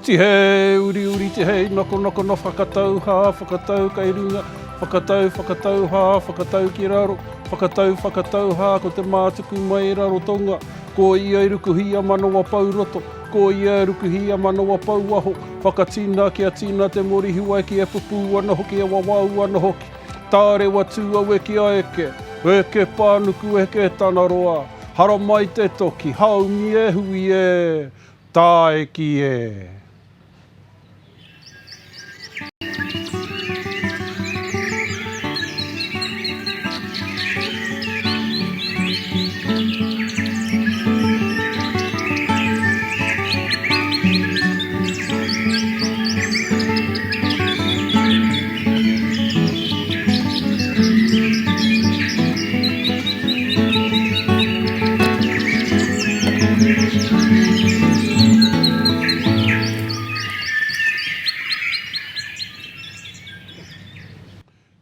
Tihei, uriuri, tihei, nokonoko no whakatau, hā, whakatau kei runga, whakatau, whakatau, hā, whakatau ki raro, whakatau, whakatau, hā, ko te mātuku mai Rarotonga, ko ia i rukuhi a manawa pou roto, ko ia e rukuhi a manawa pou waho, whakatina kia tina te morihiwai ki e pupū ana hoki e wawau ana hoki, tārewa tū aue ki a eke, eke pānuku eke tanaroa, haramai te toki, haumi e hui e, Tāeki e!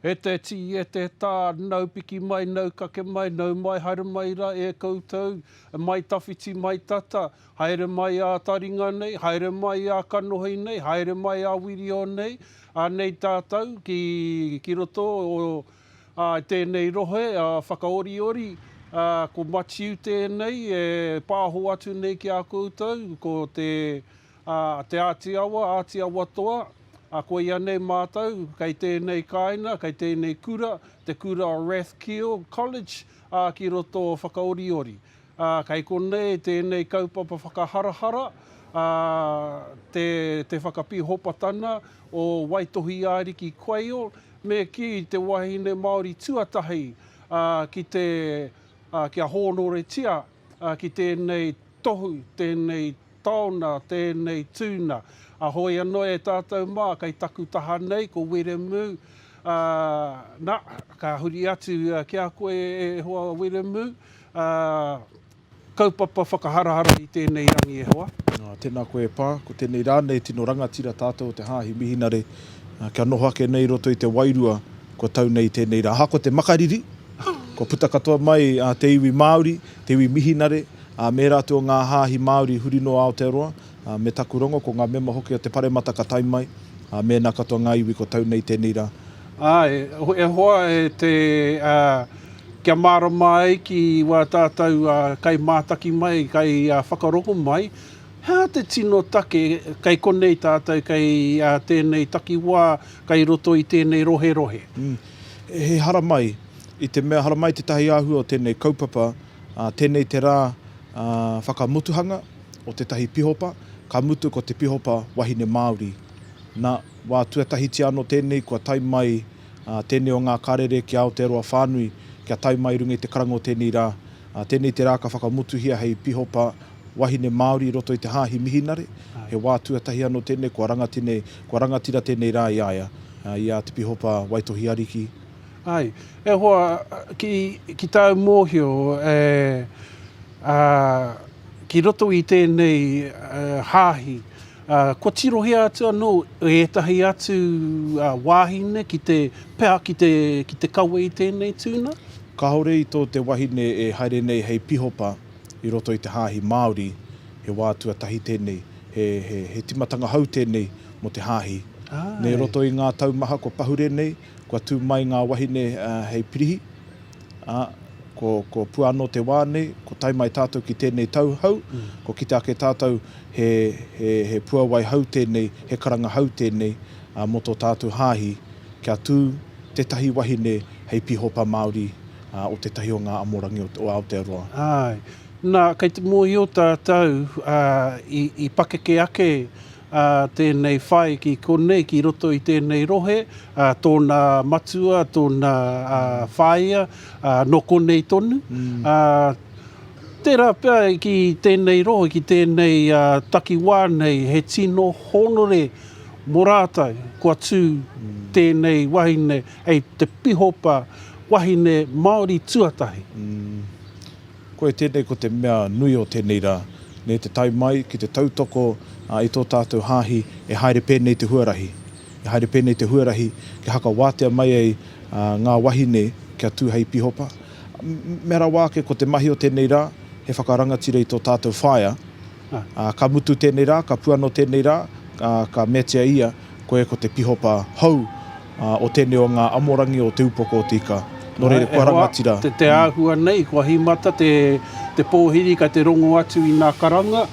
E te tī, e te tā, nau piki mai, nau kake mai, nau mai, haere mai rā e koutou, mai tawhiti, mai tata, haere mai ā taringa nei, haere mai ā kanohi nei, haere mai ā wirio nei, anei tātou ki, ki roto o Ā, i tēnei rohe, ā, whakaoriori, ā, ko Matiu tēnei e pāho atu nei ki a koutou, ko te, ā, Te Āti Awa, Āti Awa Toa, ā, koia nei mātou kei tēnei kāinga, kei tēnei kura, te kura o Rathkeale College, ā, ki roto o Whakaoriori. Ā, kei konei tēnei kaupapa whakaharahara, ā, te, te whakapīhopatana o Waitohi-ā-Riki Quayle, Me kī te wahine Māori tuatahi ki te, kia hōnoretia ki tēnei tohu, tēnei taona, tēnei tūna. Hoi anō e tātou mā, kei taku taha nei ko Wiremu, nā, ka huri atu ki a koe e hoa Wiremu, Kaupapa whakaharahara i tēnei rangi e hoa. Tēnā koe e Pā, ko tēnei rā nei tino rangatira tātou o te Hāhi Mihinare kia noho ake nei i roto i te wairua kua tau nei i tēnei rā. Ahakoa te makariri, kua puta katoa mai te iwi Māori, te iwi Mihinare, me ērā atu o ngā hāhi Māori huri noa Aotearoa, me taku rongo ko ngā mema hoki o te Paremata ka tae mai, mēnā katoa ngā iwi kua tau nei i tēnei rā. Āe, e hoa e te, kia mārama ai ki wā tātou kaimātaki mai, kaiwhakarongo mai, he aha te tino take kei konei tātou, kei tēnei takiwā, kei roto i tēnei roherohe? He haramai, i te mea haramai tētahi āhua o tēnei kaupapa, tēnei te rā whakamotuhanga o tētahi pihopa, ka mutu ko te pihopa wahine Māori. Nā, wā tuatahitia anō tēnei kua tae mai tēnei o ngā karere ki Aotearoa whānui kia tae mai i runga i te karanga o tēnei rā. Tēnei te rā ka whakamotuhia hei pihopa wahine Māori i roto i te Hāhi Mihinare. He wā tuatahi anō tēnei kua rangatine, kua rangatira tēnei rā i a ia, i a Te Pihopa Waitohi Ariki. Āe. E hoa, ki, ki tāu mōhio, e, ā, ki roto i tēnei hāhi, Ā, kua tirohia atu anō ētahi atu wāhine ki te pea ki te, ki te kawe i tēnei tūna? Kāore i tō te wahine e haere nei hei pihopa i roto i te hāhi Māori, he wā tuatahi tēnei, he, he, he timatanga hou tēnei mō te hāhi. Nē roto i ngā tau maha kua pahure nei, kua tū mai ngā wahine hei pirihi, ā, ko, ko pua anō te wā nei, ko tae mai tātou ki tēnei tau hou, ko kite ake tātou he, he, he puawai hou tēnei, he karanga hou tēnei, ā, mō tō tātou hāhi, kia tū tētahi wahine hei pīhopa Māori, ā, o tētahi o ngā amorangi o, o Aotearoa. Āe. Nā, kei te mōhio tātou, ā, i, i pakeke ake ā, tēnei whai ki konei, ki roto i tēnei rohe, ā, tōna matua, tōna ā, whaea, ā, nō konei tonu. Ā, tērā pea ki tēnei rohe, ki tēnei ā, takiwā nei, he tino hōnore mō rātou kua tū tēnei wahine hei te pihopa wahine Māori tuatahi. Koia tēnei ko te mea nui o tēnei rā, nē te tae mai ki te tautoko i tō tātou hāhi e haere pēnei te huarahi, e haere pēnei te huarahi kia hakawātea mai ai ngā wahine kia tū hei pihopa. Mea rawa ake ko te mahi o tēnei rā he whakarangatira i tō tātou whaea, ā, ka mutu tēnei rā, ka pua anō tēnei rā, Ka meatia ia, koe ko te pihopa hou o tēnei o ngā amorangi o Te Upoko o Te Ika. Nō reira, kua rangatira. E hoa, te āhua nei, kua hīmata te pōhiri kei te rongo atu i nā karanga,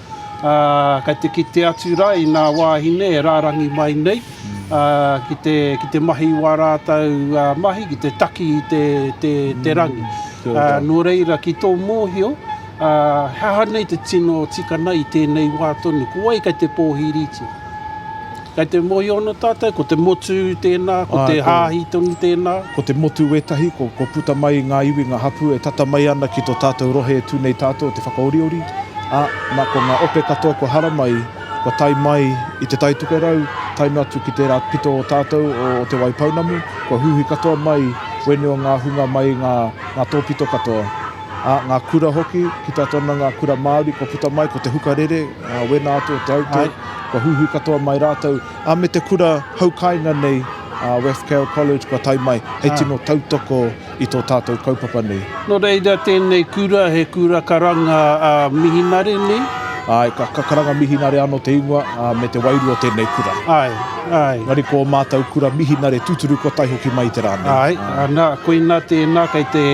kei te kite atu rā i nā wāhine e rārangi mai nei ki te mahi i wā rātou mahi, ki te taki i te rangi. Nō reira, ki tō mōhio, Ā, he aha nei te tino tikana i tēnei wā tonu? Ko wai kei te pōhiritia? Kei te mōhio ana tātou, ko te motu tēnā, ko te hāhi tonu tēnā? Ko te motu wētahi, ko, kua puta mai ngā iwi, ngā hapū e tata mai ana ki tō tātou rohe e tū nei tātou o Te Whakaoriori, ā, nā, ko ngā ope katoa kua haramai, kua tae mai i Te Tai Tokerau, tae noa atu ki tērā pito o tātou o Te Waipounamu, kua huihui katoa mai wēnei o ngā hunga mai ngā, ngā tōpito katoa. Ā, ngā kura hoki, ki tā tōna ngā kura Māori kua puta mai, ko te hukarere, ā, wēnā atu o Te Aute, kua huihui katoa mai rātou, ā, me te kura haukāinga nei, ā, Rathkeale College kua tae mai, hei tino tautoko i tō tātou kaupapa nei. Nō reira tēnei kura he kura karanga ā mihinare nei? Āe, ka, ka karanga mihinare anō te ingoa, ā, me te wairua o tēnei kura. Āe, āe. Engari ko ō mātou kura mihinare tūturu kua tae hoki mai i te rā nei. Āe, ana, koina tēnā kei te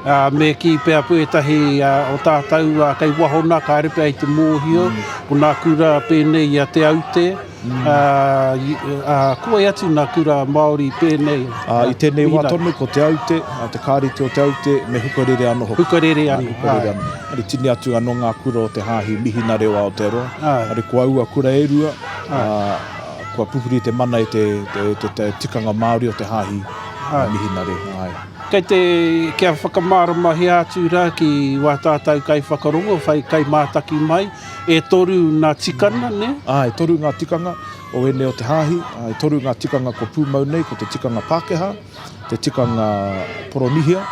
Ā, me kī pea ētahi o tātou kei waho nā, kāre pea i te mōhio, ko nā kura pēnei i a Te Aute, ā, ā, ko wai atu nā kura Māori pēnei? Ā, i tēnei wā tonu, ko Te Aute, ā, te Kāreti o Te Aute, me Hukarere anō hoki. Hukarere anō, āe. Hukarere anō. Engari tini atu anō ngā kura o te Hāhi Mihinare o Aotearoa. Āe. Engari ko aua kura e rua, ā, kua pupuri te mana i te, te, te, te tikanga Māori o te Hāhi Mihinare, āe. Kei te, kia whakamāramahia atu rā ki wā tātou kaiwhakarongo, whai kaimātaki mai, e toru nā tikana, nē? Ā, e toru ngā tikanga o ēnei o te Hāhi, ā, e toru ngā tikanga kua pūmau nei, ko te tikanga Pākehā, te tikanga Poronihia,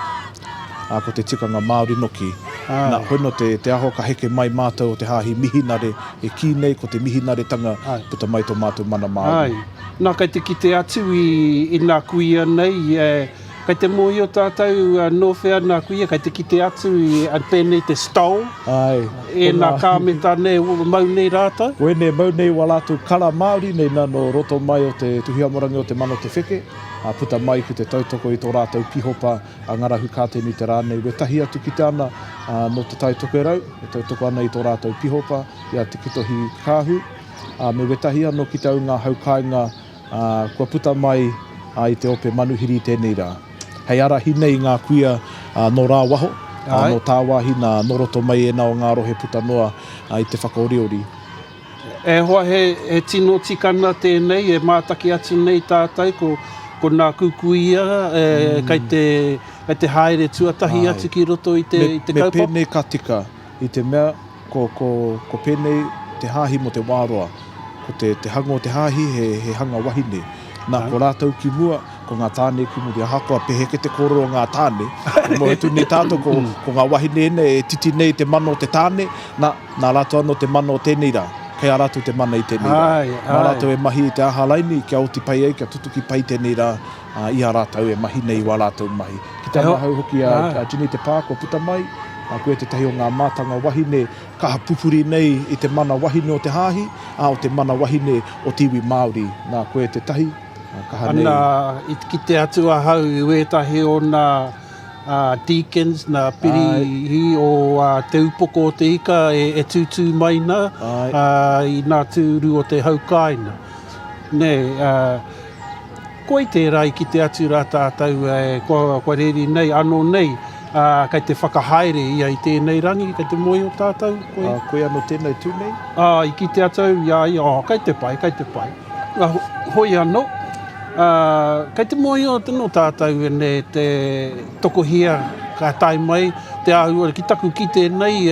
ā, ko te tikanga Māori noki. Nā, hoi nō te, te aho ka heke mai mātou o te Hāhi Mihinare e kī nei ko te Mihinaretanga puta mai tō mātou mana Māori. Āe. Nā, kei te kite atu i, i nā kuia nei, e, kei te mōhio tātou nō whea nā kuia, kei te kite atu i, pēnei te stole, Āe, e nā kāmeta nei, mau nei rātou. Ko ēnei mau nei wā rātou kara Māori nei nā nō roto mai o te Tuhiamorangi o Te Mana o Te Wheke, ā, puta mai ki te tautoko i tō rātou pihopa a Ngarahu Kātenu i te rā nei. Wētahi atu kite ana, ā, nō Te Tai Tokerau, e tautoko ana i tō rātou pihopa i a Te Kitohi Kāhu. ā, me wētahi anō ki te au ngā hau kāinga, ā, kua puta mai i te ope manuhiri i tēnei rā. Hei ārahi nei i ngā kuia nō rāwaho, ā, nō tāwāhi, nā, nō roto mai ēnā o ngā rohe puta noa i te whakaoriori. E hoa, he, he tino tikana tēnei e mātaki atu nei tātou, ko, ko nā kukuia e, kei te, kei te haere tuatahi atu ki roto i te, i te Me, me kaupapa. pēnei ka tika, i te mea, Ko, ko, ko pēnei te hāhi mō te wā roa. Ko te, te hanga o te hāhi he, he hanga wahine. Nā, ko rātou ki mua, ko ngā tāne ki muri. Ahakoa peheke te kōrero o ngā tāne, e moe atu nei tātou, ko, ko ngā wahine ēnei e titi nei te mana o te tāne, nā, nā rātou anō te mana o tēnei rā. Kei a rātou te mana i tēnei rā. Āe, Mā āe. rātou e mahi i te aha raini kia oti pai ai, kia tutuki pai tēnei rā, ā, i a rātou e mahi nei i wā rātou mahi. Ki te angahau hoki a, a Ginny Te Pā kua puta mai, ā, koia tētahi o ngā mātanga wahine kaha pupuri nei i te mana wahine o te hāhi, ā, o te mana wahine o te iwi Māori. Nā, koia tētahi, ā, kaha nei. Ana, i kite atu ahau i wētahi o nā deacons, nā pirihi o Te Upoko o Te Ika e, e tūtū mai nā, ā, i nā tūru o te hau kāinga. Nē, ā, Koi tērā i kite atu rā tātou kua, kua reri nei, anō nei, ā, kei te whakahaere ia i tēnei rangi, kei te mōhio tātou, koe? Ā, koe anō tēnei tū nei? Ā, i kite atu au i a ia, ā, kei te pai, kei te pai. Ā, hoi anō, ā, kei te mōhio tonu tātou ēnei te tokohia ka tae mai te āhua ki taku kite nei,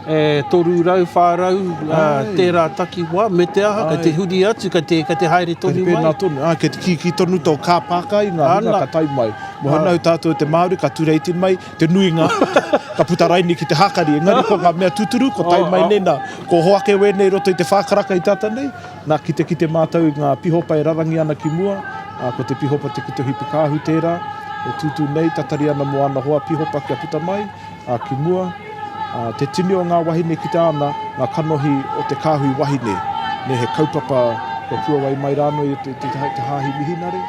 E 300, 400 tērā takiwā, me te aha, kei te huri atu, kei te, kei te haere tonu mai. Kei te pēnā tonu, ā, kei te kīkī tonu tō kāpāka i ngā hunga ka tae mai. Mō hanau tātou te Māori ka tureiti mai te nuinga, ka puta raini ki te hākari, engari ko ngā mea tūturu, ko tae mai nei nā, ko hoake wēnei i roto i te whākaraka i tata nei, nā, kitekite mātou i ngā pihopa e rarangi ana ki mua, ā, ko te pihopa Te Kitohi Pikāhu tērā, e tūtū nei, tatari ana mō ana hoa pihopa kia puta mai. ā, ki mua, ā, te tini o ngā wahine ki te ana, ngā kanohi o te kāhui wahine. Nē, he kaupapa kua puawai mai rānō i te, te, te hāhi mihinare.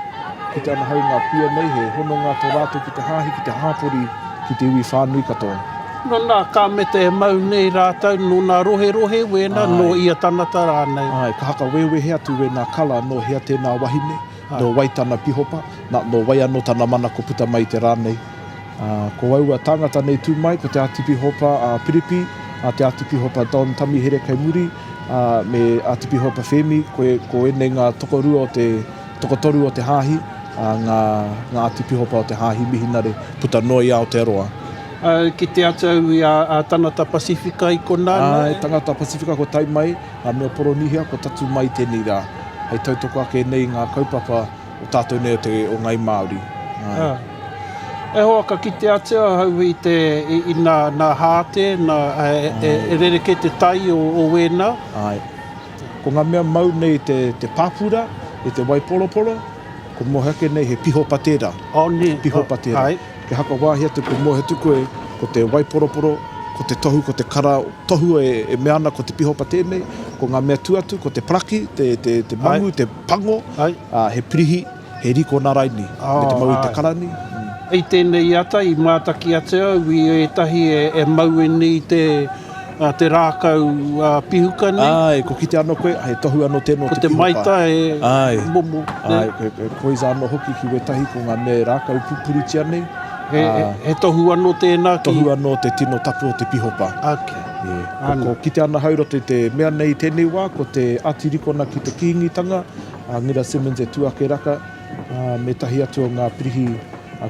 Kite ana hau ngā kuia nei, he hononga tō rātou ki te hāhi, ki te hāpori, ki te iwi whānui katoa. Nō nā kāmeta e mau nei rātou, nō nā roherohe wēnā, nō ia tanata rānei. Āe, ka hakawewehe atu wēnā kala nō hea tēnā wahine, nō wai tana pihopa, nā, nō wai anō tana mana ko puta mai i te rā nei. Ā, ko aua tāngata nei tū mai, ko Te Ātipihopa a Piripi, a Te Ātipihopa Don Tamihere kei muri, ā, me Ātipihopa Whēmi, ko, ko ēnei ngā tokorua o te, tokotoru o te hāhi, ā, ngā, ngā Ātipihopa o te Hāhi Mihinare puta noa i Aotearoa. Ā, kite atu au i a, a Tangata Pasifika i konā, nā. Āe, Tangata Pasifika kua tae mai, ngā mea Poronihia kua tatū mai i tēnei rā, hei tautoko ake nei i ngā kaupapa o tātou nei o te, o Ngai Māori. Āe. Ā. E hoa, ka kite atu ahau i te, i, i nā, nā hāte, nā, e, e, e rerekē te tai o, o wēnā. Āe. Ko ngā mea mau nei te, te pāpura, i te waiporoporo, ko moe ake nei he pihopa tērā. Oh, nē. Pihopa tērā. Āe. Kia hakawāhi atu ko moe atu koe, ko te waiporoporo, ko te tohu, ko te kara tohu e, e mea ana ko te pihopa tēnei, ko ngā mea tū atu, ko te paraki, te, te, te mangu, te pango, ā, he pirihi, he rikona raini, me te mau i te karani. I tēnei ata i mātaki atu au i ētahi e mau nei te, te rākau pihuka nei. Āe, ko kite anō koe, he tohu anō tēnō te pihuka. Ko te maita e momo. Āe, he koiza anō hoki ki wētahi ko ngā mea e rākau pupuritia nei. He, he tohu anō tēnā ki. Tohu anō te tino tapu o te pihopa. Ok. Ko, ko kite ana hau roto i te mea nei i tēnei wā, ko te Atirikona ki te Kīngitanga, a Ngira Simmonds e tū ake raka, ā, me tahi atu o ngā pirihi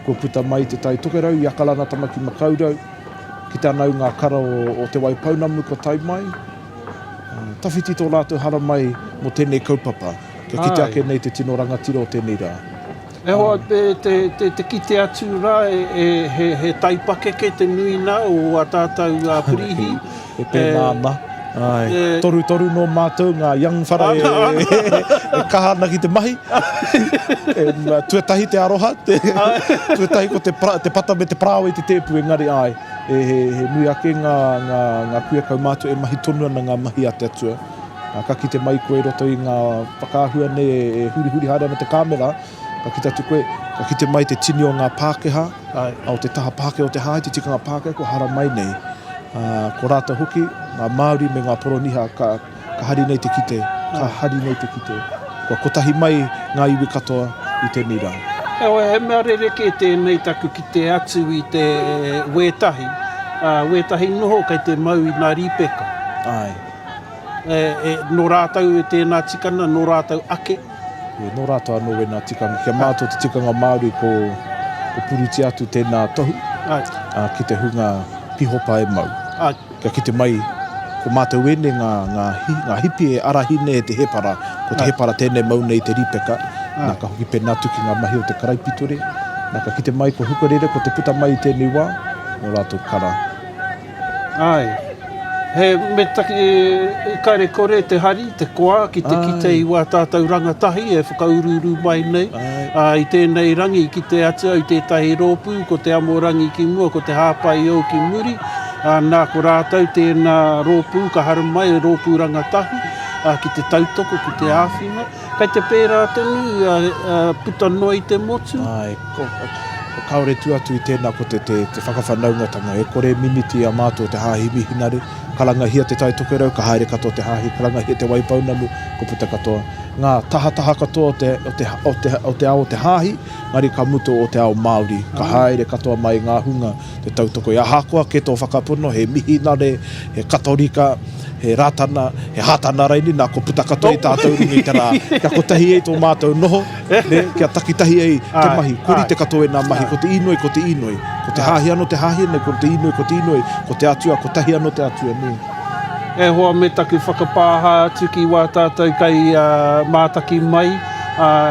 kua puta mai i Te Tai Tokerau, i Akarana Tamaki Makaurau, kite ana au ngā kara o, o Te Waipounamu kua tae mai. Ā, tawhiti tō rātou haramai mō tēnei kaupapa, kia kite ake nei te tino rangatira o tēnei rā. E hoa, te kite atu rā, he taipakeke te nui nā o ā tātou pirīhi. E pēnā ana. Āe. Torutoru nō mātou ngā young whara e kaha ana ki te mahi. Tuatahi te aroha, tuatahi ko te pata me te parāoa i te tēpu, engari āe, he nui ake ngā kuia kaumātua e mahi tonu ana ngā mahi a te Atua. Ka kite mai koe i roto i ngā whakaahua nei e hurihuri haere ana te kāmera, ka kite atu koe, ka kite mai te tini o ngā Pākehā, o te taha Pākehā o te hāhi, te tikanga Pākehā kua haramai nei. Ko rātou hoki, ngā Māori me ngā Poroniha, ka, ka hari nei te kite, ka hari nei te kite. Kua kotahi mai ngā iwi katoa i tēnei rā. Heoi, he mea rerekē tēnei taku kite atu i te wētahi, wētahi noho kei te mau i ngā rīpeka. Āe. E, nō rātou tēnā tikanga, nō rātou ake. E, nō rātou anō wēnā tikanga. Kia mātua te tikanga Māori ko, ko purutia atu tēnā tohu Ai. A, ki te hunga pihopa e mau. Ai. Kia kite mai, ko mātou ēnei ngā, ngā, hi, ngā hipi e arahi nei e te hēpara. Ko te hēpara tēnei mau nei te rīpeka. Ai. Nā, ka hoki pēnā atu ki ngā mahi o te karaipiture. Nā, ka kite mai ko Hukarere, ko te puta mai i tēnei wā, nō rātou kara. Āe. He me taki kare kore te hari, te koa ki te kite i wā tātou rangatahi e whakauruuru mai nei. Ā, i tēnei rangi i kite atu au i tētahi rōpū, ko te amorangi ki mua, ko te hāpai ou ki muri, ā, nā ko rātou tēnā rōpū ka haramai, rōpū rangatahi, ā, ki te tautoko, ki te āwhina. Kei te pērā tonu, puta noa i te motu. Āe, kāore tua atu i tēnā ko te whakawhanaungatanga. E kore e mimiti i a mātou te Hāhi Mihinare. Karangahia Te Tai Tokerau, ka haere katoa te Hāhi, karangahia Te Waipounamu, ko puta katoa. Ngā tahataha katoa o te, o te, o te, o te ao o te Hāhi, engari ka mutu o te ao Māori. Ka haere katoa mai ngā hunga te tautoko i ahakoa kē tō whakapono, he Mihinare, he Katorika, he Rātana, he Hātana raini, nā, kua puta katoa i tātou runga i te rā, kia kotahi ai tō mātou noho, nē, kia takitahi ai te mahi, kua rite katoa ēnā mahi, ko te īnoi, ko te īnoi, ko te hāhi anō te hāhi, nē, ko te īnoi, ko te īnoi, ko te Atua, kotahi anō te Atua, nē. E hoa me taku whakapāha atu ki wā tātou kai mātaki mai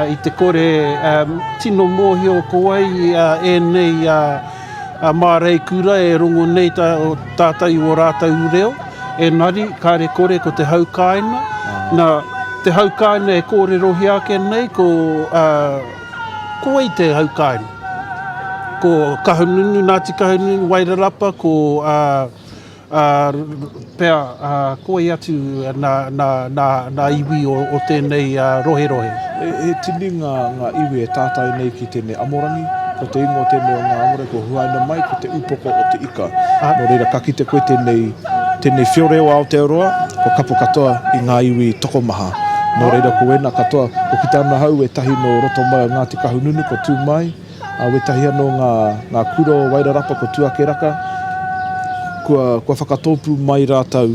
i te kore tino mōhio ko wai ēnei māreikura e rongo nei tātou i wō rātou reo, engari kāre kore ko te hau kāinga. Nā, te hau kāinga e kōrerohia ake nei ko, ko wai te hau kāinga? Ko Kahungunu, Ngāti Kahungunu, Wairarapa, ko. Pea, ko wai atu nā iwi o tēnei roherohe? He tini ngā iwi e tātai nei ki tēnei amorangi. Ko te ingoa tēnei o ngā amorangi, ko Huaina Mai, ko te upoko o te ika. Nō reira, ka kite koe tēnei, tēnei whiore o Aotearoa, kua kapo katoa i ngā iwi tokomaha. Nō reira, ko ēnā katoa, ko kite ana hau ētahi nō roto mai o Ngāti Kahungunu, ko Tūmai, Ā, wētahi anō ngā, ngā kura o Wairarapa, ko Tuakeraka, kua, kua whakatōpū mai rātou,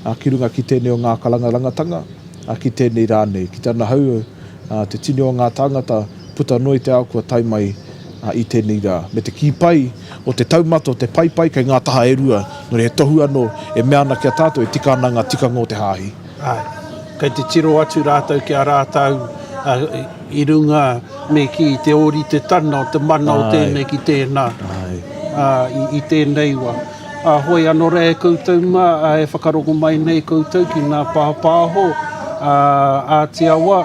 ā, ki runga ki tēnei o ngā karangarangatanga, ā, ki tēnei rā nei. Ki te anahau, ā, te tini o ngā tāngata puta noa i te ao kua tae mai, ā, i tēnei rā. Me te kī pai o te taumata o te paepae kei ngā taha e rua, nō reira he tohu anō e mea ana ki a tātou e tika ana ngā tikanga o te Hāhi. Āe, kei te tiro atu rātou ki a rātou, ā, I runga me kī te ōritetana o te mana o tēnei ki tēnā i tēnei wā. Ā, hoi anō rā e koutou mā, e whakarongo mai nei koutou ki ngā pāpāho Āti Awa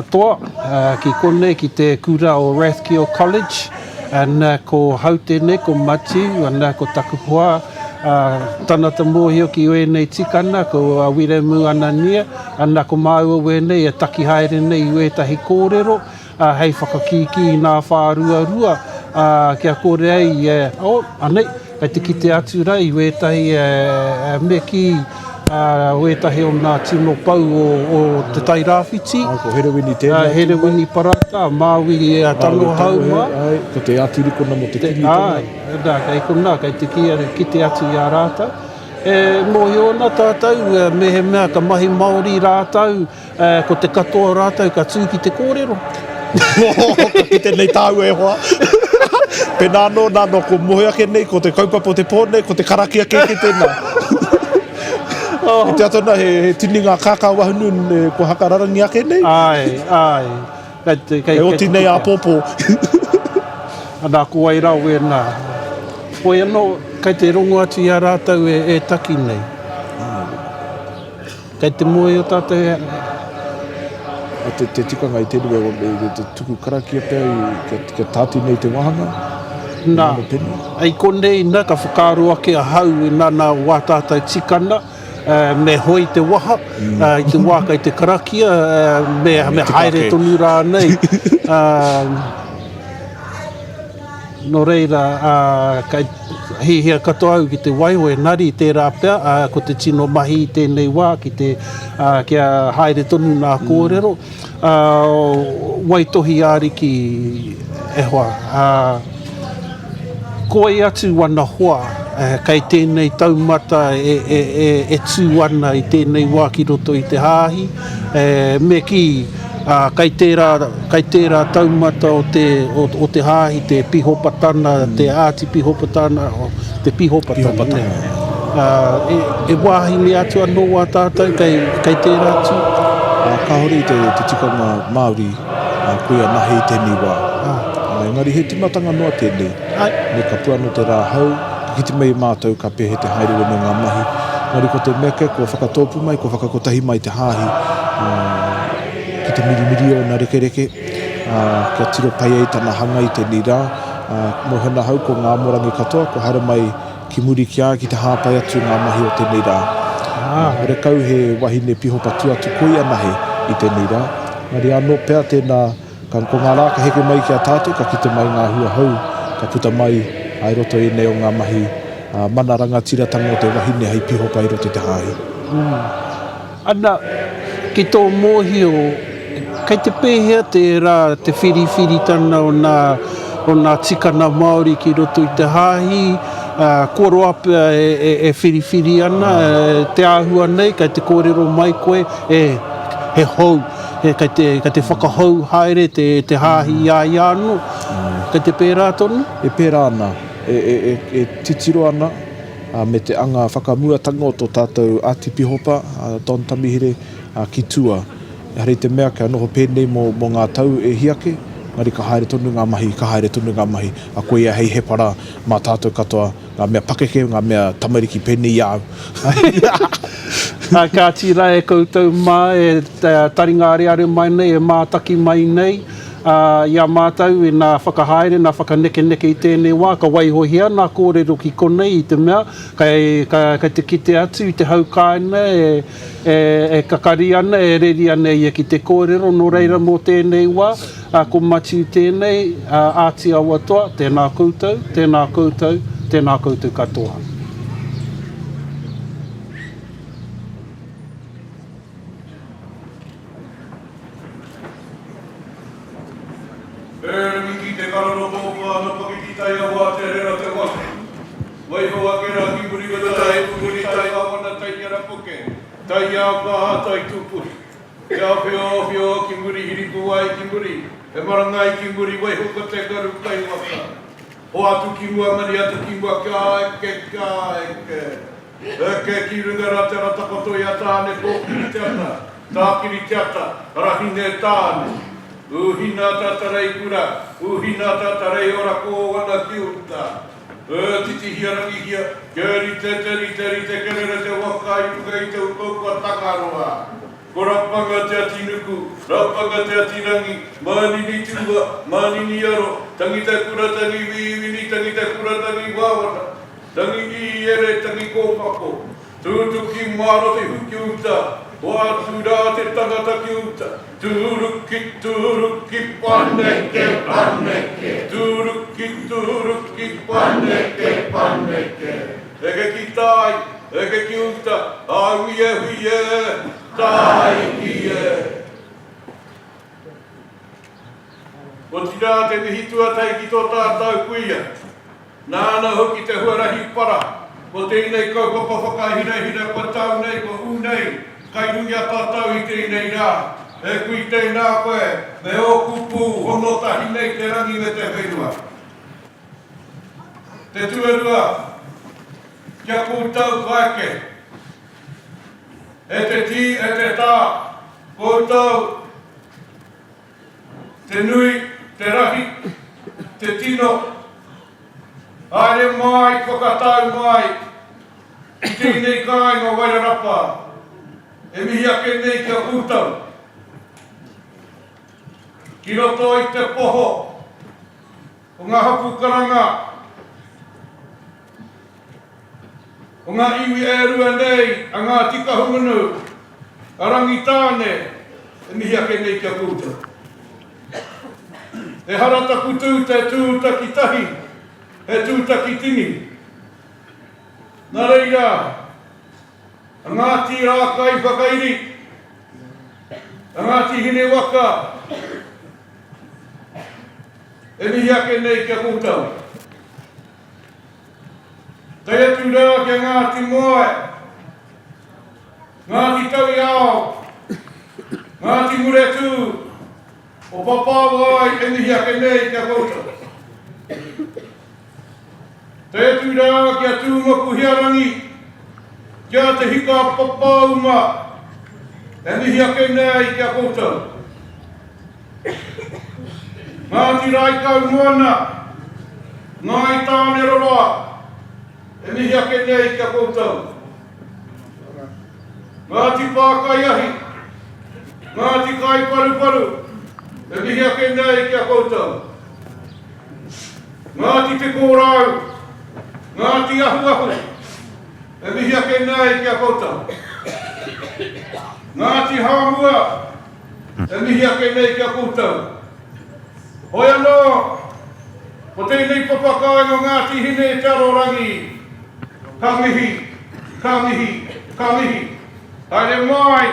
toa ki konei ki te kura o Rathkeale College. Ana ko hau tēnei, ko Matiu, ana ko taku hoa, tana te mōhio ki wēnei tikana, ko Wiremu Anania, Ana, ko māua wēnei e taki haere nei i wētahi kōrero, ā, hei whakakīkī i nā whāruarua, ā, kia kore ai e, oh, anei, kei te kite atu rā i wētahi e, e, me kī, ā, wētahi o nā tino pou o, o Te Tai Rāwhiti. Ā, ko Herewini tēnā. Ā, Herewini Parata, Māui Tangohau mā. Āe, ko te Ātirikona mō te Kīngitanga. Āe, nā, kei konā, kei te kite atu i a rātou. E mōhio ana tātou, mehemea ka mahi Māori rātou, ko te katoa o rātou ka tū ki te kōrero. Ka kite nei tāua e hoa. Pēnā anō, nā nō ko moe ake nei, ko te kaupapa o te pō nei, ko te karakia kē kē tēnā. I te ata nā, he, he tini ngā kākā wahunu kua hakararangi ake nei. Āe, āe. Kei te, kei, e oti nei āpōpō. Ana, ko wai rā wēnā. Hoi anō, kei te rongo atu i a rātou e, e taki nei. Kei te mōhio tātou he... A te, te tikanga i tēnei wā, e, e, te tuku karakia pea i, kia, kia tāti nei te wāhanga. Nā, i konei, nā, ka whakaaro ake ahau i nā nā wā tātou tikana, me hoi te waha i te wā kei te karakia, me, me haere tonu rānei. Nō reira, kei hihia katoa au ki te waiho, engari tērā pea, ko te tino mahi i tēnei wā ki te, kia haere tonu nā kōrero. Waitohi Ariki e hoa. Ko wai atu wana hoa kei tēnei taumata e tū ana i tēnei wā ki roto i te hāhi, me kī, kei tērā, kei tērā taumata o te, o te hāhi, te pihopatana, te ātipihopatana, te pihopatana, nē. E wāhine atu anō wā tātou kei, kei tērā tū? Kāore i te tikanga Māori koia nahe i tēnei wā. Engari he timatanga noa tēnei. Me ka pua anō te rā hou, ka kite mai i mātou ka pēhea te haere wena o ngā mahi. Engari ko te mea kē, kua whakatōpū mai, kua whakakotahi mai te hāhi ki te mirimiri ōna rekereke, kia tiro pai ai tana hanga i tēnei rā. Mōhio ana ahau ko ngā amorangi katoa kua haere mai ki muri ki a ia ki te hāpai atu i ngā mahi o tēnei rā. Horekau he wahine pihopa atu koi anahe i tēnei rā. Engari anō pea tēnā, ka, ko ngā rā ka heke mai ki a tātou, ka kite mai ngā hua hou ka puta mai i roto i ēnei o ngā mahi mana rangatiratanga o te wahine hei pihopa i roto i te hāhi. Ana, ki tō mōhio, kei te pēhea tērā te whiriwhiritana o nā, o nā tikana Māori ki roto i te hāhi, ā, kua roa pea e, e, e whiriwhiri ana, e, te āhua nei, kei te kōrero mai koe, e, he hou, he, kei te, kei te whakahou haere te, te hāhi i a ia anō, kei te pērā tonu? E pērā ana, e, e, e, e titiro ana, ā, me te anga whakamuatanga o tō tātou Ātipihopa, a Don Tamihere, ā, ki tua. Ehara i te mea kia noho pēnei mō, mō ngā tau e hia ake, engari ka haere tonu ngā mahi, ka haere tonu ngā mahi, ā, koia hei hepara mā tātou katoa, ngā mea pakeke, ngā mea tamariki pēnei i a au. Ā, kāti rā e koutou mā e taringa areare mai nei, e mātaki mai nei. Ā, i a mātou i nā whakahaere, nā whakanekeneke i tēnei wā, ka waihohia nā kōrero ki konei i te mea, kei, ka, kei te kite atu i te hau kāinga e, e, e kakari ana, e reri ana ia ki te kōrero, nō reira mō tēnei wā, ā, ko Matiu tēnei, ā, Āti Awa Toa, tēnā koutou, tēnā koutou, tēnā koutou katoa. E rangi ki te karoro kōpua ana pakiki tai awa te rera te waka. Waiho ake ra ki muri weta tai pupuri tai awana tai arapuke, tai āpaha tai tūpuhi. Te awhiowhio ki muri hiripuwai ki muri, he marangai ki muri waiho ko te ngaru kai waka. Hoatu ki mua mani atu ki mua kia eke kia eke. Eke ki runga ra te ara takoto i a Tāne kōkiri te ata, tākiri te ata, rahine Tāne. Uhina tātareikura, uhina tātareiora kō ana ki uta. E titihia rangihia, kia rite te rite rite kerere te waka i runga i te upoupa Tangaroa. Ko Rapanga te ati nuku, Rapanga te ati rangi, Mānini tua, Mānini aro, Tangi te kura tangi wīwini, tangi te kura tangi wāwana. Tangi iere, tangi kōpako, Tūtuki mārohihu ki uta, Hoatu rā te tangata ki uta, Tūruki, tūruki, paneke, paneke, Tūruki, tūruki, paneke, paneke, Eke ki tai, eke ki uta, Āui e hui e, tāiki e. Otirā te mihi tuatahi ki tō tātou kuia, Nāna hoki te huarahi para mō tēnei kaupapa whakahirahira kua tau nei, kua ū nei kai runga i a tātou i tēnei rā. E kui tēnā koe me ō kupu hono tahi nei te rangi me te whenua. Te tuarua, kia koutou kua eke. E te tī, e te tā, koutou Te nui, te rahi, te tino, haere mai, whakatau mai ki tēnei kāinga o Wairarapa e mihi ake nei ki a koutou. Ki roto i te poho o ngā hapū karanga, o ngā iwi e rua nei a Ngāti Kahungunu, a Rangitāne, e mihi ake nei ki a koutou. Ehara taku tū te tū takitahi, he tū takitini. Nā reira, a Ngāti Rākaiwhakairi, a Ngāti Hinewaka, e mihi ake nei ki a koutou. Tae atu rā ki a Ngāti Moe, Ngāti Tauiao, Ngāti Muretū, o Papāwai e mihi ake nei ki a koutou. Tae atu rā ki a Tūmapuhiarangi, ki a Te Hika Papauma, e mihi ake nei ki a koutou. Ngāti Raikaumoana, Ngāi Tāneroroa, e mihi ake nei ki a koutou. Ngāti Pākaiahi, Ngāti Kaiparuparu, e mihi ake nei ki a koutou. Ngāti Te Kōrau, Ngāti Ahuahu, e mihi ake nei ki a koutou. Ngāti Hāmua, E mihi ake nei ki a koutou. Hoi anō, ko tēnei papa kāinga Ngāti Hine Te Arorangi, ka mihi, ka mihi, ka mihi. Haere mai,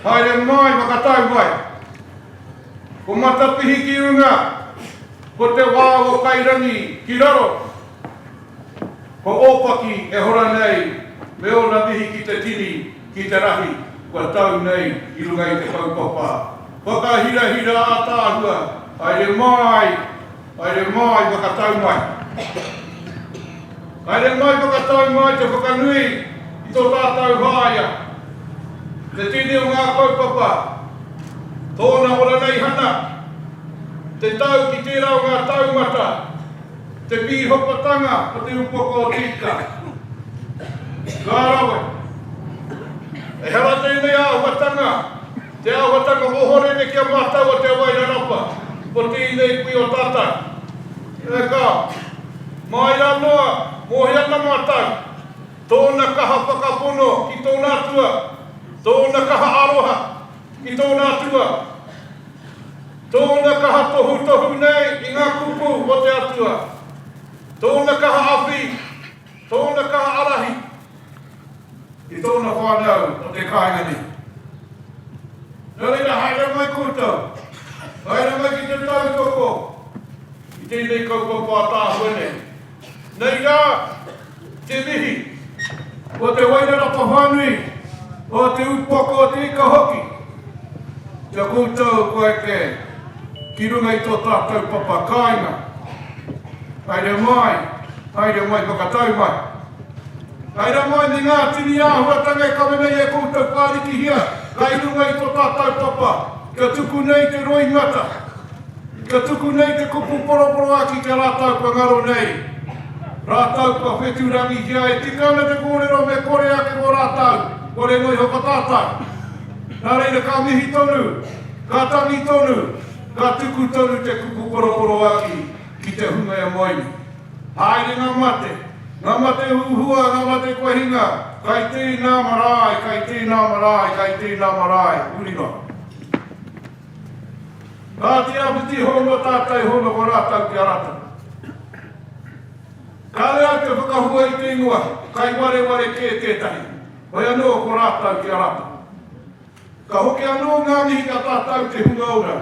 haere mai, whakatau mai. Ko Matapihi ki runga, ko Te Wao o Kairangi ki raro. Ko Ōpaki e hora nei me ōna mihi ki te tini, ki te rahi kua tau nei i runga i te kaupapa whakahirahira ātaahua, haere mai, haere mai whakatau mai. Haere mai whakatau mai te whakanui i tō tātou whāia, te tini o ngā kaupapa, tōna ora-neihana, te tau ki tērā o ngā taumata, Te pīhopatanga o te upoko o te ika. Ka rawe. Ehara tēnei āhuatanga, te āhuatanga ohorere ki a mātou o Te Wairarapa. Ko tēnei kui o tātou. E kao, mai rā noa, mōhio ana mātou, tōna kaha whakapono ki tōna Atua, tōna kaha aroha ki tōna Atua, tōna kaha tohutohu nei i ngā kupu o te Atua, tōna kaha awhi, tōna kaha arahi i tōna whānau o te kāinga nei. Nō reira, haere mai koutou, haere mai ki te tautoko i tēnei kaupapa ātaahua nei. Nei rā te mihi o te Wairarapa whānui, o te upoko o te ika hoki, kia koutou kua eke ki runga i tō tātou papa kāinga. Haere mai, haere mai whakatau mai. Haere mai me ngā tini āhuatanga e kawe nei e koutou whārikihia kai runga i tō tātou papa, kia tuku nei te roimata, kia tuku nei te kupu poroporoaki ki a rātou kua ngaro nei, rātou kua whetūrangihia e tika ana te kōrero me kore ake mō rātou, kore noa iho ko tātou. Nā reira ka mihi tonu, ka tangi tonu, ka tuku tonu te kupu poroporoaki ki te hunga e moe nei. Haere ngā mate, ngā mate huhua, ngā mate kua hinga, kai tēnā marae, kai tēnā marae, kai tēnā marae, huri noa. Ngāti Āpiti hono tātai hono ko rātou ki a rātou. Kāre au te whakahua i te ingoa, kai wareware kē tētahi, hoi anō ko rātou ki a rātou. Ka hoki anō ngā mihi ki a tātou te hunga ora.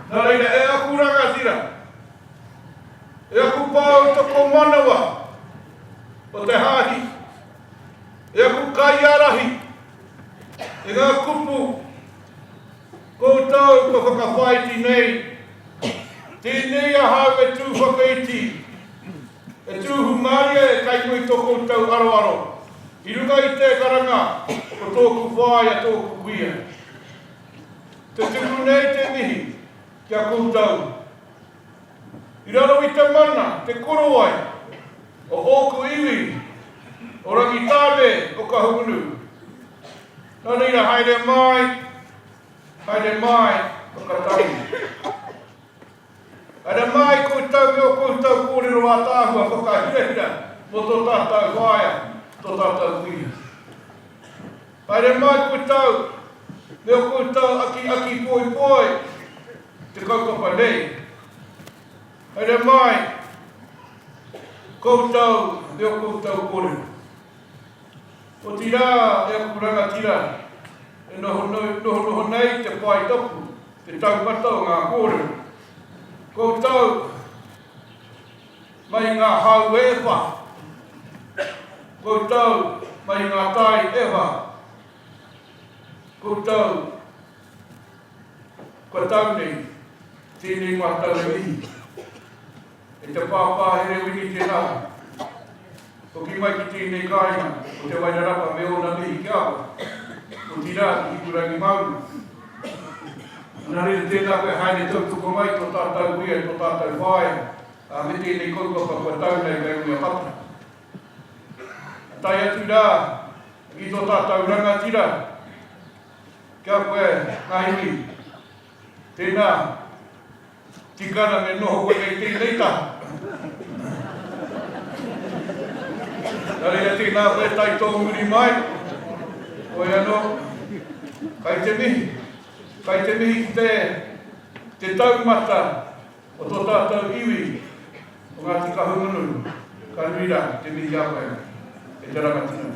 Nā reira, e aku rangatira, E aku poutokomanawa o te Hāhi, e aku kaiārahi, e ngā kupu koutou kua whakawhāiti nei, tēnei ahau e tū whakaiti, e tū hūmārie e kai i tō koutou aroaro, i runga i te karanga o tōku whaea, tōku kuia. Te tuku nei te mihi ki a koutou. I raro i te mana, te korowai, o ōku iwi, o Rangitāne, o Kahungunu. Nā reira haere mai, haere mai, whakatangi. Haere mai koutou me ō koutou kōrero ātaahua whakahirahira mō tō tātou whaea, tō tātou kuia. Haere mai koutou me ō koutou akiaki poipoi te kaupapa nei. Haere mai koutou me ō koutou kōrero. Otirā e aku rangatira e nohonoho nei te pae tapu, te taumata o ngā kōrero. Koutou mai i ngā hau e wha, koutou mai i ngā tai e wha, koutou kua tau nei tēnei mātau e mihi, e te pāpā Herewini tēnā, hoki mai ki tēnei kāinga o Te Wairarapa me ōna mihi ki a koe, otirā ki Hikurangi Maunga. Nā reira tēnā koe haere tautoko mai tō tātou kuia, tō tātou whaea, ā, me tēnei kaupapa kua tau nei kei runga pata. Tae atu rā ki tō tātou rangatira, ki a koe, Ngāiwi, tēnā, tika ana me noho koe kei tēnei taha. Nā reira tēnā koe tae tō muri mai, koe anō, kai te mihi, kai te mihi ki te, te taumata o tō tātou iwi o Ngāti Kahungunu, ka nui rā te mihi a koe, e te rangatira.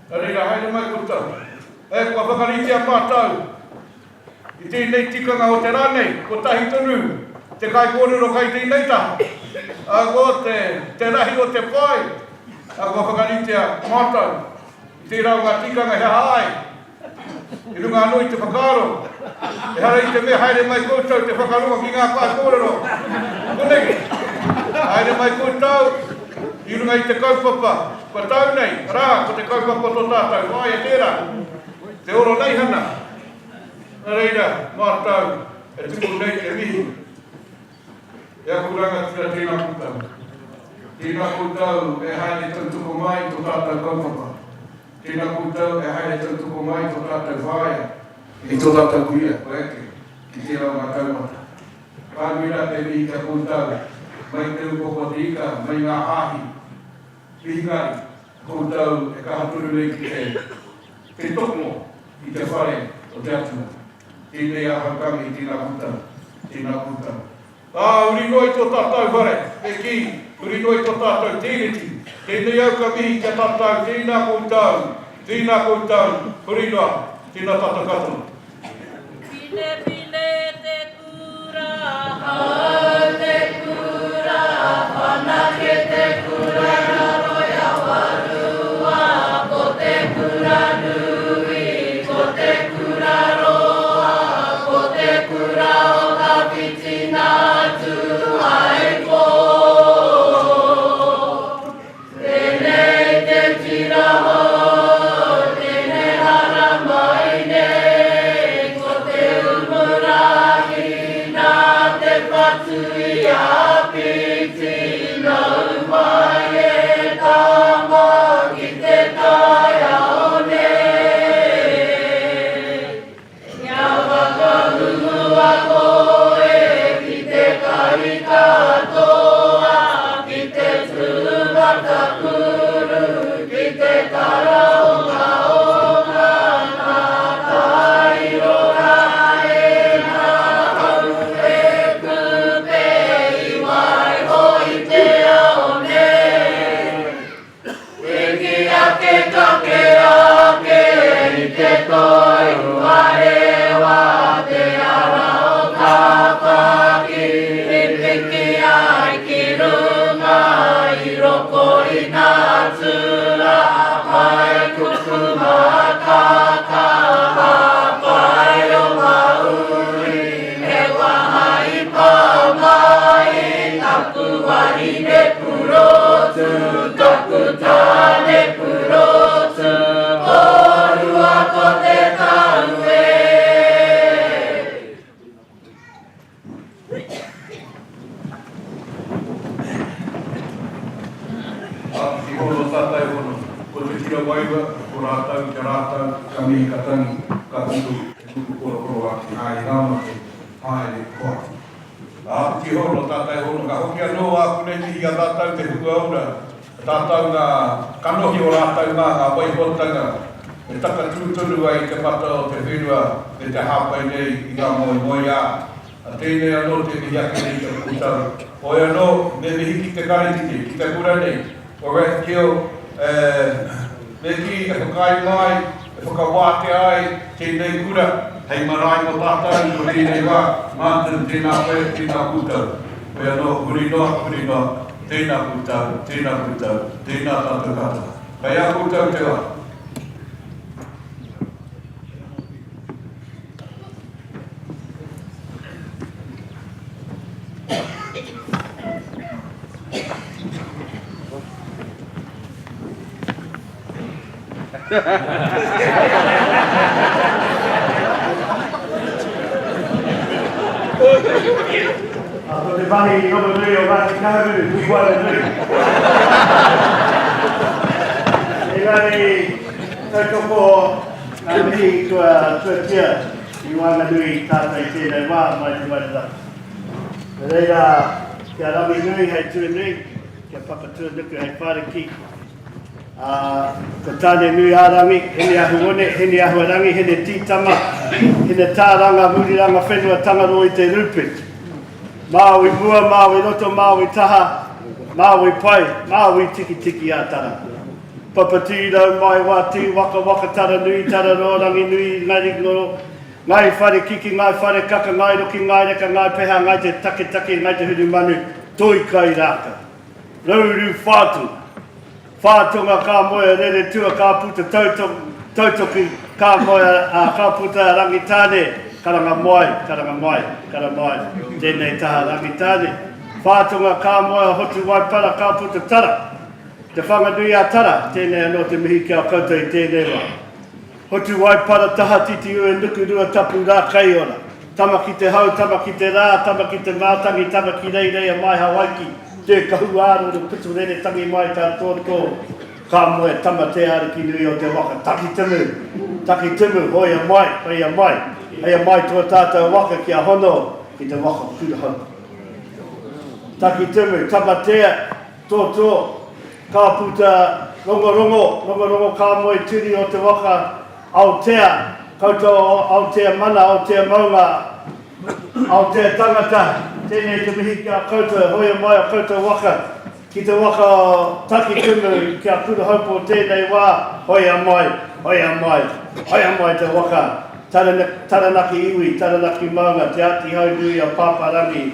Nā reira, haere mai koutou. E, kua whakaritea mātou i tēnei tikanga o te rā nei, kotahi tonu te kaikōrero kai tēnei taha, ā, ko te, te rahi o te pae, ā, kua whakaritea mātou i tērā o ngā tikanga he aha ai, I runga anō i te whakaaro, ehara i te mea haere mai koutou te whakarongo ki ngā kaikōrero konei. Haere mai koutou i runga i te kaupapa kua tau nei, arā, ko te kaupapa o tō tātou whaea tērā, te oroneihana. Nā reira, mātou e tuku nei te mihi. E aku rangatira, tēnā koutou. Tēnā koutou e haere tautoko mai i tō tātou kaupapa. Tēnā koutou e haere tautoko mai i tō tātou whaea, i tō tātou kuia, kua eke ki tērā o ngā taumata. Ka nui rā te mihi ki a koutou, mai Te Upoko o te Ika, mai ngā hāhi Mihingare, koutou e kaha tonu nei ki te te toko i te whare o te Atua. Tēnei ahau ka mihi, tēnā koutou, tēnā koutou. Ā, huri noa i tō tātou whare, me kī, huri noa i tō tātou tīriti, tēnei au ka mihi ki a tātou, tēnā koutou, tēnā koutou, huri noa, tēnā tātou katoa. Pinepine te kura, hau te kura, whanake te kura raro i Awarua, ko te kura nui, ko te kura roa, ko te kura o Tawhiti nā Tūhaepō. Tēnei te tira hou, tēnei haramai nei, ko te umurahi nā te whatu i āpiti, nau mai e tama ki te taiao nei. Kia whakangungua koe ki te kai katoa, ki te tūmatakuru, ki te karaongaonga, ngā tairo rā e ngā hau e kupe i waiho i te ao nei. Piki ake kake ake i te toi huarewa te ara o Tāwhaki i piki ai ki runga i roko i ngā tura hai kuku mākākā hāpai o ngā uri he waha i pā mai taku wahine Purotu, taku tane purotu, korua ko te tau e. Āpiti hono tātai hono, ko te tira wairua, ko rātou, kia rātou, ka mihi, ka tangi, ka kupu, he kupu korokoro ake, haere rāmate, haere hoatu. Āpiti hono, tātai hono, ka hoki anō āku nei mihi i a tātou te hunga ora, tātou ngā kanohi o rātou mā ngā waihoatanga e takatū tonu ai i te mata o te whenua me te hāpai nei i ngā moemoeā. A tēnei anō te mihi ake nei ki a koutou. Hoi anō, me mihi ki te karetite, ki te kura nei, o Rathkeale, e, me kī, e whakaae mai, e whakawātea ai tēnei kura hei marae mō tātou i tēnei wā, Martin, tēnā koe, tēnā koutou. Hoi anō, huri noa, huri noa, tēnā koutou, tēnā koutou, tēnā tātou katoa. Kei a koutou te wā. Ko te mahi rongonui o Ngāti Kahungunu, Pupuaranui. Engari, tautoko ngā mihi kua tuatia i waenganui i tātou i tēnei wā mai te Wairarapa. Nō reira, kia Ranginui hei tuanui, kia Papatūānuku hei whāriki, ā, ko Tāne-nui-ā-rangi, Hine-ahu-one, Hine-ahu-a-rangi, Hine-tītama, Hine-tāranga, Muriranga whenua, Tangaroa i te rūpeti. Māui mua, Māui roto, Māui taha, Māui pai, Māui tikitiki ā-tara. Papatīrau, Maiwa, Tī, Waka, Waka, Taranui, Tararoa, Ranginui, Ngaringoro, Ngai Whare Kiki, Ngai Whare Kaka, Ngai Roki, Ngai Reka, Ngai Peha, Ngai Te Taketake, Ngai Te Hurumanu, Toi Kai Rākau. Rauru Whātonga. Whātonga ka moe a Reretua ka puta Tautoki, ka moe a, ka puta a Rangitāne, karanga mai, karanga mai, kara mai, tēnei taha Rangitāne. Whātonga ka moe a Hotuwaipara ka puta Tara. Te Whanganui-a-Tara, tēnei anō te mihi ki a koutou i tēnei wā. Hotu Waipara, taha titi ue nuku Ruatapu rā kaiora. Tama ki te hau, tama ki te rā, tama ki te mātangi, tama ki reireia mai Hawaiki, tē kahu āruru putu rere tangi mai tā tōtō, ka moe tama te ariki nui o te waka, Takitimu, Takitimu, hoea mai, hoea mai, heia mai tō tātou waka kia hono. ki te waka Kurahaupo. Takitimu, Tamatea, Tōtō, ka puta Rongorongo, Rongorongo ka moe turi o te waka Aotea, koutou o Aotea mana, Aotea maunga, Aotea tangata, tēnei te mihi ki a koutou e hoea mai o koutou waka ki te waka o Takitimu ki a Kurahaupo tēnei wā, hoea mai, hoea mai, hoea mai te waka Taranaki iwi, Taranaki maunga, Te Āti Haunui a Pāpārangi,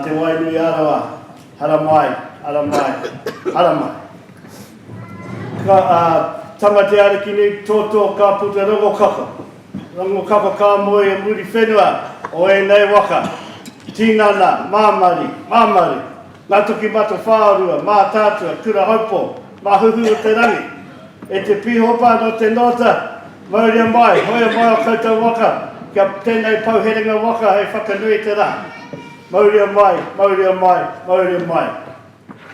Te Wainuiārawa, haramai, haramai, haramai. Ka, a, Tama Te Arikinui, Tōtō ka puta Rongokako. Rongokako ka moe e Muriwhenua o ēnei waka. Tinana, Māmari, Māmari. Ngā toki matawhāorua, Mātaatua, Kurahaupo, Mahuhu o te rangi. E te Pīhopa nō te Nōta, mauria mai, hoea mai o koutou waka, kia tēnei pou herenga waka hei whakanui i te rā. Mauria mai, mauria mai, mauria mai.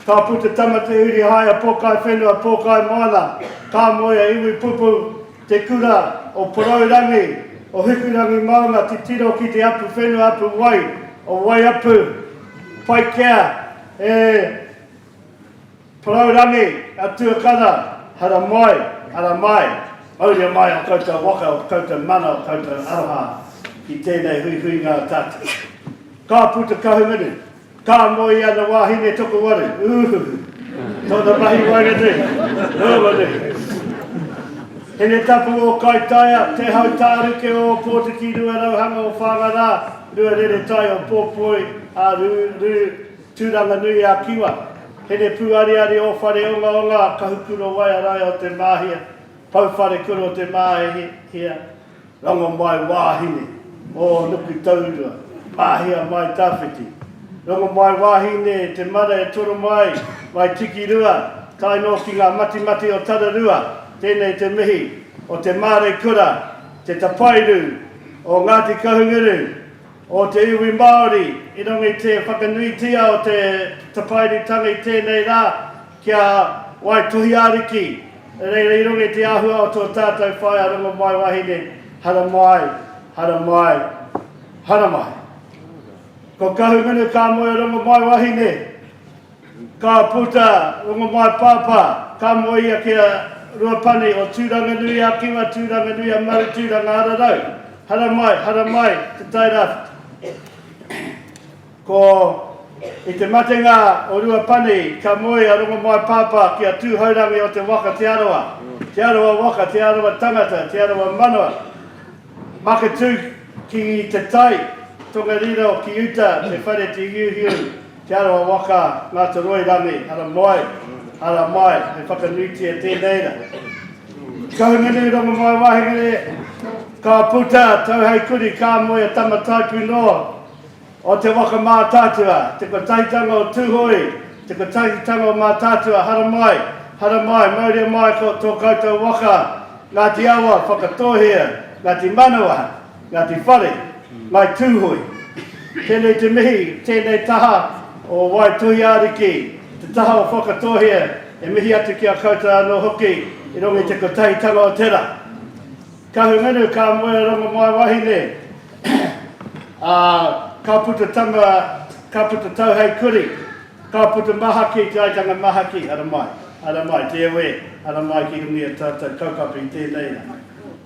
Ka puta tama te uri haea pōkai whenua, pōkai moana, ka moe a Iwipupu, te kura o Porourangi, o Hikurangi maunga titiro ki te apu whenua apu wai, o Waiapu, Paikea, e Porourangi, a Tuakana, haramai, haramai, mauria mai o koutou waka, o koutou mana, o koutou aroha ki tēnei huihuinga o tātou. Ka puta Kahungunu, Ka moe i ana wāhine tokowaru, ūhuhu, tōna mahi waenganui, rongonui. Hinetapu o Kaitaia, Te Hau Tāruke o Ōpōtiki Ruarauhanga o Whangarā, Ruareretai o Pōpoi a Rū, Rū, Tūranganui a Kiwa, Hinepūariari o Whareongaonga, Kahukura Waiarae o Te Māhia, Pouwharekura o Te Māhia, Rongomai wāhine o Nukutaurua, Māhia mai tawhiti. Rongomai wāhine te mara e toro mai, mai Tikirua, tae noa ki ngā matimati o Tararua, tēnei te mihi o Te Māreikura, te tapairu o Ngāti Kahungunu, o te iwi Māori i runga i te whakanuitia o te tapairutanga i tēnei rā kia waitohi ariki Reira i runga i te āhua o tō tātou whaea rongomaiwahine, haramai, haramai, haramai. Ko Kahungunu ka moe rongomaiwahine, ka puta rongomai pāpā, ka moe ia ki a Ruapani o Tūranganui a Kiwa, Tūranganui a Maru, Tūranga Ararau. Haramai, haramai, Te Tairāwhiti. Ko I te matenga o Ruapani ka moe a Rongomai-pāpā ki a Tūhourangi o te waka Te Arawa. Te Arawa waka, Te Arawa tangata, Te Arawa manawa. Makatū ki te tai, Tongariro ki uta, Te Whare Te Hiuhiu, Te Arawa waka, Ngātoroirangi, haramai, haramai, hei whakanuitia tēnei ra. Kahungunu Rongomaiwahine, ka puta Tauheikuri, ka moe a Tamataipunoa, O te waka Mātaatua, te kotahitanga o Tūhoe, te kotahitanga o Mātaatua, haramai, haramai, mauria mai ko tō koutou waka, Ngāti Awa, Whakatōhea, Ngāti Manawa, Ngāti Whare, Ngāi Tūhoe. Tēnei te mihi, tēnei taha o Waitohiariki, te taha o Whakatōhea, e mihi atu ki a koutou anō hoki i runga i te kotahitanga o te rā. Kahungunu, ka moe a Rongomaiwahine, ā, ka puta tama, ka puta Tauheikuri, ka puta Mahaki, Te Aitanga Mahaki, ara mai, ara mai, te ewe, ara mai ki runga i a tātou kaupapa i tēnei rā.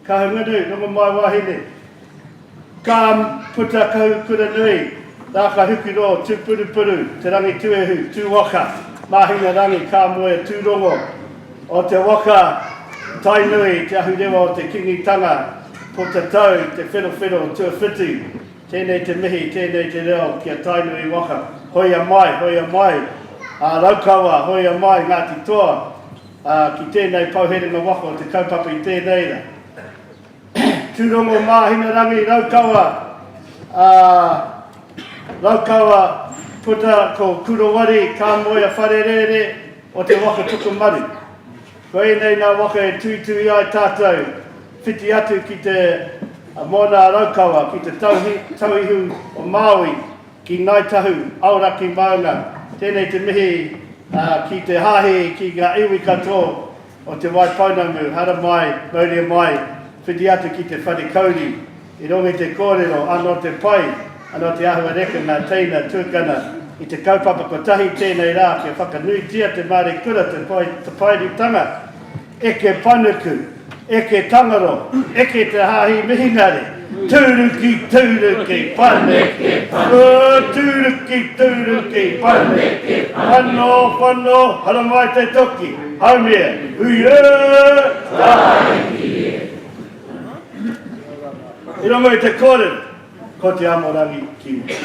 Kahungunu, Rongomaiwahine, Ka puta Kahukuranui, Rākahukuro, Tūpurupuru, Te Rangituehu, Tūwaka, Māhina-rangi, ka moe a Tūrongo, o te waka Tainui, te ahurewa o te Kingitanga, Potatau, Te Wherowhero, Tuawhitu, tēnei te mihi, tēnei te reo ki a Tainui waka, hoea mai, hoea mai, a Raukawa, hoea mai, Ngāti Toa, ki tēnei pouherenga waka o te kaupapa i tēnei ra. Tūrongo Māhinarangi Raukawa, ā, Raukawa puta ko Kurowari ka moe a Wharerēre o te waka Tokomaru. Ko ēnei nā waka e tuitui ai tātou whiti atu ki te moana a Raukawa, ki te tauihu o Māui, ki Ngāi Tahu, Aoraki Maunga. Tēnei te mihi ki te hāhi, ki ngā iwi katoa O Te Waipounamu, haramai, mauria mai, whiti atu ki te whare kauri, i rongo i te kōrero, anō te pai, Anō te āhua reka ngā teina tuakana i te kaupapa kotahi tēnei rā kia whakanuitia te māreikura te paerutanga eke panuku, eke tangaro, eke te hāhi mihinare, tūruki tūruki paneke oh tūruki tūruki paneke whano whano haramai te toki haumia hui e tāiki e. I rongo i te kōrero. Ko te amorangi ki mua.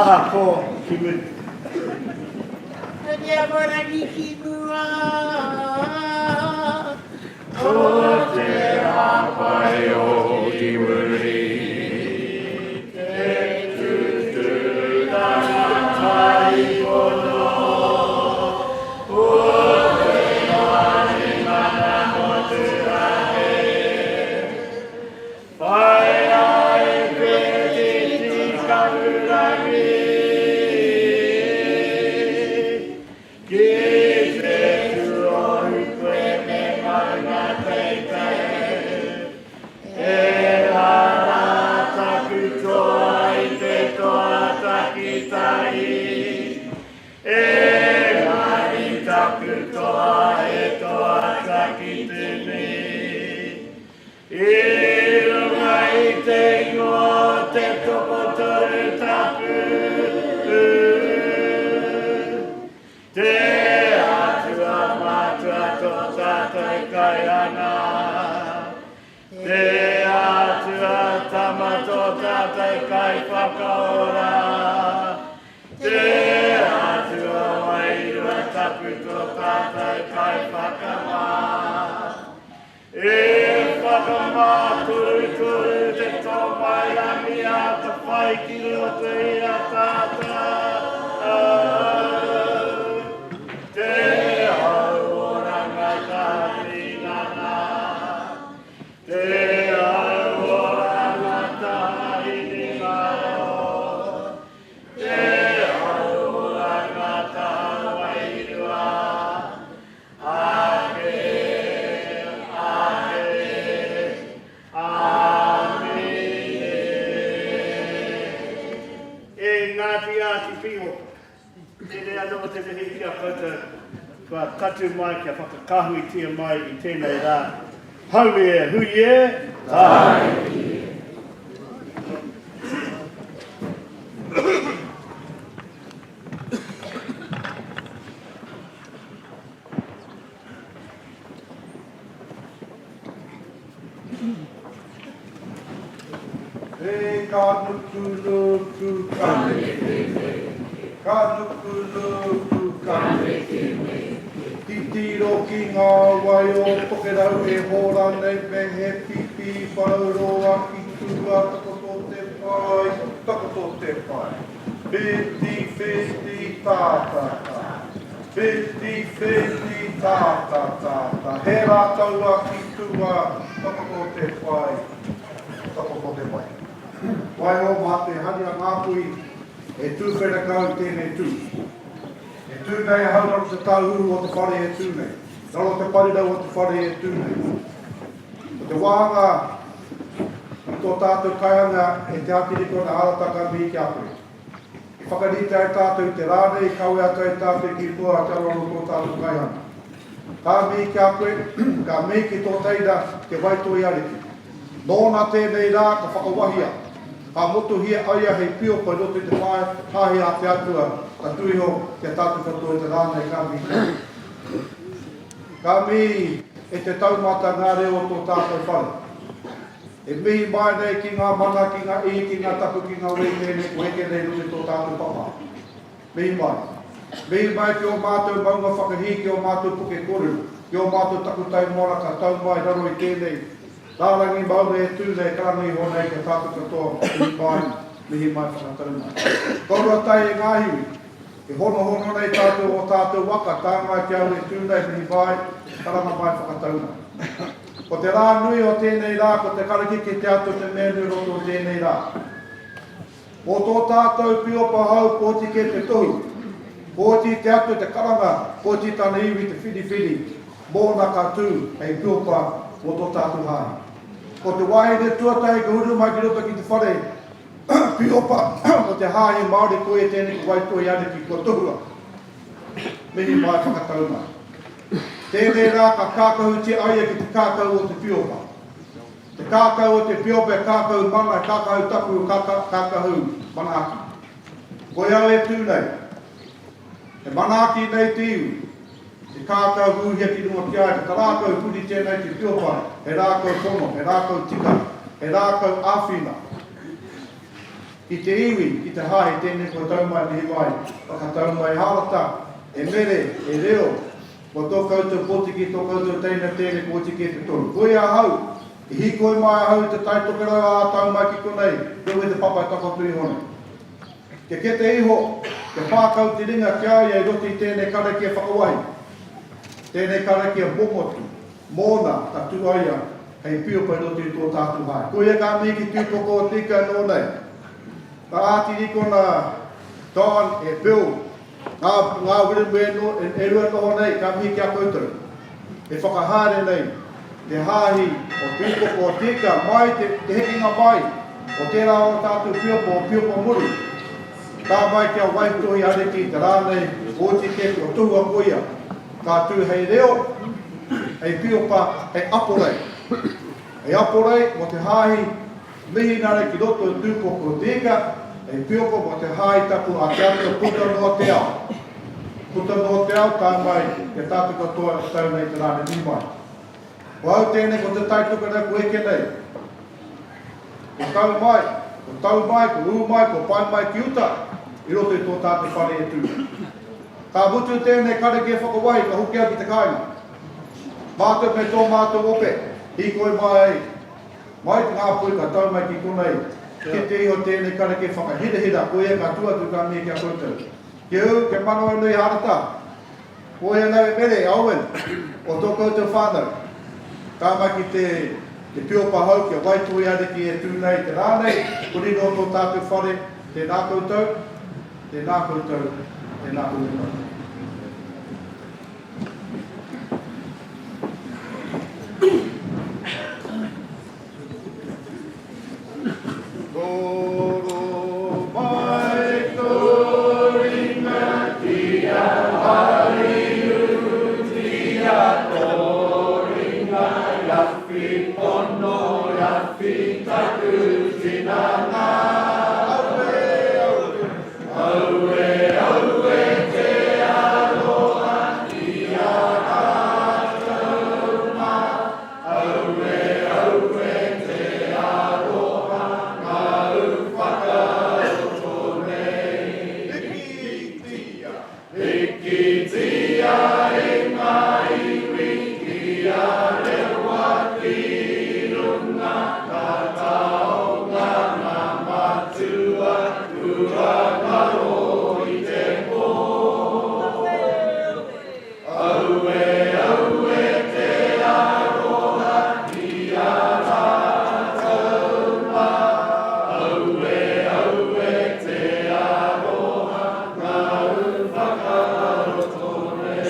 Aha ko ki muri. Ko te amorangi ki mua. Ko te hapaio ki muri. Te tututanga taipono. Engari taku toa he toa takitini I runga i te ingoa o te Tokotoru Tapu Te Atua Matua tō tātou Kaihanga Te Atua Tama tō tātou Kaiwhakaora, Te Atua Wairua Tapu tō tātou Kaiwhakamā. E whakamātorutoru te tōmairangi atawhai ki roto i a tātou. Te hauoranga tātinana. Te hauoranga tāhinengaro. Te hauoranga tāwairua. Ake, ake, āmine. E Ngāti Āti Pīhopa. Tēnei anō te mihi ki a koutou kua tatū mai, kia whakakāhuitia mai i tēnei rā. Haumi e, hui e, tāiki e. He ka nuku nuku ka Ka nuku nuku ka Titiro ki ngā wai o Tokerau e hora nei me he pīpī wharauroa ki tua takoto te pae, takoto te pae. Whiti, whiti, tā, tā, tā. Whiti, whiti, tā, tā, tā, tā. He rā taua ki tua takoto te pae, takoto te pae. Waiho mā te hari a Ngāpuhi e tūwhera kau i tēnei tū. E tū nei ahau raro te tāhuhu o te whare e tū nei. Raro te parirau o te whare e tū nei. Ko te wāhanga i tō tātou kaihanga e Te Ātirikona Arata ka mihi ki a koe. I whakarite ai tātou i te rā nei i kawe atu ai tātou ki mua te aroaro o tō tātou kaihanga. Ka mihi ki a koe, ka mihi ki tō teina, te Waitoi Ariki. Nōna tēnei rā ka whakawahia, ka motuhia aia hei piopa i roto i te whāi, hāhi a te Atua, ka tū iho ki a tātou katoa i te rā nei ka mihi ki a koe. Ka mihi e te taumata ngā reo o tō tātou whare. E mihi mai nei ki ngā mana, ki ngā ihi, ki ngā tapu, ki ngā wē tēnei kua heke nei i roto i tō tātou papa. Mihi mai. Mihi mai ki ō mātou maunga whakahī, ki ō mātou puke kōrero, ki ō mātou takutai moana ka tau mai raro i tēnei rārangi maunga e tū nei, karanga iho nei kia tātou katoa, mihi mai, mihi mai whakatau mai. Koroua tai e ngā iwi, e honohono nei tātou ō tātou waka, tā mai ki au e tū nei, mihi mai, karanga mai whakatau mai. Ko te rā nui o tēnei rā, ko te karakeke te ata o te mea nui roto o tēnei rā. Mō tō tātou piopa hou pōti kē te tohu. Pōti te atu te karanga, pōti tana iwi te whiriwhiri, mōna ka tū hei piopa mō tō tātou hāhi. Ko te wahine tuatahi ka uru mai ki roto ki te whare Piopa o te Hāhi Māori koia tēnei ko Waitohi Ariki kua tohua. Mihi mai whakatau mai. Tēnei rā ka kākahutia a ia ki te kākau o te Piopa. Te kākau o te Piopa he kākahu mana, he kākahu tapu, he kākahu manaaki. Koia au e tū nei. He manaaki nei te iwi. Te kākau hūhia ki runga ki a ia, ko ta rākau huri tēnei te piopa, he rākau pono, he rākau tika, he rākau āwhina ki te iwi, ki te hāhi, tēnei kua tau mai, mihi mai, whakatau mai Hārata, e Mere, e Reo, ko tō koutou potiki, tō koutou teina tēnei kua oti kē te tohu. Koia ahau, i hīkoi mai ahau i te Tai Tokerau ā tau mai ki konei, koe te papa e takoto iho nei. Kia kete iho, kia pākau te ringa ki a ia i roto i tēnei karakia whakawahi, tēnei karakia momotu, mōna ka tū ai ia hei piopa i roto i tō tātou hae. Koia ka mihi ki Tūpoko o te Ika nō nei. Ka ātirikona Don e Bill, ngā, ngā wiremu e, no, e, e rua noho nei, ka mihi ki a koutou. E whakahaere nei te hāhi o Tūpoko o te Ika mai te, te hekenga mai o tērā o tātou piopo, o Piopo Muru. Ka mai ki a Waitohi Ariki i te rā nei, oti kē kua tohua koia. Ka tū hei reo, hei piopa, hei aporei. Hei aporei mō te hāhi Mihinare ki roto i Tūpoko o te Ika, hei piopa mō te hāhi tapu a Te Atua puta noa te ao. Puta noa te ao, tae mai ki a tātou katoa e tau nei te rā nei mihi mai. Ko au tēnei ko te tai tokerau ko eke nei. Ko tau mai, ko tau mai, ko ū mai, ko pae mai ki uta i roto i tō tātou whare e tū nei. Ka mutu tēnei karakia whakawahi ka hoki au ki te kāinga. Mātou me tō mātou ope, hīkoi mai ai, mai te ngāpui ka tau mai ki konei, kite iho tēnei karakia whakahirahira, koia ka tū atu ka mihi ki a koutou. Kia ū, kia manawanui Hārata, Koia nau e Mere, Owen, o tō koutou whānau. Ka mai ki te te piopa hou kia Waitohi Ariki e tū nei te rā nei, huri noa tō tātou whare, tēnā koutou, tēnā koutou, tēnā koutou katoa. Toro mai tō ringa ki a Hariutia, tō ringa awhi pono, awhi taku tinana. Aue, aue, aue, aue te aroha ki a rātou mā. Aue, aue te aroha ngāu whakaroto nei. Hikitia, hikitia e ngā iwi kia rewa ki runga ka taonga ngā matua kua ngaro i te pō. Aue, aue te aroha ki a ratou ma. Aue, aue te aroha ngau whakaroto nei.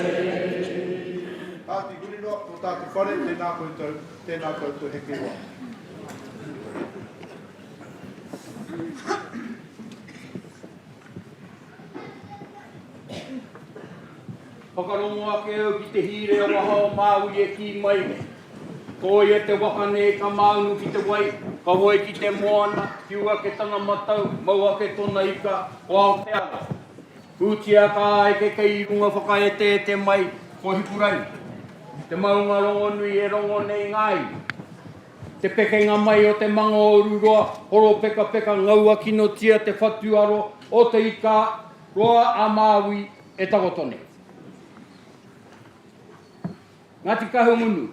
Kāti, huri noa, ko tā te whare, tēnā koutou, tēnā koutou heke roa. Whakarongo ake au ki te hīrea waha o Māui e kī mai nei. Koia te waka nei ka māunu ki te wai, ka hoe ki te moana, whiu ake tana matau, mau ake tona ika, ko Aotearoa. Hūtia ka eke kei runga whakaeteete mai ko Hikurangi, te maunga rongonui e rongo nei ngā iwi. Te pekenga mai o te manga o Ururoa, horopekapeka ngaua kinotia te whatuaro o te ika roa a Māui e takoto nei. Ngāti Kahungunu,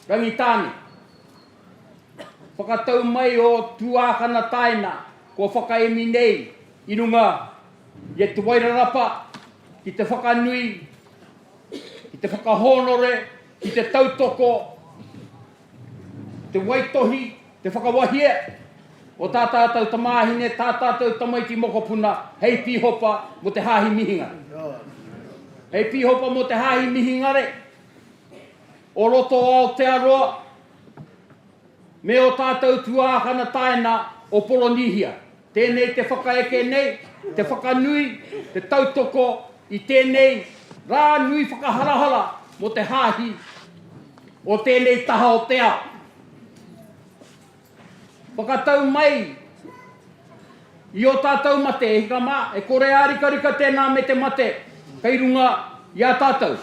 Rangitāne, whakatau mai o tuākana taina kua whakaemi nei i runga i a Te Wairarapa ki te whakanui, ki te whakahōnore, ki te tautoko, te waitohi, te whakawahie o tā tātou tamāhine, tā tātou tamaiti mokopuna hei pīhopa mō te Hāhi Mihingare. Hei pīhopa mō te Hāhi Mihingare o roto o Aotearoa. me ō tātou tuākana taina o Poronīhia. Tēnei te whakaeke nei, te whakanui, te tautoko i tēnei rā nui whakaharahara mō te Hāhi o tēnei taha o te ao. Whakatau mai i ō tātou mate, e hika mā, e kore ārikarika tēnā me te mate kei runga i a tātou.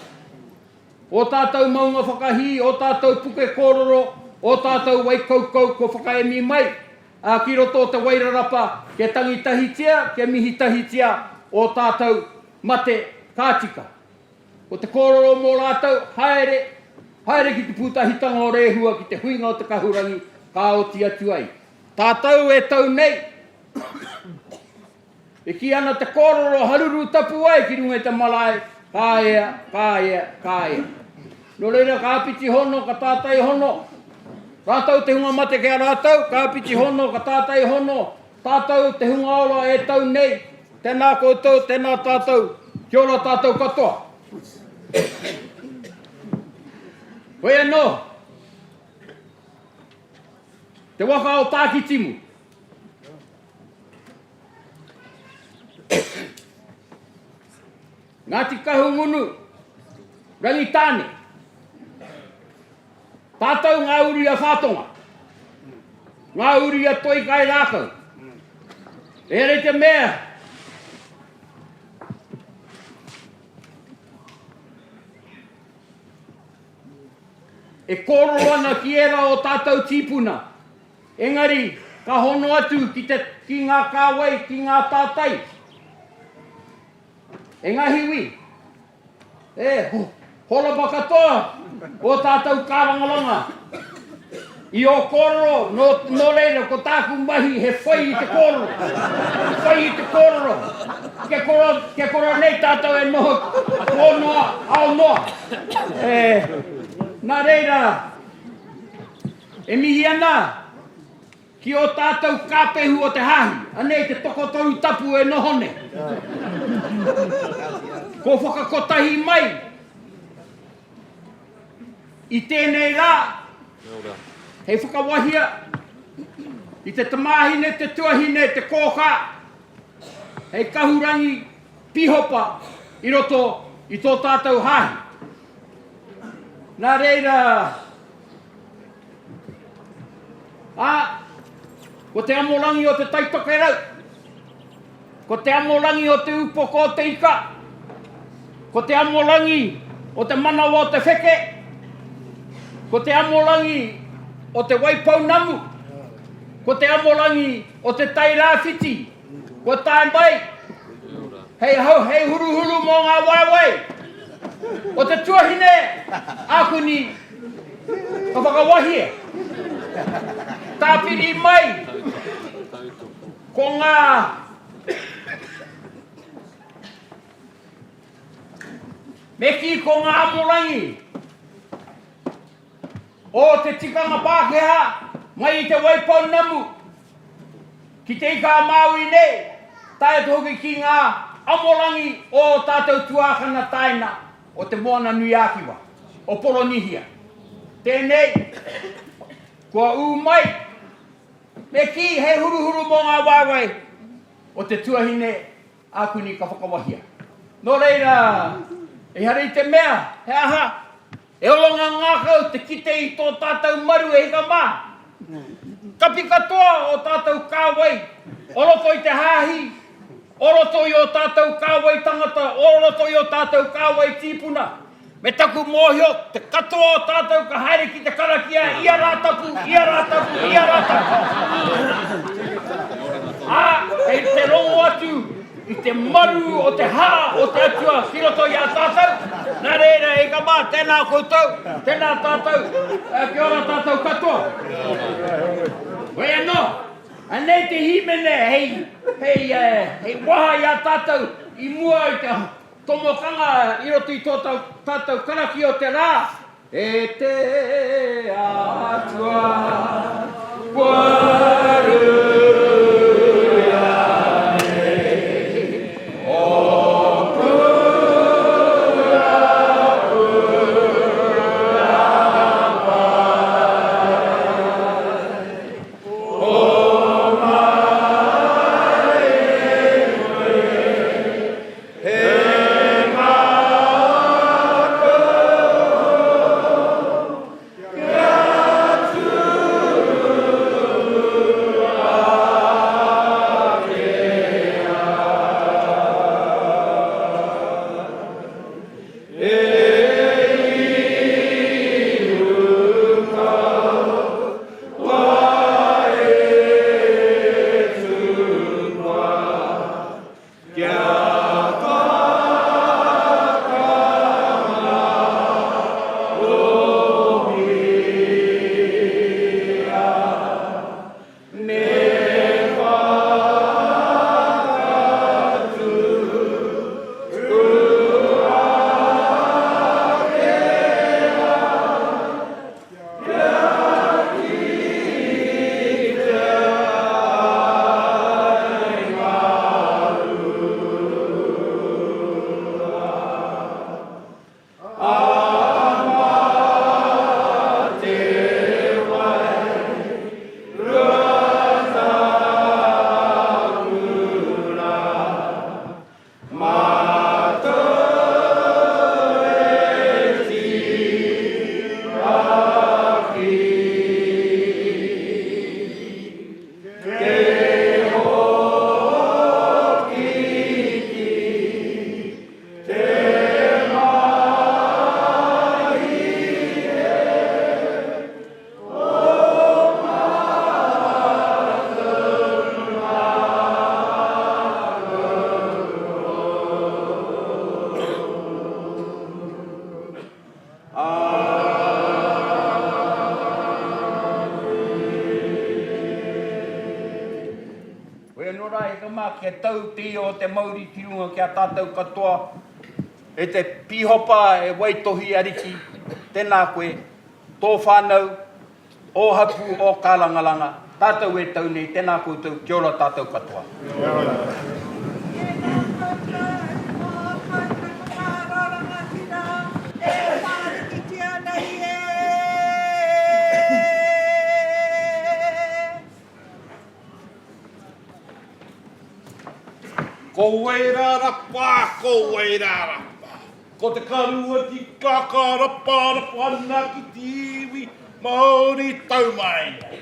Ō tātou maunga whakahī, ō tātou puke kōroro, ō tātou wai kaukau kua whakaemi mai, ā, ki roto o Te Wairarapa kia tangi tahitia, kia mihi tahitia ō tātou mate ka tika. Ko te kōrero mō rātou, haere, haere ki te pūtahitanga o Rēhua ki te huinga o te kahurangi ka oti atu ai. Tātou e tau nei, E kī ana te kōrero haruru tapu ai ki runga i te marae, ka ea, ka ea, ka ea. Nō reira ka āpiti hono, ka tātai hono, rātou te hunga mate ki a rātou, ka āpiti hono, ka tātai hono, tātou te hunga ora e tau nei, tēnā koutou, tēnā tātou, kia ora tātou katoa. Hoi anō, te waka o Tākitimu. Ngāti Kahungunu, Rangitāne. Tātou ngā uri a Whātonga. Ngā uri a Toi Kai Rākau. Ehara i te mea, e kōrero ana ki ērā o tātou tīpuna Engari, ka hono atu ki te, ki ngā kāwai, ki ngā tātai. E ngā hiwi, e, horapa katoa ō tātou kārangaranga i ō kōrero, nō, nō reira, ko tāku mahi he whai i te kōrero, whai i te kōrero, kia koro, kia koro nei tātou e noho pō noa, ao noa. E, nā reira, E mihi ana ki ō tātou kāpehu o te Hāhi, anei te tokotoru tapu e noho nei. Ko whakakotahi mai i tēnei rā hei whakawahia i te tamāhine, te tuahine, te kōkā, hei kahurangi pihopa i roto i tō tātou Hāhi. Nā reira, Ā, ko te amorangi o te Tai Tokerau, ko te amorangi o te upoko o te ika, ko te amorangi o te manawa o te wheke, ko te amorangi o te Waipounamu, ko te amorangi o te Tai Rāwhiti, kua tae mai hei, hei huruhuru mō ngā waewae o te tuahine ākuni ka whakawahia. Tāpiri mai ko ngā Me kī ko ngā amorangi o te tikanga Pākehā mai i Te Waipounamu ki Te Ika-a-Māui nei, tae atu hoki ki ngā amorangi o ō tātou tuākana taina o Te Moana-nui-ā-Kiwa, o Poronihia. Tēnei, kua ū mai, me kī he huruhuru mō ngā waewae o te tuahine ākuni ka whakawahia. Nō reira, ehara i te mea, he aha, E ora ngā ngākau te kite i tō tātou maru e hika mā. Kapi katoa ō tātou kāwai o roto i te hāhi, o roto i ō tātou kāwai tangata, o roto i ō tātou kāwai tīpuna. Me taku mōhio, te katoa o tātou ka haere ki te karakia ia Rātapu, ia Rātapu, ia Rātapu. Ā, kei te rongo atu i te maru o te hā o te Atua ki roto i a tātou. Nā reira, e ka mā, tēnā koutou, tēnā tātou, kia ora tātou katoa. Hoi anō, anei te hīmene hei, hei, hei waha i a tātou i mua i te tomokanga i roto i tō tātou karakia o te rā, E te Atua, kua ruia nei oku rapu rapai. mā, kia tau te ia o te mauri ki runga ki a tātou katoa, e te Pīhopa e Waitohi Ariki, tēnā koe, tō whānau, ō hapū, ō kārangaranga, tātou e tau nei, tēnā koutou, kia ora tātou katoa. Kia ora. Tēnā koutou, mō koutou whakaaro rangatira e whārikitia nei e. Ko wai rā rapa, ko wai rā rapa. Ko te karua ki kaka rapa rapa ana ki te iwi Māori tau mai nei.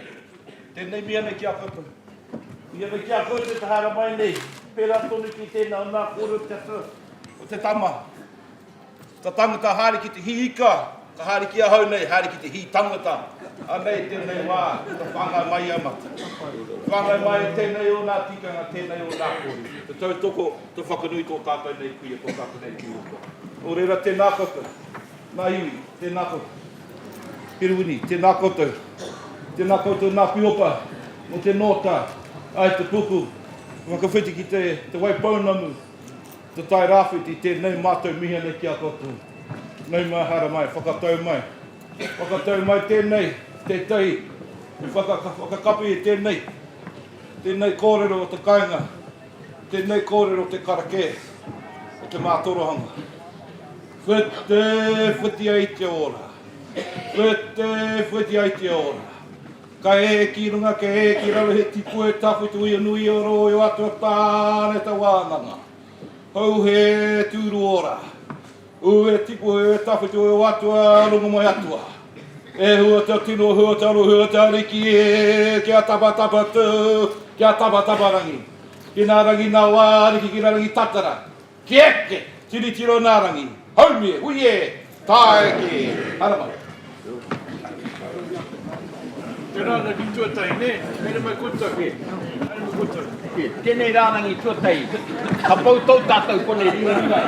Tēnei mihi ana ki a koutou. Mihi ana ki a koutou te haere mai nei. Pērā tonu ki tēnā o nā kōrero te atua o te tama. Ka tangata haere ki te hī ika, ka haere ki ahau nei, haere ki te hī tangata. Anei tēnei wā, ka whāngai mai a Mata. Whāngai mai tēnei o nā tikanga, tēnei o nā kōrero. Te tautoko, te whakanui tō tātou nei kuia, tō tātou nei pīhopa. Nō reira, tēnā koutou, nā iwi, tēnā koutou. Herewini, tēnā koutou. Tēnā koutou nā pīhopa, mō te nōta, ai te puku, whakawhiti ki te, te Waipounamu, Te Tai Rāwhiti, tēnei mātou mihi ana ki a koutou. Nau mai, haere mai, whakatau mai. Whakatau mai tēnei, tētahi, i whaka, whakakapi i tēnei, tēnei kōrero o te kāinga, tēnei kōrero o te karakē, o te mātorohanga. Whiti, whiti ai te ora. Whiti, whiti ai te ora. Ka ē ki runga, ka ē ki raro he tipu e tawhito i a nui o rō o atua tāne ta wānanga. Hou he tūru ora. U e tipu e tawhito e o atua rongo mai atua. E hua te tino, hua te aro, hua te ariki e, kia tapatapa tū, kia tapatapa rangi. Ki nā rangi nā wā ariki, ki nā rangi tatara. Ki eke, tiritiro nā rangi, haumi e, hui e, tae ki, haramai. Te rārangi tuatahi, nē? Haere mai koutou. Haere mai koutou. Tēnei rārangi tuatahi, ka pau tou tātou konei ringaringa.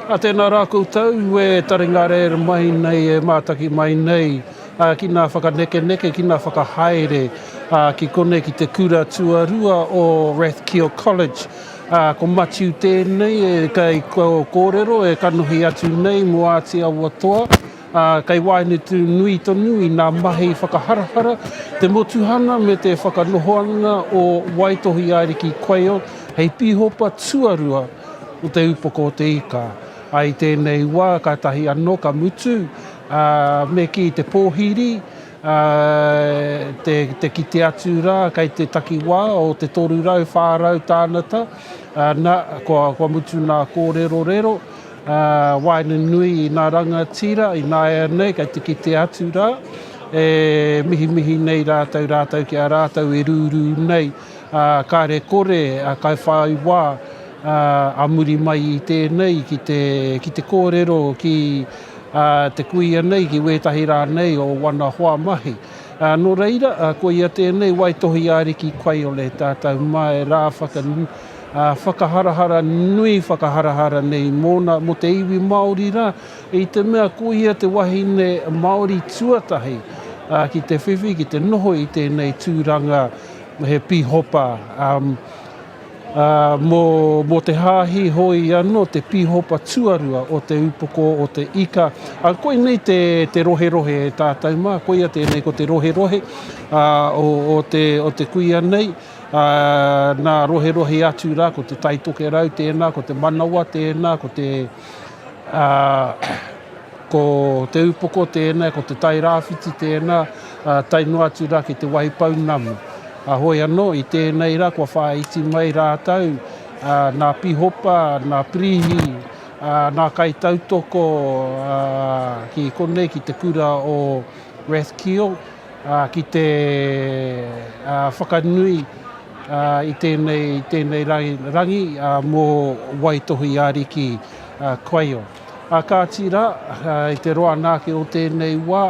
A tēnā rā koutou e taringa rere mai nei, e mātaki mai nei ki ngā whakanekeneke, ki ngā whakahaere ki konei ki te kura tuarua o Rathkeale College. Ko Matiu tēnei e kei kōrero, e kanohi atu nei mō Āti Awa Toa, ā, kei waenetu nui tonu i nā mahi whakaharahara, te motuhanga me te whakanohoanga o Waitohi Ariki Quayle hei pīhopa tuarua o Te Upoko o te Ika. Ā, i tēnei wā, kātahi anō ka mutu, ā, me kī te pōhiri, ā, te, te kite atu rā kei te takiwā o te 300, 400 tānata, ā, nā, kua, kua mutu nā kōrerorero, ā, waenganui i nā rangatira, ināianei kei te kite atu rā, e mihimihi nei rātou, rātou ki a rātou e rūrū nei, ā, kāre kore a kai whai wā, ā, a muri mai i tēnei ki te, ki te kōrero ki, ā, te kuia nei, ki wētahi rānei o wana hoa mahi. Ā, nō reira, ā, koia tēnei waitohi ariki Kwaiole tātou mai rā whaka, ā, whakaharahara nui whakaharahara nei mōna, mō te iwi Māori rā, i te mea koia te wahine Māori tuatahi, ā, ki te whiwhi, ki te noho i tēnei tūranga he pīhopa, ā, Ā, mō, mō te Hāhi hoi anō te pīhopa tuarua o te upoko o te ika. Ā, koinei te, te roherohe e tātou mā, koia tēnei ko te roherohe, ā, o, o te, o te kuia nei, ā, nā roherohe atu rā, ko te Tai Tokerau tēnā, ko te Manawa tēnā, ko te, ā, ko te upoko tēnā, ko te Tai Rāwhiti tēnā, ā, tae noa atu rā ki te Wahipounamu. Ā, hoi anō, i tēnei rā kua whāiti mai rātou, ā, nā Pihopa, nā Pirihi, ā, nā kaitautoko, ā, ki konei, ki te kura o Rathkeale, ā, ki te, ā, whakanui, ā, i tēnei, i tēnei rangi, ā, mō Waitohi Ariki, ā, Quayle. Ā kāti rā, i te roa nāke o tēnei wā,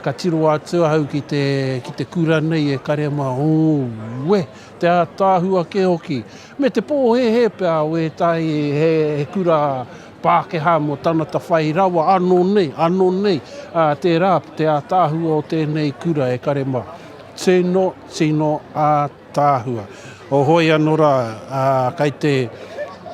ka tiro atu ahau ki te, ki te kura nei e kare ma, ō, te ātaahua kē hoki. Me te pōhēhē pea o ētahi he, he kura Pākehā mō tanata whai rawa anō nei, anō nei, ā, tērā te ātaahua o tēnei kura e kare ma. Tino, tino ātaahua. O hoi anō rā, ā, kei te,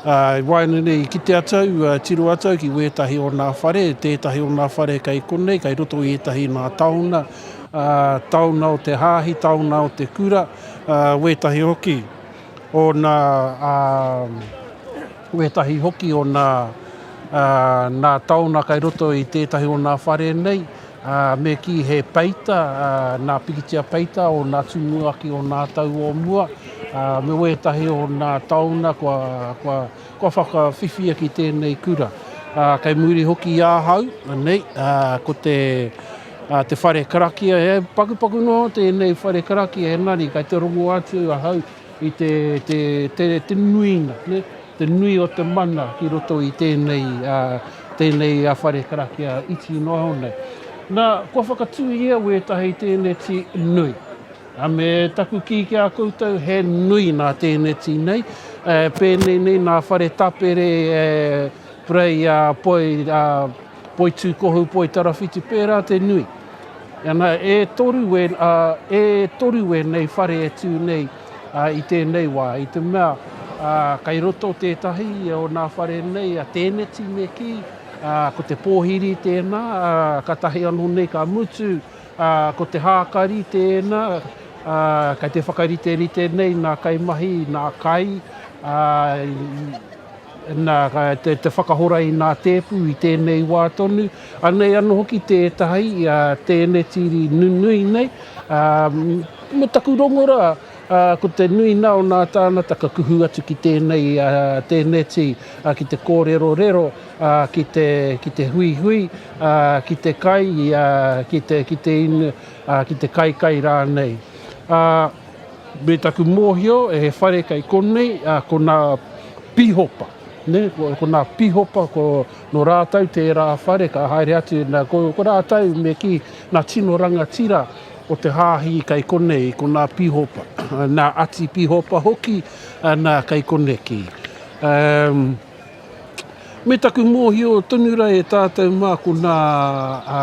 ā, i waenganui i kite atu au, ā, tiro atu au ki wētahi o nā whare, tētahi o nā whare kei konei, kei roto i ētahi nā taona, ā, taona o te hāhi, taona o te kura, ā, wētahi hoki o nā, ā, wētahi hoki o nā, ā, nā taona kei roto i tētahi o nā whare nei, ā, me kī he peita, ā, nā pikitia peita o nā tumuaki o nā tau o mua, ā, me wētahi o nā taona kua, kua, kua whakawhiwhia ki tēnei kura. Ā, kei muri hoki i ahau, anei, ā, ko te, ā, te whare karakia, he pakupaku noa tēnei whare karakia, engari kei te rongo atu ahau i te, te, te, te nuinga, ne? te nui o te mana ki roto i tēnei, ā, tēnei whare karakia iti noa iho nei. Nā, kua whakatūhia wētahi tēneti nui. Ā, me taku kī ki a koutou, he nui nā tēneti nei, e, pēnei nei nā whare tapere, e, prei, ā, poi, ā, poitūkohu, poitarawhiti, pērā te nui. Ana, e toru wē, ā, e toru wēnei whare e tū nei, ā, i tēnei wā, i te mea, ā, kei roto tētahi o nā whare nei, a Tēneti me kī, ā, ko te pōhiri tēnā, ā, kātahi anō nei ka mutu, ā, ko te hākari tēnā, ā, kei te whakariterite nei nā kaimahi, nā kai, ā, i, Nā, te, te whakahora i nā tēpu i tēnei wā tonu. Anei anō hoki tētahi, a, tēneti nunui nei. Ā, me taku rongo rā, ā, ko te nui nā o nā tānata ka kuhu atu ki tēnei, ā, tēneti, ā, ki te kōrerorero, ā, ki te, ki te huihui, ā, ki te kai, ā, ki te, ki te inu, ā, ki te kaikai rānei. Ā, Me taku mōhio, he whare kei konei, ā, ko nā pīhopa, nē, ko, ko nā pīhopa, ko, nō rātou tērā whare ka haere atu, nā, ko, ko rātou me kī, nā tino rangatira o te hāhi kei konei, ko nā pīhopa, nā ati pīhopa hoki, nā, kei koneki. Um, me taku mōhio tonu rā e tātou mā ko nā, ā,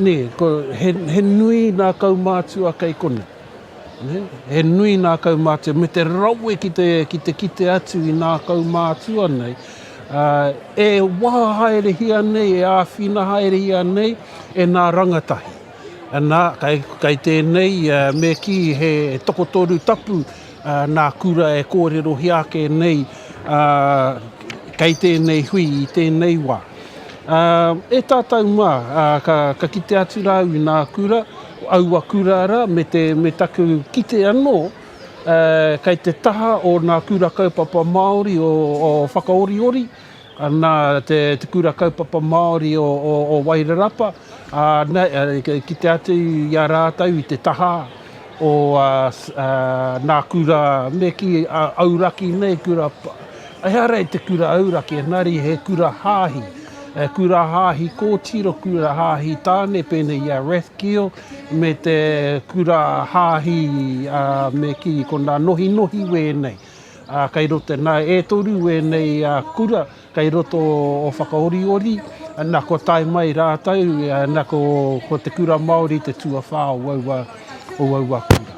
nē, ko, he, he nui nā kaumātua kei konei. He nui nā kaumātua, me te rawe ki te, ki te kite atu i nā kaumātua nei, e waha haerehia nei, e āwhina haerehia nei e nā rangatahi. Nā, kei, kei tēnei, me kī he tokotoru tapu nā kura e kōrerohia ake nei kei tēnei hui i tēnei wā. E tātou mā, ka, ka kite atu rā au i nā kura, aua kura rā, me te, me taku kite anō, kei te taha o nā kura kaupapa Māori o, o Whakaoriori, nā te, te kura kaupapa Māori o, o, o Wairarapa, ā, nā, kite atu i a rātou i te taha o nā kura, me kī, auraki nei, kura, ehara i te kura auraki, engari he kura hāhi, kura hāhi kōtiro, kura hāhi tāne, pēnei i a Rathkeale, me te kura hāhi, me kī, ko nā nohinohi wēnei, kei roto, nā, e toru wēnei kura, Kei roto o Whakaoriori, na kua tae mai rātou, na ko, ko te kura Māori te tuawhā o aua, o aua kura.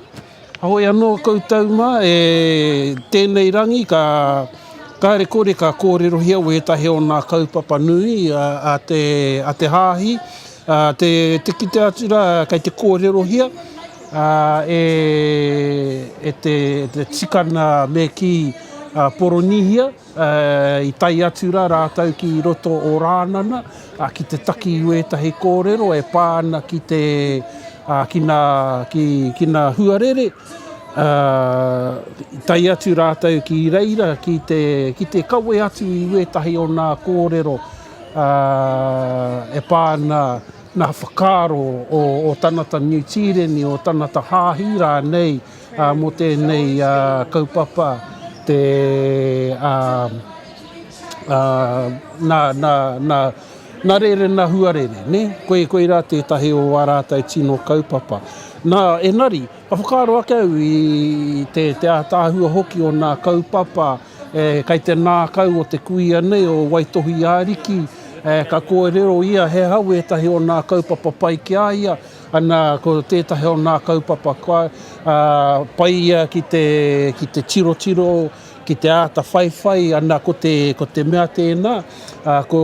Heoi anō koutou mā, e, tēnei rangi ka, kāre kore ka kōrerohia wētahi o nā kaupapa nui a, a te, a te hāhi, a, te, te kite atu rā kei te kōrerohia, a, e, e te, te tikana me kī, a, Poronihia, I tae atu rā rātou ki roto o Rānana ki te taki i wētahi kōrero e pā ana ki te, ki nā, ki, ki nā huarere. I tae atu rātou ki reira ki te, ki te kawe atu i wētahi o nā kōrero e pā ana nā whakaaro o, o tanata Niu Tīreni, o tanata hāhi rānei mō tēnei kaupapa te. Ā, nā, nā, nā, nā rere, nā huarere, nē? Koi, koirā tētahi o ā rātou tino kaupapa. Nā, engari, ka whakaaro ake au i te, te ātaahua hoki o nā kaupapa e, kei te nākau o te kuia nei, o Waitohi Ariki, e, ka kōrero ia he aha wētahi o nā kaupapa pai ki a ia, ana, ko tētahi o nā kaupapa kua, ā, pai ia ki te, ki te tirotiro, ki te āta whaiwhai, ana ko te, ko te mea tēnā, ā, ko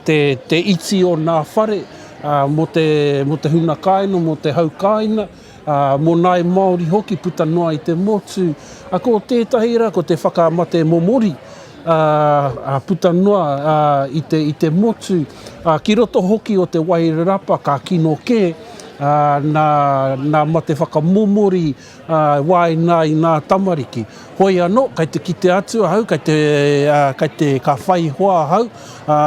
te, te iti o nā whare, ā, mō te, mō te huna kāina, mō te hau kāina, ā, mō nāi Māori hoki puta noa i te motu. Ā, ko tētahi rā, ko te whakamate momori, ā, ā, puta noa, ā, i te, i te motu, ā, ki roto hoki o te Wairarapa ka kino kē, ā, nā, nā mate whakamomori, ā, waenga i ngā tamariki. Hoi anō, kei te kite atu ahau, kei te, ā, kei te, ka whai hoa ahau, ā,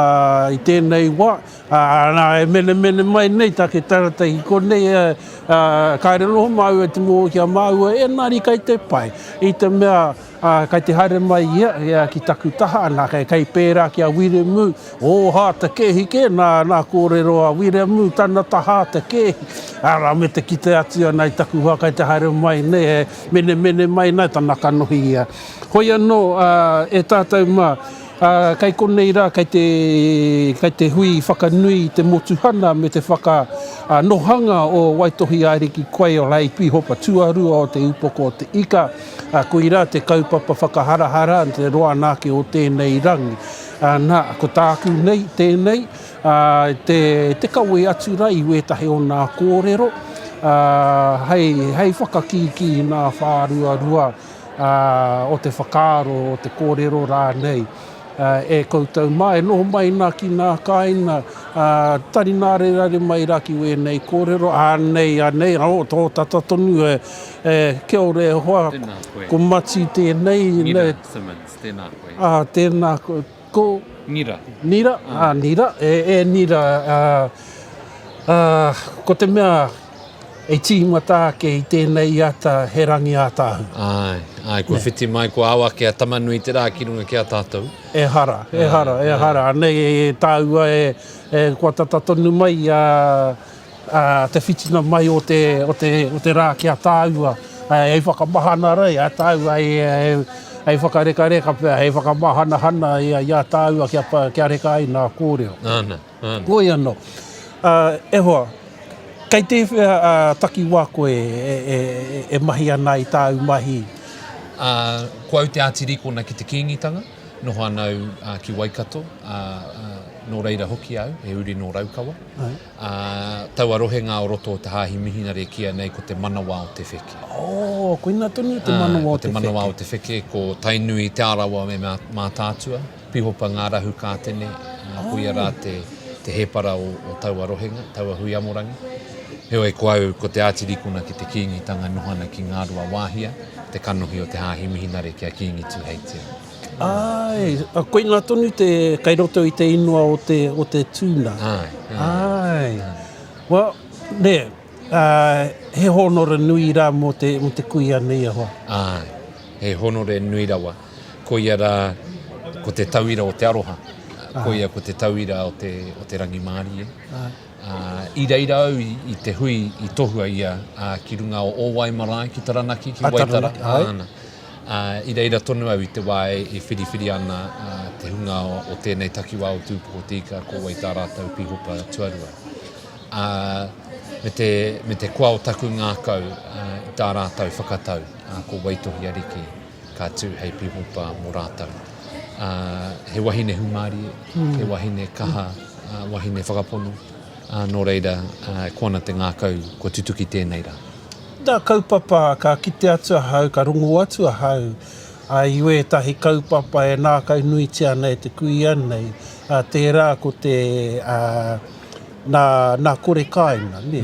i tēnei wā, ā, nā, e menemene mai nei take tangata ki konei, ā, ā, kāre noho māua i te mōhio ki a māua, engari kei te pai, i te mea, ā, kei te haere mai ia, ia ki taku taha, nā, kei, kei pērā ki a Wiremu, ō hā te kēhi kē, nā, nā kōrero a Wiremu, tana tahā te kēhi, arā, me te kite atu ana i taku hoa kei te haere mai nei, e menemene mai nei tana kanohi ia. Hoi anō, ā, e tātou mā, ā, kei konei rā, kei te, kei te hui whakanui i te motuhana me te whaka, ā, nohanga o Waitohi Ariki Quayle hei Pīhopa Tuarua o Te Upoko o Te Ika, ā, koirā te kaupapa whakaharahara te roa anake o tēnei rangi. Ā, nā, ko tāku nei tēnei, ā, te, te kawe atu rā i wētahi o nā kōrero, ā, hei, hei whakakīkī i nā whāruarua, ā, o te whakaaro, o te kōrero rānei, ā, e koutou mā, e noho mai nā ki nā kāinga, ā, tari nārerare mai rā ki wēnei kōrero, ānei, ānei, ō, tō tata tonu, e, e, kia ora e hoa, Tēnā koe. ko Mati tēnei, Ngira Simmons. Tēnā koe. Ā, tēnā koe. Ko. Nira. Nira, ā, Nira, e, e Nira, ā, ā, ko te mea e tīmata ake i tēnei ata he rangi ātaahua. Āe, āe, kua whiti mai, kua ao ake a Tamanui-te-rā ki runga ki a tātou. Ehara, ehara, ehara, anei e tāua e, e, kua tata tonu mai a, Ā, te whitinga mai o te, o te, o te rā ki a tāua, hei whakamahana rei a tāua, hei, hei, hei whakarekareka pea, hei whakamahanahana i a, i a tāua kia, kia reka ai nā kōrero. Āna, āna. Koi anō. Ā, e hoa, kei tēwhea ā, takiwā koe e, e, e mahi ana i tāu mahi? Ā, ko au te ātirīkona ki te Kīngitanga, noho ana au ā, ki Waikato, ā, ā, nō reira hoki au, he uri nō Raukawa. Ā, taua rohenga o roto o te Hāhi Mihinare e kīia nei ko te manawa o te wheke. Oh, koina tonu te manawa o te wheke. Ko te manawa o te wheke, ko Tainui, Te Arawa me Mātaatua, Pihopa Ngārahu Kātene, ā, koia rā te, te hēpara o, o taua rohenga, taua hui amorangi. Heoi, ko au, ko Te Ātirīkona ki te Kīngitanga noho ana ki Ngāruawāhia, te kanohi o te Hāhi Mihinare ki a Kīngi Tūheitia. Āe, koina tonu te, kei roto i te ingoa o te, o te tuna. Āe, āe. Āe. Well, nē, he hōnore nui rā mō te, mō te kuia nei e hoa. Āe, he hōnore nui rawa. Koia rā, ko te tauira o te aroha. Koia ko te tauira o te, o te rangimārie. Āe. Ā, i reira au i, i te hui i tohua ia, ā, ki runga o Ōwai marae, ki Taranaki, ki Waitara. Āna. Ā, i reira tonu au i te wā e, e whiriwhiri ana ā, te hunga o, o tēnei takiwā o Tūpoko Te Ika ko wai tā rātou pīhopa tuarua. Ā, me te, me te koa o taku ngākau ā, i tā rātou whakatau, ā, ko Waitohi Ariki ka tū hei pīhopa mō rātou. Ā, he wahine hūmārie, he wahine kaha, ā, wahine whakapono, ā, nō reira, ā, e koa ana te ngākau kua tutuki tēnei rā. Nā kaupapa ka kite atu ahau, ka rongo atu ahau i wētahi kaupapa e nākaunuitia ana e te kuia nei, tērā ko te, nā, nā kore kāinga, nē?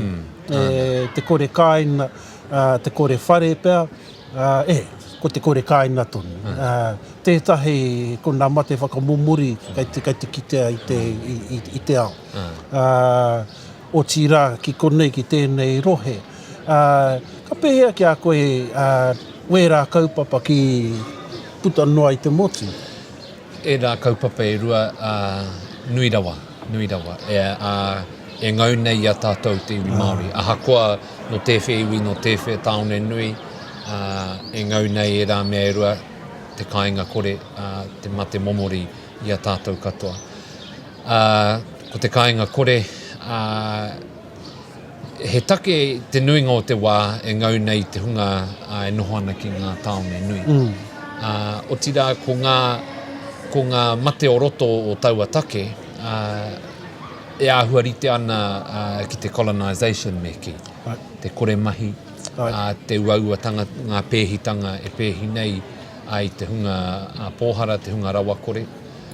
E, te kore kāinga, te kore whare pea, e, ko te kore kāinga tonu. Tētahi ko nā mate whakamomori kei te, kei te kitea i te, i, i te ao. Otirā ki konei ki tēnei rohe. Ā, ka pēhea ki a koe ā, wērā kaupapa ki puta noa i te motu? Ērā kaupapa e rua, ā, nui rawa, nui rawa, e, ā, e ngau nei i a tātou te iwi Māori. Ahakoa nō tēwhea iwi, nō tēwhea tāone nui, ā, e ngau nei ērā mea e rua, te kāinga kore, ā, te mate momori i a tātou katoa. Ā, ko te kāinga kore, ā, he take te nuinga o te wā e ngau nei te hunga e noho ana ki ngā tāone nui. Mm. Ā, otirā, ko ngā, ko ngā mate o roto o taua take, ā, e āhua rite ana ki te colonisation me kī. Right. Te kore mahi, right. ā, te uauatanga, ngā pēhitanga e pēhi nei ai te hunga pōhara, te hunga rawakore.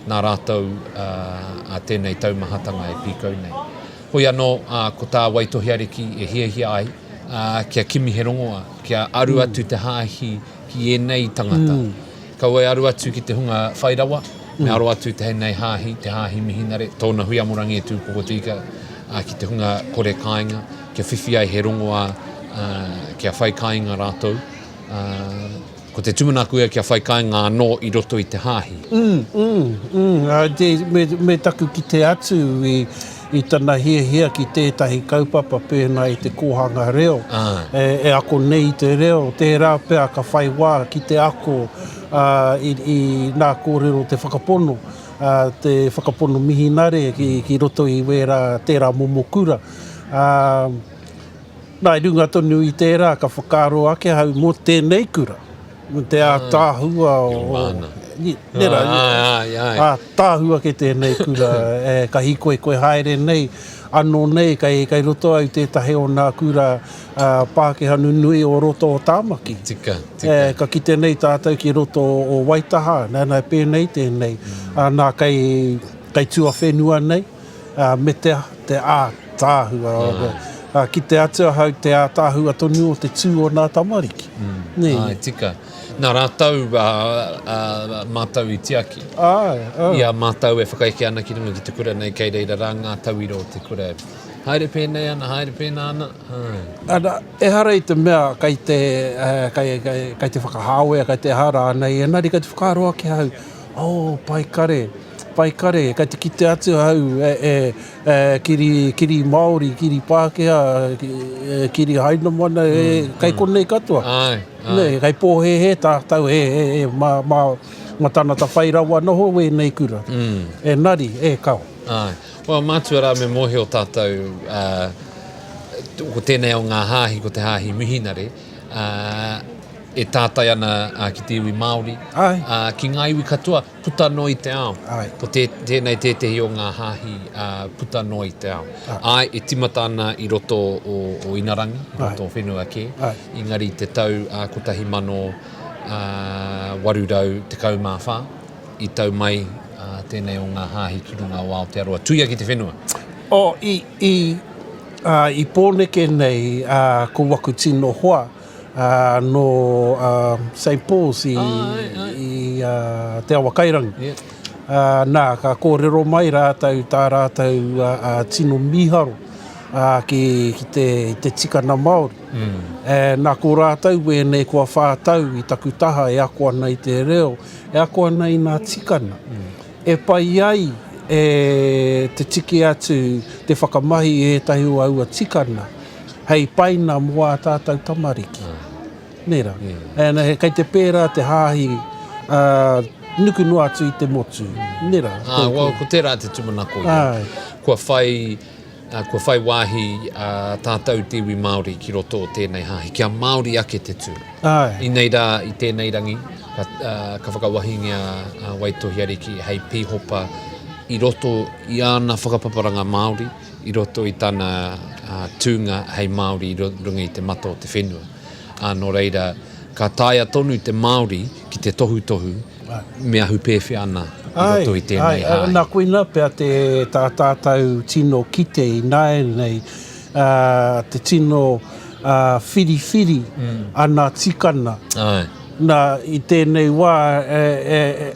nā rātou a tēnei taumahatanga e pīkau nei. Hoi anō, ko tā Waitohi Ariki e hiahia ai, kia kimi he rongoā, kia aru atu te hāhi ki ēnei tangata. Kaua e aru atu ki te hunga whai rawa, me aro atu tēnei hāhi, te hāhi mihinare, tōna hui amorangi e tū pokotika, ki te hunga kore kāinga, kia whiwhi ai he rongoā, kia whai kāinga rātou. Ko te tūmanako ia kia whai kāinga anō i roto i te hāhi. Mm, mm, mm, ā, te, me, me taku kite atu i, i tana hiahia ki tētahi kaupapa pēnā i te kōhanga reo, Āe. e, e ako nei i te reo, tērā pea ka whai wā ki te ako, ā, i, i nā kōrero te whakapono, ā, te whakapono mihinare ki, ki roto i wērā, tērā momo kura. Ā, Nā, i runga tonu i tērā, ka whakaaro ake ahau mō tēnei kura, mō te ātaahua o... Nē rā, ātaahua ake tēnei kura, e, ka hīkoikoi haere nei, anō nei, kei, kei roto au tētahi o nā kura Pākehā nunui o roto o Tāmaki. Tika, tika. E, ka kite nei tātou ki roto o Waitaha, nā, nā, pēnei tēnei, nā, kei, kei tuawhenua nei. Ā, me te aha, te ātaahua. Ā, kite atu ahau te ātaahua tonu o te tū o nā tamariki. Nē. Āe, tika. Nā rātou ā, ā, mātou i tiaki. Āe, āe. I a mātou e whakaeke ana ki runga ki te kura nei, kei reira rā ngā tauira o te kura e haere pēnei ana, haere pēnā ana, āe. Ana, ehara i te mea kei te, kei, kei, kei te whakahāwea, kei te aha rānei, engari kei te whakaaro ake ahau, oh, pai kare. Pai kare, kei te kite atu ahau e, e, e, kiri, kiri Māori, kiri Pākehā, e, kiri Hainamana, e, mm, kei mm. konei katoa. Ai, ai. Ne, kei pōhēhē tātou, e, e, e, mā, mā, mā tanata whai rawa noho wēnei kura. Mm. E nari, e kao. Ai. Well, mātua rā me mōhio tātou, uh, ko tēnei o ngā hāhi, ko te hāhi mihinare, uh, e tātai ana uh, ki te iwi Māori, Ai. Uh, ki ngā iwi katoa, puta noa i te ao. Āe. Ko tē, tēnei tētehi o ngā hāhi ā, puta noa i te ao. Āe, e tīmata ana i roto o, o Inarangi, i roto o whenua kē, Āe. engari i te tau ā, 1814, i tau mai ā, tēnei o ngā hāhi ki runga o Aotearoa, tuia ki te whenua. Oh, i, i, ā, i Pōneke nei, ā, ko waku tino hoa, ā, nō St Paul's i, i Te Awakairangi. Ā, nā, ka kōrero mai rātou tā rātou tino mīharo ki, ki te, te tikana Māori. Mm. E, nā, ko rātou wēnei kua whātau i taku taha e ako ana i te reo, e ako ana i ngā tikana. Mm. E pai ai e te tiki atu, te whakamahi i ētahi o aua tikana, hei paina mō ā tātou tamariki. Nē rā? And, kei te pērā te hāhi nuku noa atu i te motu. Nē rā? Ā, well, ko tērā te tūmanako ia. Kua whai, kua whai wāhi tātou te iwi Māori ki roto o tēnei hāhi, kia Māori ake te tū. Inei rā, i tēnei rangi, ka, ka whakawahingia a Waitohi Ariki hei pīhopa i roto i āna whakapaparanga Māori, i roto i tana tūnga hei Māori i runga i te mata o te whenua. Ā, nō reira, ka taea tonu te Māori ki te tohutohu me ahu pēwhea ana i roto i tēnei hāhi. Āe, nā koina pea te, tā tātou tino kite ināianei, te tino whiriwhiri a nā tikana. Āe. Nā, i tēnei wā, e, e,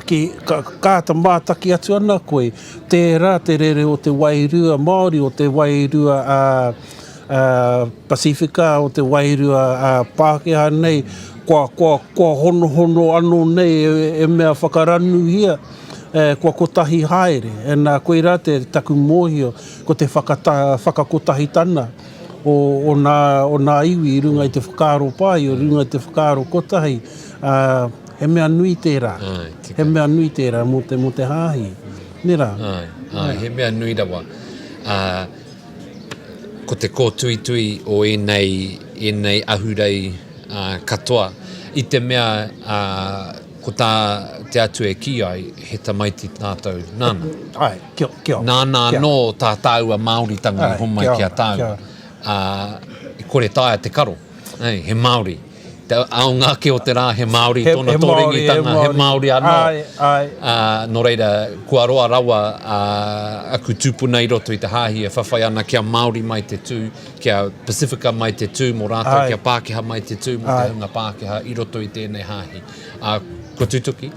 Ki, ka, ka āta mātaki atu ana koe, tērā te rere o te wairua Māori, o te wairua ā, Pasifika, o te wairua Pākehā nei, kua, kua, kua honohono anō nei e mea whakaranuhia, kua kotahi haere. Nā, koirā te taku mōhio, ko te whakata, whakakotahitana o, o nā, o nā iwi i runga i te whakaaro pai, i runga i te whakaaro kotahi, ā, he mea nui tērā. Āe, tika. He mea nui tērā mō te, mō te hāhi. Nē rā? Āe, āe, he mea nui rawa. Ā, ko te kōtuitui o ēnei, ēnei ahurei ā, katoa, i te mea, ā, ko tā te Atua e kī ai, he tamaiti tātou nāna. Āe, kia, kia ora. Nāna anō tā tāua Māoritanga i homai ki a tāua. Ā, e kore taea te karo. Ei, he Māori. Te aonga ake o te rā, he Māori tōna tōrengitanga, he Māori anō. Āe, āe. Ā, nō reira, kua roa rawa ā, aku tūpuna i roto i te hāhi e whawhai ana kia Māori mai te tū, kia Pasifika mai te tū mō rātou, kia Pākehā mai te tū mō te hunga Pākehā i roto i tēnei hāhi. Ā, kua tutuki,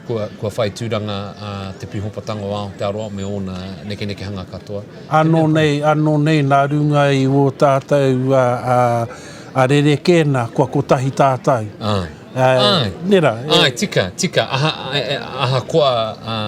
kua, kua whai tūranga a Te Pīhopatanga o Aotearoa me ōna nekenekehanga katoa. Anō nei, anō nei, nā runga i wō tātou ā, ā, ā rerekē nā, kua kotahi tātou. Āe. Āe. Nē rā? Āe, tika, tika. Aha, ahakoa, ā,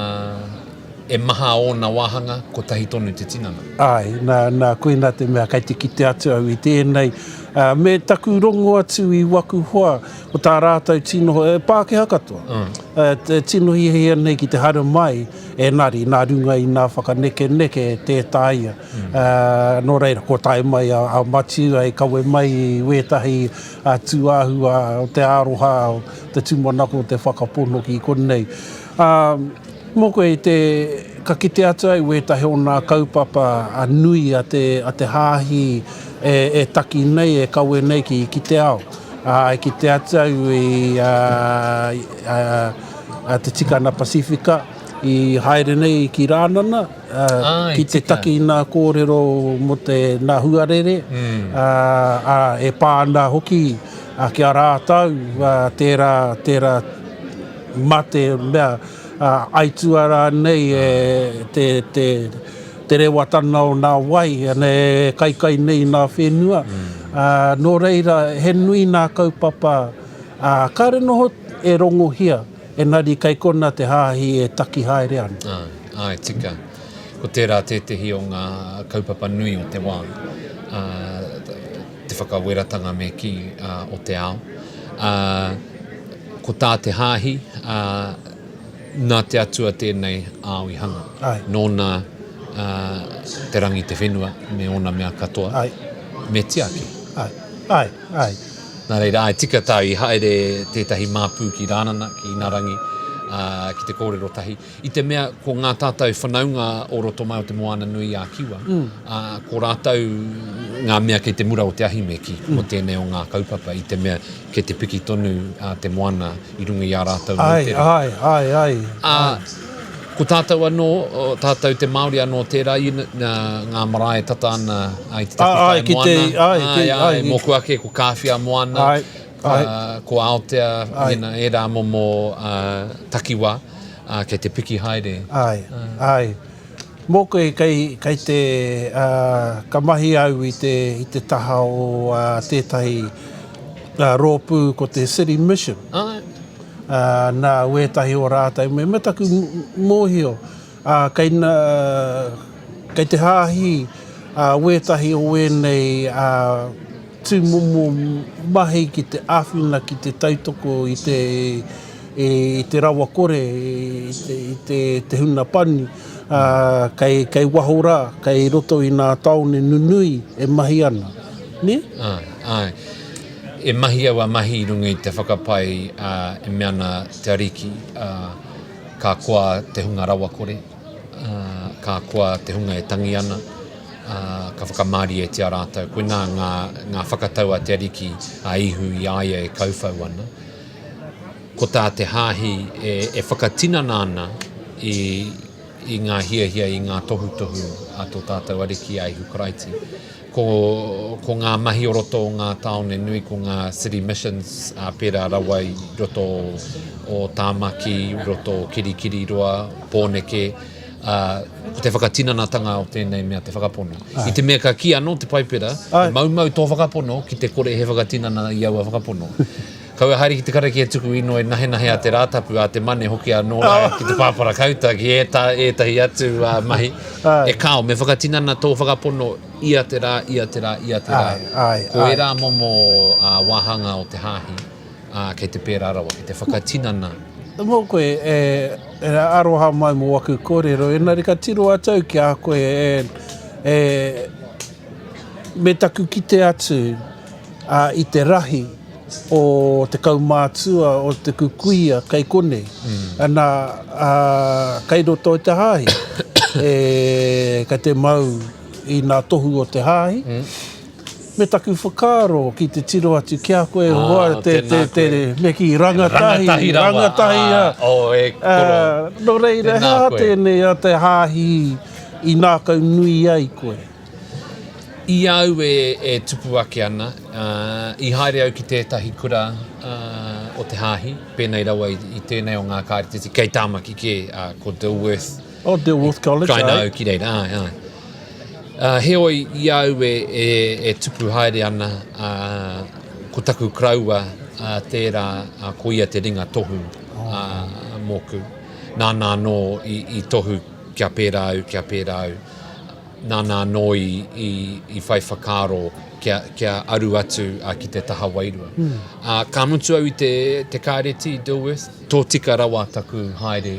E maha ōna wāhanga, kotahi tonu te tinana. Āe, nā, nā, koinā te mea kei te kite atu au i tēnei, ā, me taku rongo atu i waku hoa, ko tā rātou tino, e, Pākehā katoa, ā, te tino hiahia nei ki te haere mai, engari, nā runga i nā whakanekeneke tē taea. Ā, nō reira, kua tae mai a, a Matiu hei kawe mai i wētahi, ā, tūāhua o te aroha, o te tūmanako, o te whakapono ki konei. Ā, Mō koe i te, ka kite atu ai wētahi o nā kaupapa nui a te, a te hāhi e, e taki nei, e kawe nei ki, ki te ao. Ā, e kite atu au i, ā, ā, ā, te tikana Pasifika i haere nei ki Rānana, ā, Āe, ki te tika. taki i nā kōrero mō te, nā huarere, ā, ā, e pā ana hoki, ā, ki a rātou, ā, tērā, tērā mate mea aitua rānei e te, te, te rewatana o nā wai e kaikai nei i nā whenua. Nō reira, he nui nā kaupapa, kāre noho e rongohia, engari kei kona te hāhi e taki haere ana. Āe, āe, tika. Ko tērā tētehi o ngā kaupapa nui o te wā, te whakaweratanga me kī o te ao. Ko tā te Hāhi, ā, nā te Atua tēnei ao i hanga. Āe. Nōna, ā, te rangi, te whenua, me ōna mea katoa. Āe. Me tiaki. Āe, āe, āe. Nā reira, āe, tika tāu i haere tētahi māpū ki Rānana, ki Ingarangi, ā, ki te kōrero tahi. I te mea ko ngā tātou whanaunga o roto mai o Te Moana-nui-a-Kiwa, ā, ko rātou ngā mea kei te mura o te ahi me kī, ko tēnei o ngā kaupapa i te mea kei te piki tonu te moana i runga i ā rātou moutere. Āe, āe, āe, āe. Ā, ko tātou anō, tātou te Māori anō tērā i ngā marae e tata ana i te takutai moana, āe, āe, mōku ake ko Kāwhia moana, ko Aotea, ērā momo takiwā. Ā, kei te piki haere. Āe, āe. Mōku kei, kei te, ā, ka mahi au i te, i te taha o ā, tētahi ā, rōpū ko te City Mission. Āe. Ā, nā wētahi o rātou, me, me taku mōhio, ā, kei nā, kei te hāhi ā, wētahi o ēnei ā, tūmomo mahi ki te āwhina, ki te tautoko i te, i te rawakore, i te, i te, te huna pani, ā, kei, kei waho rā, kei roto i nā tāone nunui e mahi ana. Nē? Āe, āe. E mahi aua mahi i runga i te whakapae, ā, e mea ana te Ariki, ā, ka koa te hunga rawakore, ā, ka koa te hunga e tangi ana, ā, ka whakamārietia rātou. Koinā ngā, ngā whakatau a te Ariki, a Ihu i a ia e kauwhau ana. Ko tā te Hāhi e, e whakatinana ana i, i ngā hiahia, i ngā tohutohu a tō tātou Ariki a Ihu Karaiti. Ko, ko ngā mahi o roto o ngā tāone nui, ko ngā city missions, ā, pērā rawa i roto o Tāmaki, roto o Kirikiriroa, Pōneke, Ā, ko te whakatinanatanga o tēnei mea te whakapono. I te mea ka kī anō te Paipera, he maumau tō whakapono ki te kore he whakatinana i aua whakapono. Kaua haere ki te karakia tuku inoi nahenahe a te Rātapu, a te Mane hoki anō rā ki te pāpara kauta, ki ēta, ētahi atu mahi. E kāo, me whakatinana tō whakapono ia te rā, ia te rā, ia te rā. Ko ērā momo wāhanga o te hāhi, ā, kei te pērā rawa, kei te whakatinana. Mō koe, e, e aroha mai mō aku kōrero, engari ka tiro atu au ki a koe, e, e, me taku kite atu ā, i te rahi o te kaumātua, o te kukuia kei konei, ana, ā, kei roto i te hāhi, e, kei te mau i ngā tohu o te hāhi, Me taku whakaaro ki te tiro atu ki a koe, hoa, ah, te, te, te, me ki rangatahi, rangatahi rawa, rangatahi, ah, oh, e koro. Uh, nō reira, he aha tēnei a te hāhi i ngākau nui ai koe? I au e, e tupu ake ana, uh, i haere au ki tētahi kura uh, o te hāhi, pēnei rawa i, i tēnei o ngā kārititi, kei Tāmaki kē, uh, ko Dilworth. Oh, Dilworth College, ai. Au ki reira, ai, ai. Ā, heoi, i a au e, e, e tupu haere ana, ā, ko taku koroua, ā, tērā, ā, ko ia te ringa tohu, ā, mōku. Nāna anō i, i tohu kia pērā au, kia pērā au. Nāna anō i, i, i whai whakaaro kia, kia aru atu, ā, ki te taha wairua. Ā, ka mutu au i te, te kāreti i Dilworth. Tōtika rawa taku haere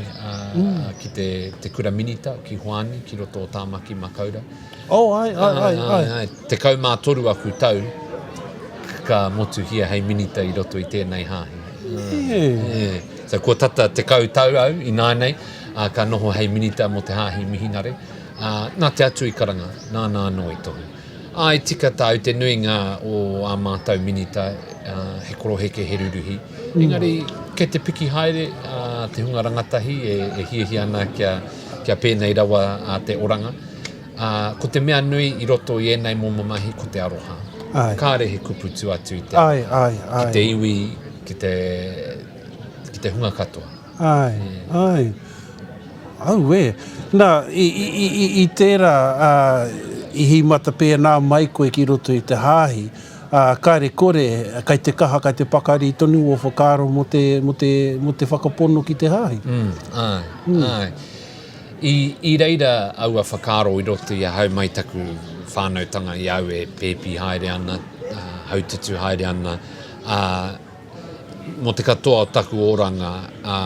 ki te, te kura minita, ki Hoani, ki roto o Tāmaki Makaurau. Oh, ai, ai, ai, ai. Ai, 13 aku tau ka motuhia hei minita i roto i tēnei hāhi. Yeah. So, kua tata 10 tau au ināianei, ā, ka noho hei minita mō te hāhi mihinare. Ā, nā te Atua i karanga, nāna anō i tohu. Āe tika tāu te nuinga o ā mātou minita, he koroheke, he ruruhi. Engari, kei te piki haere te hunga rangatahi e hiahia ana kia, kia pēnei rawa te oranga. Ā, ko te mea nui i roto i ēnei momo mahi, ko te aroha. Āe. Kāre he kupu tua atu i te aroha. Āe, āe, āe. Ki te iwi, ki te, ki te hunga katoa. Āe, āe. Auē. Nā, i, i, i, i, i tērā, ā, i hīmata pēnā mai koe ki roto i te hāhi, ā, kāre kore, kai te kaha, kai te pakari tonu ō whakaaro mō te, mō te, mō te whakapono ki te hāhi. Mm, āe, āe. I, i reira aua whakaaro i roto i ahau mai taku whānautanga i au e pēpi haere ana, ā, haututu haere ana, ā, Mō te katoa o taku oranga, ā,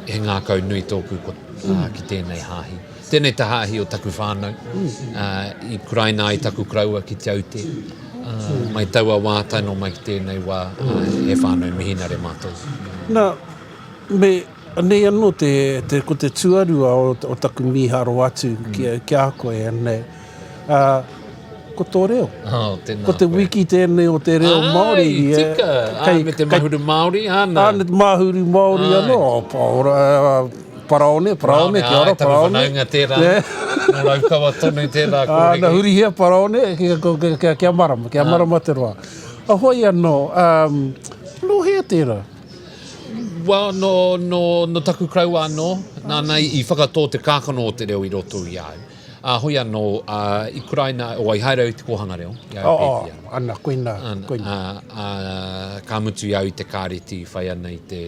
he ngākau nui tōku ko, ā, ki tēnei hāhi. Tēnei te hāhi o taku whānau, ā, i kuraina ai taku koroua ki Te Aute. Ā, mai taua wā tae noa mai ki tēnei wā, ā, he whānau mihinare mātou. Nā, me, anei anō te, te, ko te tuarua o, o taku mīharo atu ki, ki a koe, anei. Ā, ko tō reo. Oh, tēnā Ko te koe. wiki tēnei o te reo Māori. Ai, tika. Ā, Kei, me te kei, mahuru Māori, āna. ā, me te mahuru Māori Āe. anō. Oh, pa, ora, paraone, paraone, Paraone, kia ora, āe, taku paraone. whanaunga tērā. Nō Raukawa tonu tērā Ā, kōrero. na hurihia paraone, kia, kia, kia, kia marama, kia marama te roa. A hoi anō, um, nō hea tērā? Well, nō, nō, nō taku koroua anō, nāna i whakatō te kākano o te reo i roto i a au. Ā, hoi anō, ā, i kuraina, o, i haere au i te kōhanga reo, i a au pēpi ana. Oh, ana, koina, Ana, koina. ā, ā, ka mutu i au i te kāreti whai ana i te,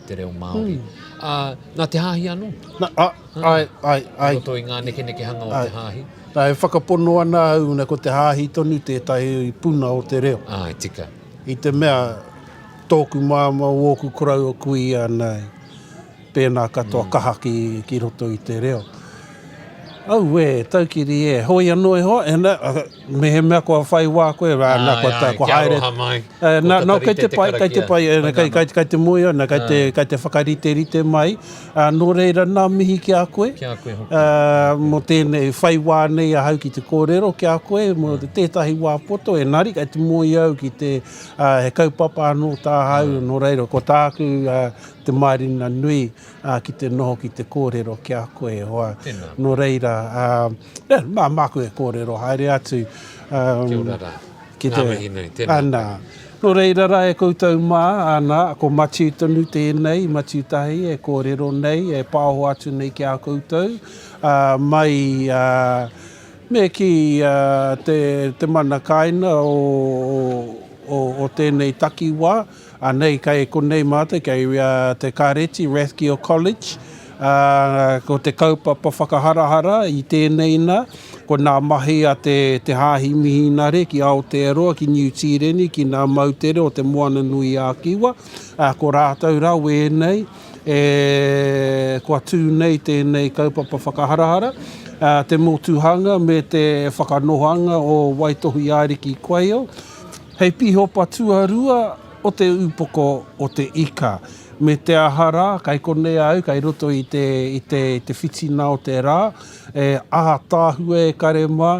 te reo Māori. Ā, nā te hāhi anō. Nā, ā, ai, ai, ai. I roto i ngā nekenekehanga o te hāhi. Nā, e whakapono ana au, nā, ko te hāhi tonu tētahi puna o te reo. Āe, tika. I te mea, tōku māmā, ōku koroua kuia, nā, Pēnā katoa kaha ki, ki roto i te reo. Auē, taukiri e, hoi anō e hoa, e na, mehemea kua whai wā koe, rā, na, kua, Āe, āe, kua kia haere. aroha mai. E, na, Kua no, kei te tatarite te pai, kei te karakia. pai, e, Whai kei, nana. kei, kei te moe ana, kei te, kei te whakariterite mai. Ā, nō reira, nā mihi ki a koe. Ki a koe hoki. Ā, mō tēnei whai wā nei ahau ki te kōrero ki a koe, mō tētahi wā poto, engari kei te moe au ki te, ā, he kaupapa anō tāhau, nō reira, ko tāku, ā, te marina nui ki te noho ki te kōrero ki a koe e hoa. Tēnā. Nō reira, ā, mā, māku e kōrero haere atu. Kia ora rā. Ki te, Ngā mihi nui, tēnā. Ana. Nō reira rā e koutou mā, ana, ko Matiu tonu tēnei, Matiu Tahi e kōrero nei, e pāho atu nei ki a koutou, ā, mai, ā, me kī, ā, te, te mana kāina o, o, o tēnei takiwā, Anei, kei konei mātou, kei te Kāreti, Rathkeale College, ā, ko te kaupapa whakaharahara i tēnei nā, ko nā mahi a te, te Hāhi Mihinare ki Aotearoa, ki Niu Tīreni, ki nā moutere o Te Moana-nui-ā-Kiwa, ā, ko rātou rā wēnei, e, kua tū nei tēnei kaupapa whakaharahara, ā, te motuhanga me te whakanohanga o Waitohi Ariki Quayle, Hei pīhopa tuarua o te upoko o te ika. Me te aha rā, kei konei au, kei roto i te, i te, i te whitina o te rā, e ātaahua e kare mā,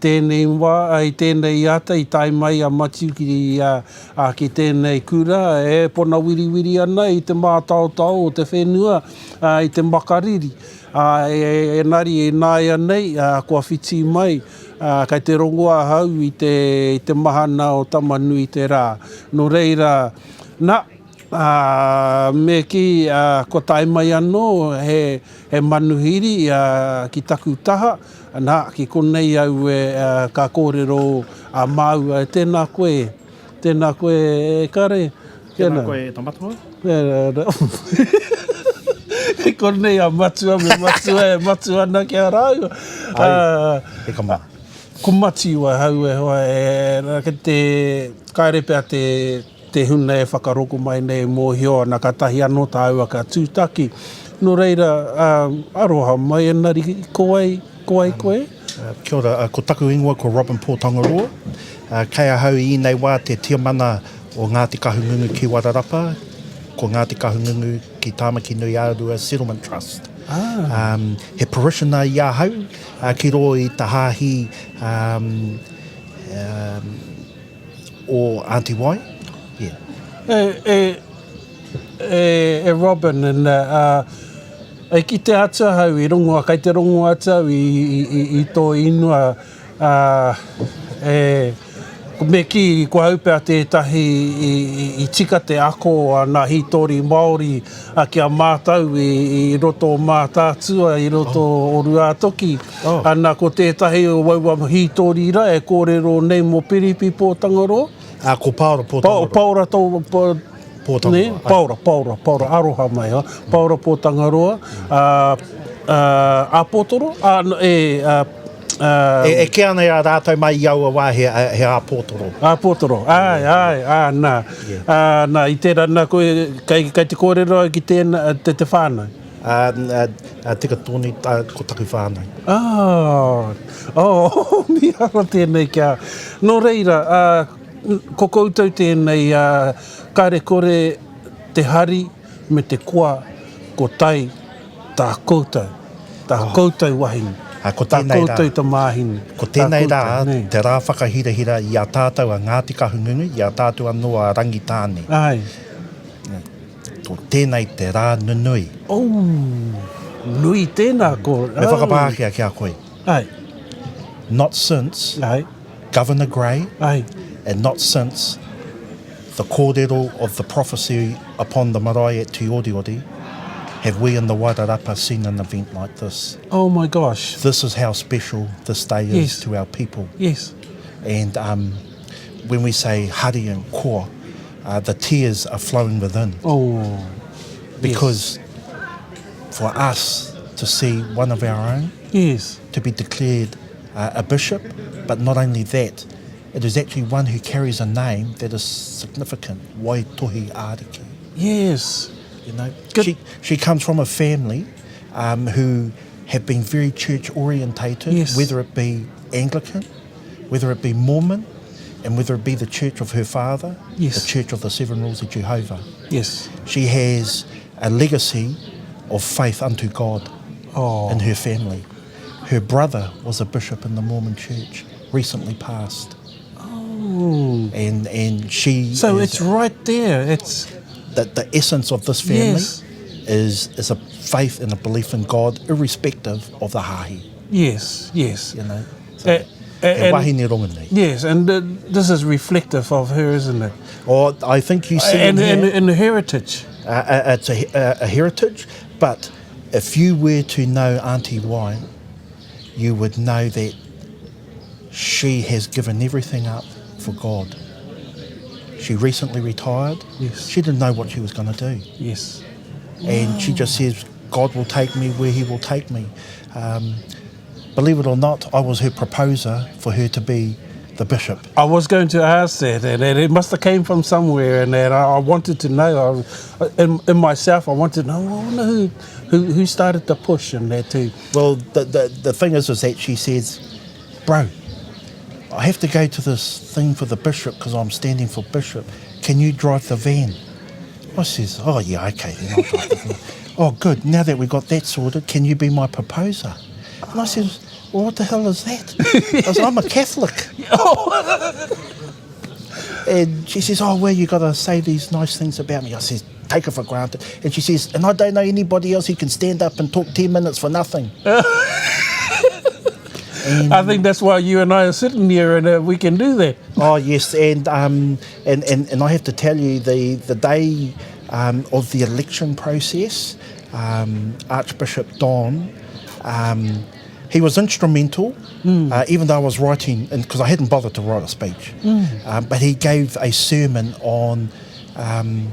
tēnei wā, i tēnei ata i tae mai a Matiu ki, a, ki tēnei kura e pona wiriwiri ana i te mātaotao o te whenua, a, i te makariri. Ā, e, engari ināianei, ā, kua whiti mai, Ā, kei te rongo ahau i te, i te mahana o Tama-nui-te-rā. Nō reira, na, ā, me kī, ā, kua tae mai anō he, he manuhiri, ā, ki taku taha, nā, ki konei au e, ā, ka kōrero a māua, tēnā koe, tēnā koe e kare, Tēnā koe e ta matua. Kei konei a matua me matua e matu ana ki a rāua. Ai, e ka mā. Ko Matiu ahau e hoa, e, kei te, kāre pea te, te huna e whakaroko mai nei e mōhio ana kātahi anō tāua ka tūtaki. Nō reira, aroha mai engari ko wai, ko wai koe? Kia ora, ko taku ingoa ko Robin Pōtangaroa. Kei ahau i ēnei wā te tiamana o Ngāti Kahungungu ki Wararapa, ko Ngāti Kahungungu ki Tāmaki Nui Ā-Rua Settlement Trust. Ah. Um, he parishioner i ahau uh, ki rō i te hāhi um, um, o Auntie Wai. Yeah. E, e, e, e Robin, and, uh, e kite atu ahau i rongo, kei te rongo atu au i, i, i, i tō inua, Ā, e, me kī, ko au pea tētahi i, i, i tika te ako a ngā hītori Māori ki a mātou i, i roto o Mātaatua, i roto oh. o Ruātoki. Oh. Ana, ko tētahi o aua hītori rā e kōrero nei mō Piripi Pōtangaroa. Ā, ko Paora Pōtangaroa. Pa, Paora tō, pa, Pōtangaroa. Paora, Paora, Paora, aroha mai, ha? Paora Pōtangaroa, ā, ā, Āpōtoro, ā, e, ā, ā. E, e kī ana i a rātou mai i aua wā he, he āpōtoro. Āpōtoro, āe, āe, ā, nā. Yeah. Ā, nā, i tērā, nā, koe, kei, kei te kōrero au ki tēnā, te, te whānau. Ā, ā, ā, tika tōni, ā, ko taku whānau. Ā, oh, mīharo tēnei kia. Nō reira, ā, ko koutou tēnei, ā, kāre kore te hari me te koa ko tai tā koutou, tā oh. koutou wahine, A, ko tā koutou tamāhine. Ko tēnei rā, te rā whakahirahira i a tātou a Ngāti Kahungunu, i a tātou anō a Rangitāne. Ai. Ko tēnei te rā nunui. Oh, nui tēnā ko. Me whakapākehā ki a koe. Ai. Not since Ai. Governor Grey Ai. and not since the kōrero of the prophecy upon the marae at Tioriori have we in the Wairarapa seen an event like this. Oh my gosh. This is how special this day is yes. to our people. Yes. And um, when we say hari and koa, uh, the tears are flowing within. Oh. Because yes. for us to see one of our own yes. to be declared uh, a bishop, but not only that, it is actually one who carries a name that is significant, Waitohi Ariki. Yes. You know, she, she comes from a family um, who have been very church orientated, yes. whether it be Anglican, whether it be Mormon, and whether it be the church of her father, yes. the church of the Seven Rules of Jehovah. Yes. She has a legacy of faith unto God oh. in her family. Her brother was a bishop in the Mormon church, recently passed. Oh. And, and she So it's right there. It's the, the essence of this family yes. is, is a faith and a belief in God, irrespective of the hahi. Yes, yes. You know? So, uh, and, wahine rongonui. Yes, and uh, This is reflective of her, isn't it? Oh, I think you see And, in and, here, and the heritage. uh, uh, it's a, a, a heritage, but if you were to know Auntie Wai, you would know that she has given everything up for God. She recently retired. Yes. She didn't know what she was going to do. Yes. And she just says, God will take me where he will take me. Um, believe it or not, I was her proposer for her to be the bishop. I was going to ask that, and, and it must have came from somewhere, and that I, I wanted to know. I, in, in myself, I wanted to know, I wonder who, who, who started the push and that too. Well, the, the, the thing is, is that she says, bro, I have to go to this thing for the bishop because I'm standing for bishop. Can you drive the van? I says, oh, yeah, okay, then I'll drive the van. Oh, good, now that we got that sorted, can you be my proposer? And I says, well, what the hell is that? I said, I'm a Catholic. And she says, oh, well, you got to say these nice things about me. I says, take it for granted. And she says, and I don't know anybody else who can stand up and talk 10 minutes for nothing. And I think that's why you and I are sitting here and uh, we can do that. Oh, yes, and, um, and, and, and I have to tell you, the, the day um, of the election process, um, Archbishop Don, um, he was instrumental, mm. uh, even though I was writing, because I hadn't bothered to write a speech, mm. um, but he gave a sermon on um,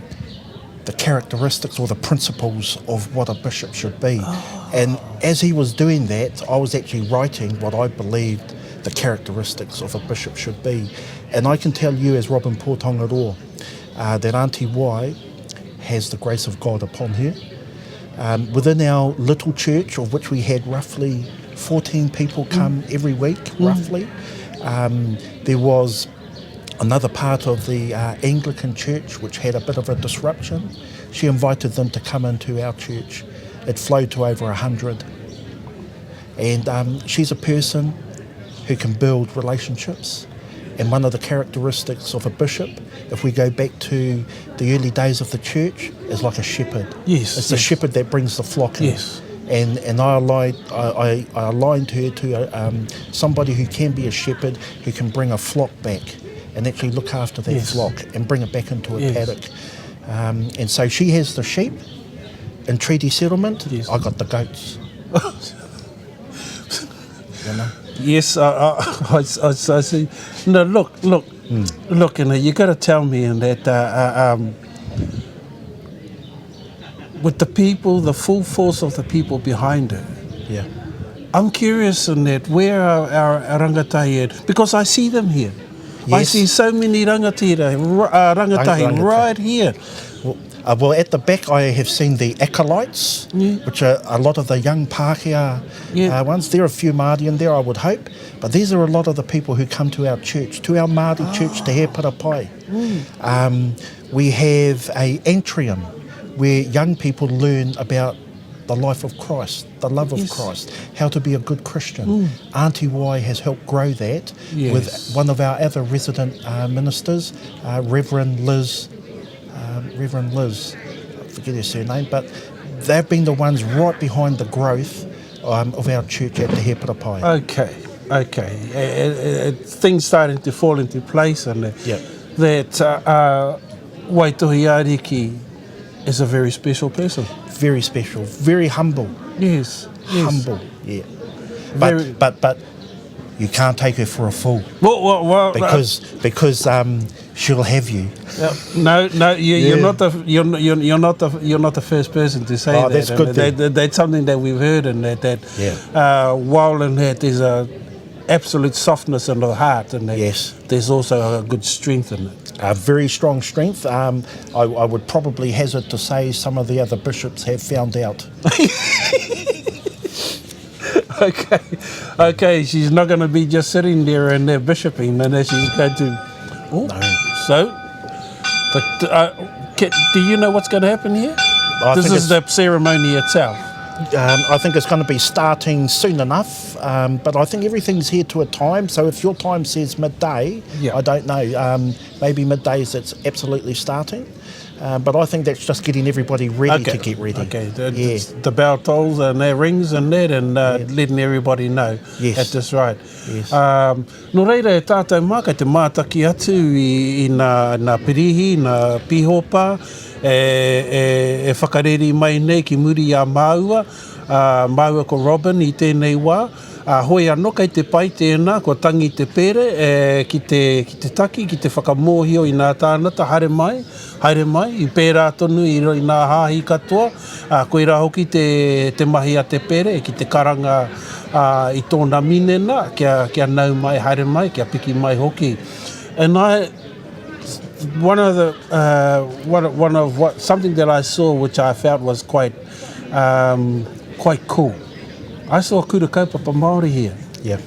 the characteristics or the principles of what a bishop should be. Oh. And as he was doing that, I was actually writing what I believed the characteristics of a bishop should be. And I can tell you, as Robin Pōtangaroa, uh, that Auntie Wai has the grace of God upon her. Um, within our little church, of which we had roughly 14 people mm. come mm. every week, mm. roughly, um, there was another part of the uh, Anglican church which had a bit of a disruption. She invited them to come into our church. It flowed to over 100. And um, she's a person who can build relationships. And one of the characteristics of a bishop, if we go back to the early days of the church, is like a shepherd. Yes. It's the yes. shepherd that brings the flock in. Yes. And, and I, aligned, I, I, I aligned her to a, um, somebody who can be a shepherd, who can bring a flock back and actually look after that yes. flock and bring it back into a yes. paddock. Um, and so she has the sheep in treaty settlement. Yes. I got the goats. you know? Yes, I, I, I, I, I see. No, look, look, mm. look, and you got to tell me in that uh, uh, um, with the people, the full force of the people behind it. Yeah. I'm curious in that where are our rangatahi at? Because I see them here. Yes. I see so many rangatira, uh, rangatahi, Rangatahi. right here. Well, uh, well, at the back I have seen the acolytes, yeah. which are a lot of the young Pākehā yeah. uh, ones. There are a few Māori in there, I would hope, but these are a lot of the people who come to our church, to our Māori oh. church, Te Heparapai. Mm. Um, we have a atrium where young people learn about the life of Christ, the love of yes. Christ, how to be a good Christian. Mm. Auntie Y has helped grow that yes. with one of our other resident uh, ministers, uh, Reverend Liz, um, Reverend Liz, I forget her surname, but they've been the ones right behind the growth um, of our church at Te Heparapai. Okay, okay. Uh, uh, things starting to fall into place and that, yep. that uh, uh, Waitohi Ariki is a very special person. Very special, very humble. Yes. yes. Humble, yeah. But, Very- but, but you can't take her for a fool Well, well, well, uh, because, because um, she'll have you. Yeah, No, no, you, you're Yeah. not the you're, you're, you're not the you're not the first person to say Oh, that. that's and good That, then. that- that's something that we've heard, and that that Yeah. uh, while in that there's a absolute softness in the heart, and that Yes. there's also a good strength in it. A very strong strength. Um, I, I would probably hazard to say some of the other bishops have found out. Okay, okay, she's not going to be just sitting there and there bishoping, and then she's going to. Oh, so, the, uh, ca do you know what's going to happen here? I this think is the it's- ceremony itself. Um, I think it's going to be starting soon enough, um, but I think everything's here to a time. So if your time says midday, Yeah. I don't know. Um, maybe midday is it's absolutely starting. Uh, but I think that's just getting everybody ready okay. to get ready. Okay, the, yeah. the bell tolls and their rings and that and uh, yeah. letting everybody know yes. at this right. Yes. Um, nō reira e tātou mā, kei te mātaki atu i, i nā, nā pirihi, nā pihopa, e, e, e whakareri mai nei ki muri i a māua, uh, māua ko Robin i tēnei wā. Ā, hoi anō kei te pai tēnā, kua tangi te pere e, ki te, ki te taki, ki te whakamōhio i nā tānata, haere mai, haere mai, i pērā tonu i, i nā hāhi katoa, ā, koirā hoki te, te mahi a te pere, ki te karanga, ā, i tōna minena, kia, kia nau mai, haere mai, kia piki mai hoki. And I, one of the, uh, one, one of what, something that I saw which I felt was quite, um, quite cool. I saw Kura Kaupapa Māori here. Yeah.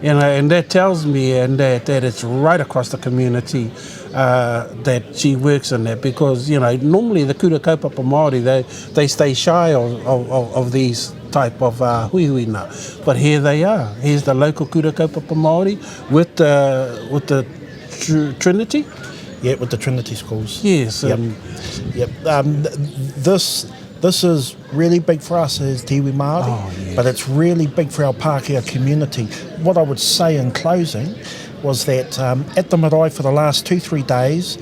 You know, and that tells me and that, that it's right across the community uh, that she works in that because, you know, normally the Kura Kaupapa Māori, they, they stay shy of, of, of, of these type of uh, huihui nā. But here they are. Here's the local Kura Kaupapa Māori with the, with the tr Trinity. Yeah, with the Trinity schools. Yes. Yep. yep. Um, this this is really big for us as Te Iwi Māori, oh, yes. but it's really big for our Pākehā community. What I would say in closing was that um, at the marae for the last two, three days,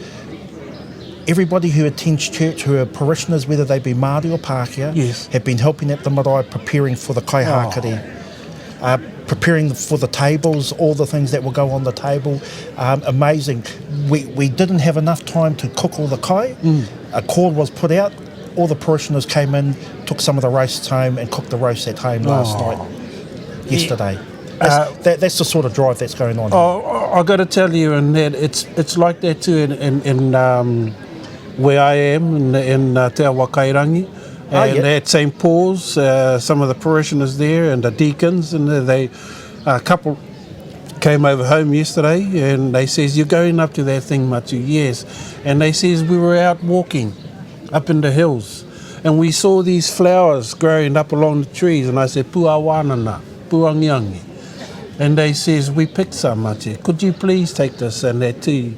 everybody who attends church, who are parishioners, whether they be Māori or Pākehā, yes. have been helping at the marae preparing for the kaihākari. Oh. Uh, preparing for the tables, all the things that will go on the table. Um, amazing. We, we didn't have enough time to cook all the kai. Mm. A call was put out all the parishioners came in, took some of the roasts home, and cooked the roast at home last oh. night, yesterday. That's, uh, that, that's the sort of drive that's going on. Oh, I got to tell you, and that it's it's like that too in in, in um, where I am in, in uh, Te Awakairangi. Ah, and oh, yeah. at St Paul's, uh, some of the parishioners there and the deacons, and they, a couple came over home yesterday and they says, you're going up to that thing, Matu? Yes. And they says, we were out walking up in the hills and we saw these flowers growing up along the trees and I said, Puawanana, puangiangi. And they says, we picked some, Matu. Could you please take this and that to,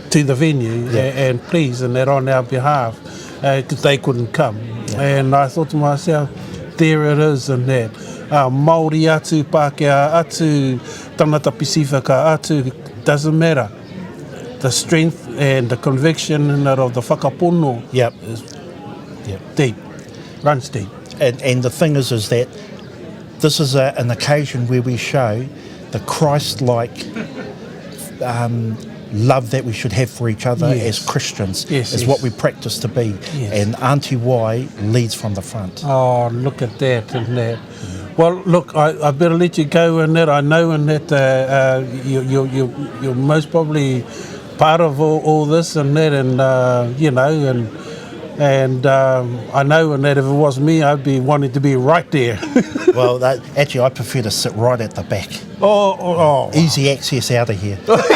to the venue yeah. and, and please, and that on our behalf, because uh, they couldn't come. Yeah. And I thought to myself, there it is and that. Uh, Māori atu, Pākehā atu, tangata Pasifika atu, doesn't matter. The strength and the conviction and that of the whakapono yep. is yep. deep, runs deep. And, and the thing is, is that this is a, an occasion where we show the Christ-like um, love that we should have for each other yes. as Christians yes, is yes. what we practice to be. Yes. And Auntie Y leads from the front. Oh, look at that and that. Well, look, I, I better let you go in that. I know in that uh, uh, you, you, you, you're most probably part of all, all this and that, and uh, you know, and and um, I know in that if it was me, I'd be wanting to be right there. well, that, actually, I prefer to sit right at the back. Oh, oh, oh. Easy access out of here. mm,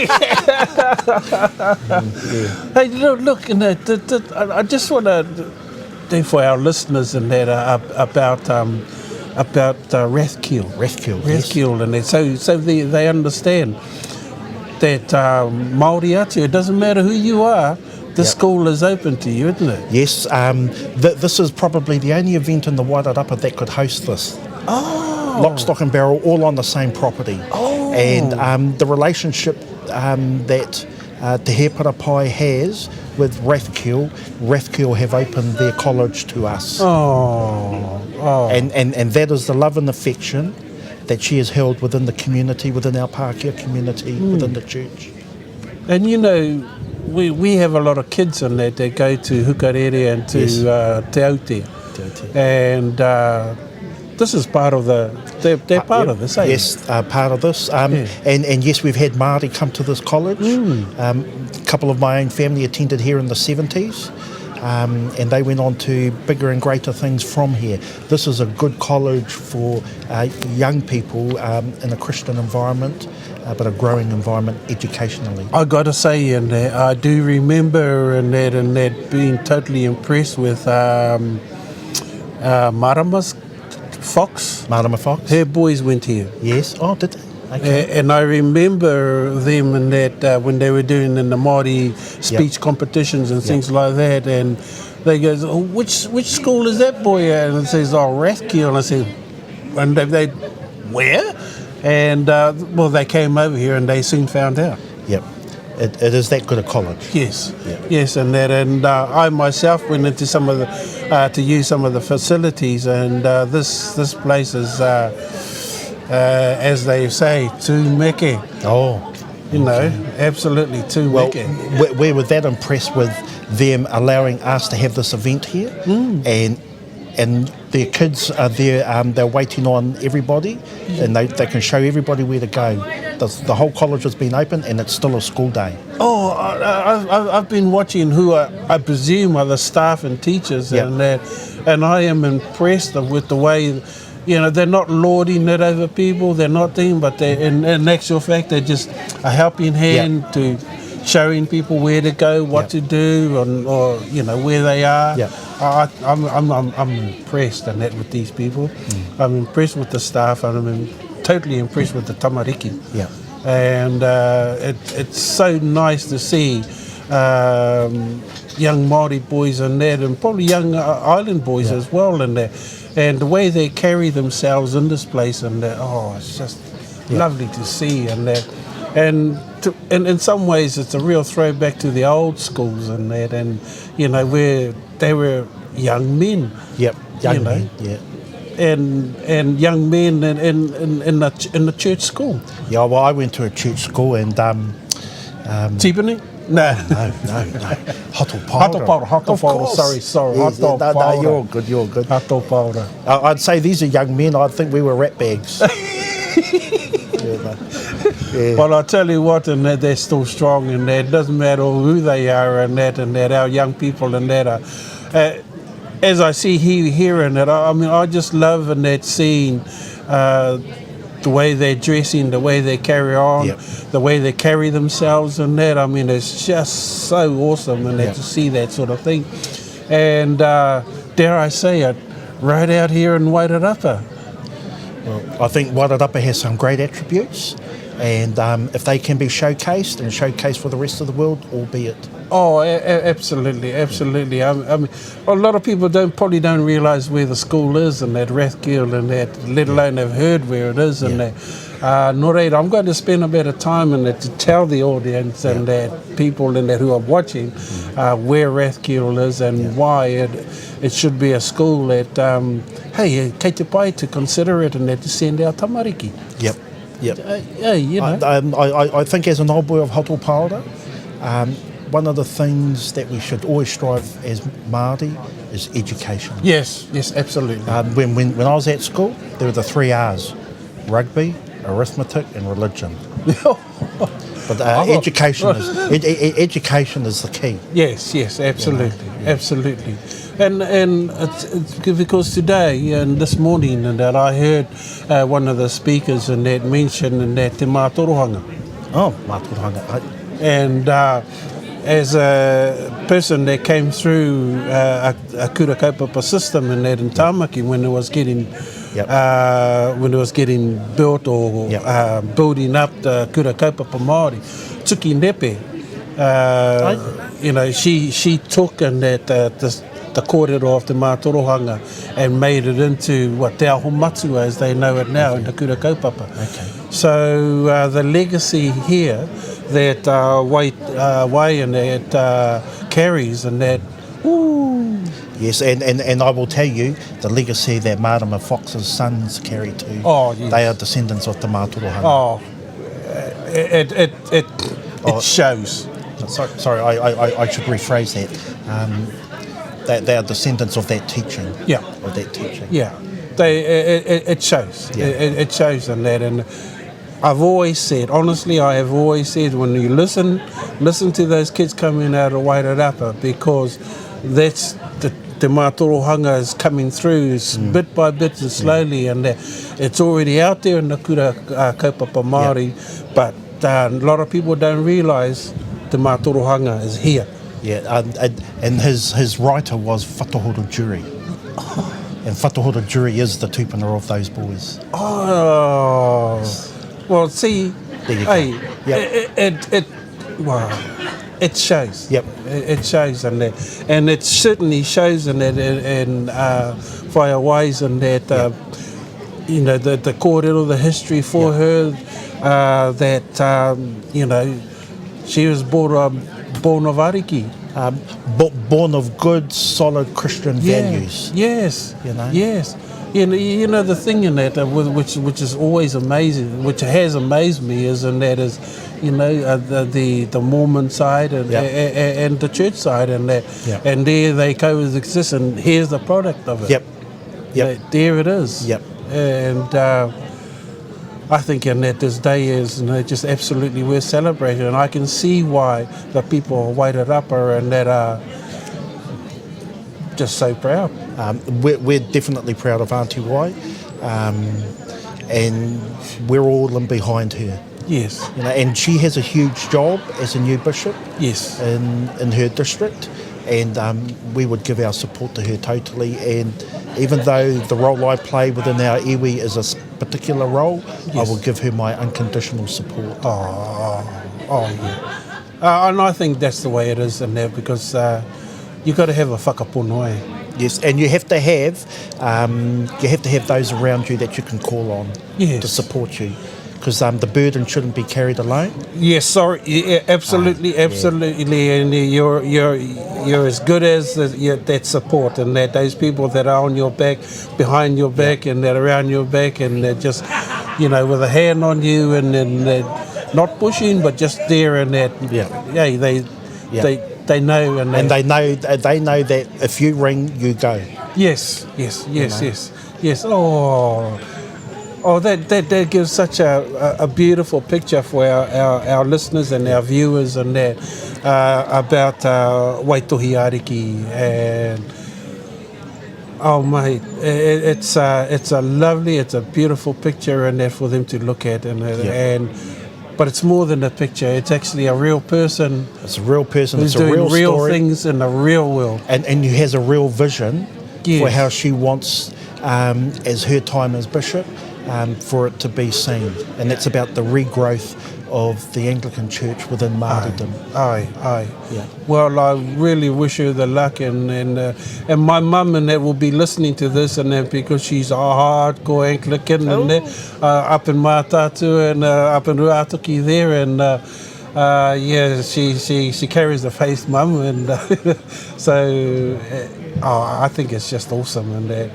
yeah. Hey, look, look and that, that, that, I just want to do for our listeners and that uh, about um, about uh, Rathkeale. Rathkeale, Rathkeale, yes. and that, so so they, they understand that um, Māori atu, it doesn't matter who you are, the yep. school is open to you, isn't it? Yes, um, th this is probably the only event in the Wairarapa that could host this. Oh. Lock, stock and barrel, all on the same property. Oh. And um, the relationship um, that uh, Te Heparapai has with Rathkeale, Rathkeale have opened their college to us. Oh. oh. And, and, and that is the love and affection that she has held within the community, within our Pākehā community, mm. within the church. And you know, we, we have a lot of kids in that that go to Hukarere and to yes. uh, Te Aute. Te Aute. And uh, this is part of the, they're, they're uh, part yep. of this, eh? Yes, uh, part of this. Um, yeah. and, and yes, we've had Māori come to this college. Mm. Um, a couple of my own family attended here in the 70s. Um, and they went on to bigger and greater things from here. This is a good college for uh, young people um, in a Christian environment, uh, but a growing environment educationally. I got to say, and I do remember and that, and that being totally impressed with um, uh, Marama's Fox. Marama Fox. Her boys went here. Yes. Oh, did they? Okay. And I remember them in that uh, when they were doing in the Māori speech yep. competitions and things yep. like that, and they goes, oh, which which school is that boy at? And it says, oh, Rathkeale. And I said, and they, they where? And uh, well, they came over here and they soon found out. Yep. It, it is that good a college. Yes, yep. yes, and that, and uh, I myself went into some of the uh, to use some of the facilities, and uh, this this place is, uh, uh, as they say, too meke. Oh, you know, absolutely too well, meke. We, we were that impressed with them allowing us to have this event here, mm. and and their kids are there, um, they're waiting on everybody, and they, they can show everybody where to go. The, the whole college has been open, and it's still a school day. Oh, I, have been watching who I, I, presume are the staff and teachers yep. and that, and I am impressed with the way you know, they're not lording it over people, they're not doing, but they, in, in actual fact, they're just a helping hand yep. to showing people where to go, what yep. to do, and, or, you know, where they are. Yep. I, I'm, I'm, I'm, I'm impressed and that with these people. Mm. I'm impressed with the staff and I'm totally impressed with the tamariki. Yeah. And uh, it, it's so nice to see um, young Māori boys and that, and probably young uh, island boys yeah. as well in there. And the way they carry themselves in this place and that, oh, it's just yeah. lovely to see and that. And to, and in some ways, it's a real throwback to the old schools and that, and you know where they were young men. Yep, young you know, men. Yeah. And and young men in in, in, in the in the church school. Yeah, well, I went to a church school and um, um Tipene? No. No, no, no. Hato Paora. Hato Paora, Hato Paora, sorry, sorry. Yes, Hato yeah, no, no, you're good, you're good. Hato Paora. I'd say these are young men, I think we were rat bags. yeah, yeah. But I tell you what, and that they're still strong, and that it doesn't matter who they are, and that, and that our young people, and that are, uh, as I see here, here and that, I, I mean, I just love and that seeing uh, the way they're dressing, the way they carry on, yep. the way they carry themselves, and that. I mean, it's just so awesome, and yep. that to see that sort of thing. And uh, dare I say it, right out here in Wairarapa. Well, I think Wairarapa has some great attributes, and um, if they can be showcased and showcased for the rest of the world, albeit. Oh, absolutely, absolutely. I, I mean, a lot of people don't probably don't realise where the school is and that Rathkeale and that, let alone have heard where it is and yeah. that. Uh, nō reira, I'm going to spend a bit of time in it to tell the audience and yeah. that people and that who are watching mm. uh, where Rathkeale is and yeah. why it, it should be a school that, um, hey, kei te pai to consider it and that to send our tamariki. Yep. Yep. Uh, yeah, you know. I, um, I, I think as an old boy of Hato Paora, um, one of the things that we should always strive as Māori is education. Yes, yes, absolutely. Um, when, when, when I was at school, there were the three R's, rugby, arithmetic and religion. but uh, education is ed, ed, education is the key. Yes, yes, absolutely, you know? yeah. absolutely. And and it's, it's because today and this morning and that I heard uh, one of the speakers and that mentioned and that te mātorohanga. Oh, mātorohanga. And uh, as a person that came through uh, a, a kura kaupapa system in that in Tāmaki when it was getting yep. uh, when it was getting built or yep. uh, building up the kura kaupapa Māori, Tuki Nepe, uh, you know, she she took and that uh, this, the kōrero of te mātorohanga and made it into what Te Aho Matua as they know it now okay. in the kura kaupapa. Okay. So uh, the legacy here that uh, Wai, uh, Wai and that uh, carries and that, ooh. Yes, and, and, and I will tell you the legacy that Marama Fox's sons carry too. Oh, yes. They are descendants of Te Mātorohanga. Oh, it, it, it, it oh, shows. Sorry, sorry I, I, I should rephrase that. Um, they, they are descendants of that teaching. Yeah. Of that teaching. Yeah. They, it, it, it shows. Yeah. It, it shows in that. And I've always said, honestly, I have always said, when you listen, listen to those kids coming out of Wairarapa, because that's the, te mātorohanga is coming through mm. bit by bit and slowly, mm. and it's already out there in the kura uh, kaupapa Māori, yeah. but uh, a lot of people don't realise te mātorohanga is here. Yeah, um, and, and his, his writer was Whatohoro Jury. And Whatohoro Jury is the tupuna of those boys. Oh, yes. Well, see, There you go. hey, Yep. it, it, it, well, it shows. Yep. It, it shows in that. And it certainly shows in that, in, in uh, Whaea Wise and that, uh, you know, the, the kōrero, the history for her, uh, that, um, you know, she was born, um, born of Ariki. Um, bo- born of good, solid Christian Yeah. values. Yes. You know? Yes. You know, you know the thing in that, uh, which which is always amazing, which has amazed me, is and that is, you know, uh, the, the the Mormon side and Yeah. a, a, and the church side and that, Yeah. and there they coexist, and here's the product of it. Yep. Yep. There- There it is. Yep. And uh, I think in that this day is you know, just absolutely worth celebrating, and I can see why the people of Wairarapa and that are just so proud. Um, we're, we're definitely proud of Auntie Wai, um, and we're all in behind her. Yes. You know, and she has a huge job as a new bishop. Yes. In, in her district, and um, we would give our support to her totally. And even though the role I play within our iwi is a particular role, Yes. I will give her my unconditional support. Oh, oh yeah. Uh, and I think that's the way it is in there because uh, you got to have a whakapono, eh? Yes, and you have to have um, you have to have those around you that you can call on yes. to support you, because um, the burden shouldn't be carried alone. Yes, sorry, yeah, absolutely, Ah, yeah. absolutely, and you're you're you're as good as the, yeah, that support and that those people that are on your back, behind your back, and that around your back, and they're just, you know, with a hand on you, and then they're not pushing, but just there, and that Yeah. yeah, they Yeah. they they know, and they, And they know they know that if you ring, you go. Yes, yes, yes, yes, yes. Oh, oh, that, that, that gives such a, a, a beautiful picture for our, our, our listeners and our viewers and that uh, about uh, Waitohi Ariki and oh mate, it, it's a, it's a lovely, it's a beautiful picture and that for them to look at and Yeah. and but it's more than a picture. It's actually a real person It's a real person. who's it's a doing real, real story, things in the real world. and and who has a real vision for Yes. how she wants, um, as her time as bishop, um, for it to be seen, and that's about the regrowth of the Anglican Church within Māoridom. Aye, aye. Yeah. Well, I really wish her the luck, and and uh, and my mum and that will be listening to this, and that because she's a hardcore Anglican and that, uh, up in Mātaatua and uh, up in Ruatoki there, and uh, uh, yeah, she, she she carries the faith, mum, and uh, so uh, oh, I think it's just awesome, and that.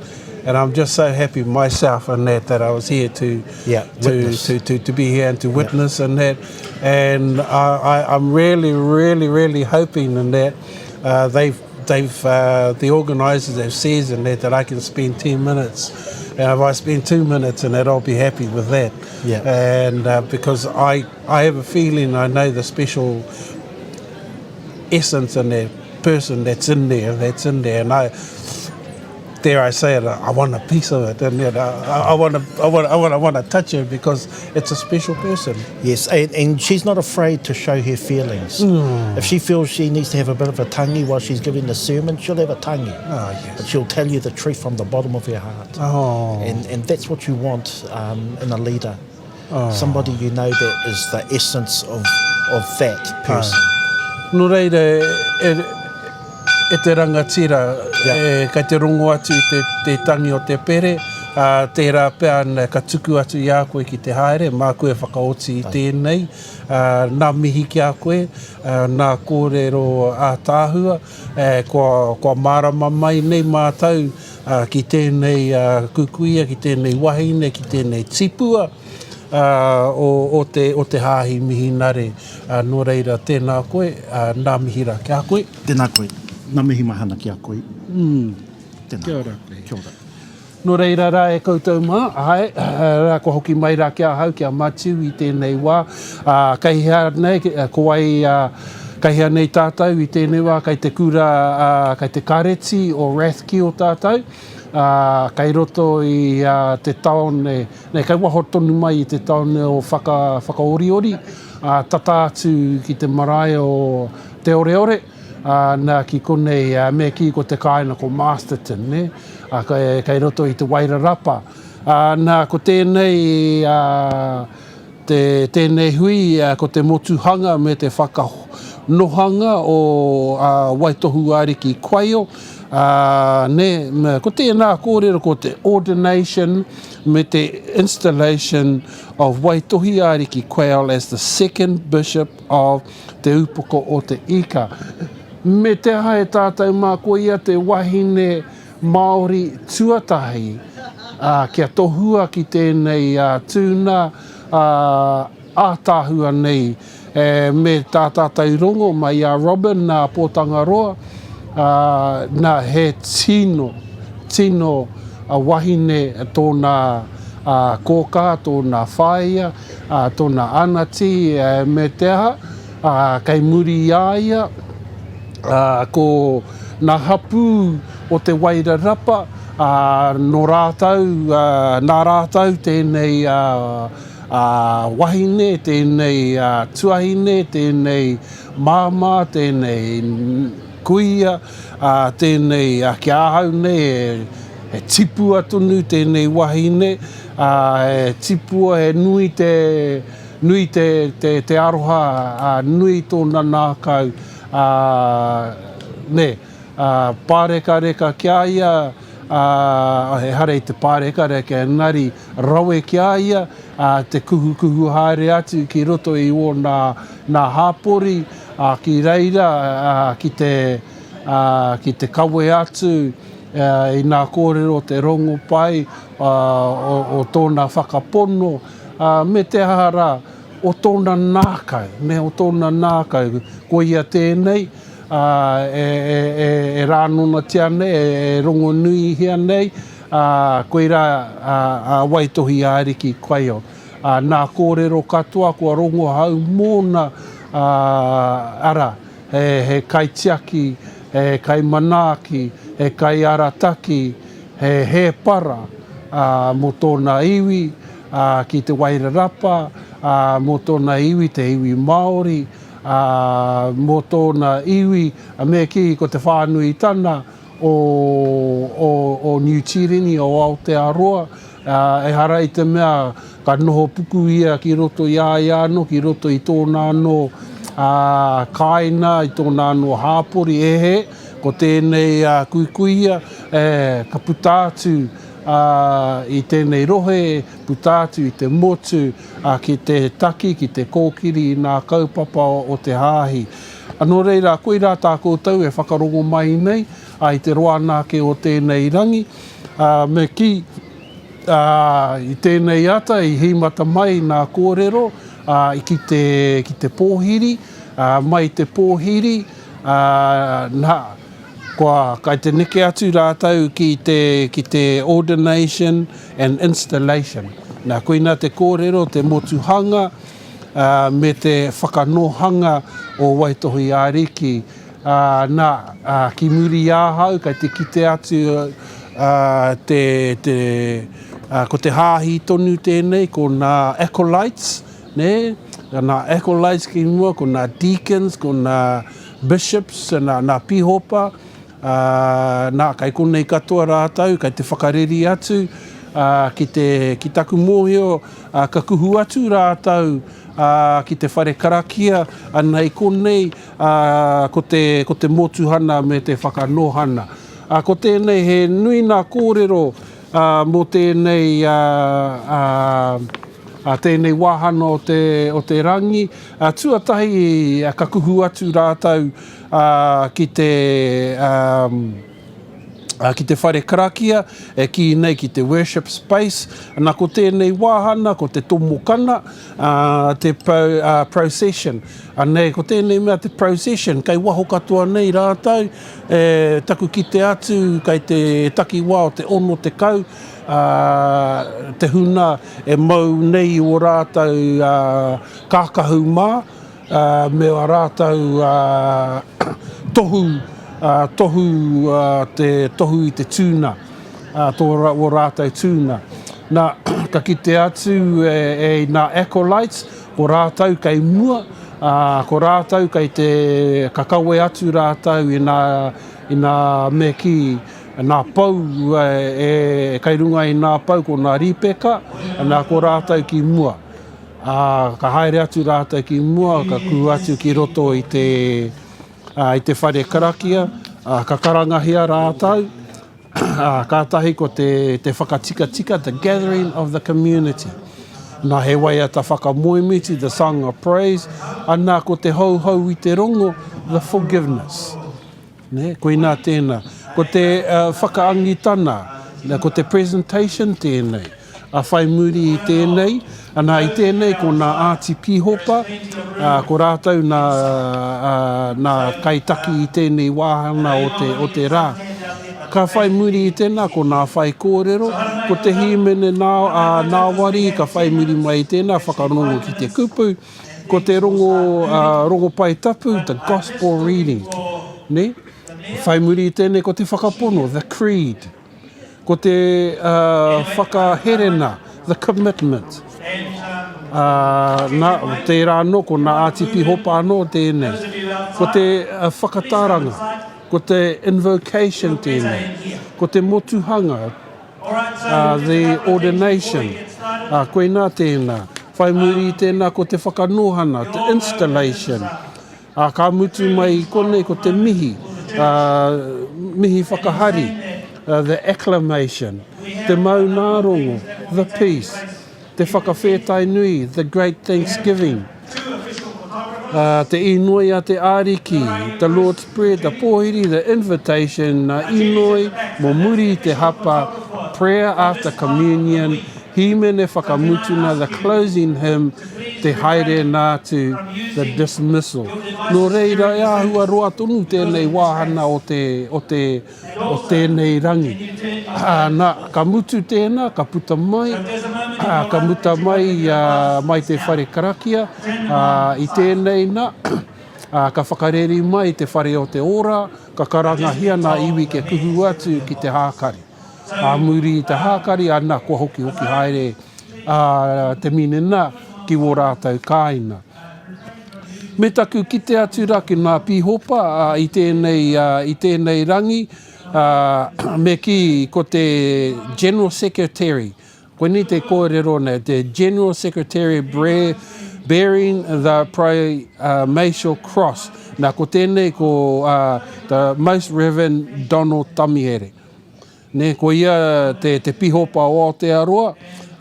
And I'm just so happy myself and that that I was here to Yeah, to, witness. to, to, to be here and to witness and that. And I, I, I'm really, really, really hoping in that uh, they've, they've uh, the organisers have said in that that I can spend 10 minutes. And if I spend two minutes in that, I'll be happy with that. Yeah. And uh, because I, I have a feeling I know the special essence in that person that's in there, that's in there. And I, dare I say it, I want a piece of it, and you know, I, I want to, I want, I want, I want to touch her because it's a special person. Yes, and, and she's not afraid to show her feelings. Mm. If she feels she needs to have a bit of a tangi while she's giving the sermon, she'll have a tangi. Oh, yes. But she'll tell you the truth from the bottom of her heart. Oh. And, and that's what you want um, in a leader. Oh. Somebody you know that is the essence of, of that person. Nō reira, e, e te rangatira, Yeah. e, kei te rongo atu i te, te tangi o te pere, ā, tērā pea na, ka tuku atu i a koe ki te haere, māku e whakaoti i tēnei, ā, nā mihi ki a koe, ā, nā kōrero ātaahua, e, kua, kua mārama mai nei mātou ā, ki tēnei ā, kukuia, ki tēnei wahine, ki tēnei tipua, ā, o, o te, o te hāhi mihinare. Ā, nō reira, tēnā koe, ā, nā mihi rā ki a koe. Tēnā koe. Nā mihi mahana ki a koe. Mm. Tēnā. Kia ora koe. Kia ora. Nō reira rā e koutou mā, āe, rā kua hoki mai rā ki ahau, ki a Matiu i tēnei wā. Ā, kei hea nei, ko wai, ā, kei hea nei tātou i tēnei wā, kei te kura, ā, kei te kāreti o Rathkeale tātou, ā, kei roto i, ā, te taone, Nei, kei waho tonu mai i te taone o Whaka, Whakaoriori, ā, tata atu ki te marae o Te Oreore, ā, nā, ki konei, ā, me kī ko te kāinga ko Masterton, nē, ā, kei, kei roto i te Wairarapa. Ā, nā, ko tēnei, ā, te, tēnei hui ko te motuhanga me te whakanohanga o Waitohu Ariki Quayle, ā, nē, ko tēnā kōrero ko te ordination me te installation of Waitohi Ariki Quayle as the second bishop of Te Upoko o Te Ika. Me te aha e tātou mā, koia te wahine Māori tuatahi kia tohua ki tēnei tūna ātaahua nei me tā tātou rongo mai i a Robin nā Pōtangaroa, nā he tino, tino wahine tōna kōkā, tōna whaea, tōna anati me te aha, kei muri i a ia ko ngā hapū o Te Wairarapa, nō rātou, nā rātou tēnei wahine, tēnei tuahine, tēnei māmā, tēnei kuia, tēnei ki ahau nei he tipua tonu tēnei wahine, he tipua, he nui te, nui te, te, te aroha, nui tōna nākau, ā, nē, ā, pārekareka ki a ia, ā, ehara i te pārekareka, engari rawe ki a ia, ā, te kuhukuhu haere atu ki roto i ōna nā hāpori, ā, ki reira, ā, ki te, ā, ki te kawe atu, ā, i nā kōrero o te rongopai, ā, o, o tōna whakapono, ā, me te aha rā, o tōna nākau, me o tōna nākau, koia tēnei, ā, e, e, e, e rānonatia nei, e, e rongonuihia nei, ā, koirā a, a Waitohi Ariki Quayle. Ā, nā kōrero katoa kua rongohau mōna, ā, arā, he, he kaitiaki, he kaimanaaki, he kaiarataki, he hēpara, ā, mō tōna iwi, ā, ki Te Wairarapa, ā, mō tōna iwi, te iwi Māori, ā, mō tōna iwi, me kī, ko te whānuitana o, o, o Niu Tīreni, o Aotearoa, ā, ehara i te mea ka noho puku ia ki roto i a ia anō, ki roto i tōna anō, ā, kāina, i tōna anō hāpori, e hē, ko tēnei, ā, kuikuia, e, ka puta atu, ā, i tēnei rohe, puta atu i te motu, ā, ki te taki, ki te kōkiri i nā kaupapa o te Hāhi. Ā, nō reira, koirā tā koutou e whakarongo mai nei, ā, i te roa anake o tēnei rangi, ā, me kī, ā, i tēnei ata i hīmata mai nā kōrero, ā, ki te, ki te pōhiri, ā, mai te pōhiri, ā, nā, Kua, kai te neke atu rātou ki te, ki te ordination and installation. Nā, koina te kōrero, te motuhanga, ā, me te whakanohanga o Waitohi Ariki. Ā, nā, ā, ki muri i ahau, kai te kite atu, ā, te, te, ā, ko te hāhi tonu tēnei, ko nā acolytes, nē, nā acolytes ki mua, ko nā deacons, ko nā bishops, nā, nā pīhopa, ā, nā, kei konei katoa rātou, kei te whakareri atu, ā, ki te, ki taku mōhio, ā, ka kuhu atu rātou, ā, ki te whare karakia, ana i konei, ā, ko te, ko te motuhana me te whakanohana. Ā, ko tēnei he nui nā kōrero, ā, mō tēnei, ā, ā, ā, tēnei wāhanga o te, o te rangi. Ā, tuatahi ka kuhu atu rātou, ā, ki te, ā, ā, ki te whare karakia, e kī nei ki te worship space. Nā, ko tēnei wāhanga, ko te tomokana, ā, te pro, ā, procession. Anei, ko tēnei mea te procession, kei waho katoa nei rātou, e, taku kite atu, kei te takiwā o te 60, ā, te huna e mau nei i ō rātou, ā, kākahu mā, ā, me ā rātou, ā, tohu, ā, tohu, ā, te tohu i te tūna, ā, tō ō rātou tūna. Nā, ka kite atu e, e i nā acolytes, ko rātou kei mua, ā, ko rātou kei te, ka kawe atu rātou i nā, i nā me kī, nā pou e, e, kei runga i nā pou ko nā rīpeka, nā ko rātou ki mua. Ā, ka haere atu rātou ki mua, ka kū atu ki roto i te, ā, i te whare karakia, ā, ka karangahia rātou, ā, kātahi ko te, te whakatikatika, the gathering of the community. Nā, he waiata whakamoemiti, the song of praise, anā, ko te houhou i te rongo, the forgiveness. Nē, koinā tēnā. Ko te whakaangitana, ko te presentation tēnei. A whai muri i tēnei, ana i tēnei ko nā Āti Pīhopa, ko rātou nā, nā kaitaki i tēnei wāhanga o te, o te rā. Ka whai muri i tēnā ko nā whaikōrero, ko te hīmene nā, nāwari ka whai muri mai i tēnā whakarongo ki te kupu, Ko te rongo, rongopai tapu, the gospel reading, ne? Whai muri i tēnei ko te whakapono, the creed. Ko te whakaherena, the commitment. Na, tērā anō, ko nā Āti Pihopa anō tēnei. Ko te whakataranga, ko te invocation tēnei. Ko te motuhanga, the ordination, ā, koinā tēnā. Whai muri i tēnā ko te whakanōhana, the installation. Ā, ka mutu mai i konei ko te mihi, ā, mihi whakahari, the acclamation, te maunārongo, the peace. Te whakawhētai nui, the great thanksgiving, te inoi a te Ariki, the Lord's Prayer, the pōhiri, the invitation, ngā inoi mō muri i te hapa, prayer after communion, hīmene whakamutuna, the closing hymn, te haere nā atu, the dismissal. Nō reira, e āhua roa tonu tēnei wāhana o te, o te, o tēnei rangi. Ā, nā, ka mutu tēnā, ka puta mai, ā, ka muta mai, ā, mai te whare karakia, ā, i tēnei nā, ā, ka whakareri mai te whare o te ora, ka karangahia nā iwi kia kuhu atu ki te hākari. Ā muri i te hākari, ā, nā, kua hokihoki haere, ā, te minena ki wō rātou kāinga. Me taku kite atu ra ki nga pihopa i tenei, i tenei rangi, me ki ko te General Secretary, koinei te korero nei, te General Secretary bearing the Primatial Cross. Na ko tenei ko the Most Reverend Donald Tamihere. Nē, ko ia te, te pihopa o Aotearoa,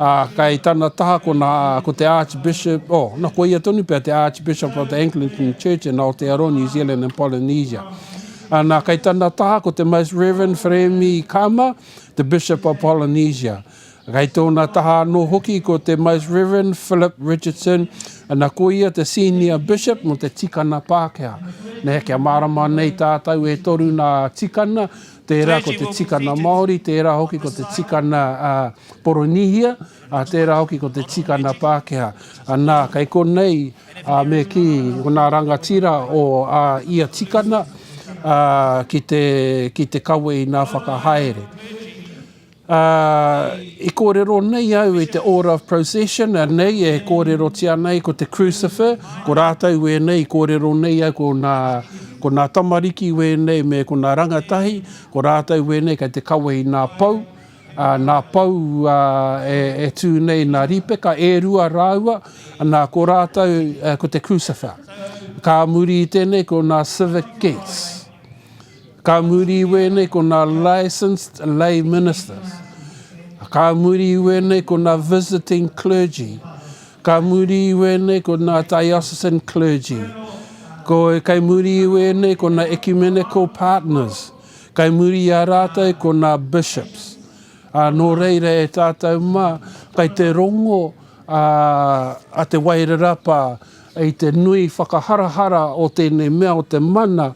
ā, kei tana taha ko nā, ko te Archbishop, oh, na, ko ia tonu pea te Archbishop of the Anglican Church in Aotearoa, New Zealand and Polynesia. Ā, nā, kei tana taha ko te Most Reverend Fremi Kama, te Bishop of Polynesia. Kei tōna taha anō hoki ko te Most Reverend Philip Richardson, ana ko ia te Senior Bishop mō te tikana Pākehā. Nē, kia mārama nei tātou e toru nā tikana, Tērā ko te tikana Māori, tērā hoki ko te tikana Poronihia, ā, tērā hoki ko te tikana Pākehā. Anā, kei konei, ā, me kī, ko nā rangatira o ā ia tikana, ā, ki te, ki te kawe i nā whakahaere. Ā, i kōrero nei au i te Order of Procession, anei e kōrerotia nei ko te Crucifer, ko rātou wēnei i kōrero nei au ko nā, ko nā tamariki wēnei me ko nā rangatahi, ko rātou wēnei kei te kawe i nā pou, ā, nā pou ā, e, e tū nei nā rīpeka, e rua rāua, nā, ko rātou ko te Crucifer. Ka muri i tēnei ko nā Civic Guests. Ka muri i wēnei ko nā licensed lay ministers. Ka muri i wēnei ko nā visiting clergy. Ka muri i wēnei ko nā diocesan clergy. Ko, kei muri i wēnei ko nā ecumenical partners. Kei muri i a rātou ko nā bishops. Ā, nō reira e tātou mā, kei te rongo a, a Te Wairarapa i te nui whakaharahara o tēnei mea o te mana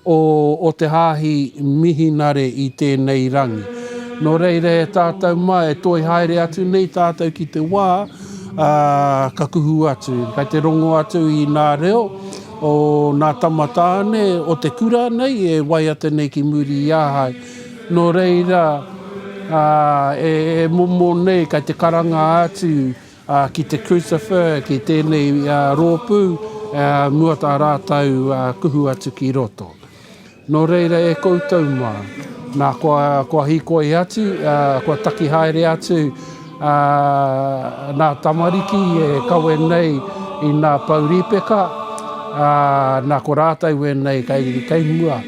o, o te Hāhi Mihinare i tēnei rangi. Nō reira e tātou mā, e toi haere atu nei tātou ki te wā, ā, ka kuhu atu, kei te rongo atu i nā reo o nā tama tāne o te kura nei e waiata nei ki muri i ahau. Nō reira, ā, e, e momo nei kei te karanga atu, Ā, ki te crucifer, ki tēnei rōpū, mua tā rātou kuhu atu ki roto. Nō reira e koutou mā, nā, kua, kua hīkoi atu, kua taki haere atu, Nā tamariki e kawe nei i nā pou rīpeka, ā, nā ko rātou wēnei kei, kei mua.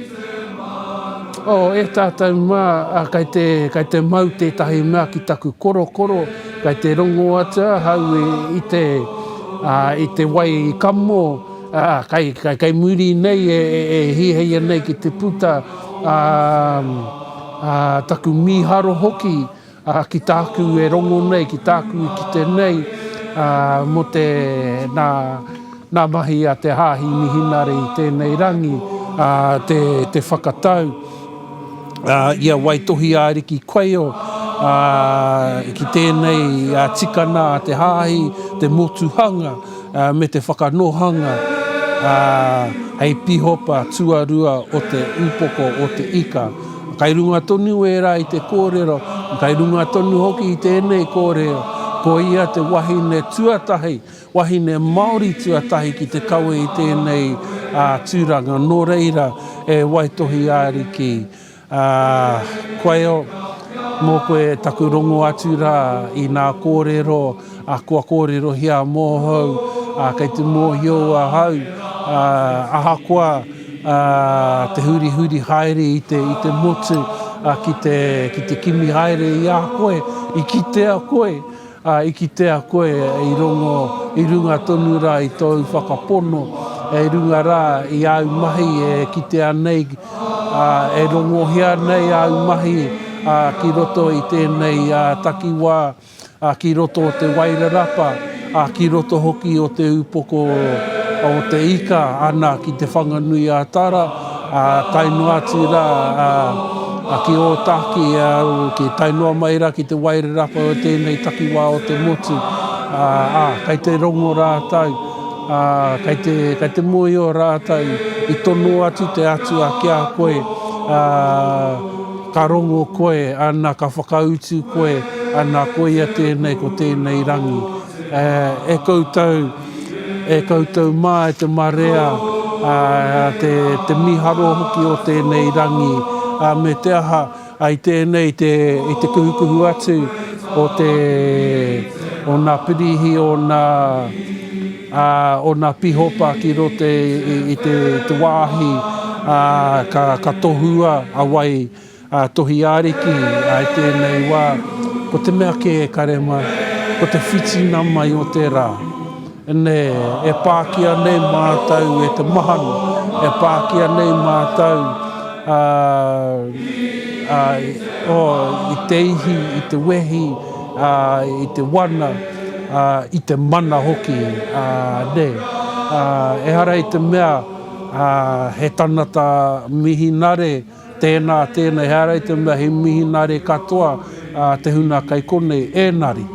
Oh, e tātou mā, kei te, kei te mau tētahi mea ki taku korokoro, kei te rongo atu ahau i, i te, ā, i te wai kamo, ā, kei, kei, kei muri nei e, e, e hiahia nei ki te puta, ā, ā, taku mīharo hoki, Ā, ki tāku e rongo nei, ki tāku i kite nei, ā, mō te, nā, nā mahi a te Hāhi Mihinare i tēnei rangi, ā, te, te whakatau, ā, i a Waitohi Ariki Kwaio, ā, ki tēnei tikana a te Hāhi, te motuhanga, ā, me te whakanohanga, ā, hei pihopa tuarua o te upoko o te ika. Kai runga tonu ērā i te kōrero, kai runga tonu hoki i tēnei kōrero, ko ia te wahine tuatahi, wahine Māori tuatahi ki te kawe i tēnei tūranga. Nō reira, e Waitohi Ariki, Kwaeo, mō koe taku rongo atu rā i nā kōrero kua kōrerohia mōhou, kei te mōhio ahau, ahakoa, ā, te hurihuri haere i te, i te motu, ā, ki te, ki te kimi haere i a koe, i kitea koe, ā, i kitea koe i rongo, i runga tonu rā i tōu whakapono, i runga rā i āu mahi e kitea nei, ā, e rongohia nei āu mahi, ā, ki roto i tēnei, ā, takiwā, ā, ki roto o Te Wairarapa, ā, ki roto hoki o Te Upoko o Te Ika, ana, ki Te Whanganui-a-Tara, ā, tae noa atu rā, ā, ki Ōtaki, ā, ki, tae noa mai rā ki Te Wairarapa o tēnei takiwā o te motu, ā, ā, kei te rongo rātou, ā, kei te, kei te mōhio rātou, i tono atu te Atua ki a koe, ā, Ka rongo koe, ana, ka whakautu koe, ana, koia tēnei ko tēnei rangi. E koutou, e koutou mā e te marea, te, te miharo hoki o tēnei rangi, me te aha, i tēnei te, i te kuhukuhu atu o te, o nā pirihi, o nā, ā, o nā pihopa ki roto i te, te wāhi, ā, ka, ka tohua a wai, a Tohi Ariki, ā, i tēnei wā, ko te mea kē e kare mai, ko te whitina mai o te rā, nē, e pākia nei mātou e te mahana, e pākia nei mātou, ā, ā, oh, i te ihi, i te wehi, ā, i te wana, ā, i te mana hoki, ā, nē. Ā, ehara i te mea, ā, he tanata mihinare tēnā, tēnā, ehara i te mea he mihinare katoa, ā, te huna kai konei, ēnari,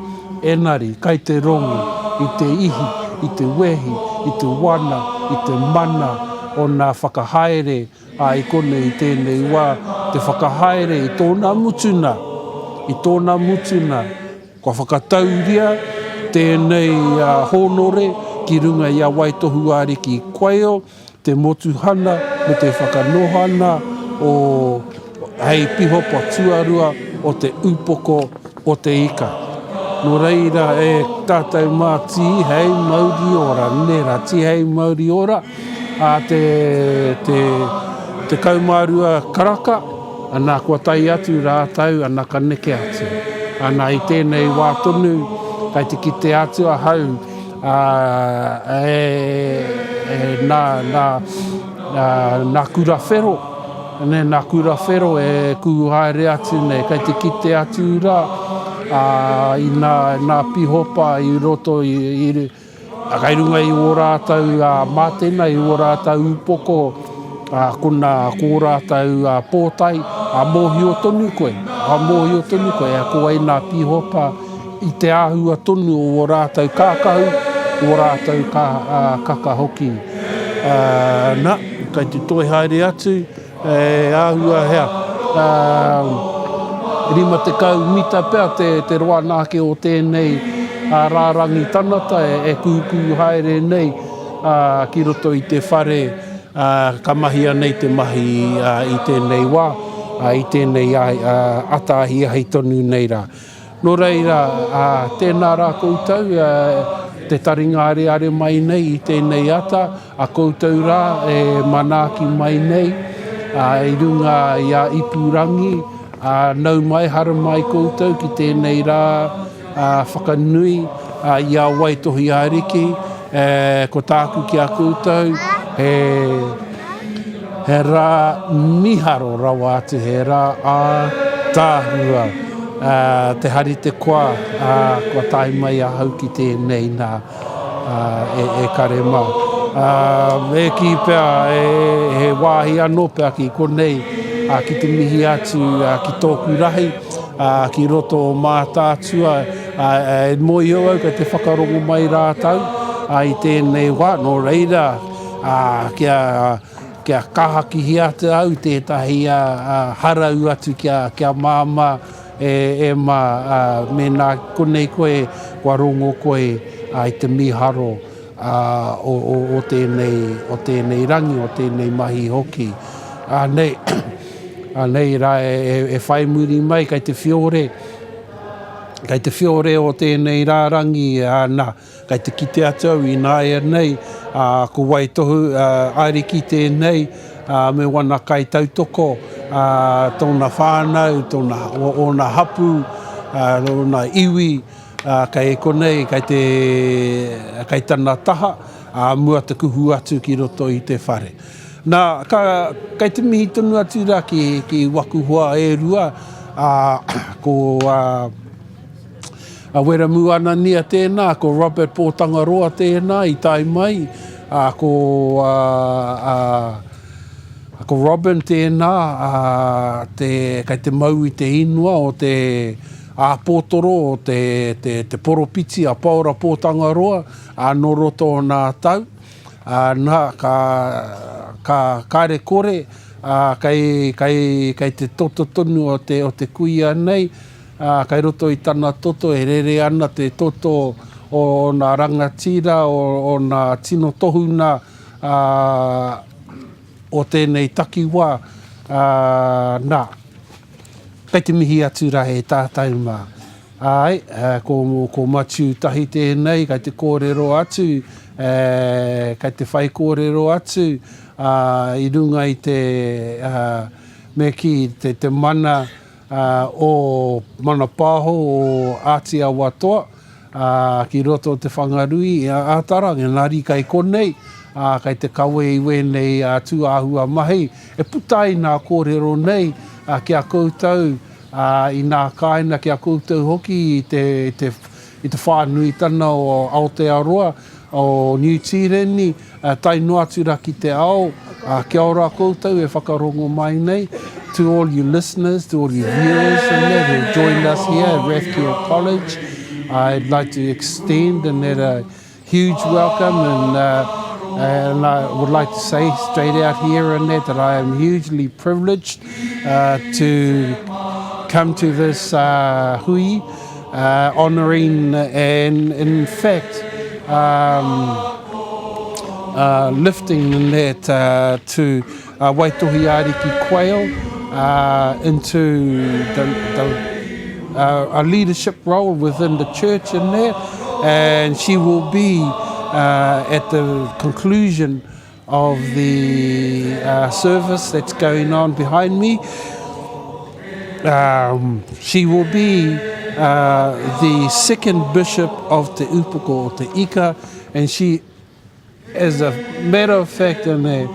ēnari, kai te rongo i te ihi, i te wehi, i te wana, i te mana o nā whakahaere, Ā, i konei i tēnei wā, te whakahaere i tōna mutuna, i tōna mutuna, kua whakatauria tēnei hōnore ki runga i a Waitohu Ariki Kwaio, te motuhana me te whakanohana o hei pihopa tuarua o te upoko o te ika. Nō reira e tātou mā tīhei mauri ora, nē rā, tīhei mauri ora, ā te, te 12 karaka, ana kua tae atu rātou, ana ka neke atu. Ana i tēnei wā tonu, kai te kite atu ahau, ā, e, e, nā, nā, nā, nā kura whero, Nei nā kura whero e kuhu haere atu nei, kei te kite atu rā, ā, i nā, nā pihopa i roto i, i, kei runga i ō rātou mātena, i ō rātou upoko, ā, kona, ko ō rātou pōtae, ā, mōhio tonu koe, ā, mōhio tonu koe, ā, ko wai nā pihopa i te āhua tonu o ō rātou kākahu, ō rātou ka, ā, kaka hoki. Ā, nā. Kei te toe haere atu, e āhua hea, 50 mita pea te roa ake o tēnei rārangi tangata e kūkū haere nei ki roto i te whare ka mahia nei te mahi i tēnei wā, i tēnei ata ahiahi tonu nei rā. Nō reira, tēnā rā koutou, te taringa areare mai nei i tēnei ata, a koutou rā e manaaki mai nei i runga i a Ipurangi, nau mai, haramai koutou ki tēnei rā whakanui i a Waitohi Ariki, ko tāku ki a koutou, he, he rā miharo rawa atu, he rā ātaahua, te hari te koa, kua tae mai ahau ki tēnei nā, e kare mā. E kī pea, he wāhi anō pea ki konei ki te mihi atu ki tōku rahi, ki roto o Mātaatua, e mōhio au kei te whakarongo mai rātou i tēnei wā, nō reira, kia, kia kāhakihia atu au tētahi harau atu kia, kia māmā e, e mā, mēnā konei koe, kua rongo koe i te mīharo o, o, o tēnei, o tēnei rangi, o tēnei mahi hoki. Anei, anei rā e, e, e whai muri mai kei te whiore, kei te whiore o tēnei rārangi, nā, kei te kite atu au ināianei, ā, ko Waitohu Ariki tēnei, ā, me wana kaitautoko, ā, tōna whānau, tōna, ōna hapū, ā, ōna iwi, ā, kei konei, kei te, kei tana taha, ā, mua te kuhu atu ki roto i te whare. Nā, ka, kei te mihi tonu atu rā ki, ki waku hoa e rua, ā, ko, ā, a Weramu Anania tēnā, ko Robert Pōtangaroa tēnā i tae mai, ā, ko, ā, ā, ko Robin tēnā, ā, te, kei te mau i te ingoa o te āpōtoro o te, te, te poropiti a Paora Pōtangaroa, ā, nō roto o nā tau. Ā, nā, ka, ka, kāre kore, ā, kei, kei, kei te toto tonu o te, o te kuia nei, ā, kei roto i tana toto e rere ana te toto o ōna rangatira, o ōna tino tohuna, ā, o tēnei takiwā, ā, nā, kei te mihi atu rā e tātou mā. Āe, ko, ko Matiu Tahi tēnei, kei te kōrero atu, kei te whaikōrero atu, ā, i runga i te, ā, me kī, te, te mana, ā, o Mana Pāho o Āti Awa Toa, ā, ki roto o Te Whanganui, a Ātara, engari kei konei, ā, kei te kawe i wēnei, ā, tūāhua mahi, e puta ai nā kōrero nei, ā, ki a koutou, Ā, inā kāina ki a koutou hoki i te, i te, i te whānuitana o Aotearoa, o Niu Tīreni, ā, tae noa atu rā ki te ao, ā, kia ora koutou e whakarongo mai nei, to all you listeners, to all you viewers and that who joined us here at Rathkeale College, I'd like to extend and that a huge welcome and, uh, and I would like to say straight out here and that that I am hugely privileged uh, to come to this uh, hui uh, honouring and in fact um, uh, lifting that uh, to uh, Waitohi Ariki Quayle uh, into the, the, uh, a leadership role within the church in there and she will be uh, at the conclusion of the uh, service that's going on behind me. Um, she will be uh, the second bishop of Te Upoko o Te Ika, and she As a matter of fact, and, and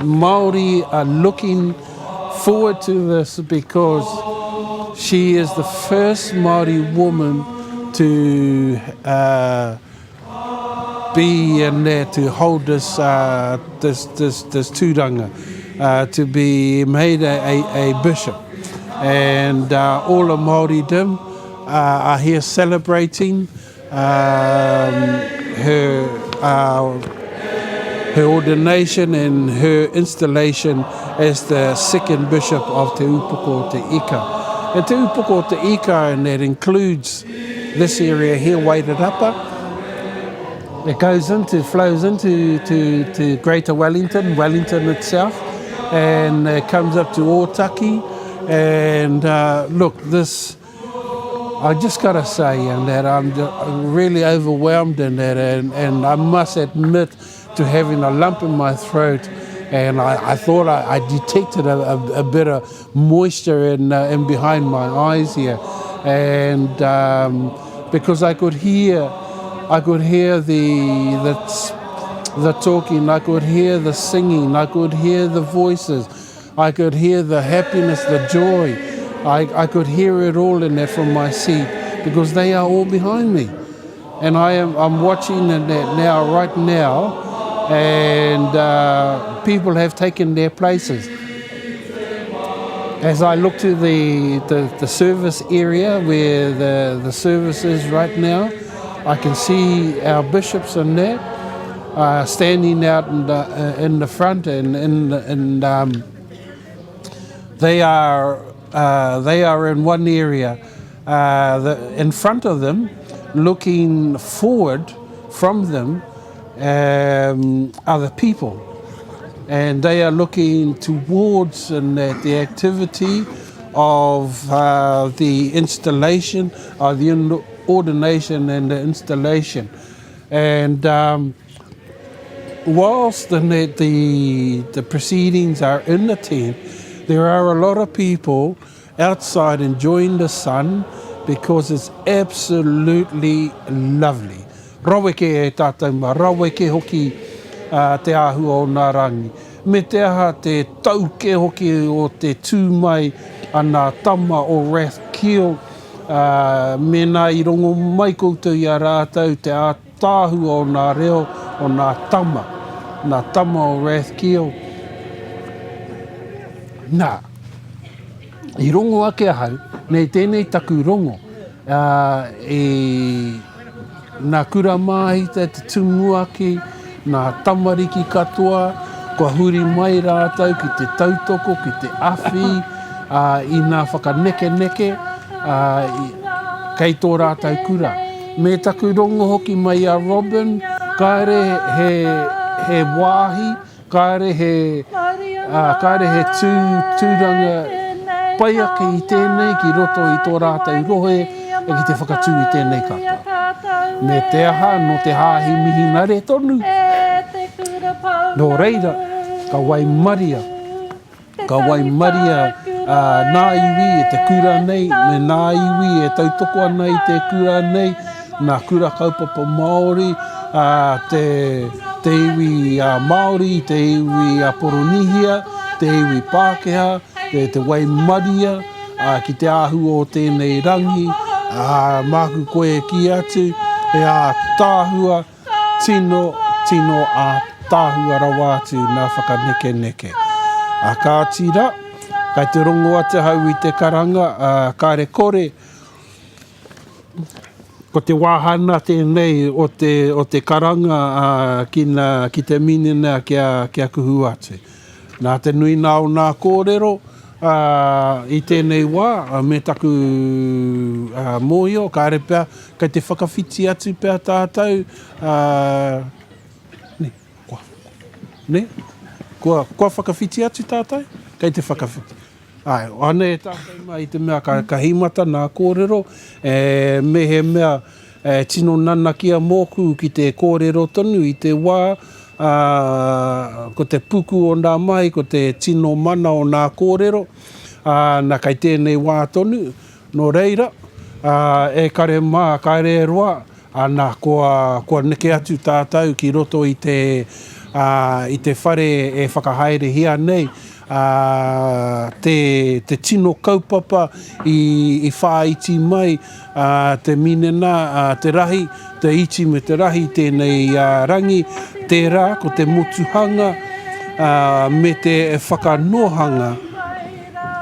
Māori are looking forward to this because she is the first Māori woman to uh, be in there to hold this, uh, this, this, this tūranga, uh, to be made a, a, a bishop. And uh, all of Māoridom uh, are here celebrating um, her, uh, her ordination and her installation as the second bishop of Te Upoko o Te Ika. And Te Upoko o Te Ika, and that includes this area here, Wairarapa, it goes into, flows into to, to Greater Wellington, Wellington itself, and it comes up to Otaki. And uh, look, this. I just got to say and that I'm really overwhelmed in that and, and I must admit to having a lump in my throat and I, I thought I, I detected a, a, a bit of moisture in, uh, in behind my eyes here and um, because I could hear I could hear the, the, the talking, I could hear the singing, I could hear the voices, I could hear the happiness, the joy. I, I could hear it all in there from my seat because they are all behind me. And I am I'm watching that now, right now, and uh, people have taken their places. As I look to the, the, the service area where the, the service is right now, I can see our bishops in there uh, standing out in the, uh, in the front and, and, and um, they are uh, they are in one area uh, the, in front of them, looking forward from them, um, other people. And they are looking towards and at the activity of uh, the installation, uh, the ordination and the installation. And um, whilst the, the, the proceedings are in the tent, there are a lot of people outside enjoying the sun because it's absolutely lovely. Raweke e tātou mā, raweke hoki uh, te āhua o nā rangi. Me te aha te tauke hoki o te tū mai a nā tama o Rathkeale, uh, mēnā i rongo mai koutou i a rātou te ātaahua o nā reo o nā tama, nā tama o Rathkeale. Nā. I rongo ake ahau, nei tēnei taku rongo, ā, i nā kura māhita te tumuaki, nā tamariki katoa, kua huri mai rātou ki te tautoko, ki te awhi, ā, i nā whakanekeneke, ā, kei tō rātou kura. Me taku rongo hoki mai a Robin, kāre he, he wāhi, Kāre he, ā, kāre he tū, tūranga pai ake i tēnei ki roto i tō rātou rohe ki te whakatū i tēnei katoa. Me te aha, nō te Hāhi Mihinare tonu. Nō reira, ka waimaria. Ka waimaria nā iwi e te kura nei, me nā iwi e tautoko ana i te kura nei, nā kura kaupapa Māori, te, te iwi Māori, te iwi Poronihia, te iwi Pākehā, te, te waimaria ki te āhua o tēnei rangi, ā, māku koe e kī atu, he ātaahua, Tino, tino ātaahua rawa atu nā whakanekeneke. A kāti ra, kai te rongo atu ahau i te karanga, a, kāre kore, ko te wāhana tēnei o te, o te karanga a, ki, nā, ki te minena kia, kia kuhu atu. Nā te nui nā o nā kōrero, ā, i tēnei wā, me taku ā, mōhio, kāre pea, kei te whakawhiti atu pea tātou, ā, nē, kua, nē, kua, kua whakawhiti atu tātou? Kei te whakawhiti. Āe, anei e tātou mā i te mea ka, ka hīmata nā kōrero, e, mehemea e tino nanakia mōku ki te kōrero tonu i te wā, ā, ko te puku o nā mahi, ko te tino mana o nā kōrero, ā, na kei tēnei wā tonu, nō reira, ā, e kare mā, kāre e roa, Ana, kua, kua neke atu tātou ki roto i te, ā, i te whare e whakahaerehia nei, ā, te, te tino kaupapa i, i whāiti mai, ā, te minena, ā, te rahi, te iti me te rahi tēnei, ā, rangi, tērā ko te motuhanga, ā, me te whakanohanga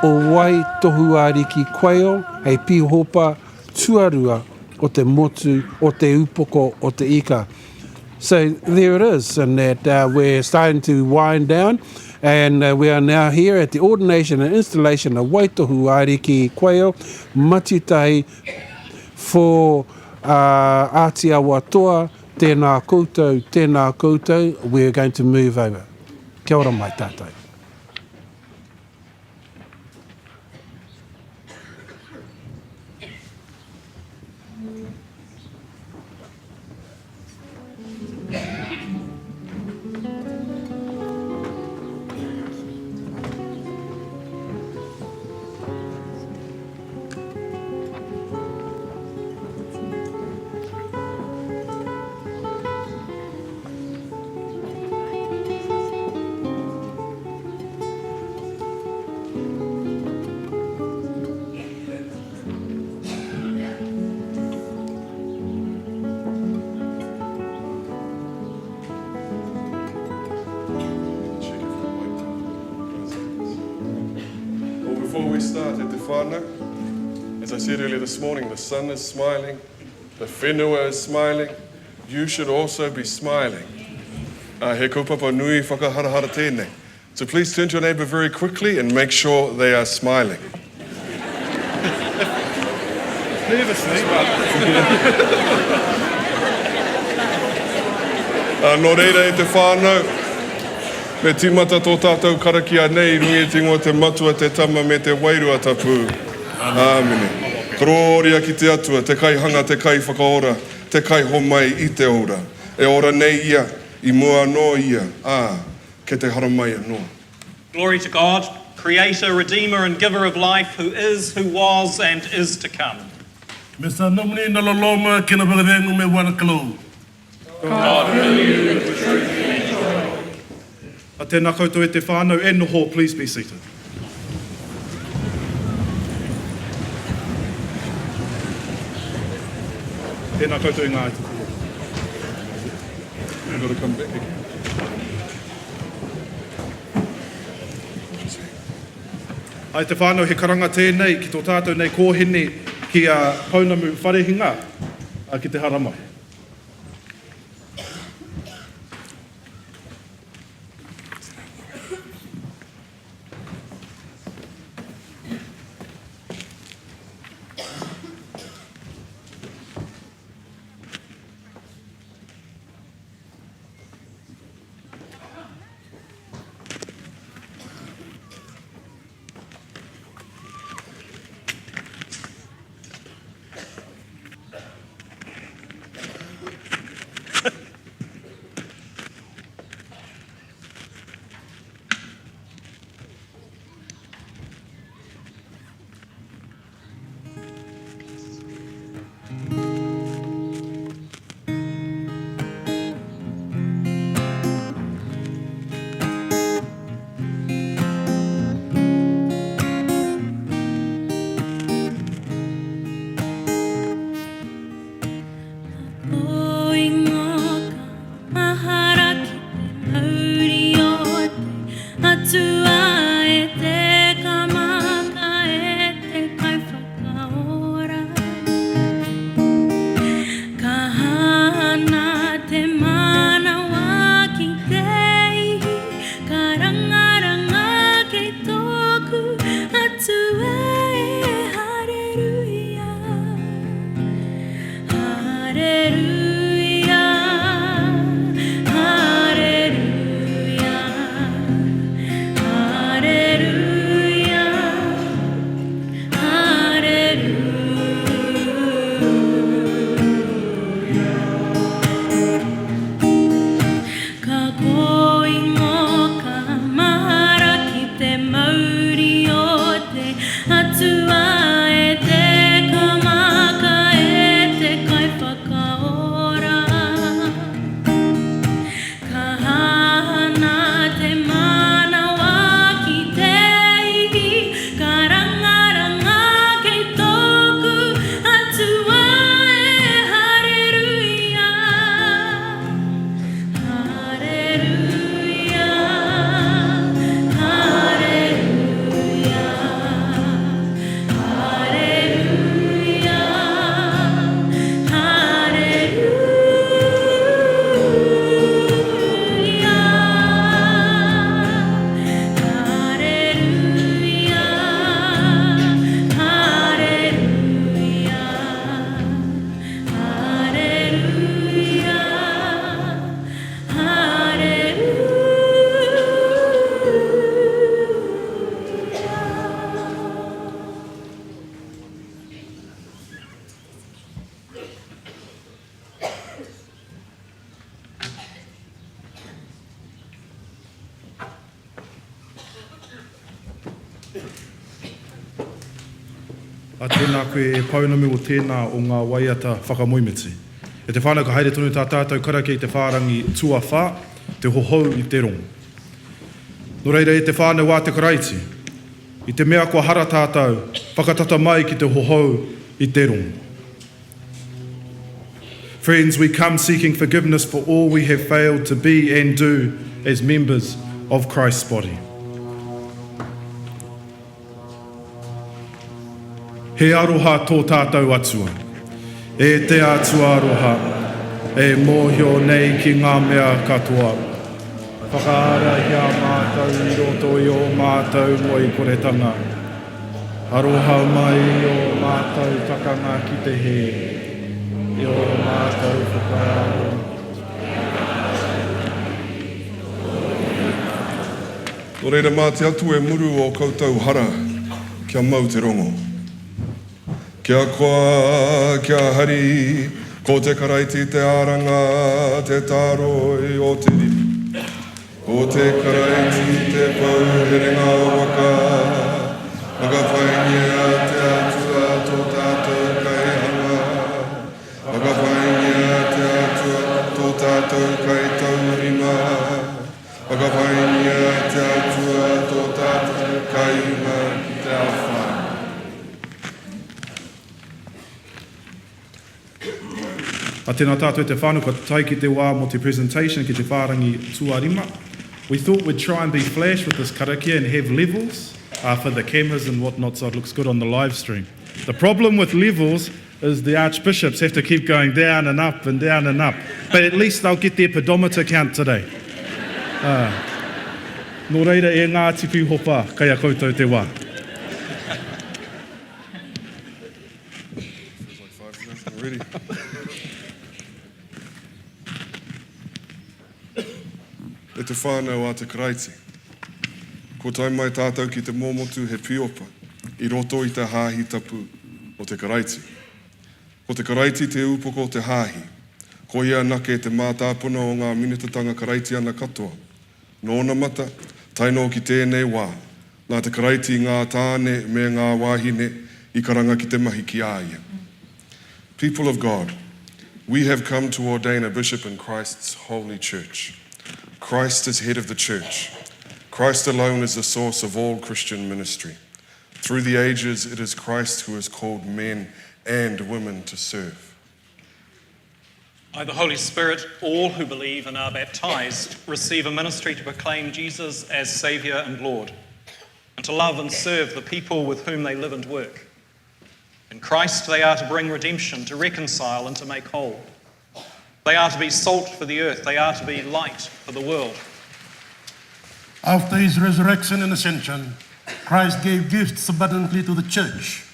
o Wai Tohu Ariki Quayle hei pīhopa tuarua o te motu o te upoko o te ika. So there it is, and that uh, we're starting to wind down, and uh, we are now here at the ordination and installation of Waitohu Ariki Quayle, Matutahi, for uh, Āti Awa Toa, tēnā koutou, tēnā koutou, we're going to move over. Kia ora mai tātou. Well, before we start at the whānau, as I said earlier this morning, the sun is smiling, the whenua is smiling, you should also be smiling. Uh, he kaupapa nui whakaharahara tēnei. So please turn to your neighbour very quickly and make sure they are smiling. Nervously, but... Uh, nō reira e te whānau, me tīmata tō tātou karakia nei i runga i te ingoa te Matua, te Tama me te Wairua Tapu. Āmine. Korōria ki te Atua, te Kaihanga, te Kaiwhakaora, te Kaihomai i te ora. E ora nei ia, i mua anō ia, ā, kei te haramai anō. Glory to God, Creator, Redeemer and Giver of life, who is, who was and is to come. Me sa nomini na loloma kena whakarengu me wana kalou. God fill you with the truth and joy. A tēnā koutou e te whānau e noho, please be seated. Tēnā koutou i ngā aituku. You've got to come back again. Ai te whānau he karanga tēnei ki tō tātou nei kōhine ki a Pounamu Wharehinga ki te haramai. A tēnā koe e pounamu o tēnā o ngā waiata whakamoemiti. E te whānau ka haere tonu tā tātou karakia i te whārangi tuawhā, te hohou i te rongo. Nō reira e te whānau a te Karaiti, i te mea kua hara tātou, whakatata mai ki te hohou i te rongo. Friends, we come seeking forgiveness for all we have failed to be and do as members of Christ's body. He aroha tō tātou Atua. E te Atua aroha, e mōhio nei ki ngā mea katoa, whakaarahia mātou i roto i ō mātou ngoikoretanga. Aroha mai i ō mātou takanga ki te hē, i ō mātou whakaaro. Nō reira, mā te Atua e muru ō koutou hara kia mau te rongo. Kia koa, kia hari, ko te Karaiti te āranga, te tāroi o te riri. Ko te Karaiti te pou herenga waka, whakapaingia te Atua tō tātou Kaihanga, whakapaingia te Atua tō tātou Kaitaurima. Whakapaingia te Atua tō tātou Kaiuma ki te ao whānui. A tēnā tātou te whānau, kua tae ki te wā mō te presentation ki te whārangi tuarima. We thought we'd try and be flash with this karakia and have levels uh, for the cameras and whatnot so it looks good on the live stream. The problem with levels is the archbishops have to keep going down and up and down and up. But at least they'll get their pedometer count today. Uh, nō reira e Ngāti Pihopa, kei a koutou te wā. Feels like 5,000 already. E te whānau a te Karaiti. Kua tae mai tātou ki te mōmotu he piopa i roto i te Hāhi Tapu o te Karaiti. Ko te Karaiti te ūpoko o te Hāhi. Ko ia anake te mātāpuna o ngā minitatanga Karaitiana katoa. Nōnamata, tae noa ki tēnei wā, nā te Karaiti ngā tāne me ngā wāhine i karanga ki te mahi ki a ia. People of God, we have come to ordain a bishop in Christ's holy church. Christ is head of the church. Christ alone is the source of all Christian ministry. Through the ages, it is Christ who has called men and women to serve. By the Holy Spirit, all who believe and are baptized receive a ministry to proclaim Jesus as Saviour and Lord, and to love and serve the people with whom they live and work. In Christ, they are to bring redemption, to reconcile, and to make whole. They are to be salt for the earth, they are to be light for the world. After his resurrection and ascension, Christ gave gifts abundantly to the church.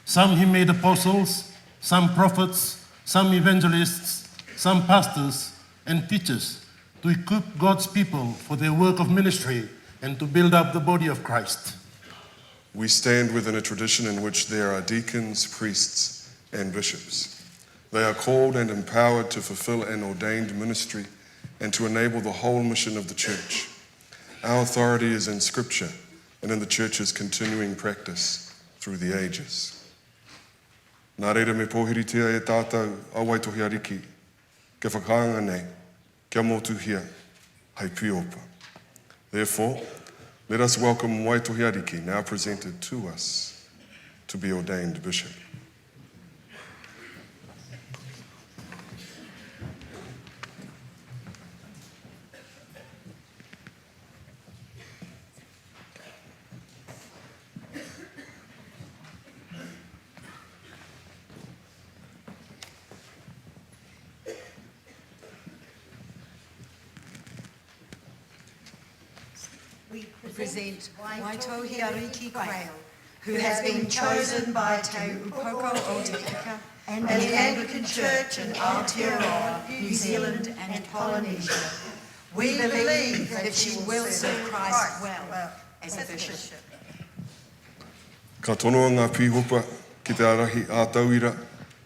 Some he made apostles, some prophets, some evangelists, some pastors and teachers to equip God's people for their work of ministry and to build up the body of Christ. We stand within a tradition in which there are deacons, priests, and bishops. They are called and empowered to fulfill an ordained ministry and to enable the whole mission of the church. Our authority is in Scripture and in the church's continuing practice through the ages. Nā reira me pōhiritia e tātou a Waitohi Ariki kia whakaanga nei, kia motuhia hei piopa. Therefore, let us welcome Waitohi Ariki now presented to us to be ordained bishop. We present Waitohi Ariki Quayle, who has been chosen by Te Upoko o Te Ika and the Anglican Church in Aotearoa, New Zealand and Polynesia. We believe that she will serve Christ well as a bishop. Ka tonoa ngā pīhopa ki te ārahi ā-tauira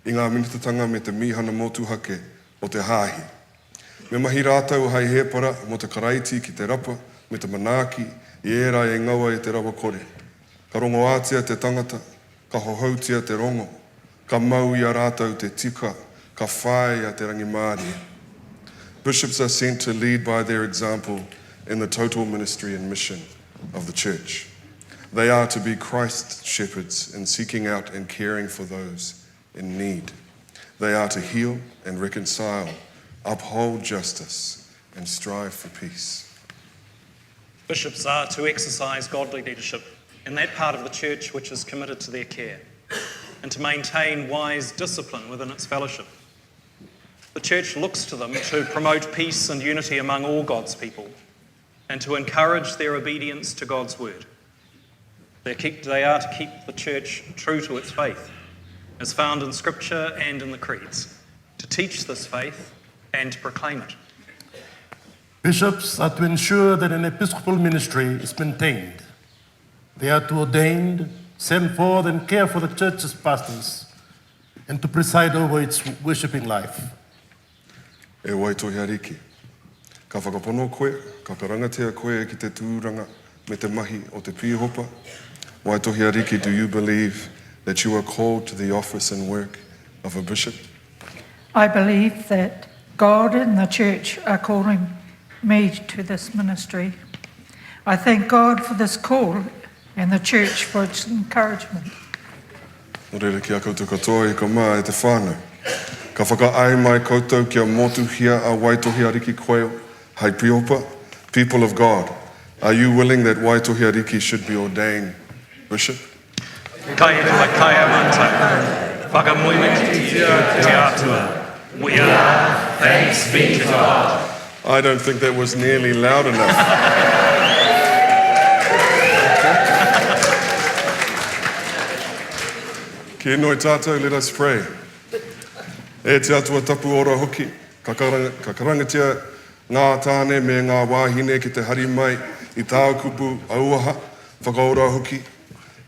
i ngā minitatanga me te mīhana motuhake o te Hāhi. Me mahi rātou hai hēpara mō te Karaiti ki te rapa me te manaaki i ērā e ngaua e te rawakore. Ka rongoātia te tangata. Ka hohoutia te rongo, ka mau i a rātou te tika, ka whāia te rangimārie. Bishops are sent to lead by their example in the total ministry and mission of the church. They are to be Christ's shepherds in seeking out and caring for those in need. They are to heal and reconcile, uphold justice, and strive for peace. Bishops are to exercise godly leadership in that part of the church which is committed to their care, and to maintain wise discipline within its fellowship. The church looks to them to promote peace and unity among all God's people and to encourage their obedience to God's word. They, keep, they are to keep the church true to its faith, as found in Scripture and in the creeds, to teach this faith and to proclaim it. Bishops are to ensure that an episcopal ministry is maintained. They are to ordain, send forth, and care for the church's pastors, and to preside over its worshipping life. E Waitohi Ariki. Ka whakapono koe, ka karangatia koe ki te tūranga me te mahi o te pīhopa. Waitohi Ariki, do you believe that you are called to the office and work of a bishop? I believe that God and the church are calling me to this ministry. I thank God for this call and the church for its encouragement. Nō reira ki a koutou katoa i ka mā e te whānau. Ka whakaae mai koutou kia motuhia a Waitohi Ariki Quayle hai pīhopa, People of God, are you willing that Waitohi Ariki should be ordained bishop? Kai atua, kai amata, whakamoemititia te Atua. We are, thanks be to God. I don't think that was nearly loud enough. Kia inoi tātou, let us pray. E te Atua tapu ora hoki, ka karangatia ngā tāne me ngā wāhine ki te hari mai i tāu kupu auaha, whakaora hoki,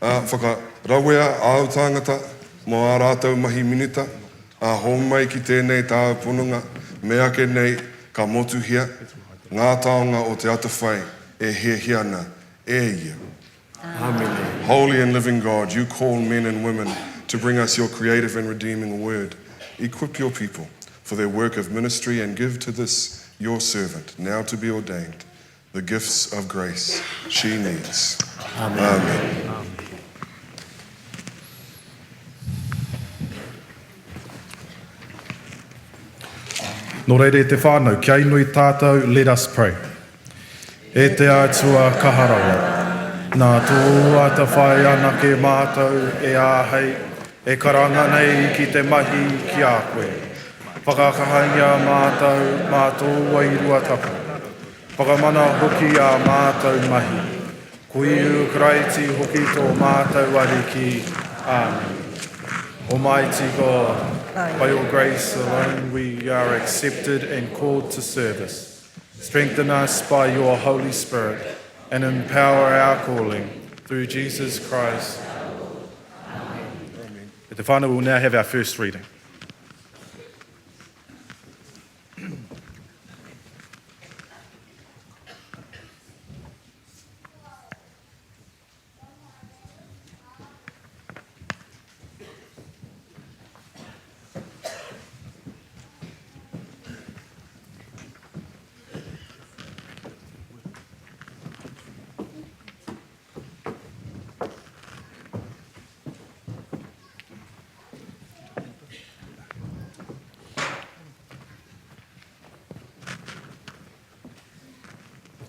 ā, whakarawea āu tāngata mō ā rātou mahi minita, Ā, hōmai ki tēnei tāu pononga, meake nei ka motuhia ngā taonga o te atawhai e hiahia ana e ia. Āmene. Holy and living God, you call men and women to bring us your creative and redeeming word. Equip your people for their work of ministry and give to this your servant, now to be ordained, the gifts of grace she needs. Amen. Amen. Nō reira e te whānau, kia inoi tātou, let us pray. E te Atua kaha rawa, nā tō atawhai anake mātou e āhei, e karanga nei ki te mahi ki a koe. Whakakahangia mātou mā tō Wairua Tapu. Whakamana hoki ā mātou mahi. Ko Ihu Karaiti hoki tō mātou Ariki. Āmine. Almighty God, by your grace alone we are accepted and called to service. Strengthen us by your Holy Spirit and empower our calling through Jesus Christ. Amen. Te whānau, we will now have our first reading.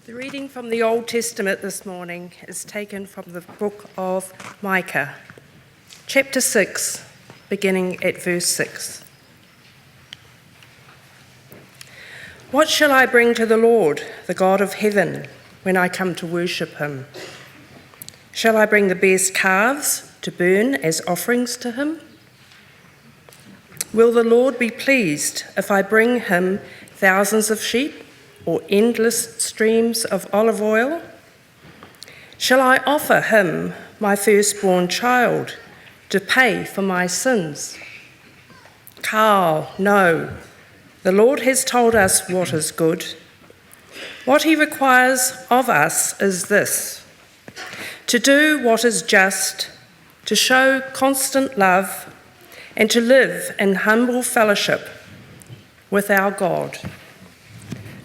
The reading from the Old Testament this morning is taken from the book of Micah, chapter 6, beginning at verse 6. What shall I bring to the Lord, the God of heaven, when I come to worship him? Shall I bring the best calves to burn as offerings to him? Will the Lord be pleased if I bring him thousands of sheep or endless streams of olive oil? Shall I offer him my firstborn child to pay for my sins? Carl, no. The Lord has told us what is good. What he requires of us is this to do what is just, to show constant love, and to live in humble fellowship with our God.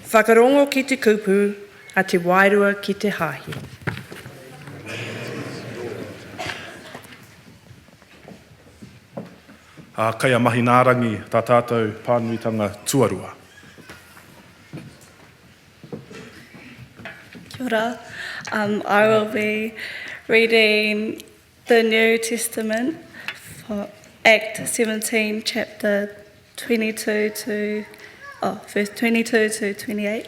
Whakarongo ki te kupu a te wairua ki te hāhi. Ā, kei a Mahinaarangi tā tātou pānuitanga tuarua. Kia ora. Um, I will be reading the New Testament for Act 17, chapter 22 to, oh, verse 22 to 28.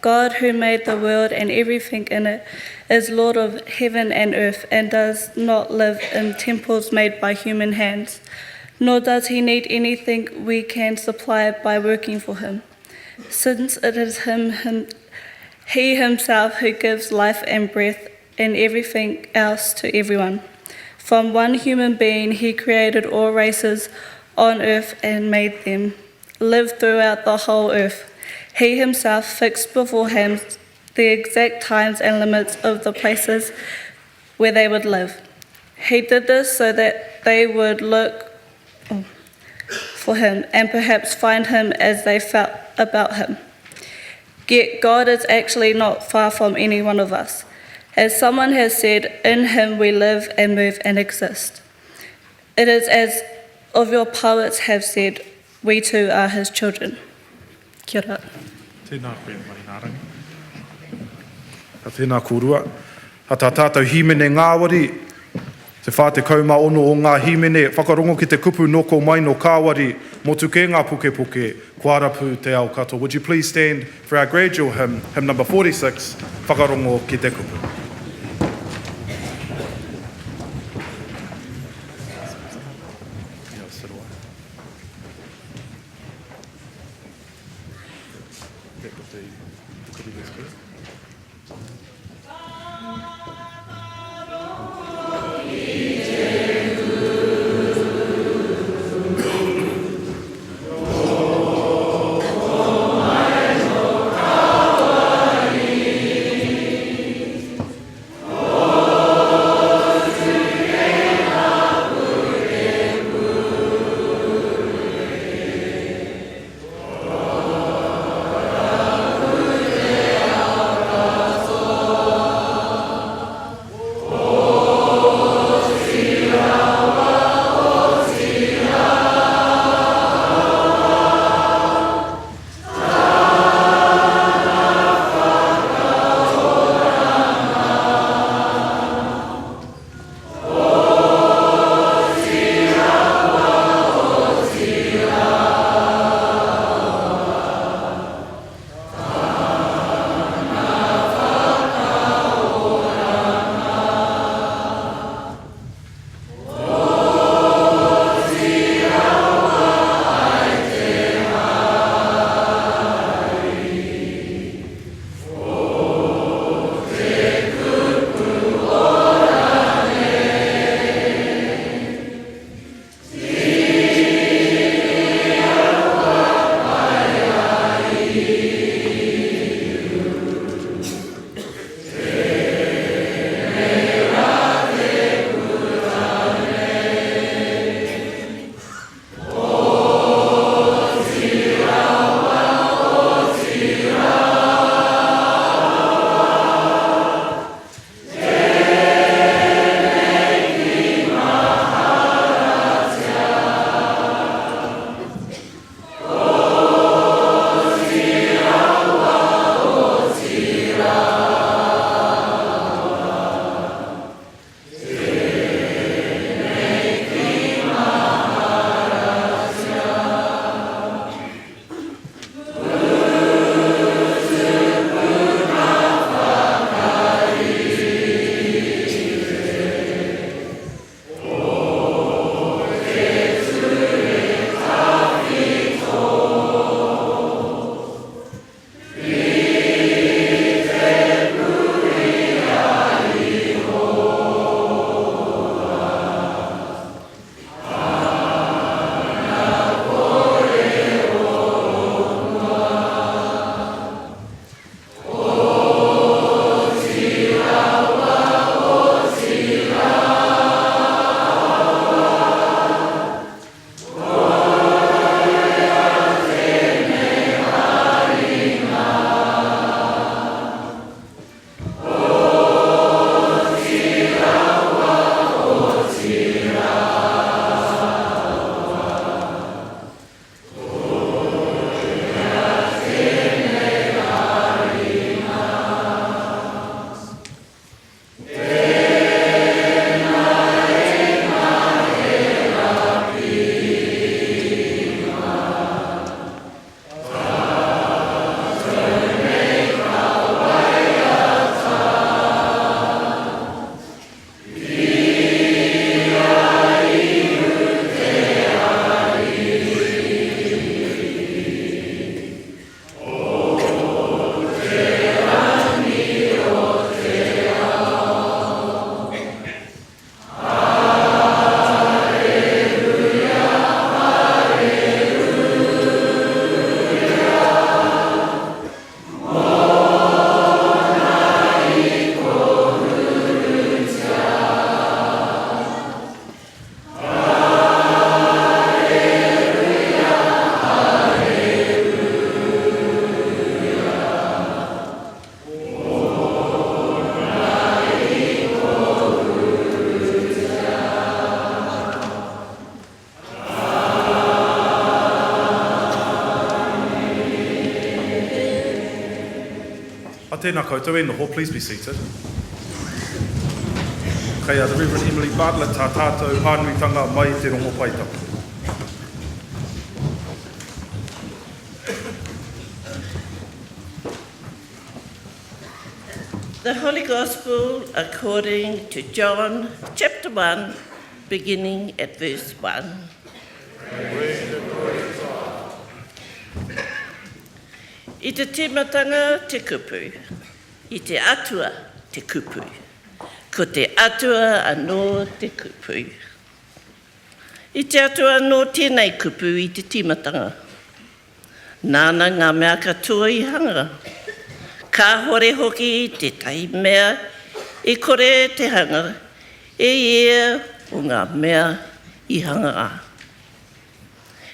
God, who made the world and everything in it, is Lord of heaven and earth and does not live in temples made by human hands, nor does he need anything we can supply by working for him. Since it is him, him he himself who gives life and breath and everything else to everyone. From one human being, he created all races on earth and made them live throughout the whole earth. He himself fixed beforehand the exact times and limits of the places where they would live. He did this so that they would look oh, for him and perhaps find him as they felt about him. Yet God is actually not far from any one of us. As someone has said, in him we live and move and exist. It is as of your poets have said, we too are his children. Kia ora. Tēnā koe, Mahinaarangi. Ka tēnā kōrua. A tā tātou hīmene ngāwari, te 46 o ngā hīmene, whakarongo ki te kupu noko mai no Kāwari, motu kē ngā pukepuke, kua rapu te ao katoa. Would you please stand for our gradual hymn, hymn number 46, Whakarongo ki te kupu. Tēnā koutou e noho, please be seated. Kei a The Reverend Emily Bartlett tā tātou pānuitanga mai i te Rongopai Tapu. The Holy Gospel according to John chapter 1 beginning at verse 1. I te tīmatanga te kupu, i te Atua te kupu, ko te Atua anō te kupu. I te Atua anō tēnei kupu i te tīmatanga. Nāna ngā mea katoa i hanga. Kāhore hoki tētahi mea i kore te hanga e ia o ngā mea i hangā.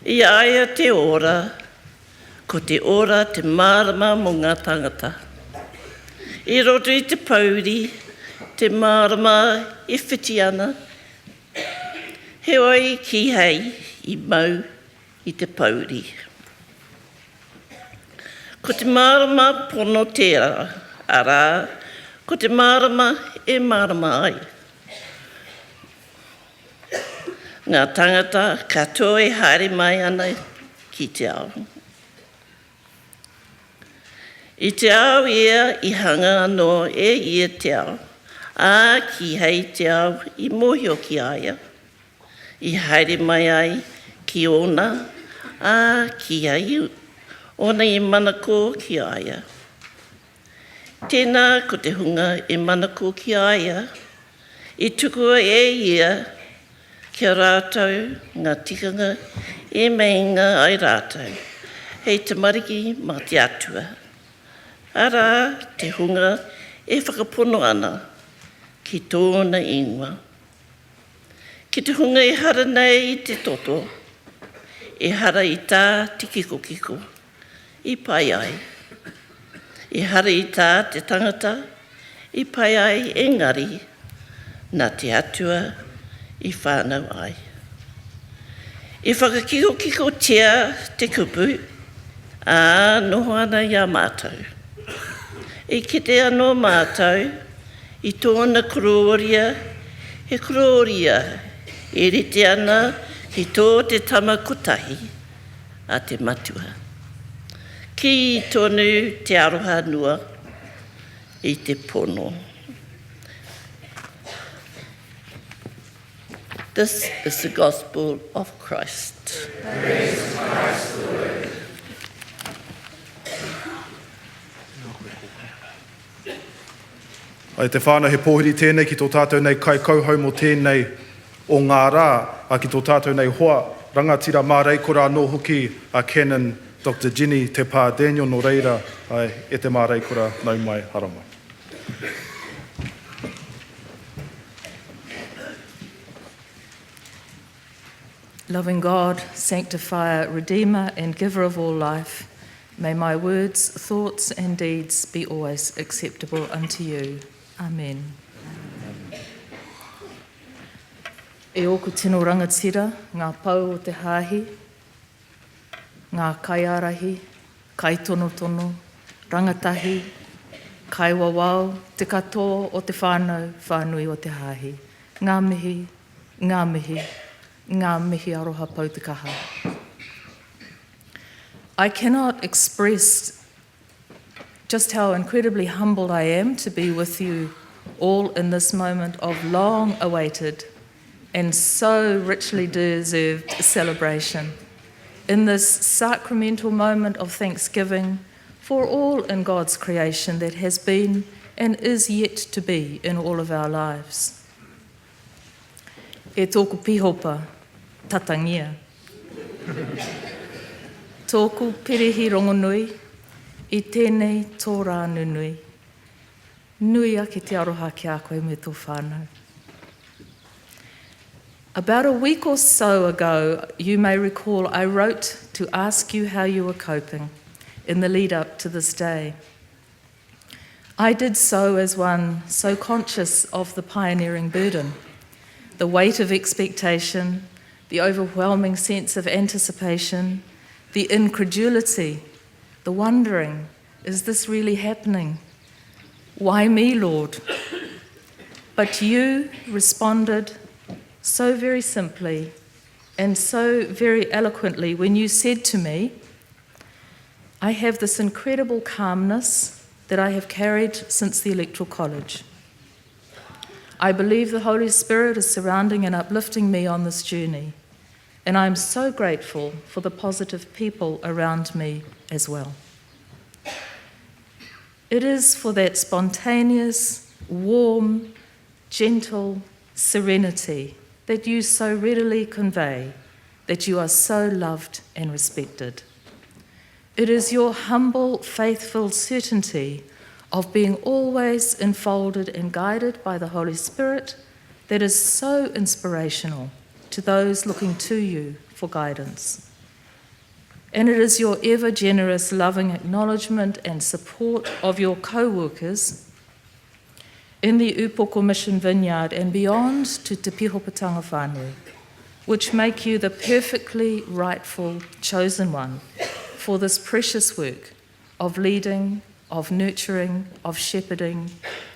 I a ia te ora, ko te ora te mārama mō ngā tāngata. I roto i te pōuri, te mārama e whiti ana, heoi kīhai i mau i te pōuri. Ko te mārama pono tērā, arā, ko te mārama e mārama ai. Ngā tāngata katoa e haere mai ana ki te ao. I te ao ia i hanga anō e ia te ao, ā, kīhai te ao i mōhio ki a ia. I haere mai ai ki ōna, ā, kīhai ōna i manako ki a ia. Tēnā ko te hunga e manako ki a ia, i tukua e ia ki a rātou ngā tikanga e meinga ai rātou hei tamariki mā te Atua, arā, te hunga e whakapono ana ki tōna ingoa. Ki te hunga ehara nei i te toto, ehara i tā te kikokiko i pai ai. Ehara i tā te tangata i pai ai engari nā te Atua i whānau ai. I whakakikokikotia te kupu, ā, noho ana i a mātou. I kite anō mātou i tōna korōria, he korōria e rite ana ki tō te Tama kotahi a te Matua. Kī tonu te aroha noa i te pono. This is the gospel of Christ. Praise Christ the Lord. E te whānau, he pōhiri tēnei ki tō tātou nei kaikauhau mō tēnei o ngā rā, ā, ki tō tātou nei hoa, rangatira māreikura anō hoki a Canon Doctor Jenny Te Pā Daniel, nō reira, āe, e te māreikura, nau mai, haramai. Loving God, Sanctifier, Redeemer, and Giver of all life, may my words, thoughts, and deeds be always acceptable unto you. Amen. E ōku tino rangatira, ngā pou o te hāhi, ngā kaiārahi, kaitonotono, rangatahi, kaiwawao, te katoa o te whānau whānui o te hāhi. Ngā mihi, ngā mihi, ngā mihi aroha pau te kaha. I cannot express just how incredibly humbled I am to be with you all in this moment of long awaited and so richly deserved celebration. In this sacramental moment of thanksgiving for all in God's creation that has been and is yet to be in all of our lives. E tōku pihopa, tatangia. Tōku pirihi rongonui, i tēnei tō rā nunui. Nui ake te aroha ki a koe me tō whānau. About a week or so ago, you may recall I wrote to ask you how you were coping in the lead up to this day. I did so as one so conscious of the pioneering burden, the weight of expectation, the overwhelming sense of anticipation, the incredulity, the wondering, is this really happening? Why me, Lord? But you responded so very simply and so very eloquently when you said to me, I have this incredible calmness that I have carried since the Electoral College. I believe the Holy Spirit is surrounding and uplifting me on this journey, and I am so grateful for the positive people around me as well. It is for that spontaneous, warm, gentle serenity that you so readily convey that you are so loved and respected. It is your humble, faithful certainty of being always enfolded and guided by the Holy Spirit that is so inspirational to those looking to you for guidance. And it is your ever generous, loving acknowledgement and support of your co workers in the Upoko Mission Vineyard and beyond to Te Pihopatanga Whānui, which make you the perfectly rightful chosen one for this precious work of leading, of nurturing, of shepherding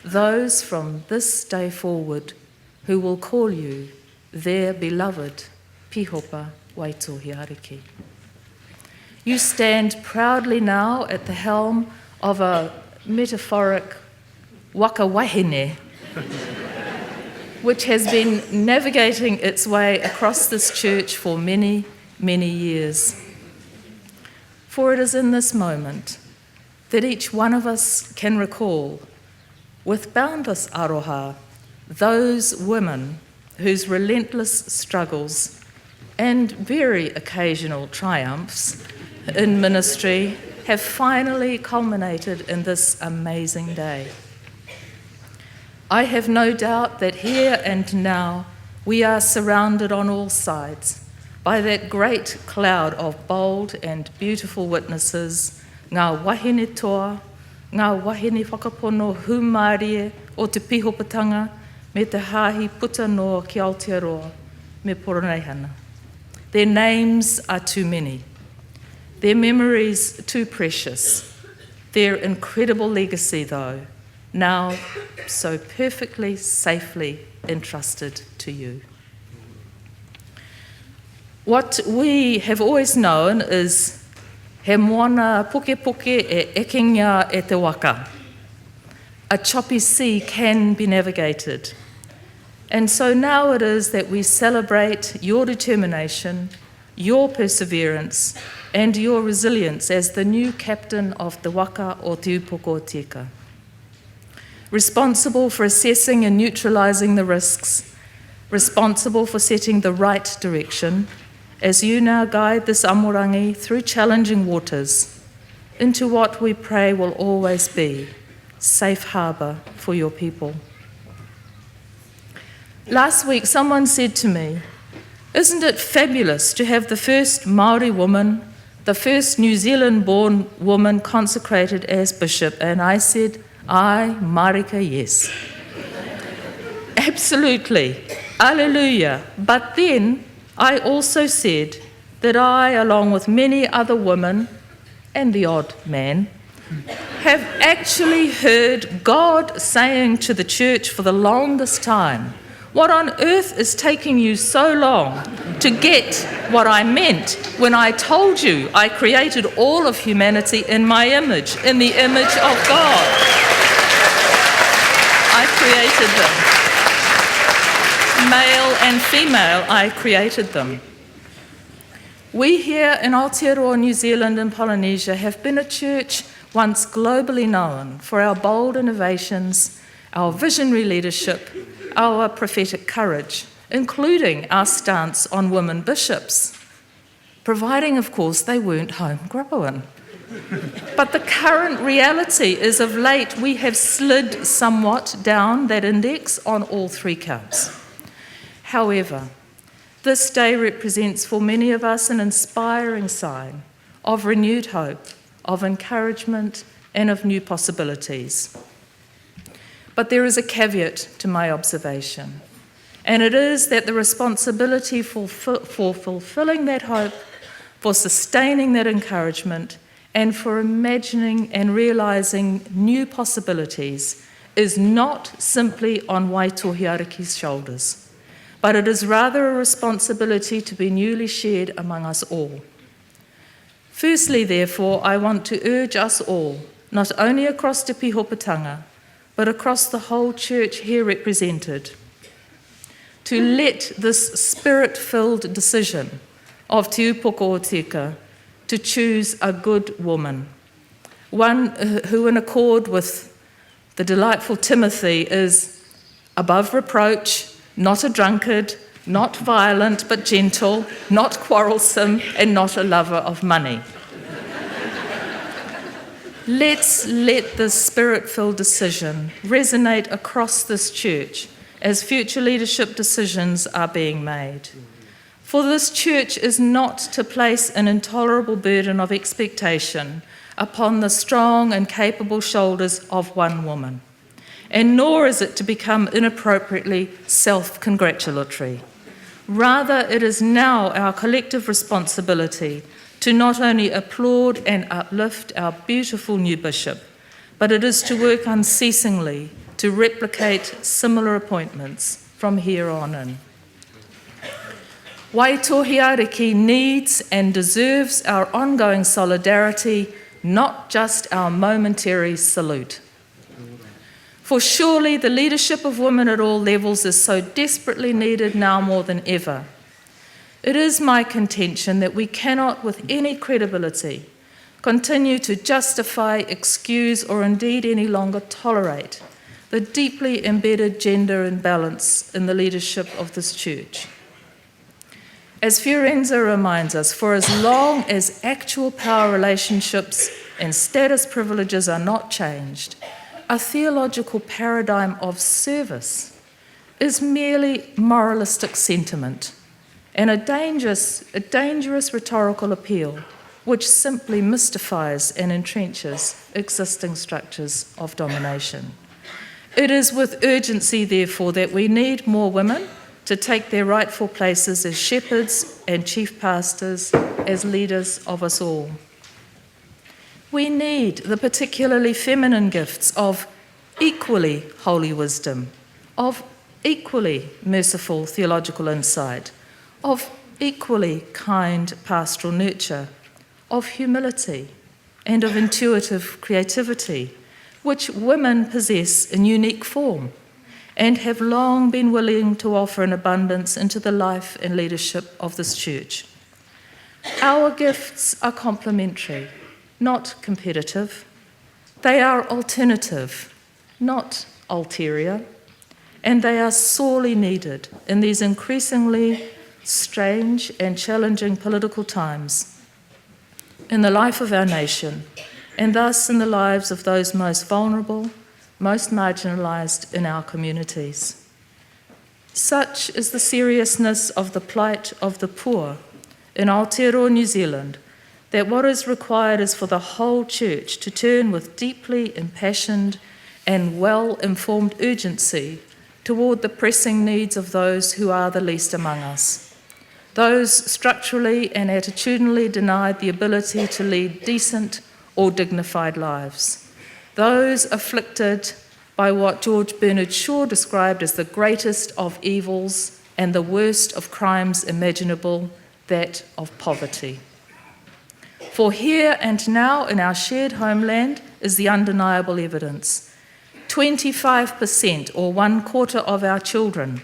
those from this day forward who will call you their beloved Pihopa Waitohiariki. You stand proudly now at the helm of a metaphoric waka wahine, which has been navigating its way across this church for many, many years. For it is in this moment that each one of us can recall, with boundless aroha, those women whose relentless struggles and very occasional triumphs in ministry have finally culminated in this amazing day. I have no doubt that here and now we are surrounded on all sides by that great cloud of bold and beautiful witnesses, ngā wahine toa, ngā wahine whakapono hūmārie o te pihopatanga me te hāhi puta noa ki Aotearoa me Poroneihana. Their names are too many, their memories too precious, their incredible legacy, though, now so perfectly safely entrusted to you. What we have always known is he moana pukepuke e ekengia e te waka. A choppy sea can be navigated. And so now it is that we celebrate your determination, your perseverance, and your resilience as the new captain of the waka o Te Upoko Tika. Responsible for assessing and neutralising the risks, responsible for setting the right direction, as you now guide this amorangi through challenging waters into what we pray will always be safe harbour for your people. Last week, someone said to me, Isn't it fabulous to have the first Maori woman, the first New Zealand born woman consecrated as bishop? And I said, I, Marika, yes. Absolutely. Alleluia. But then I also said that I, along with many other women and the odd man, have actually heard God saying to the church for the longest time, What on earth is taking you so long to get what I meant when I told you I created all of humanity in my image, in the image of God? I created them. Male and female, I created them. We here in Aotearoa, New Zealand, and Polynesia have been a church once globally known for our bold innovations, our visionary leadership, our prophetic courage, including our stance on women bishops, providing, of course, they weren't homegrown. But the current reality is of late we have slid somewhat down that index on all three counts. However, this day represents for many of us an inspiring sign of renewed hope, of encouragement, and of new possibilities. But there is a caveat to my observation, and it is that the responsibility for, for fulfilling that hope, for sustaining that encouragement, and for imagining and realizing new possibilities is not simply on Waitohi Ariki's shoulders, but it is rather a responsibility to be newly shared among us all. Firstly, therefore, I want to urge us all, not only across Te Pihopatanga, but across the whole church here represented, to let this spirit filled decision of Te Upoko o Tika to choose a good woman, one who, in accord with the delightful Timothy, is above reproach, not a drunkard, not violent but gentle, not quarrelsome, and not a lover of money. Let's let this spirit filled decision resonate across this church as future leadership decisions are being made. For this church is not to place an intolerable burden of expectation upon the strong and capable shoulders of one woman, and nor is it to become inappropriately self congratulatory. Rather, it is now our collective responsibility to not only applaud and uplift our beautiful new bishop, but it is to work unceasingly to replicate similar appointments from here on in. Waitohi Ariki needs and deserves our ongoing solidarity, not just our momentary salute. For surely the leadership of women at all levels is so desperately needed now more than ever. It is my contention that we cannot, with any credibility, continue to justify, excuse, or indeed any longer tolerate the deeply embedded gender imbalance in the leadership of this church. As Fiorenza reminds us, for as long as actual power relationships and status privileges are not changed, a theological paradigm of service is merely moralistic sentiment and a dangerous, a dangerous rhetorical appeal which simply mystifies and entrenches existing structures of domination. It is with urgency, therefore, that we need more women to take their rightful places as shepherds and chief pastors, as leaders of us all. We need the particularly feminine gifts of equally holy wisdom, of equally merciful theological insight, of equally kind pastoral nurture, of humility, and of intuitive creativity, which women possess in unique form and have long been willing to offer in abundance into the life and leadership of this church. Our gifts are complementary, not competitive. They are alternative, not ulterior, and they are sorely needed in these increasingly strange and challenging political times in the life of our nation, and thus in the lives of those most vulnerable, most marginalised in our communities. Such is the seriousness of the plight of the poor in Aotearoa, New Zealand, that what is required is for the whole church to turn with deeply impassioned and well informed urgency toward the pressing needs of those who are the least among us, those structurally and attitudinally denied the ability to lead decent or dignified lives, those afflicted by what George Bernard Shaw described as the greatest of evils and the worst of crimes imaginable, that of poverty. For here and now in our shared homeland is the undeniable evidence. 25% or one quarter of our children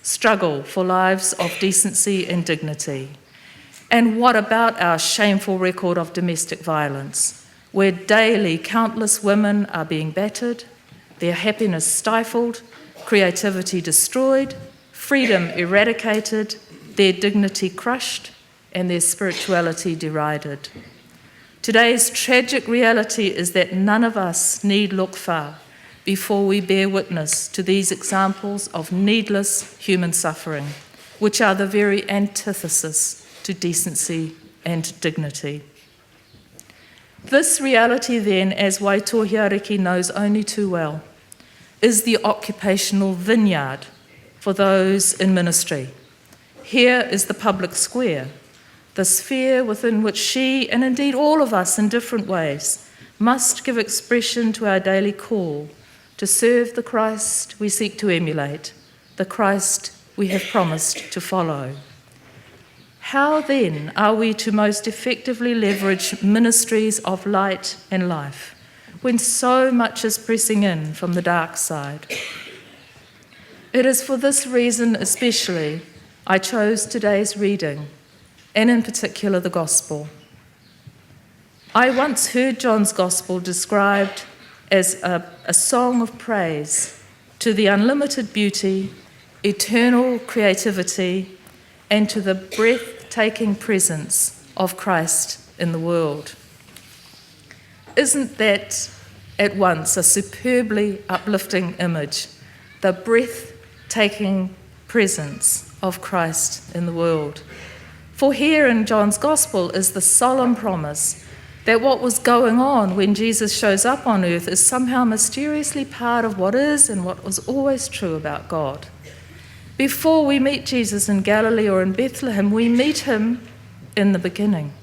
struggle for lives of decency and dignity. And what about our shameful record of domestic violence, where daily countless women are being battered, their happiness stifled, creativity destroyed, freedom eradicated, their dignity crushed, and their spirituality derided? Today's tragic reality is that none of us need look far before we bear witness to these examples of needless human suffering, which are the very antithesis to decency and dignity. This reality, then, as Waitohi Ariki knows only too well, is the occupational vineyard for those in ministry. Here is the public square, the sphere within which she, and indeed all of us in different ways, must give expression to our daily call to serve the Christ we seek to emulate, the Christ we have promised to follow. How then are we to most effectively leverage ministries of light and life when so much is pressing in from the dark side? It is for this reason especially I chose today's reading, and in particular the Gospel. I once heard John's Gospel described as a, a song of praise to the unlimited beauty, eternal creativity, and to the breathtaking presence of Christ in the world. Isn't that at once a superbly uplifting image? The breathtaking presence of Christ in the world. For here in John's Gospel is the solemn promise that what was going on when Jesus shows up on earth is somehow mysteriously part of what is and what was always true about God. Before we meet Jesus in Galilee or in Bethlehem, we meet him in the beginning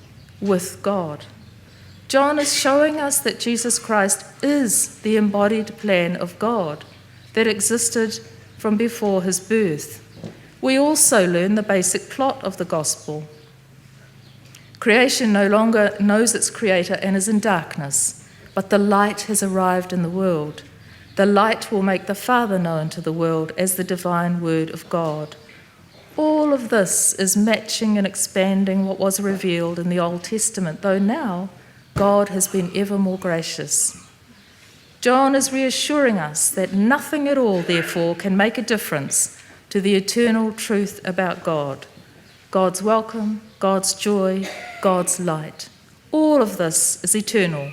with God. John is showing us that Jesus Christ is the embodied plan of God that existed from before his birth. We also learn the basic plot of the gospel. Creation no longer knows its creator and is in darkness, but the light has arrived in the world. The light will make the Father known to the world as the divine word of God. All of this is matching and expanding what was revealed in the Old Testament, though now God has been ever more gracious. John is reassuring us that nothing at all, therefore, can make a difference to the eternal truth about God God's welcome, God's joy, God's light. All of this is eternal,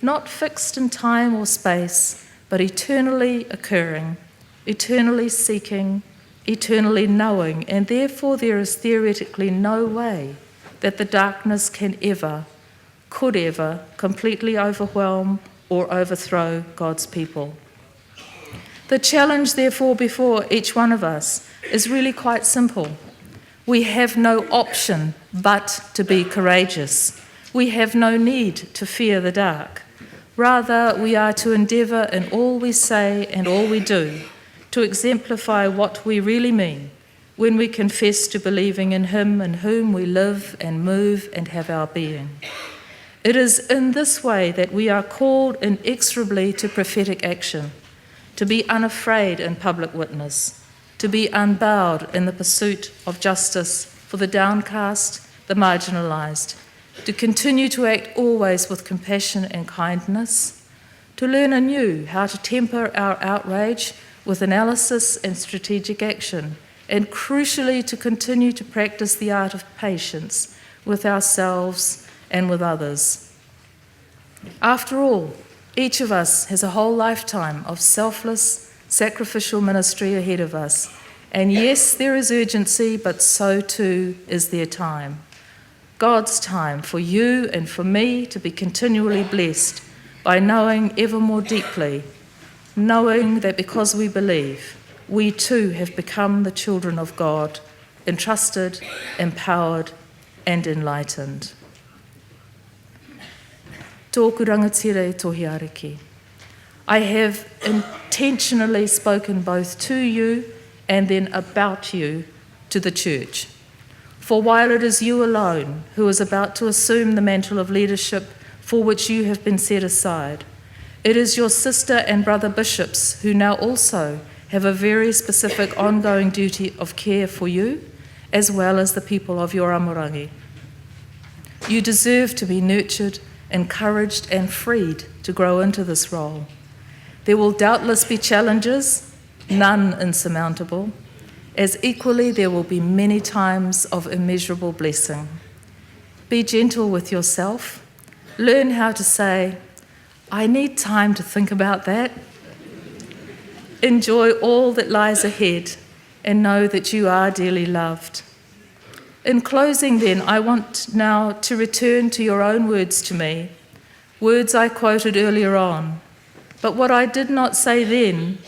not fixed in time or space, but eternally occurring, eternally seeking, eternally knowing, and therefore there is theoretically no way that the darkness can ever, could ever, completely overwhelm or overthrow God's people. The challenge, therefore, before each one of us is really quite simple. We have no option but to be courageous. We have no need to fear the dark. Rather, we are to endeavour in all we say and all we do to exemplify what we really mean when we confess to believing in Him in whom we live and move and have our being. It is in this way that we are called inexorably to prophetic action, to be unafraid in public witness, to be unbowed in the pursuit of justice for the downcast, the marginalised, to continue to act always with compassion and kindness, to learn anew how to temper our outrage with analysis and strategic action, and crucially to continue to practice the art of patience with ourselves and with others. After all, each of us has a whole lifetime of selfless, sacrificial ministry ahead of us. And yes, there is urgency, but so too is there time. God's time for you and for me to be continually blessed by knowing ever more deeply, knowing that because we believe, we too have become the children of God, entrusted, empowered, and enlightened. Tōku rangatira e tohi ariki. I have intentionally spoken both to you and then about you to the church. For while it is you alone who is about to assume the mantle of leadership for which you have been set aside, it is your sister and brother bishops who now also have a very specific ongoing duty of care for you, as well as the people of your amorangi. You deserve to be nurtured, encouraged, and freed to grow into this role. There will doubtless be challenges, none insurmountable, as equally there will be many times of immeasurable blessing. Be gentle with yourself. Learn how to say, I need time to think about that. Enjoy all that lies ahead and know that you are dearly loved. In closing, then, I want now to return to your own words to me, words I quoted earlier on. But what I did not say then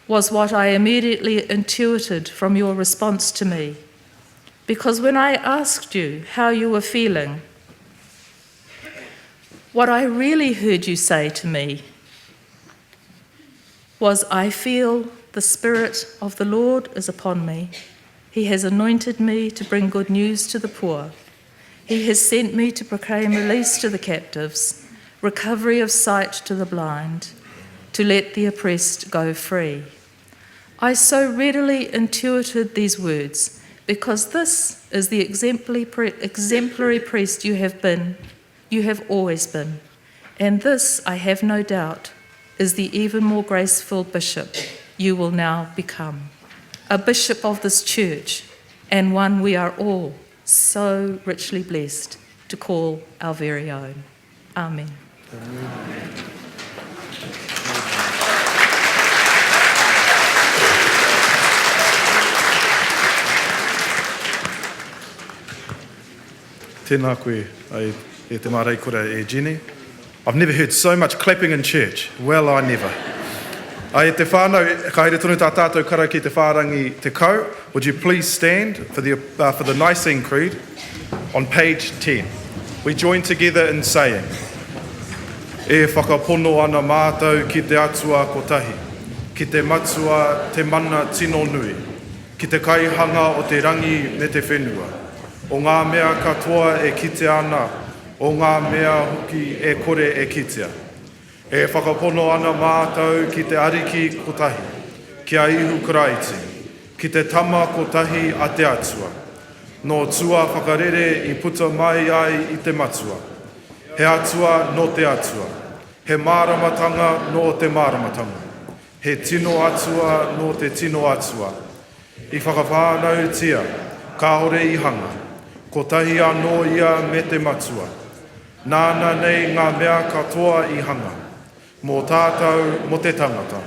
was what I immediately intuited from your response to me. Because when I asked you how you were feeling, what I really heard you say to me was I feel the Spirit of the Lord is upon me. He has anointed me to bring good news to the poor. He has sent me to proclaim release to the captives, recovery of sight to the blind, to let the oppressed go free. I so readily intuited these words because this is the exemplary, exemplary priest you have been, you have always been. And this, I have no doubt, is the even more graceful bishop you will now become. A bishop of this church, and one we are all so richly blessed to call our very own. Amen. Amen. Tēnā koe, e te māreikura e Jenny. I've never heard so much clapping in church. Well, I never. E te whānau, ka haere tonu tā tātou karakia i te whārangi 10. Would you please stand for the, uh, for the Nicene Creed on page 10. We join together in saying, E whakapono ana mātou ki te Atua kotahi, ki te Matua te mana tino nui, ki te Kaihanga o te rangi me te whenua, o ngā mea katoa e kitea ana, o ngā mea hoki e kore e kitea. E whakapono ana mātou ki te Ariki kotahi, ki a Ihu Karaiti, ki te Tama kotahi a te Atua, nō tua whakarere i puta mai ai i te Matua, he Atua nō te Atua, he māramatanga nō te māramatanga, he tino Atua nō te tino Atua, i whakawhānautia, kāore i hanga, kotahi anō ia me te Matua. Nāna nei ngā mea katoa i hanga, mō tātou, mō te tangata,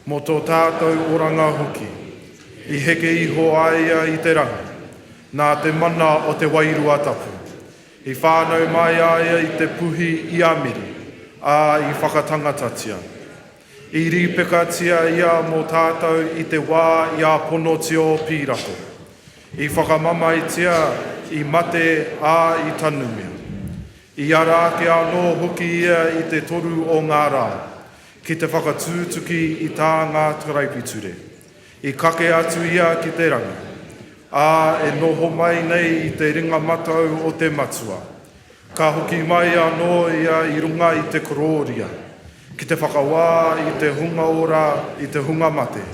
mō tō tātou oranga hoki. I heke iho a ia i te rangi, nā te mana o te Wairua Tapu. I whānau mai a ia i te puhi i a Meri, ā, i whakatangatatia. I rīpekatia ia mō tātou i te wā i a Ponotio Pīrato. I whakamamaetia, i mate, ā, i tanumia. I ara ake anō hoki ia i te toru o ngā rā, ki te whakatūtuki i tā ngā karaipiture. I kake atu ia ki te rangi, ā, e noho mai nei i te ringa matau o te Matua. Ka hoki mai anō ia i runga i te korōria, ki te whakawā i te hunga ora, i te hunga mate.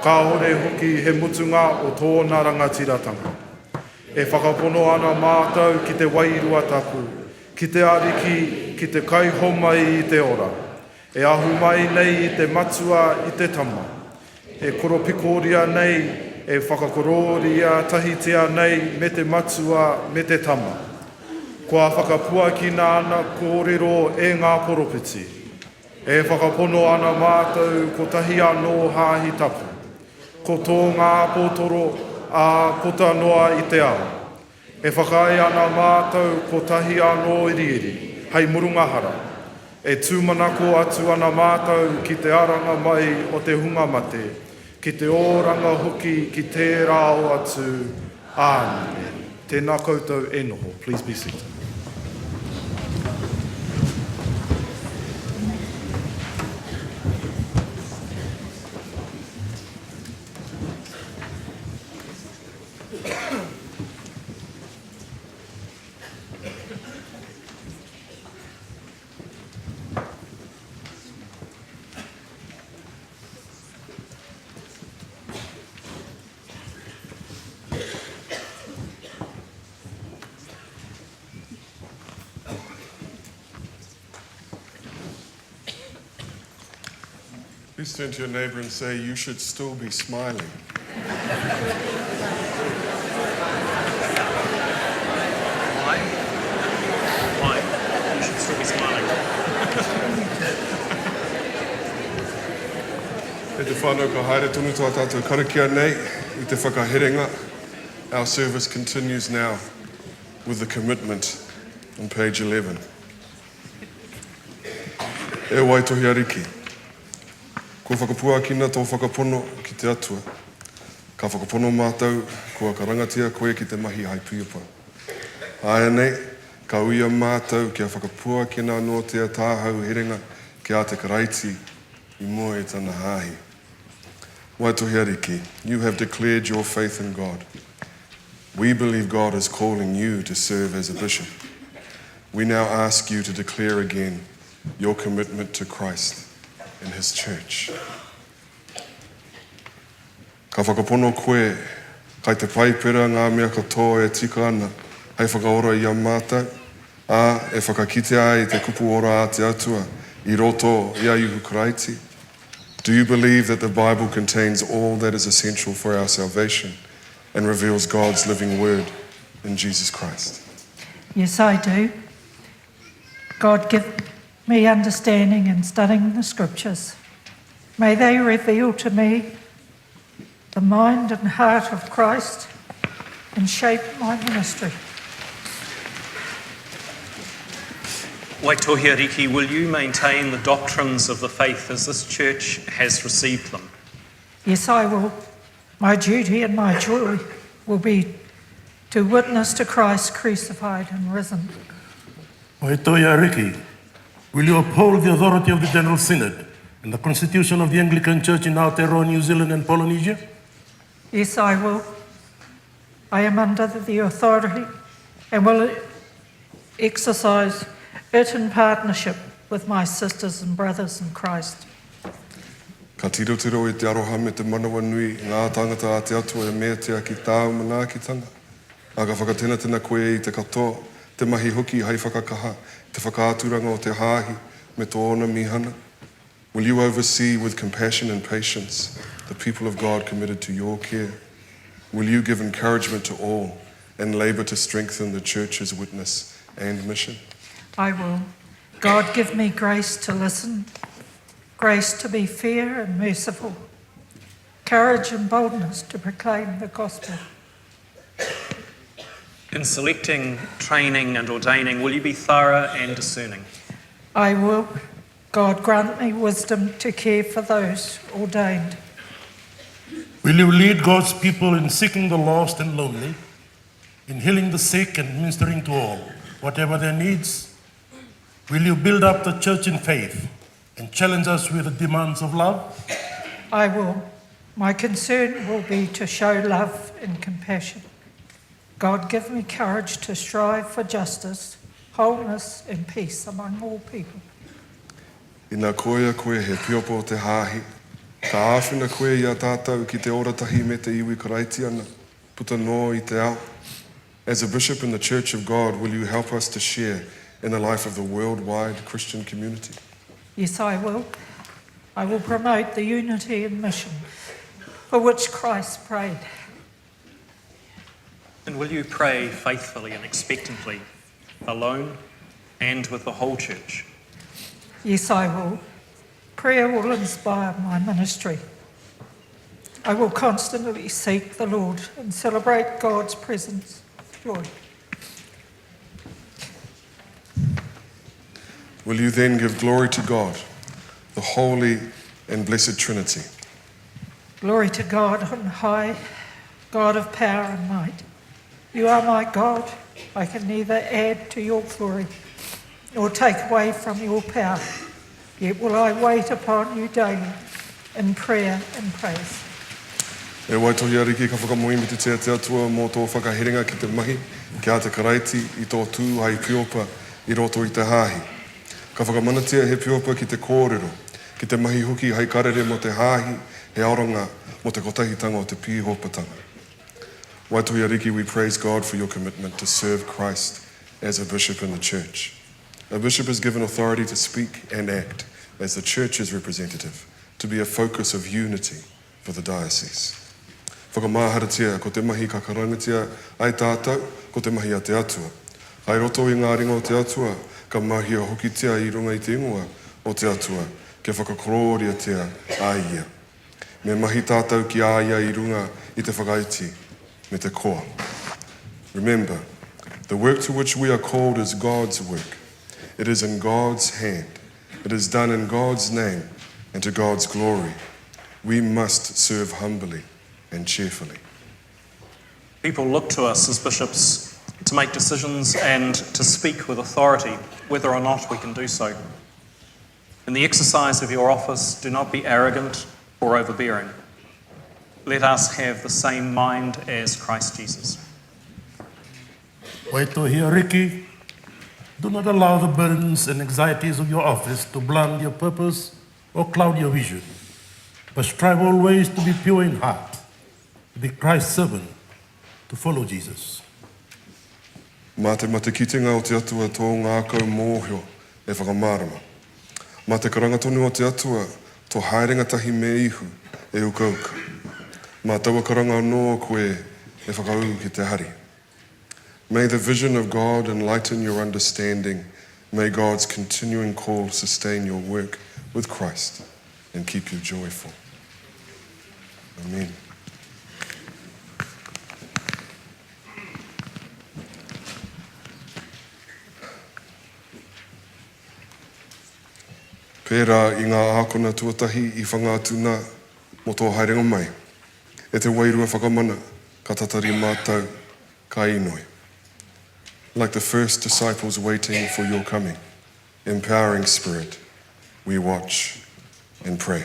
Kāore hoki he mutunga o tōna rangatiratanga. E whakapono ana mātou ki te Wairua Tapu, ki te Ariki, ki te Kaihomai i te ora, e ahu mai nei i te Matua, i te Tama, e koropikoria nei, e whakakorōria tahitia nei me te Matua me te Tama. Kua whakapuakina ana kōrero e ngā poropiti. E whakapono ana mātou kotahi anō Hāhi Tapu, ko tō ngā āpōtoro, ā, puta noa i te ao. E whakaae ana mātou kotahi anō iriiri, hei murunga hara. E tūmanako atu ana mātou ki te aranga mai o te hunga mate, ki te oranga hoki ki tērā o atu, Āmine. Tēnā koutou e noho. Please be seated. Please turn to your neighbor and say, You should still be smiling. Why? Why? You should still be smiling. E te whānau ka haere tonu tā tātou karakia nei i te whakaherenga. Our service continues now with the commitment on page 11. E Waitohi Ariki, kua whakapuakina tō whakapono ki te Atua. Ka whakapono mātou kua karangatia koe ki te mahi hai pīopa. Āianei, ka uia mātou kia whakapuakina anōtia tāhau herenga ki a te Karaiti. i mua i tana hāhi. Waitohi Ariki, you have declared your faith in God. We believe God is calling you to serve as a bishop. We now ask you to declare again your commitment to Christ and his church. Ka whakapono koe, kai te Paipera ngā mea katoa e tika ana hei whakaora i a mātou, ā, e whakakitea ai te kupu ora a te Atua i roto i a Ihu Karaiti? Do you believe that the Bible contains all that is essential for our salvation and reveals God's living word in Jesus Christ? Yes, I do. God give me understanding in studying the scriptures. May they reveal to me the mind and heart of Christ and shape my ministry. Waitohi Ariki, will you maintain the doctrines of the faith as this church has received them? Yes, I will. My duty and my joy will be to witness to Christ crucified and risen. Waitohi Ariki, will you uphold the authority of the General Synod and the Constitution of the Anglican Church in Aotearoa, New Zealand and Polynesia? Yes, I will. I am under the authority and will exercise it in partnership with my sisters and brothers in Christ. Ka tirotiro i te aroha me te manawanui ngā tāngata a te Atua e meatia ki tāu manaakitanga, ā, ka whakatenatena koe i te katoa, te mahi hoki hai whakakaha i te whakaaturanga o te Hāhi me tōna mīhana. Will you oversee with compassion and patience the people of God committed to your care? Will you give encouragement to all and labour to strengthen the church's witness and mission? I will. God give me grace to listen, grace to be fair and merciful, courage and boldness to proclaim the gospel. In selecting, training, and ordaining, will you be thorough and discerning? I will. God grant me wisdom to care for those ordained. Will you lead God's people in seeking the lost and lonely, in healing the sick and ministering to all, whatever their needs? Will you build up the church in faith and challenge us with the demands of love? I will. My concern will be to show love and compassion. God give me courage to strive for justice, wholeness and peace among all people. Ina koia koe he piopo o te Hāhi, ka āwhina koe i a tātou ki te ora tahi me te iwi Karaitiana, puta noa i te ao. As a bishop in the Church of God, will you help us to share in the life of the worldwide Christian community? Yes, I will. I will promote the unity and mission for which Christ prayed. And will you pray faithfully and expectantly, alone and with the whole church? Yes, I will. Prayer will inspire my ministry. I will constantly seek the Lord and celebrate God's presence with joy. Will you then give glory to God, the holy and blessed Trinity? Glory to God on high, God of power and might. You are my God. I can neither add to your glory nor take away from your power. Yet will I wait upon you daily in prayer and praise. E Waitohi Ariki, ka whakamoemititia te Atua mō tō whakaherenga ki te mahi ki a te Karaiti i tō tū hai piopa i roto i te Hāhi. Ka whakamanatia he piopa ki te kōrero, ki te mahi hoki hai karere mō te Hāhi, he aronga mō te kotahitanga o te pīhopatanga. Waitohi Ariki, we praise God for your commitment to serve Christ as a bishop in the church. A bishop is given authority to speak and act as the church's representative, to be a focus of unity for the diocese. Whakamāharatia, ko te mahi ka karangatia ai tātou, ko te mahi a te Atua. Hai roto i ngā ringa o te Atua, ka mahia hokitia i runga i te ingoa o te Atua, kia whakakorōriatia a ia. Me mahi tātou ki a ia i runga i te whakaiti me te koa. Remember, the work to which we are called is God's work. It is in God's hand. It is done in God's name and to God's glory. We must serve humbly and cheerfully. People look to us as bishops to make decisions and to speak with authority, whether or not we can do so. In the exercise of your office, do not be arrogant or overbearing. Let us have the same mind as Christ Jesus. Waitohi Ariki, do not allow the burdens and anxieties of your office to blind your purpose or cloud your vision, but strive always to be pure in heart, to be Christ's servant, to follow Jesus. Mā te matekitenga o te Atua tō ngākau mōhio e whakamārama. Mā te karanga tonu o te Atua tō haerenga tahi me Ihu e ukauka. Mā taua karanga anō koe e whakaū ki te hari. May the vision of God enlighten your understanding, may God's continuing call sustain your work with Christ and keep you joyful. Amen. Pērā i ngā ākona tuatahi i whanga atu nā mō tō haerenga mai, e te Wairua whakamana, ka tatari mātou, ka inoi. Like the first disciples waiting for your coming, empowering Spirit, we watch and pray.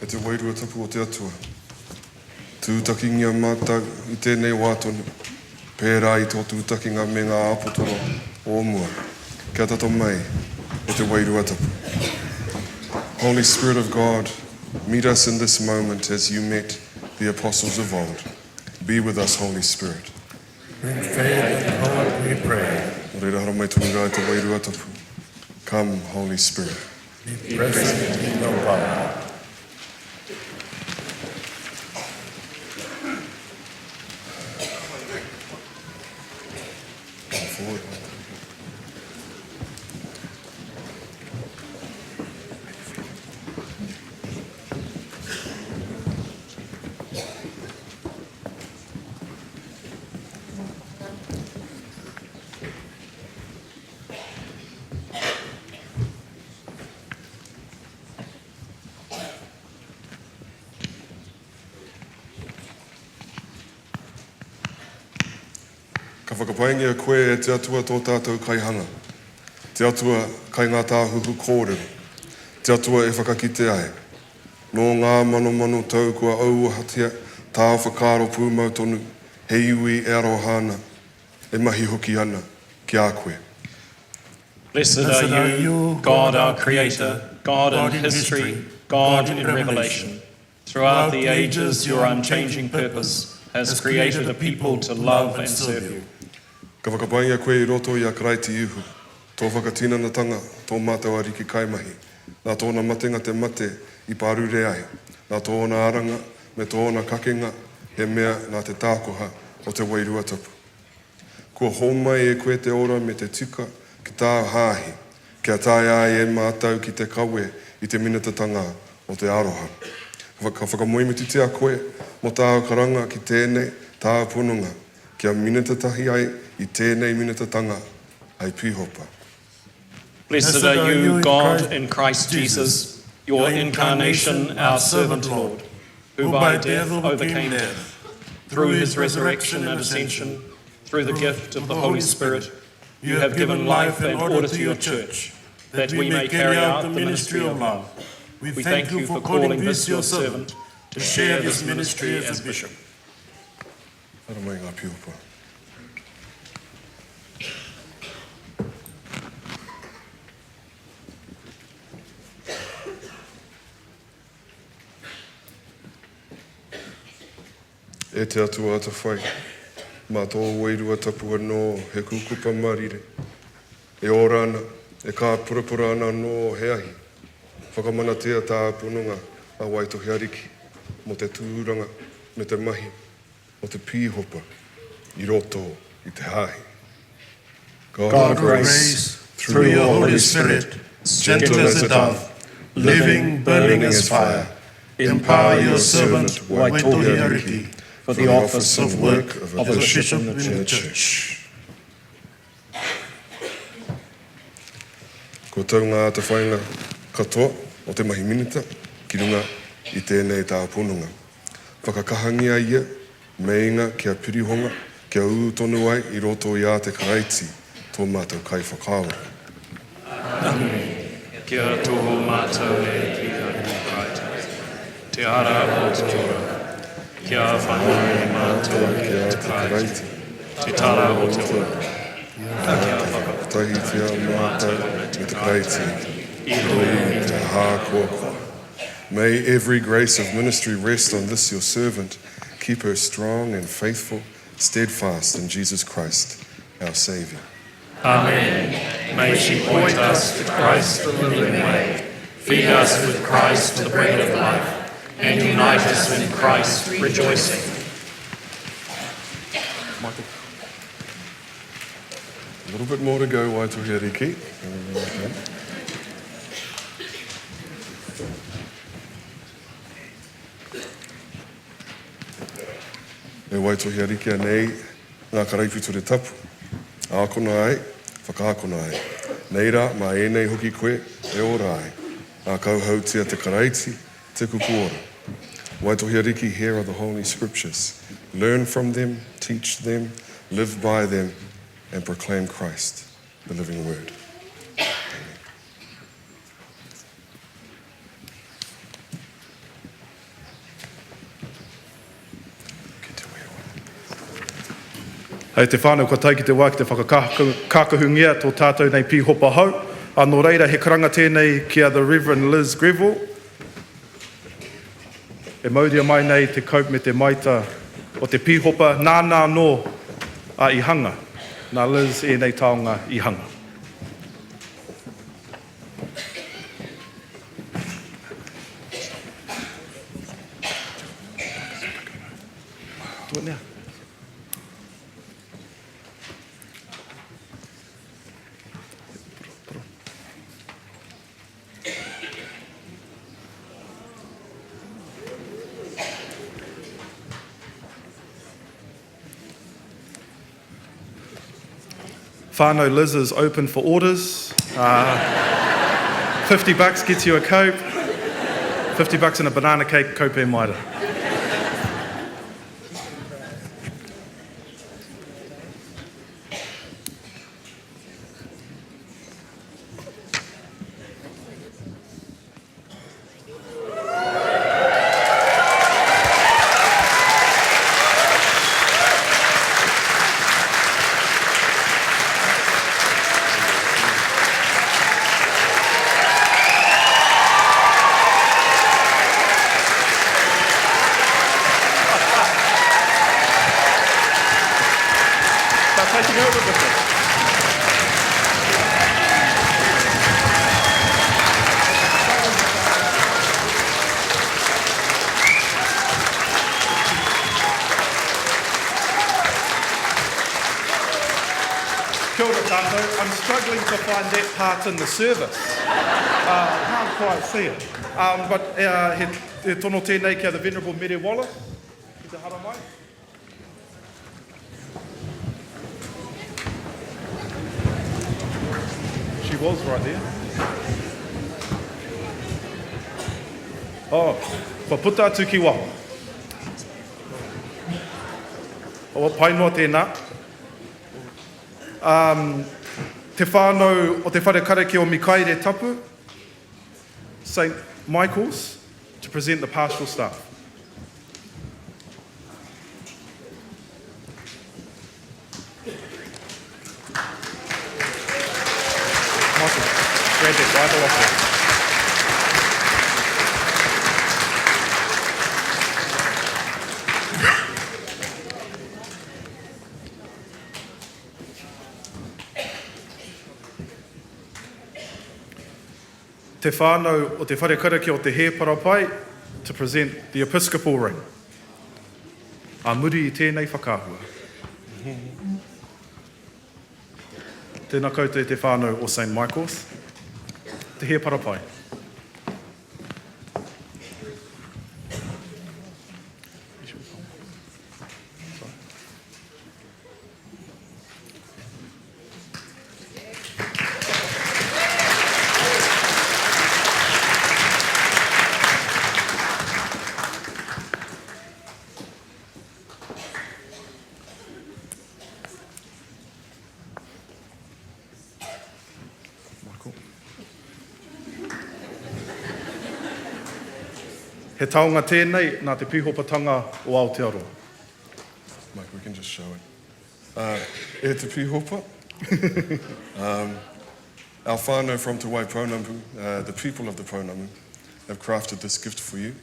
E te Wairua Tapu o te Atua, tūtakingia mātou i tēnei wā tonu, pērā i tō tūtakinga me ngā āpotoro o mua, kia tata mai e te Wairua Tapu. Holy Spirit of God, meet us in this moment as you met the apostles of old. Be with us, Holy Spirit. Bring faith and hope, we pray. Nō reira haramai tonu rā e te Wairua Tapu. Come, Holy Spirit. Be present in your power. Come forward. whakapaingia koe e te Atua tō tātou Kaihanga, te Atua kai ngā tāhuhu kōrero, te Atua e whakakite ai. Nō ngā manomano tau kua auahatia tā whakaaro pūmau tonu, he iwi e aroha ana, e mahi hoki ana ki a koe. Blessed are you, God our Creator, God in history, God in revelation. Throughout the ages your unchanging purpose has created a people to love and serve you. Ka whakapaingia koe i roto i a Karaiti Ihu, tō whakatinanatanga, tō mātou Ariki kaimahi. Nā tōna matenga te mate i pārure ai, nā tōna aranga me tōna kakenga he mea nā te tākoha o te Wairua Tapu. Kua hōmai e koe te ora me te tika ki tāu Hāhi, kia taea ai e mātou ki te kawe i te minitatanga o te aroha. Ka whakamoemititia koe mō tāu karanga ki tēnei tāu pononga, kia minita tahi ai i tēnei minitatanga hei pīhopa. Blessed are you, God in Christ Jesus, your incarnation, our servant Lord, who by death overcame death. Through his resurrection and ascension, through the gift of the Holy Spirit, you have given life and order to your church, that we may carry out the ministry of love. We thank you for calling this your servant to share this ministry as bishop. Haere mai ngā pīhopa. E te Atua atawhai, mā tō Wairua Tapu anō he kūkupa mārire, e ora ana, e kāpurapura ana anō he ahi, whakamanatia tāu pononga a Waitohi Ariki mō te tūranga me te mahi o te pīhopa i roto i te Hāhi. God of grace, through your Holy Spirit, gentle as a dove, living, burning as fire, empower your servant Waitohi Ariki for the office of work of a bishop in the church. Kua tau ngā atawhainga katoa o te mahi minita ki runga i tēnei tāpononga. Whakakahangia ia, meinga kia pirihonga, kia ū tonu ai i roto i a te Karaiti, tō mātou Kaiwhakaora. Amen. Kia tohu mātou e ki a Ihu Karaiti, te ara o te ora. Kia whanaia mātou ki a te Karaiti, te tara o te ora. Kia whakakotahitia mātou me te Karaiti, i roto i te hākoakoa. May every grace of ministry rest on this your servant, keep her strong and faithful, steadfast in Jesus Christ, our Saviour. Amen. May she point us to Christ the living way, feed us with Christ the bread of life, and unite us in Christ rejoicing. Michael. A little bit more to go, Waitohi Ariki. E Waitohi Ariki anei ngā karaipiture tapu. Ākona ai, whakaakona ai. Nei rā, mā ēnei hoki koe e ora ai. Ā kauhautia te Karaiti, te kupu ora. Waitohi Ariki, here are the Holy Scriptures. Learn from them, teach them, live by them, and proclaim Christ, the living word. Amen. Hei te whānau, kua tae ki te wā ki te whakakākahungia tō tātou nei pīhopa hou. Ā, nō reira, he karanga tēnei ki a The Reverend Liz Greville, e mauria mai nei te cope me te maita o te pīhopa, nāna anō a i hanga. Nā Liz ēnei taonga i hanga. Do it now. Whānau Liz is open for orders. Uh, 50 bucks gets you a cope. 50 bucks and a banana cake, cope and mitre. Kia ora, Bishop. Kia ora tātou. I'm struggling to find that part in the service. Uh, I can't quite see it. Um, but uh, he, he tono tēnei kia the Venerable Mere Wallace ki te haramai. She was right there. Oh, kua puta atu ki waho. Oh, pai noa tēnā. Um, te whānau o te whare karakia o Mikaere Tapu, St Michael's, to present the pastoral staff. Michael, grab that Bible off there. Te whānau o te Whare Karakia o Te Hēparapai to present the Episcopal ring. Ā muri i tēnei whakaahua. Tēnā koutou e te whānau o St Michael's. Te Hēparapai. He taonga tēnei nā te pīhopatanga o Aotearoa. Mike, we can just show it. Uh, e te pīhopa. um, our whānau from Te Waipounamu, uh, the people of the Pounamu, have crafted this gift for you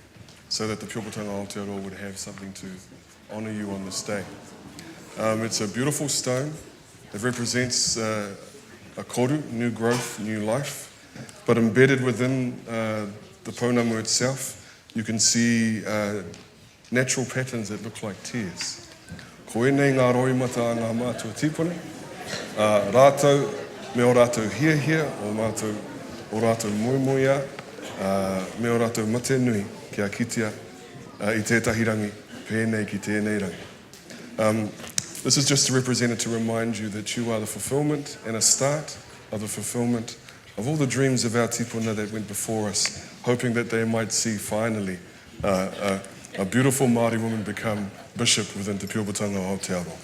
so that the Pīhopatanga Aotearoa would have something to honour you on this day. Um, it's a beautiful stone. It represents uh, a koru, new growth, new life. But embedded within uh, the pounamu itself, you can see uh, natural patterns that look like tears. Ko ēnei ngā roimata a ngā mātua tīpuna, ā, rātou me ō rātou hiahia, ō mātou, ō rātou moemoeā, ā, me ō rātou mate nui kia kitea i tētahi rangi pēnei ki tēnei rangi. Um, this is just to represent it to remind you that you are the fulfillment and a start of the fulfillment of all the dreams of our tipuna that went before us, hoping that they might see finally uh, a, a beautiful Māori woman become bishop within Te Piopotanga o Aotearoa.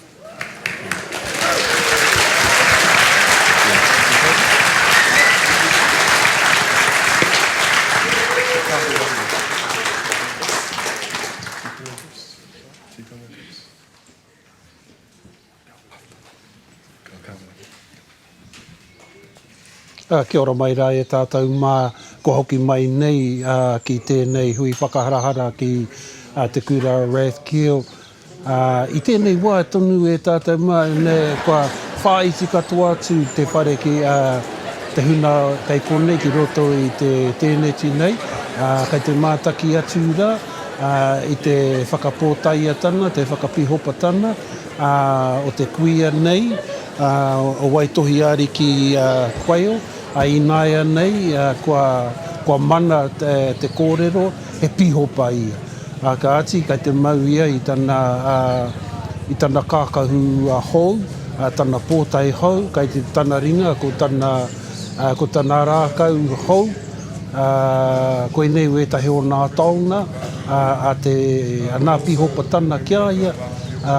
Kia ora mai rā e tātou mā kua hoki mai nei ki tēnei hui whakaharahara ki te kura Rathkeale. I tēnei wā tonu e tātou mā, kua whāiti katoa atu te whare ki te huna kei konei ki roto i te tēneti nei, kei te mātaki atu rā i te whakapōtaiatana, te whakapihopatana o te kuia nei, o Waitohi Ariki Quayle, ā, ināianei kua, kua mana te kōrero, he pīhopa ia. Ā, kāti, kei te mau ia i tana, i tana kākahu hou, tana pōtae hou, kei te tana ringa ko tana, ko tana rākau hou, Ā, koinei wētahi o nā taonga a te, a nā Pīhopatana ki a ia, ā,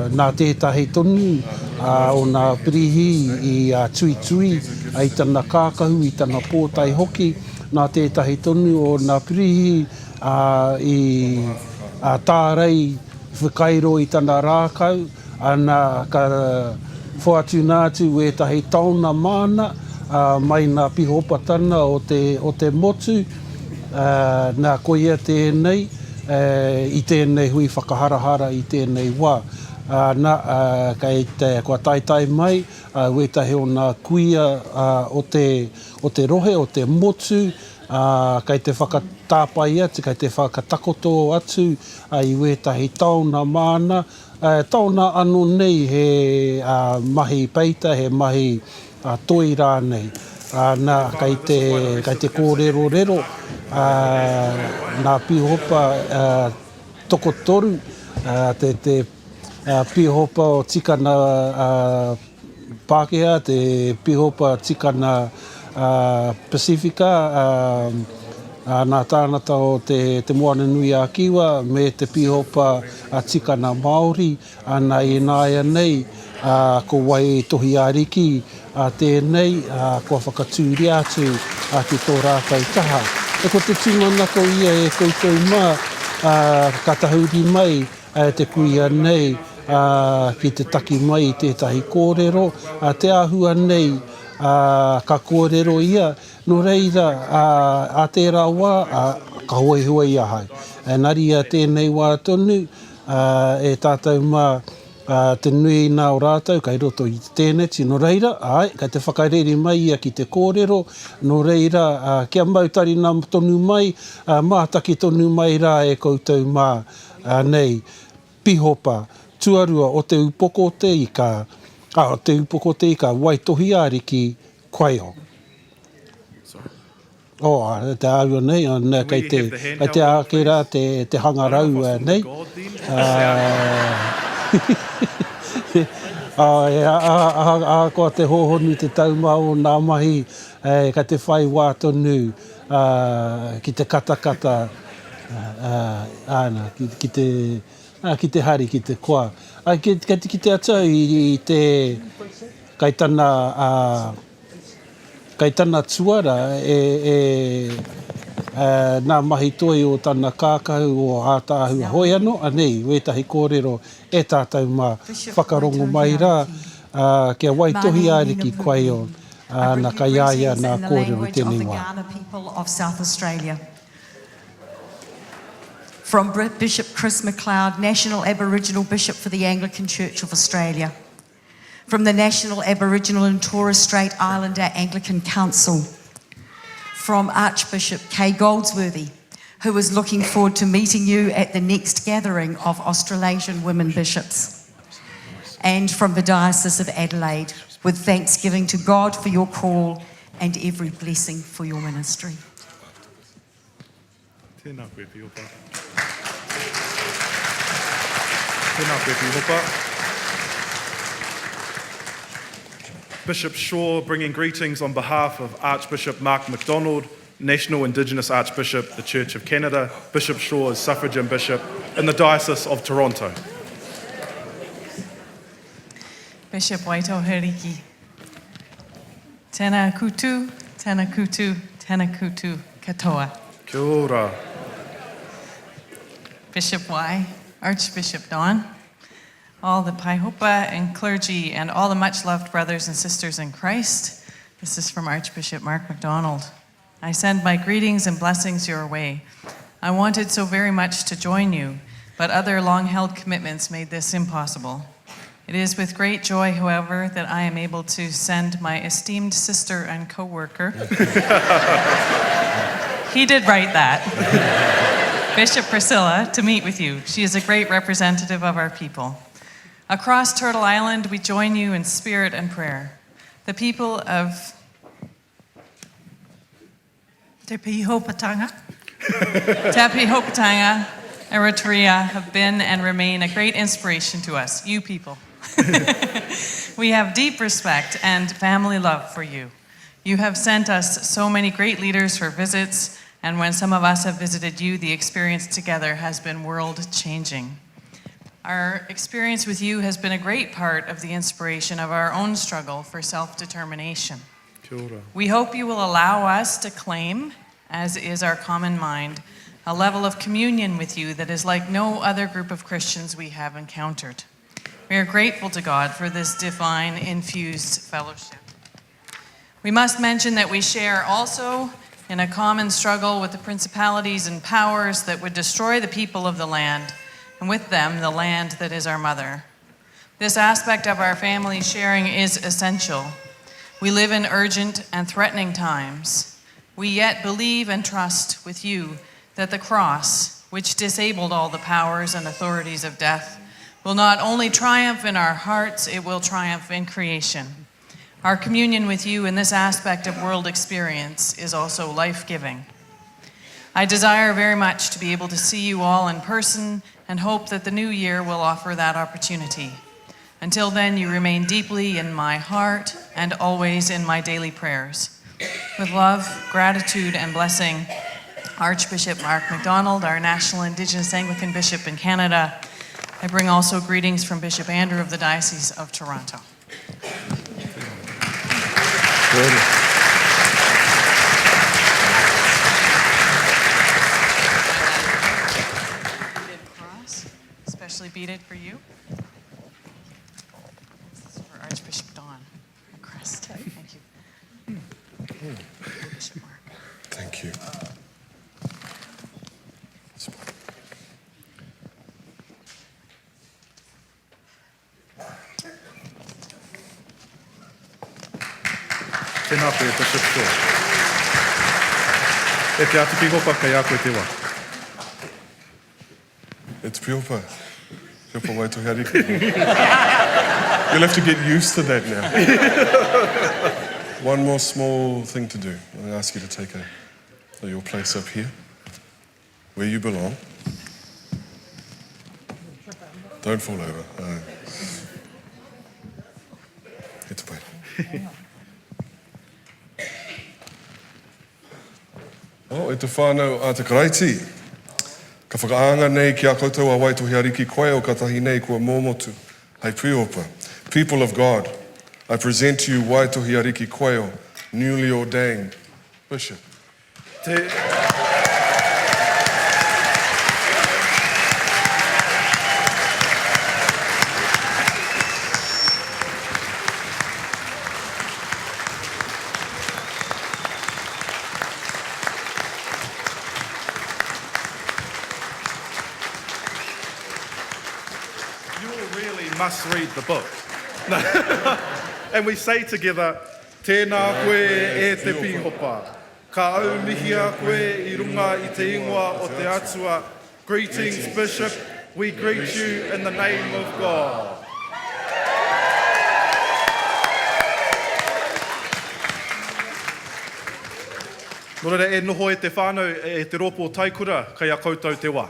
nā tētahi tonu o nā pirihi i tuitui i tana kākahu, i tana pōtae hoki, nā tētahi tonu o nā pirihi i tārei whakairo i tana rākau, Ana, ka whoatuna atu wētahi taona māna, ā, mai nā Pihopatana o te, o te motu, ā, nā, koia tēnei, ē, i tēnei hui whakaharahara i tēnei wā. Nā, kei te, kua taetae mai wētahi o nā kuia o te, o te rohe, o te motu, ā, kei te whakatāpae atu, kei te whakatakoto atu i wētahi taona māna, taona anō nei he mahi peita, he mahi toi rānei. Nā, kei te, kei te kōrerorero nā Pīhopa tokotoru, te, te Pīhopa o tikana Pākehā, te Pīhopa tikana Pasifika, nā tāngata o te, te Moana-nui-a-Kiwa me te Pīhopa tikana Māori. Ana ināianei, ā, ko Waitohi Ariki tēnei, ā, kua whakatūria atu ki tō rātou taha. E ko te tūmanako ia e koutou mā, ā, ka tahuri mai te kuia nei, ā, ki te taki mai i tētahi kōrero, ā, te āhua nei, ā, ka kōrero ia, nō reira, ā, ā tērā wā, ā, ka hoihoi ahau. Engari ia tēnei wā tonu, ā, e tātou mā, ā, te nui nā o rātou kei roto i te tēneti, nō reira, āe, kei te whakareri mai ia ki te kōrero, nō reira, ā, kia mau tarina tonu mai, ā, mātaki tonu mai rā e koutou mā, ā, nei, Pihopa, tuarua o Te Upoko o te Ika, ā, o Te Upoko o te Ika, Waitohi Ariki, Quayle. Oh, te āhua nei, kei te, kei te ake rā te, te hangarau nei. Ahakoa te hōhonu te taumā o nā mahi, kei te whai wā tonu ki te katakata, āna, ki te, ki te hari, ki te koa. Kei te kite atu au i te, kei tana, Kei tana tuara e, e, nā mahi toi o tana kākahu o Ātaahua. Hoi anō, anei wētahi kōrero e tātou mā, whakarongo mai rā, ā, kia waitohi ariki Quayle, ā, na kai a ia nā kōrero i tēnei wā. From Bishop Chris McLeod, National Aboriginal Bishop for the Anglican Church of Australia. From the National Aboriginal and Torres Strait Islander Anglican Council. From Archbishop Kay Goldsworthy, who is looking forward to meeting you at the next gathering of Australasian Women Bishops. And from the Diocese of Adelaide, with thanksgiving to God for your call and every blessing for your ministry. Tēnā koe, Pihopa. Tēnā koe, Pihopa. Bishop Shaw bringing greetings on behalf of Archbishop Mark MacDonald, National Indigenous Archbishop, the Church of Canada. Bishop Shaw is suffragan bishop in the Diocese of Toronto. Bishop Waitohi Ariki. Tēnā koutou, tēnā koutou, tēnā koutou katoa. Kia ora. Bishop Wai, Archbishop Don, all the Paihopa and clergy and all the much loved brothers and sisters in Christ. This is from Archbishop Mark MacDonald. I send my greetings and blessings your way. I wanted so very much to join you, but other long held commitments made this impossible. It is with great joy, however, that I am able to send my esteemed sister and co worker. he did write that. Bishop Priscilla, to meet with you. She is a great representative of our people. Across Turtle Island, we join you in spirit and prayer. The people of Te Pihopatanga. Te Pihopatanga and Rotorua have been and remain a great inspiration to us, you people. we have deep respect and family love for you. You have sent us so many great leaders for visits, and when some of us have visited you, the experience together has been world changing. Our experience with you has been a great part of the inspiration of our own struggle for self determination. We hope you will allow us to claim, as is our common mind, a level of communion with you that is like no other group of Christians we have encountered. We are grateful to God for this divine infused fellowship. We must mention that we share also in a common struggle with the principalities and powers that would destroy the people of the land, and with them the land that is our mother. This aspect of our family sharing is essential. We live in urgent and threatening times. We yet believe and trust with you that the cross, which disabled all the powers and authorities of death, will not only triumph in our hearts, it will triumph in creation. Our communion with you in this aspect of world experience is also life giving. I desire very much to be able to see you all in person and hope that the new year will offer that opportunity. Until then, you remain deeply in my heart and always in my daily prayers. With love, gratitude, and blessing, Archbishop Mark MacDonald, our National Indigenous Anglican Bishop in Canada, I bring also greetings from Bishop Andrew of the Diocese of Toronto. Cross, especially beaded for you. This is for Archbishop Don. A crest. Thank you. Bishop Mark. Thank you. Tēnā koe, Bishop Shaw. E te Atu Pihopa, kei a koe te wā. E te Pihopa. Pihopa Waitohi Ariki. You'll have to get used to that now. One more small thing to do. I'm going to ask you to take a, your place up here, where you belong. Don't fall over. Uh, e te pai. Oh, e te whānau a te Karaiti, ka whakaanga nei ki a koutou a Waitohi Ariki Quayle katahi nei kua mōmotu hei Pīhopa. People of God, I present to you Waitohi Ariki Quayle, newly ordained Bishop. Te. You all really must read the book. And we say together, Tēnā koe e te Pīhopa. Ka aumihia koe i runga i te ingoa o te Atua Greetings Bishop, we greet you in the name of God. Nō reira, e noho e te whānau, e te rōpū o Taikura, kei a koutou te wā.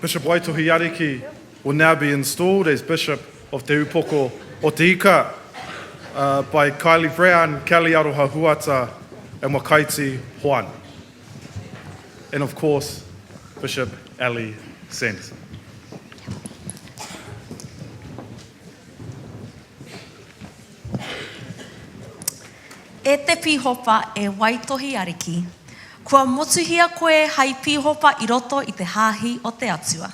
Bishop Waitohi Ariki will now be installed as Bishop of Te Upoko o Te Ika uh, by Kylie Brown, Kelly Aroha Huata and Wakaiti Juan. And of course, Bishop Ali Sanderson. E te Pīhopa, e Waitohi Ariki, kua motuhia koe hai pīhopa i roto i te Hāhi o te Atua.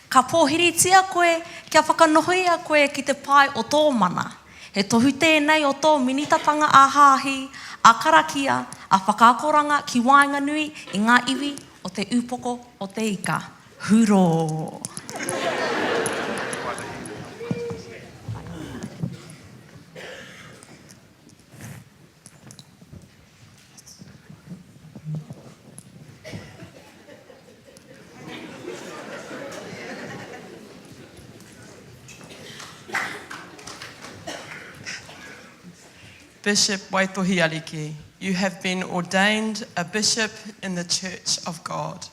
Ka pōhiritia koe kia whakanohoia koe ki te pae o tō mana. He tohu tēnei o tō minitatanga ā-hāhi, ā-karakia, ā-whakaakoranga ki waenganui i ngā iwi o Te Ūpoko o te Ika. Hurō! Bishop Waitohi Ariki, you have been ordained a bishop in the Church of God.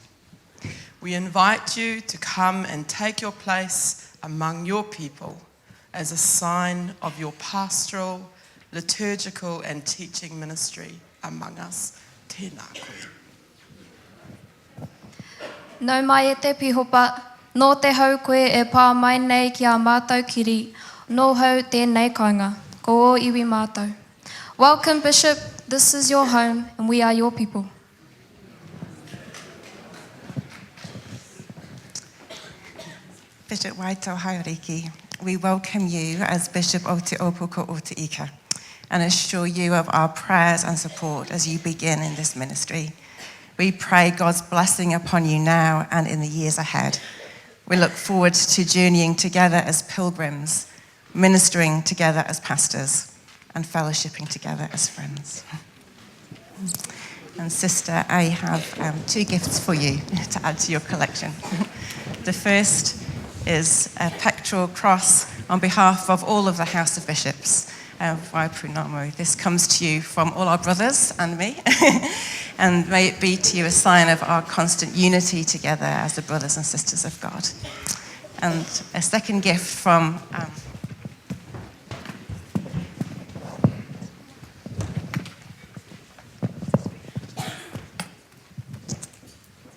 We invite you to come and take your place among your people as a sign of your pastoral, liturgical and teaching ministry among us. Tēnā koe. Nau mai e te Pihopa, nō te hau koe e pā mai nei ki ā mātou kiri, nōhau tēnei kāinga, ko ō iwi mātou. Welcome Bishop, this is your home and we are your people. Bishop Waito Hauriki, we welcome you as Bishop of Te Ōpoko o Te Ika and assure you of our prayers and support as you begin in this ministry. We pray God's blessing upon you now and in the years ahead. We look forward to journeying together as pilgrims, ministering together as pastors, and fellowshipping together as friends. And sister, I have um, two gifts for you to add to your collection. the first is a pectoral cross on behalf of all of the House of Bishops uh, Waipunamu. This comes to you from all our brothers and me, and may it be to you a sign of our constant unity together as the brothers and sisters of God. And a second gift from um,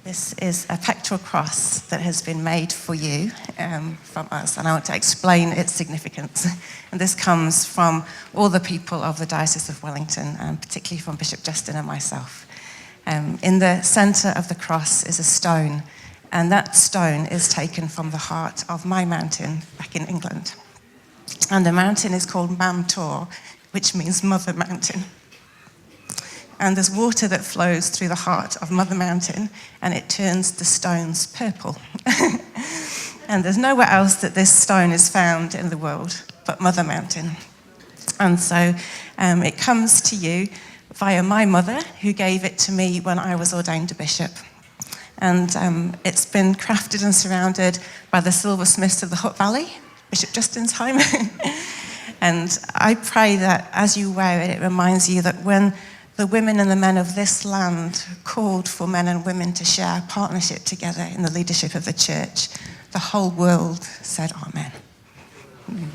This is a pectoral cross that has been made for you um, from us, and I want to explain its significance. And this comes from all the people of the Diocese of Wellington, and particularly from Bishop Justin and myself. Um, in the centre of the cross is a stone, and that stone is taken from the heart of my mountain back in England. And the mountain is called Mam Tor, which means Mother Mountain. And there's water that flows through the heart of Mother Mountain and it turns the stones purple. and there's nowhere else that this stone is found in the world but Mother Mountain. And so um, it comes to you via my mother, who gave it to me when I was ordained a bishop. And um, it's been crafted and surrounded by the silversmiths of the Hutt Valley, Bishop Justin's home. and I pray that as you wear it, it reminds you that when the women and the men of this land called for men and women to share partnership together in the leadership of the church, the whole world said amen. Mm.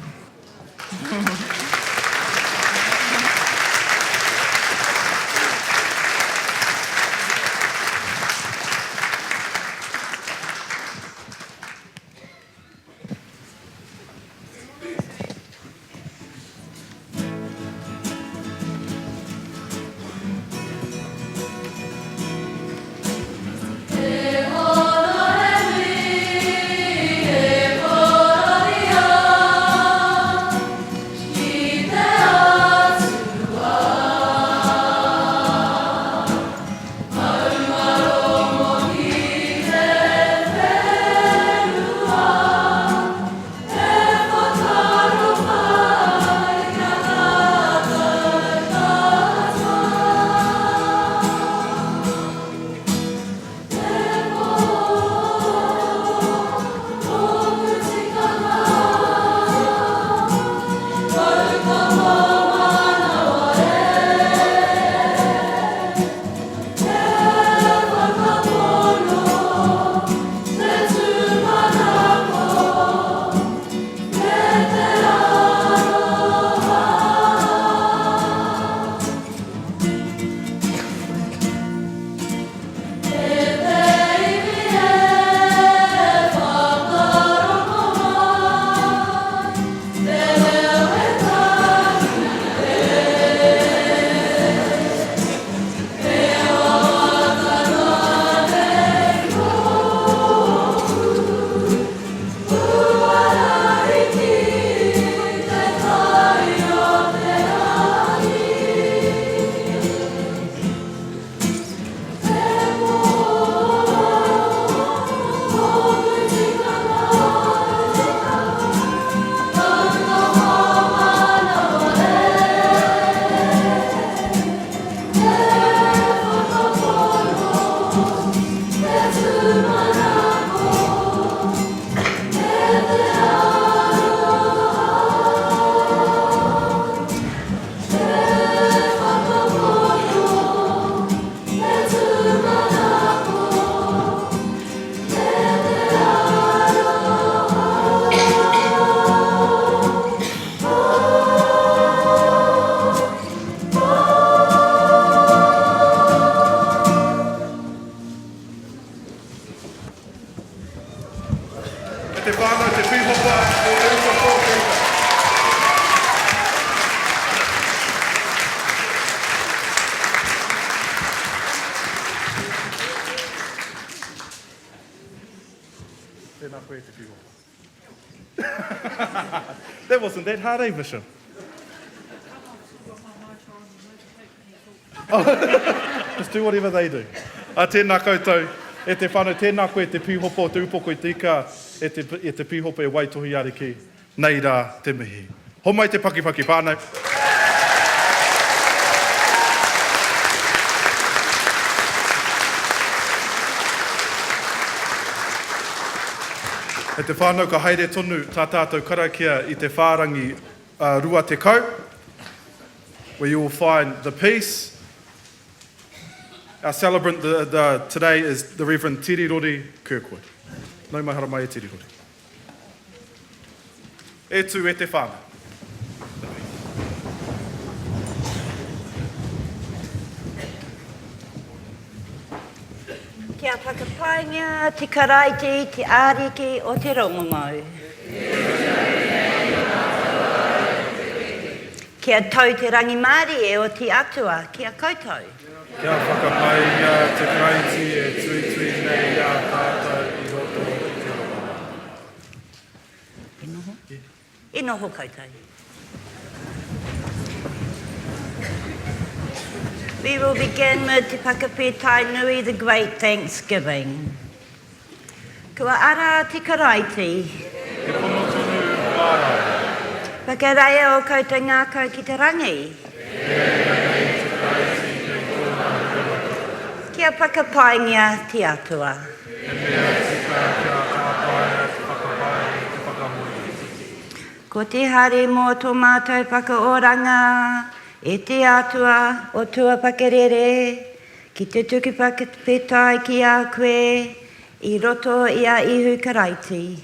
koe e te Pihopa. That wasn't that hard, eh, Bishop? Just do whatever they do. A tēnā koutou, e te whānau, tēnā koe te pīhopa o te upoko i te ika, e te, e te pīhopa e Waitohi Ariki, nei rā te mihi. Homai te pakipaki, whānau. E te whānau, ka haere tonu tā tātou karakia i te whārangi 20, where you will find the peace. Our celebrant the, the, today is the Reverend Tirirori Kirkwood. Nau mai haramai e Tirirori. E tū e te whānau. Kia whakapaingia te Karaiti, te Ariki o te Rongomau. Kia tau te rangimārie o te Atua ki a koutou. Kia whakapaingia te Karaiti e tuitui nei i a tātou i roto i te rongoā. E noho? E noho koutou. We will begin with Te Whakawhetai Nui, the Great Thanksgiving. Kua ara te Karaiti. He pono tonu kua ara ia. Whakareia o koutou ngākau ki te rangi. E reira nei te Karaiti kei tōna hukaraka. Kia whakapaingia te Atua. He mea tika kia tāpaea te whakapae te whakamoemiti. Ko te hari mō tō mātou whakaoranga, e te Atua o tua whakarere, ki te tuku whakawhetai ki a koe i roto i a Ihu Karaiti.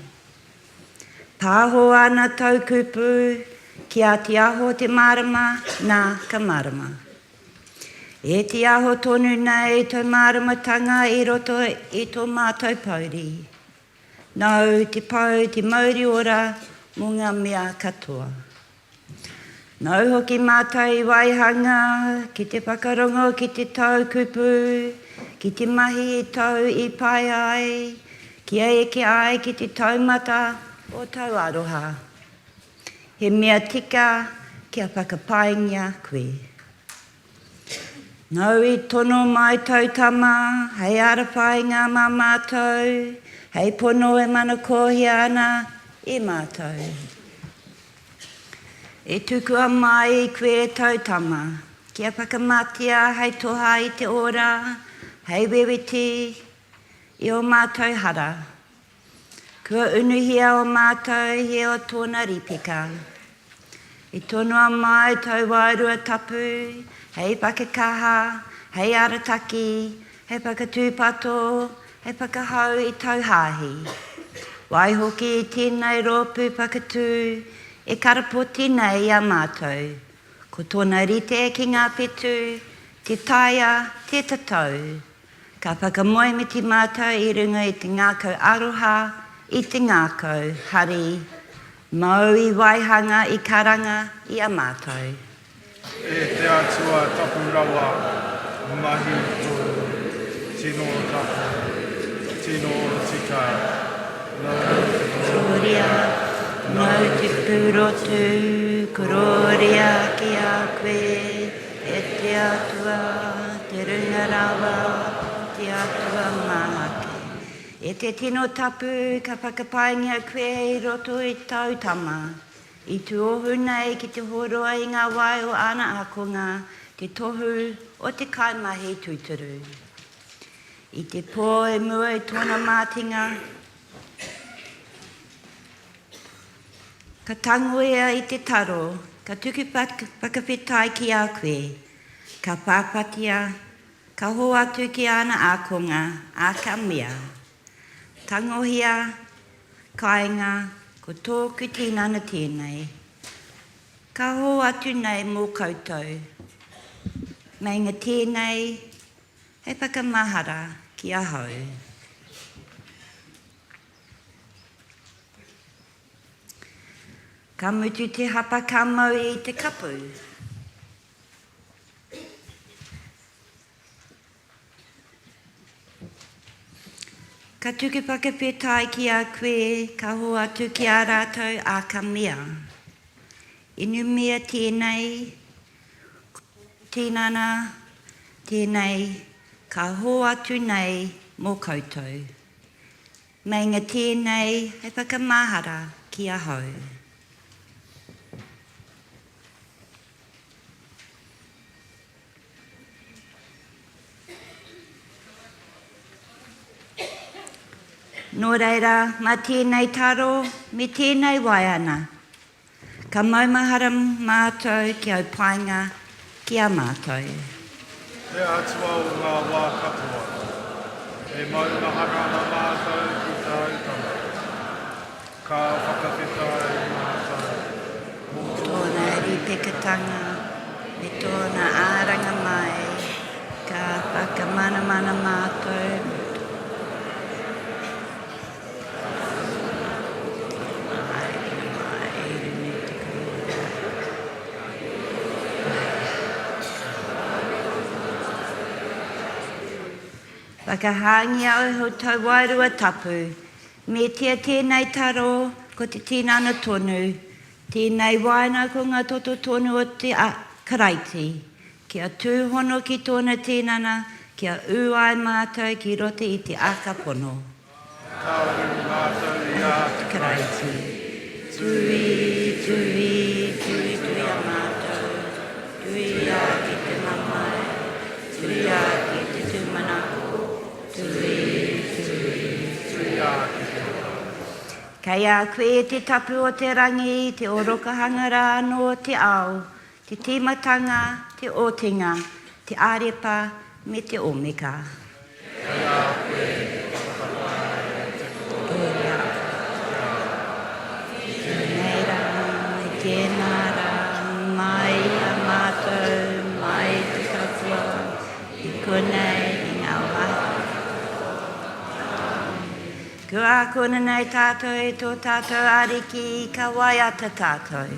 Pāho ana tau kupu ki a Te Aho te mārama, nā, ka mārama. E te aho tonu nei tau māramatanga i roto i tō mātou pouri. Nāu te pou te mauri ora mō ngā mea katoa. Nāu hoki mātou i waihanga ki te whakarongo ki te tau kupu, ki te mahi i tau i pai ai, kia eke ai ki te taumata o tau aroha. He mea tika kia whakapaingia koe. Nāu i tono mai tau tama hei ara whāinga mā mātou, hei pono e manakohia ana e mātou. I tukua mai koe tau tama, kia whakamatea hei toha i te ora, hei wewete i ō mātou hara. Kua unuhia o mātou he o tōna rīpeka. I tonoa mai tau wairua tapu hei whakakaha, hei arataki, hei whakatūpato, hei whakahau i tau hāhi. Waihoki i tēnei rōpū whakatū e karapoti nei i a mātou, ko tōna rite ki ngā whetū, te taea, te tatau. Ka whakamoemiti mātou i runga i te ngākau aroha, i te ngākau hari, māu i waihanga, i karanga i a mātou. E te Atua tapu rawa, mahi tō tino tapu, tino tika, nōu te Korōria, nōu te pūrotu, korōria ki a koe. E te Atua, te Runga Rawa, te Atua Mahake. E te tino tapu ka whakapaingia koe i roto i tau tama, i tuohu nei ki te horoa i ngā wai o āna ākonga, te tohu o te kaimahi tūturu. I te pō i mua i tōna mātinga, Ka tango ia i te taro, ka tuku whakawhetai ki a koe, ka pāpatia, ka hoatu ki āna ākonga, ā, ka mea, Tangohia, kainga, ko tōku tinana tēnei, ka hoatu nei mō koutou. Meinga tēnei hei whakamahara ki ahau. Ka mutu te hapa ka mau i te kapu. Ka tuku whakawhetai ki a koe, ka hoatu ki a rātou, ā, ka mea, Inumia tēnei, ko tōku tinana tēnei ka hoatu nei mō koutou. Meinga tēnei hei whakamahara ki ahau. Nō reira, mā tēnei taro me tēnei waiana, ka maumahara mātou ki au painga ki a mātou. Te Atua o ngā wā katoa, e maumahara ana mātou ki tāu Tama. Ka whakawhetai mātou mō tōna. Tōna rīpekatanga me tōna āranga mai, ka whakamanamana mātou mō tōna haerenga mai i runga i te korōria. Whakahāngia ō tau wairua tapu Metia tēnei taro, ko te tinana tonu, tēnei waina ko ngā toto tonu o te Karaiti, kia tūhono ki tōna tinana, kia ū ai mātou ki roto i te aka pono. Ka ū mātou i a te Karaiti. Tui, tui, tuituia mātou, tuia ki te mamae, tuia ki te tūmanako, Tui, tui, tuia ki te ora. Kei a koe te tapu o te rangi, te orokohanga rā anō o te ao, te tīmatanga, te otinga, te Arepa me te Omeka. Kei a koe te whakatapae o te kororia o te ao. I tēnei rā, i tēnā rā, mai i a mātou, mai i te katoa, I konei i ngā wāhi katoa. Kua ākona nei tātou e tō tātou Ariki, ka waiata tātou.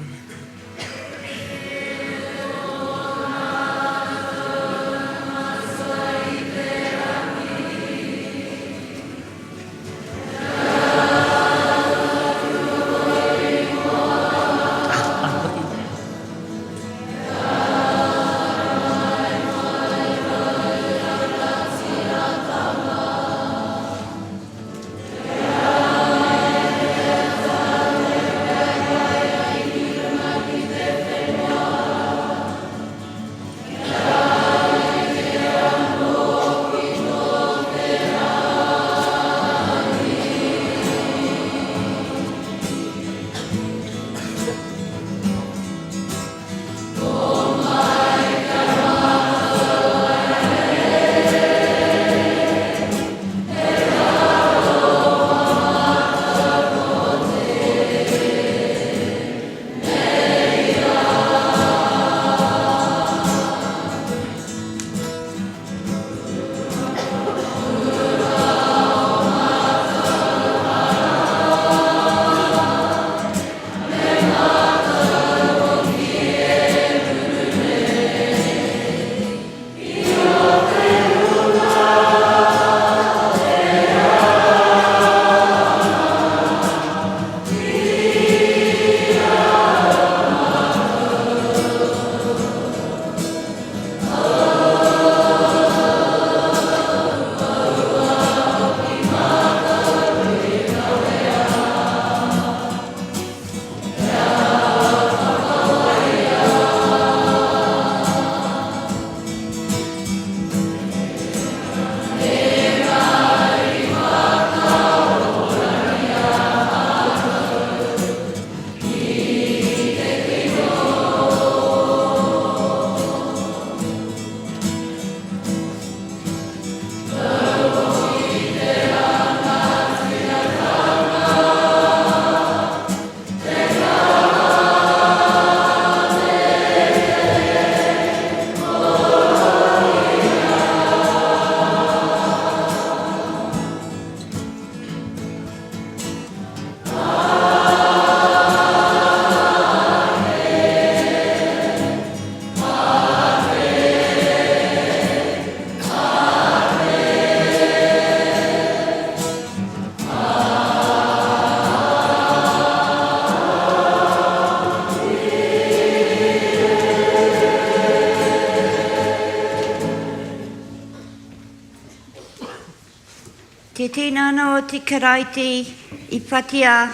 Te tinana o te Karaiti i whatia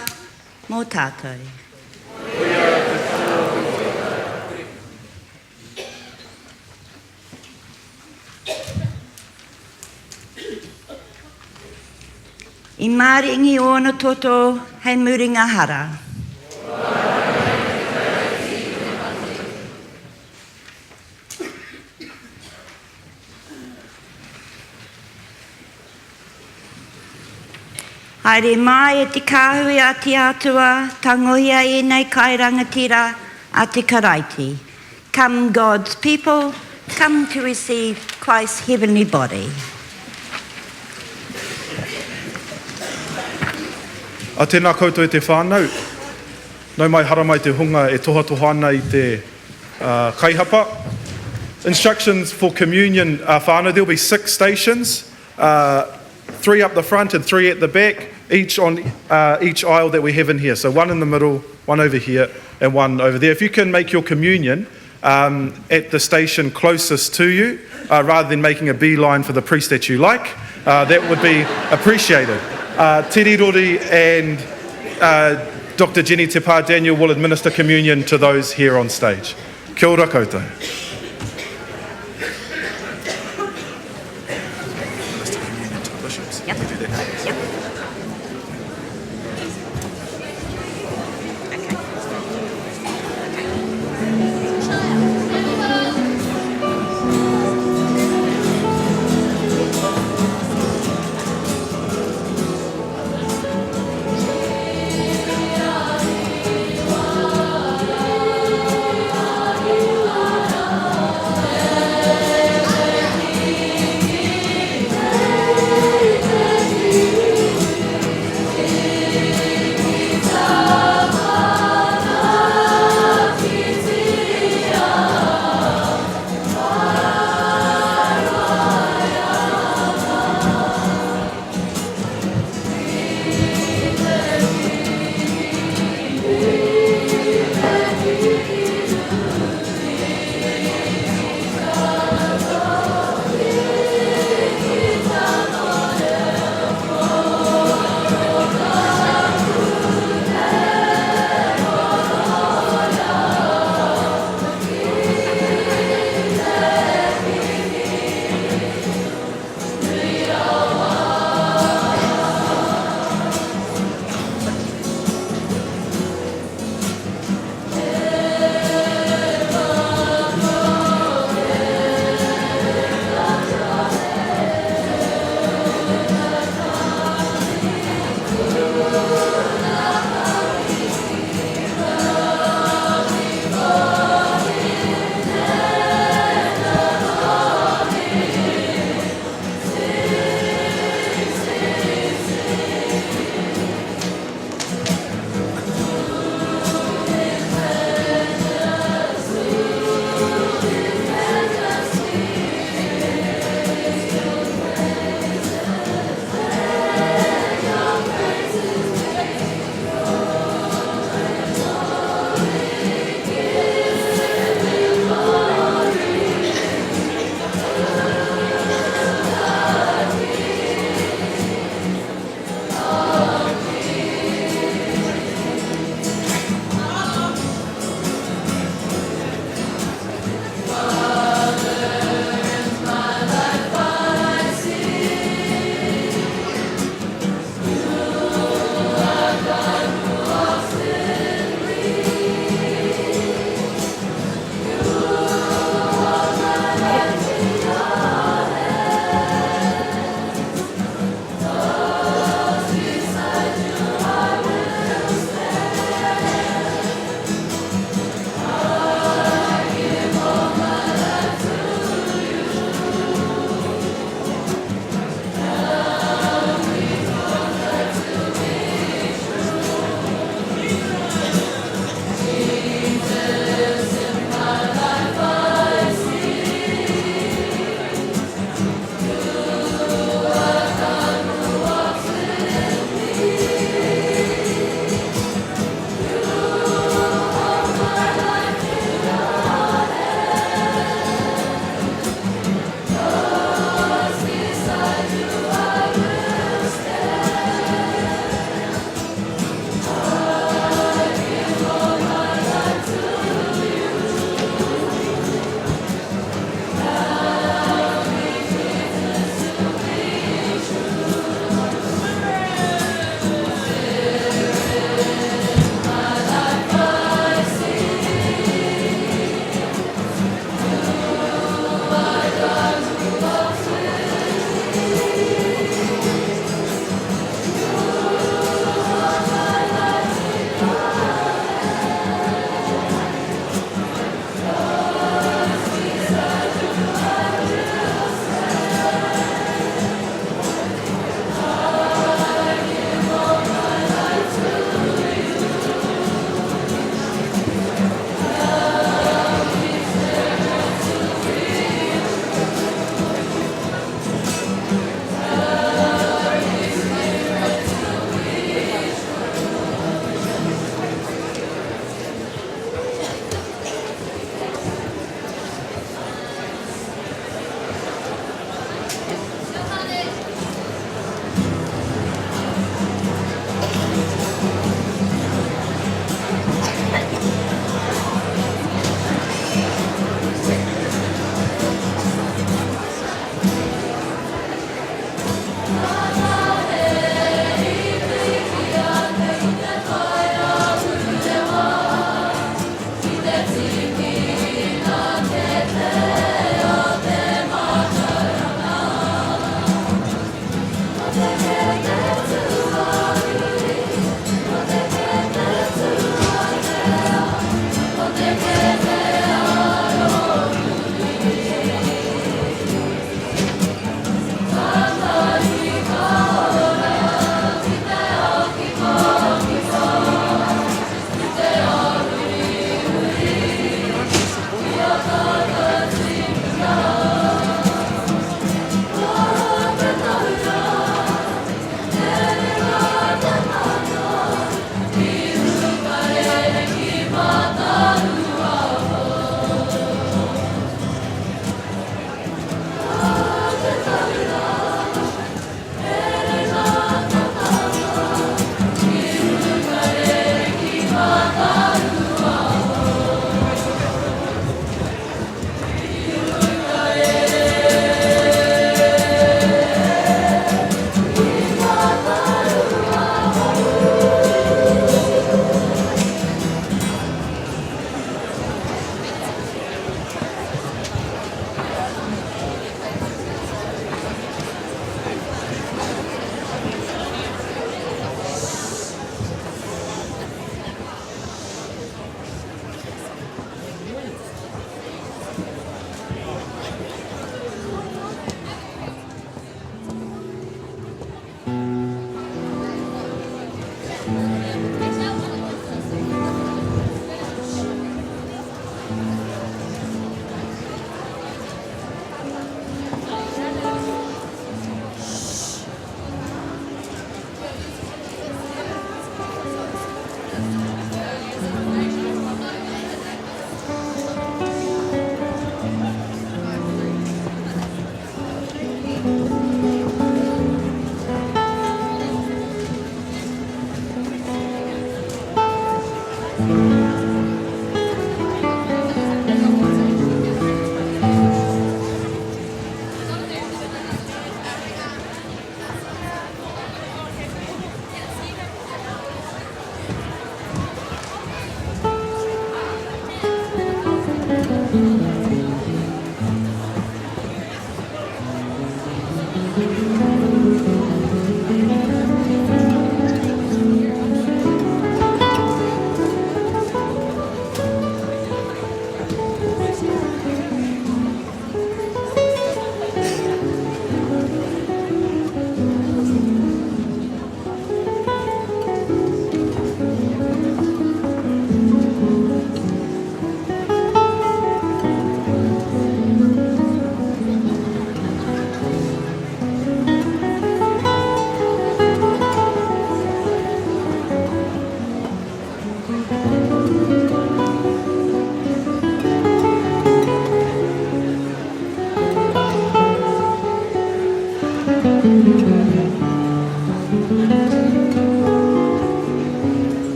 mō tātou. Koia te tama o te Karaiti. I maringi ōna toto hei muringa hara. Haere mai e te kāhui a te Atua, tangohia ēnei kai rangatira a te Karaiti. Come God's people, come to receive Christ's heavenly body. A tēnā koutou e te whānau, nau mai haramai te hunga e tohatoha ana i te kaihapa. Instructions for communion whānau, there will be six stations, three up the front and three at the back, each on each aisle that we have in here. So one in the middle, one over here, and one over there. If you can make your communion um, at the station closest to you, uh, rather than making a beeline for the priest that you like, uh, that would be appreciated. Uh, Teri Rori and uh, Dr. Jenny Te Pā Daniel will administer communion to those here on stage. Kia ora koutou. Yep. Yep.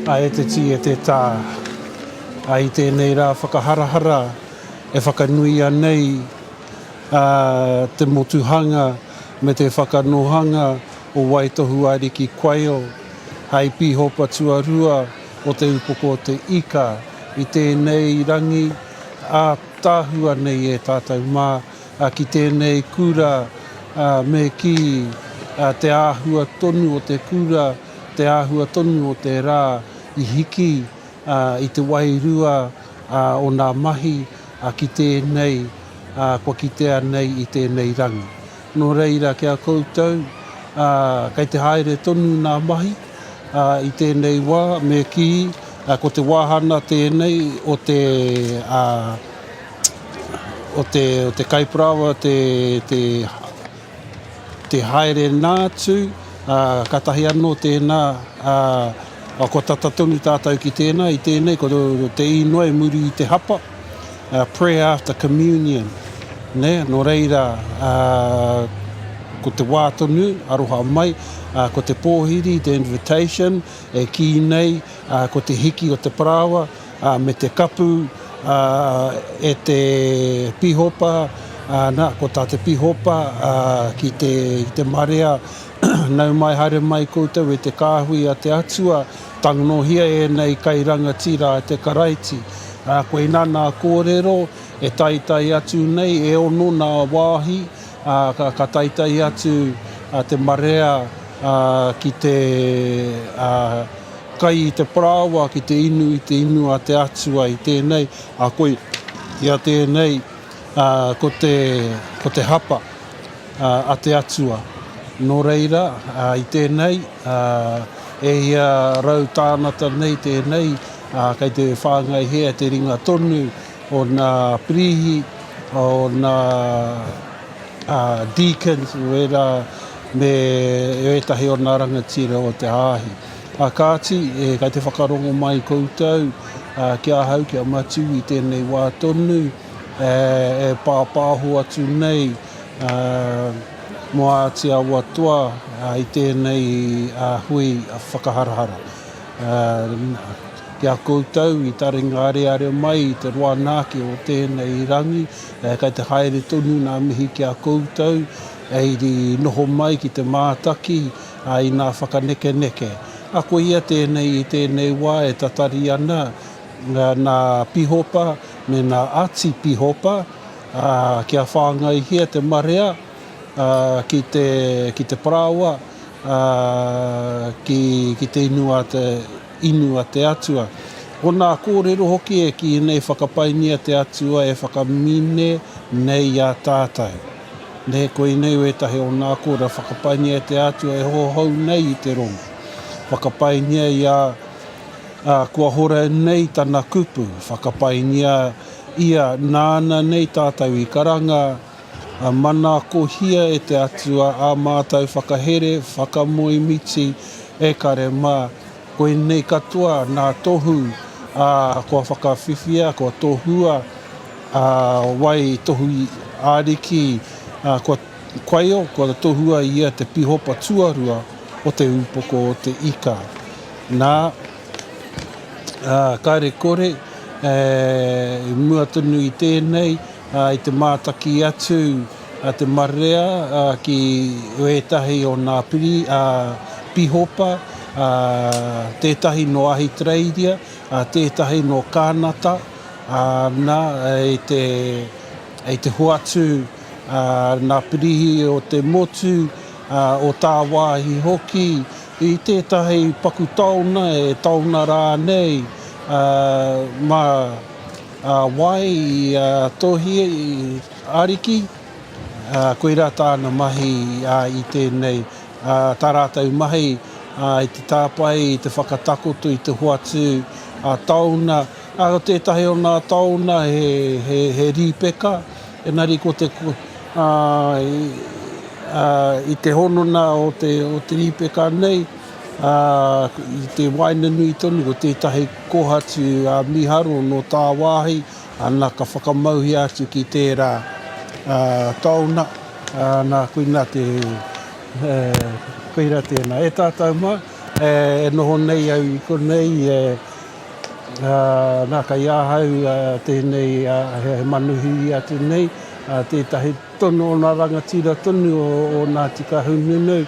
A e te tī, e te tā, a i tēnei rā whakaharahara e whakanuia nei te motuhanga me te whakanohanga o Waitohu Ariki Quayle hei pīhopa tuarua o Te Upoko o te Ika i tēnei rangi ātaahua nei e tātou mā ki tēnei kura me kī te āhua tonu o te kura, te āhua tonu o te rā i hiki i te wairua o nā mahi ki tēnei kua kitea nei i tēnei rangi. Nō reira, ki a koutou, kei te haere tonu nā mahi i tēnei wā, me kī, ko te wāhana tēnei o te, o te, o te kaiparāoa, te, te, te haere nā atu, ā, kātahi anō tēnā, ā, kua tata tonu tātou ki tēnā, i tēnei, ko te īnoi muri i te hapa, prayer after communion, nē, nō reira, ā, ko te wā tonu, aroha mai, ā, ko te pōhiri, te invitation, e kī nei, ā, ko te hiki o te parāoa, ā, me te kapu, ā, e te pīhopa, ā, nā, ko tā te pīhopa, ā, ki te, ki te marea, nau mai haere mai koutou e te kāhui a te Atua, tangohia ēnei kai rangatira a te Karaiti. Ā, koinā nā kōrero e taetae atu nei, e ono nā wāhi, ā, ka, ka taetae atu a te marea, ā, ki te, ā, Kai i te parāoa ki te inu i te inu a te Atua i tēnei, a koe ia tēnei, ā, ko te, ko te hapa, ā, a te Atua. Nō reira, ā, i tēnei, ā, e ia tānata nei tēnei, ā, kei te whāngaihia te ringa tonu o nā pirīhi, o nā, ā, deacons, wērā, me ētahi o nā rangatira o te hāhi. Ā kāti, e, kei te whakarongo mai koutou ki ahau, ki a Matiu i tēnei wā tonu, e, e pāpāho atu nei mō Āti Awa Toa i tēnei hui whakaharahara. Ki a koutou i taringa areare mai i te roa nāki o tēnei rangi, kei te haere tonu nā mihi ki a koutou, i noho mai ki te mātaki i nā whakanekeneke. A koia tēnei i tēnei wā e tatari ana nā Pihopa me nā Ati Pihopa kia whāngaihia te marea ki te, ki te parāoa, ki, ki te inu a te. Inu a te Atua. Ko nā kōrero hoki e kī nei whakapaingia te Atua e whakamine nei i a tātou. Nē, koinei wētahi o nā kōrero whakapaingia te Atua e hohou nei i te rongo. Whakapaingia i a, ā, kua hora nei tana kupu. Whakapaingia ia nāna nei tātou i karanga, ā, manakohia e te Atua ā mātou whakahere, whakamoemiti, e kare mā. Koinei katoa nā tohu, ā, kua whakawhiwhia, kua tohua, ā, wai tohu ariki, ā, kua kwaio, kua tohua ia te pihopa tuarua o te upoko o te ika. Nā, ā, kāre kore, e, i mua tonu i tēnei, ā, i te mātaki atu a te marea ā, ki ētahi o nā piri, ā, pihopa, ā, tētahi nō Ahitereiria, ā, tētahi nō Kānata, ā, nā, i te, i te hoatu, ā, nā pirihi o te motu, ā, o tāwāhi hoki, i tētahi paku taona, e taona rānei, ā, mā, A wai i a Tohi Ariki, ā, koirā tāna mahi i tēnei, ā, tā rātou mahi i te tāpae, i te whakatakoto, i te hoatu taona. Ā, ko tētahi o nā taona he, he, he rīpeka, engari ko te, ā, ā, i te honona o te, o te rīpeka nei, Ā, i te waenganui tonu ko tētahi kōhatu mīharo nō tāwāhi, ana ka whakamauhia atu ki tērā taona, nā, koinā te, koirā tēnā. E tātou mā, e noho nei au i konei, nā, kei ahau tēnei he manuhiri atu nei, tētahi tonu o nā rangatira tonu o Ngāti Kahungunu,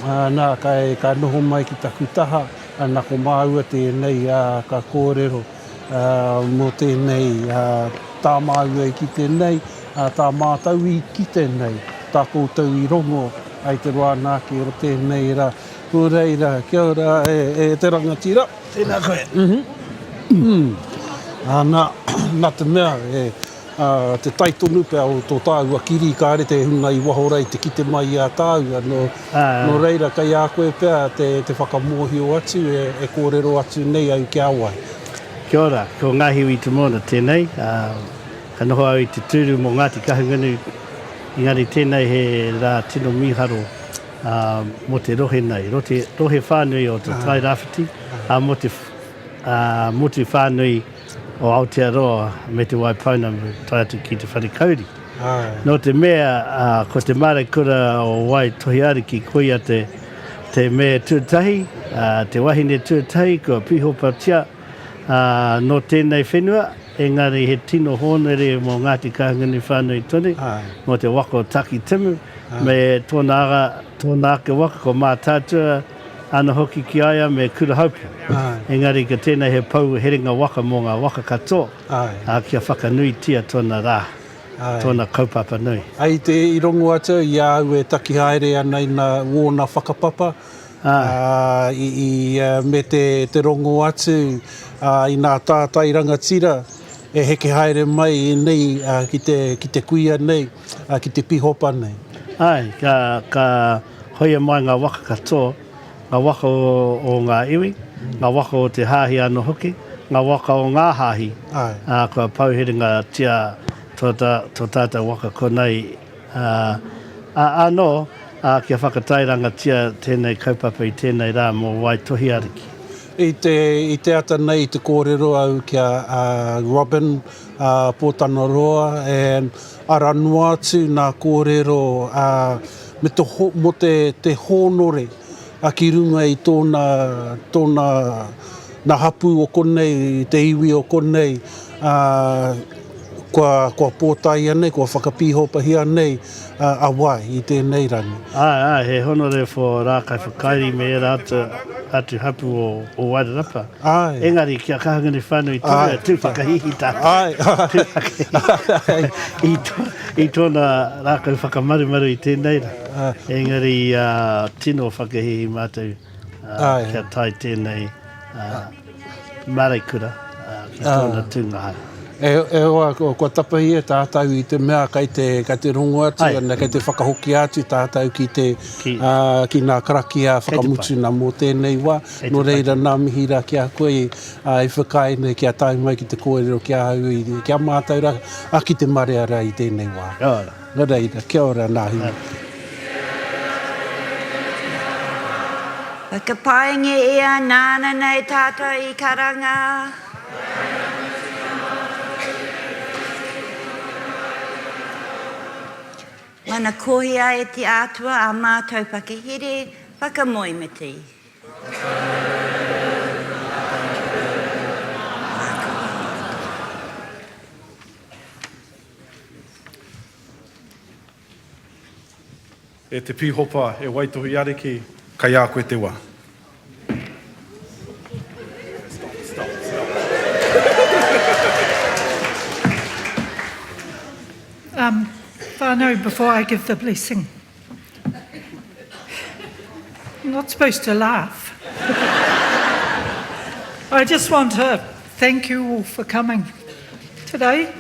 Ā, nā, ka, ka noho mai ki taku taha, ā, nā, ko māua tēnei, ā, ka kōrero, ā, mō tēnei, ā, tā māua i kite nei, ā, tā mātou i kite nei, tā koutou i rongo ai te roa ana ake o tēnei rā. Nō reira, kia ora e, e te rangatira. Tēnā koe. Mm -hmm. Ā, nā, nā te mea, e, Ā, te tae tonu pea o tō tāua kiri, kāre te hunga i waho rā i te kite mai i a tāua, nō, nō reira kei a koe pea te, te whakamōhio atu e, e kōrero atu nei au ki a wai. Kia ora, ko Ngahiwi Tumona tēnei, ā, ka noho au i te tūru mō Ngāti Kahungunu, engari tēnei he rā tino mīharo, ā, mō te rohe nei, rote, rohe whānui o te Tairāwhiti, ā, mō te, ā, motu whānui o Aotearoa me Te Waipounamu tae atu ki Te Wharekauri. Nō te mea ko te māreikura o Waitohiariki koia te te mea tuatahi, te wahine tuatahi kua pīhopatia nō tēnei whenua, engari he tino hōnore mō Ngāti Kahungunu whānui tonu, mō te waka o Takitimu me tōna tōna ake waka ko Mātaatua, Ana hoki ki a ia me Kurahaupu. Engari ko tēnei he pou herenga waka mō ngā waka katoa, ā, kia whakanuitia tōna rā, tōna kaupapa nui. I te i rongo atu au i a au e taki haere ana i nā wōna whakapapa, ā, i, i, me te, te rongo atu, ā, i nā tātai rangatira e heke haere mai nei, ā, ki te, ki te kuia nei, ā, ki te pihopa nei. Āe, ka, ka. Hoia mai ngā waka katoa, ngā waka o ngā iwi, ngā waka o te hāhi anō hoki, ngā waka o ngā hāhi, ā, kua pouherengatia tō tātou waka konei, ā, anō, ā, kia whakatairangatia tēnei kaupapa i tēnei rā mō Waitohi Ariki. I te, i te ata nei i te kōrero au ki a Robin Pōtanaroa and ara noa atu nā kōrero ā, me te ho, mō te, te hōnore a ki runga i tōna, tōna, nā hapū o konei, te iwi o konei, ā, kua, kua pōtaia nei, kua whakapīhopahia nei a Wai i tēnei rangi. Āe, āe, he honore for Rākaiwhakairi me ērā atu, atu hapū o, o Wairarapa. Āe. Engari, kia Kahungunu whānui tonu, e tū whakahīhī tātou. Āe, āe. Tū whakahīhī. I, tō, i tōna rākau whakamarumaru i tēnei rā. Engari, ā, tino whakahīhī mātou, ā, kia tae tēnei. Māreikura ki tōna tūnga hai. E hoa, kua tapahia tātou i te mea kei te, kei te rongo atu ana, kei te whakahokia atu tātou ki te, ki ngā karakia whakamutuna mō tēnei wā. Nō reira, nā mihi rā ki a koe i whakaae nei kia tae mai ki te kōrero ki ahau, ki a mātou rā, ki te marea rā i tēnei wā. Kia ora. Nō reira, kia ora Ngāhiwi. Whakapaingia ia nāna nei tātou i karanga. Manakohia e te Atua ā mātou whakahere whakamoemiti. E te Pihopa, e Waitohi Ariki, kei a koe te wa. Um, whānau, before I give the blessing, I'm not supposed to laugh. I just want to thank you all for coming today.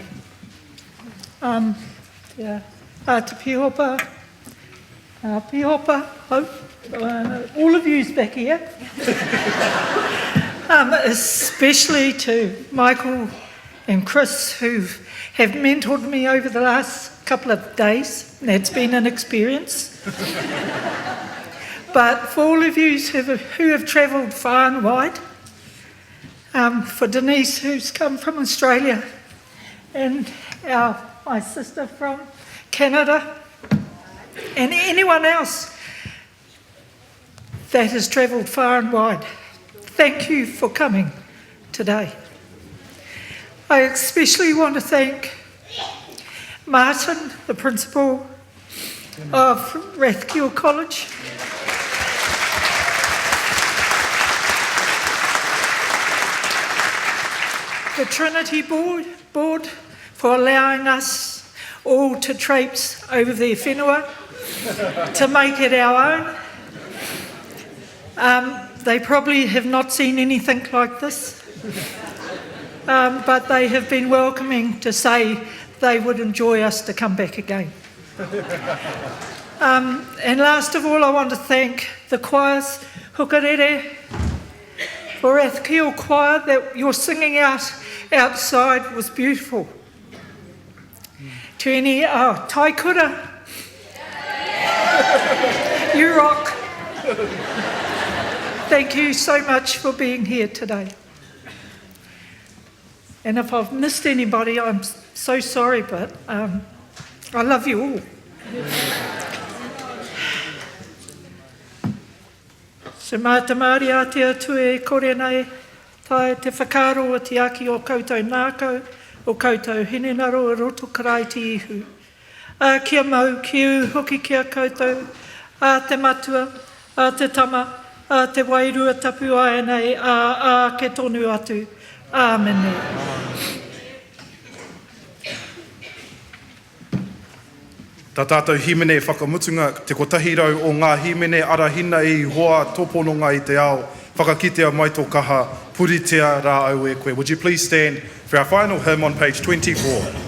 Um, yeah. Uh, te Pihopa, uh, Pihopa, hope, uh, all of yous back here. um, especially to Michael and Chris, who have mentored me over the last couple of days. That's been an experience. but for all of you who have travelled far and wide, um, for Denise, who's come from Australia, and our, my sister from Canada, and anyone else that has travelled far and wide. Thank you for coming today. I especially want to thank Martin, the principal of Rathkeale College. The Trinity Board, Board for allowing us all to traipse over their whenua to make it our own. Um, they probably have not seen anything like this, um, but they have been welcoming to say they would enjoy us to come back again. Um, and last of all, I want to thank the choirs, Hukarere, for Rathkeale Choir, that your singing out outside was beautiful. To any, oh, Taikura, you rock. Thank you so much for being here today. And if I've missed anybody, I'm so sorry, but um, I love you all. So mā te Māori a te Atua e kore nei taea te whakaaro o te aki o koutou nākau, o koutou hinengaro i roto Karaiti Ihu. Ā, kia mau, kia ū hoki ki a koutou, ā te Matua, ā te Tama, ā te Wairua Tapu āianei, ā, āke tonu atu. Āmene. Tā tātou hīmene whakamutunga, te 100 o ngā hīmene arahina e Ihoa tō pononga i te ao, whakakitea mai tō kaha, puritia rā au e koe. Would you please stand for our final hymn on page 24.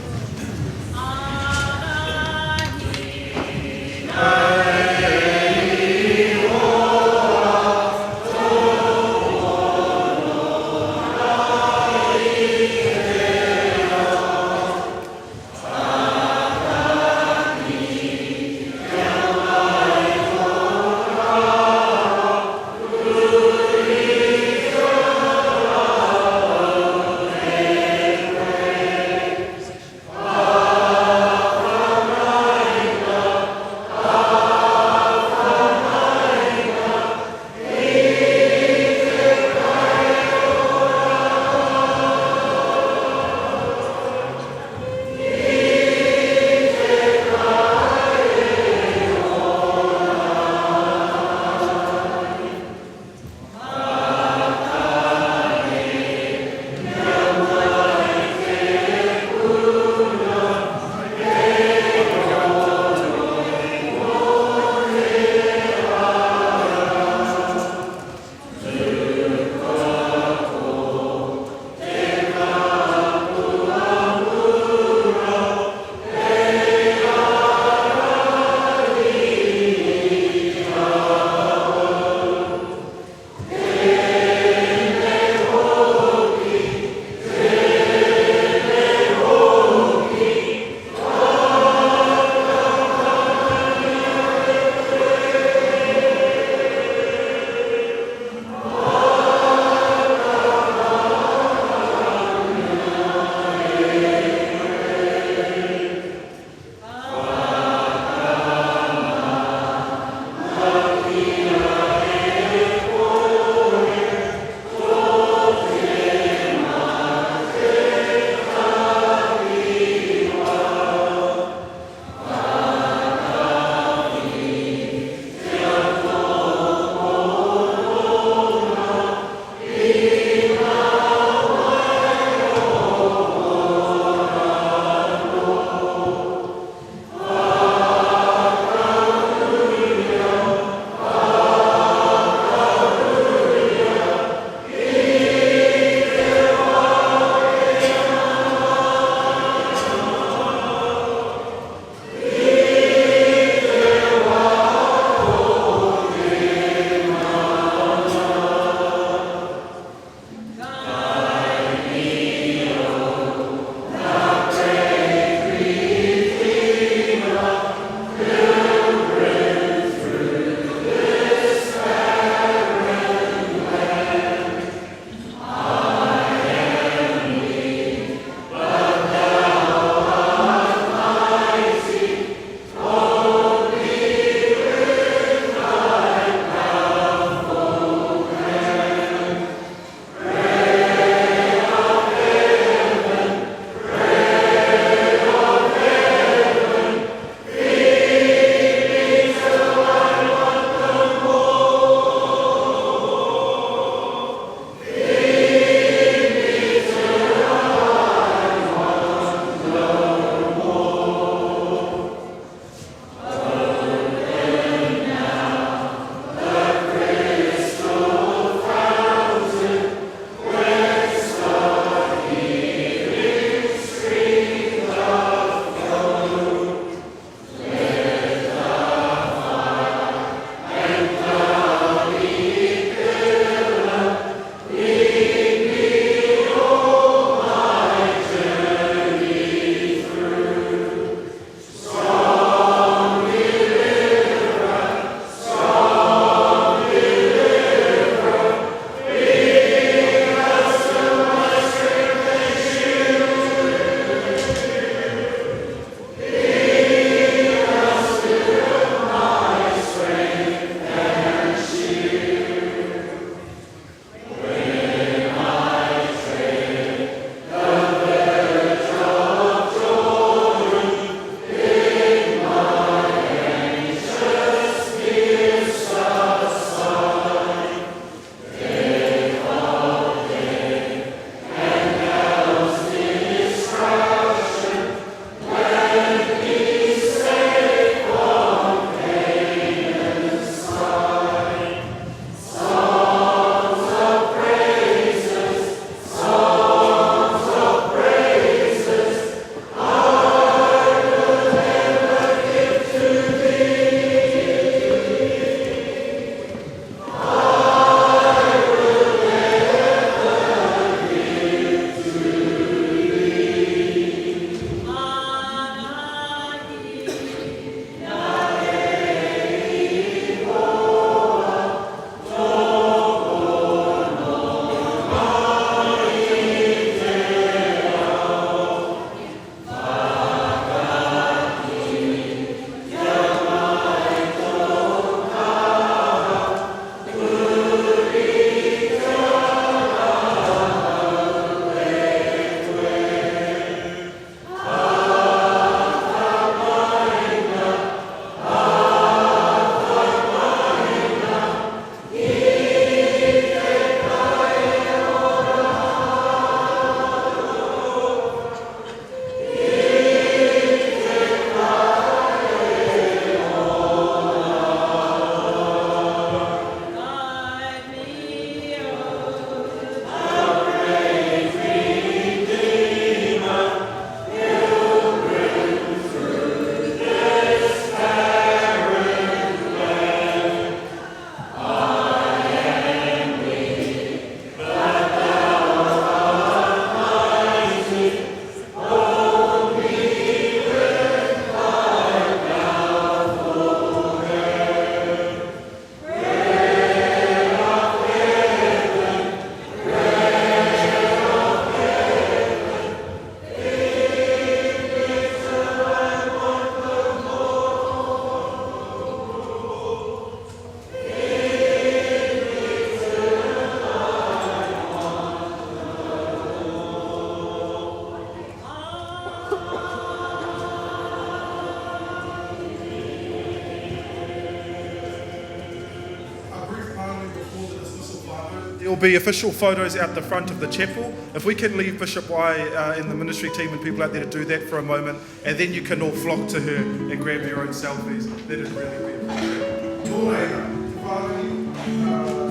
There will be official photos out the front of the chapel. If we can leave Bishop Y uh, and the ministry team and people out there to do that for a moment, and then you can all flock to her and grab your own selfies, that'd really be appreciated. Nō reira, te whārangi, uh,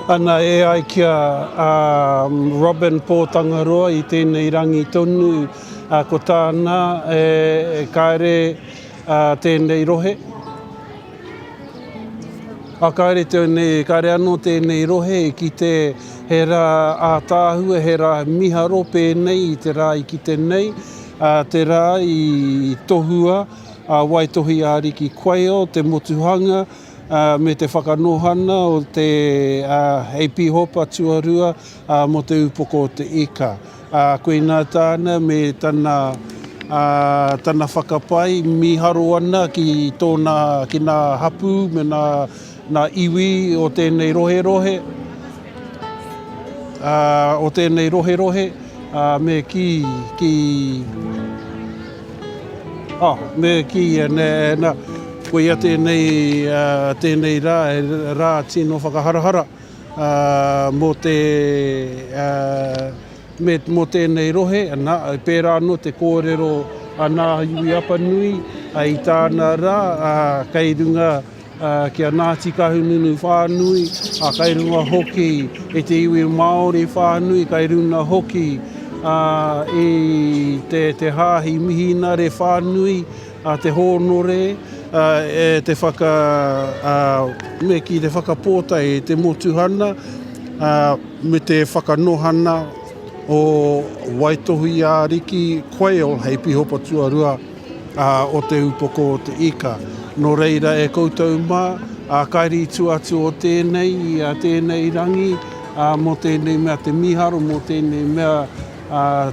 Ana, e ai ki a Robin Pōtangaroa i tēnei rangi tonu, ko tāna e kāre tēnei rohe, a kāre tēnei, kāre anō tēnei rohe i kite he rā ātaahua, he rā miharo pēnei i te rā i kite nei, te rā i tohua a Waitohi Ariki Quayle, te motuhanga, me te whakanohana o te hei pīhopa tuarua mō te upoko o te ika. Koinā tāna me tana, tana whakapae mīharo ana ki tōna, ki nā hapū me nā, nā iwi o tēnei roherohe, o tēnei roherohe, me kī, ki. Oh, me kī, nā, koia tēnei, tēnei rā, he rā tino whakaharahara mō te, me, mō tēnei rohe, nā, pērā anō te kōrero a Nā Iwi Apanui i tāna rā, kei runga ki a Ngāti Kahungunu whānui, ā, kai runga hoki i te iwi Māori whānui, kai runa hoki i te Hāhi Mihinare whānui, te hōnore, e te whaka, me kī, te whakapōtae i te motuhana, me te whakanohana o Waitohi-ā-Ariki Quayle hei Pihopa Tuarua. o te upoko o te ika. Nō reira e koutou mā, kairi tua atu o tēnei i a tēnei rangi, mō tēnei mea te mīharo, mō tēnei mea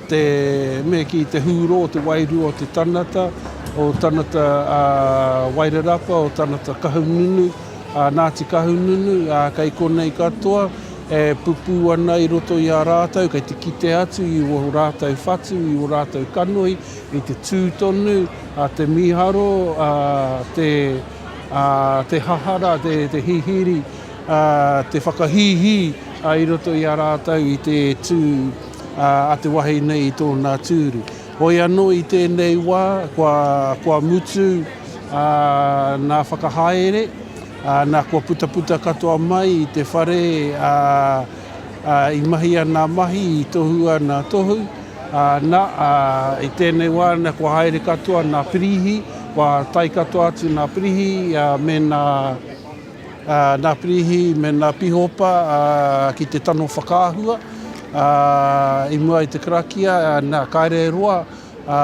te, me kī, te hūrō, te wairua o te tanata, o tanata Wairarapa, o tanata Kahungunu, Ngāti Kahungunu, kei konei katoa, e pupū ana i roto i a rātou, kei te kite atu i ō rātou whatu, i ō rātou kanohi, I te tū tonu a te mīharo, a te, a te hahara, te, te hihiri, a te whakahīhī i roto i a rātou i te tū a te wahine i tōna tūru. Hoi anō i tēnei wā, kua, kua mutu a, nā whakahaere, a, nā kua putaputa katoa mai i te whare a, a, i mahia nā mahi, i tohua nā tohu, Ā, na, ā, i tēnei wā, na, kua haere katoa nā pirihi, kua tae katoa atu nā pirihi, ā, me nā, ā, nā pirihi me nā pihopa, ā, ki te tano whakaahua, ā, i mua i te karakia, ā, na, kāre e roa, ā,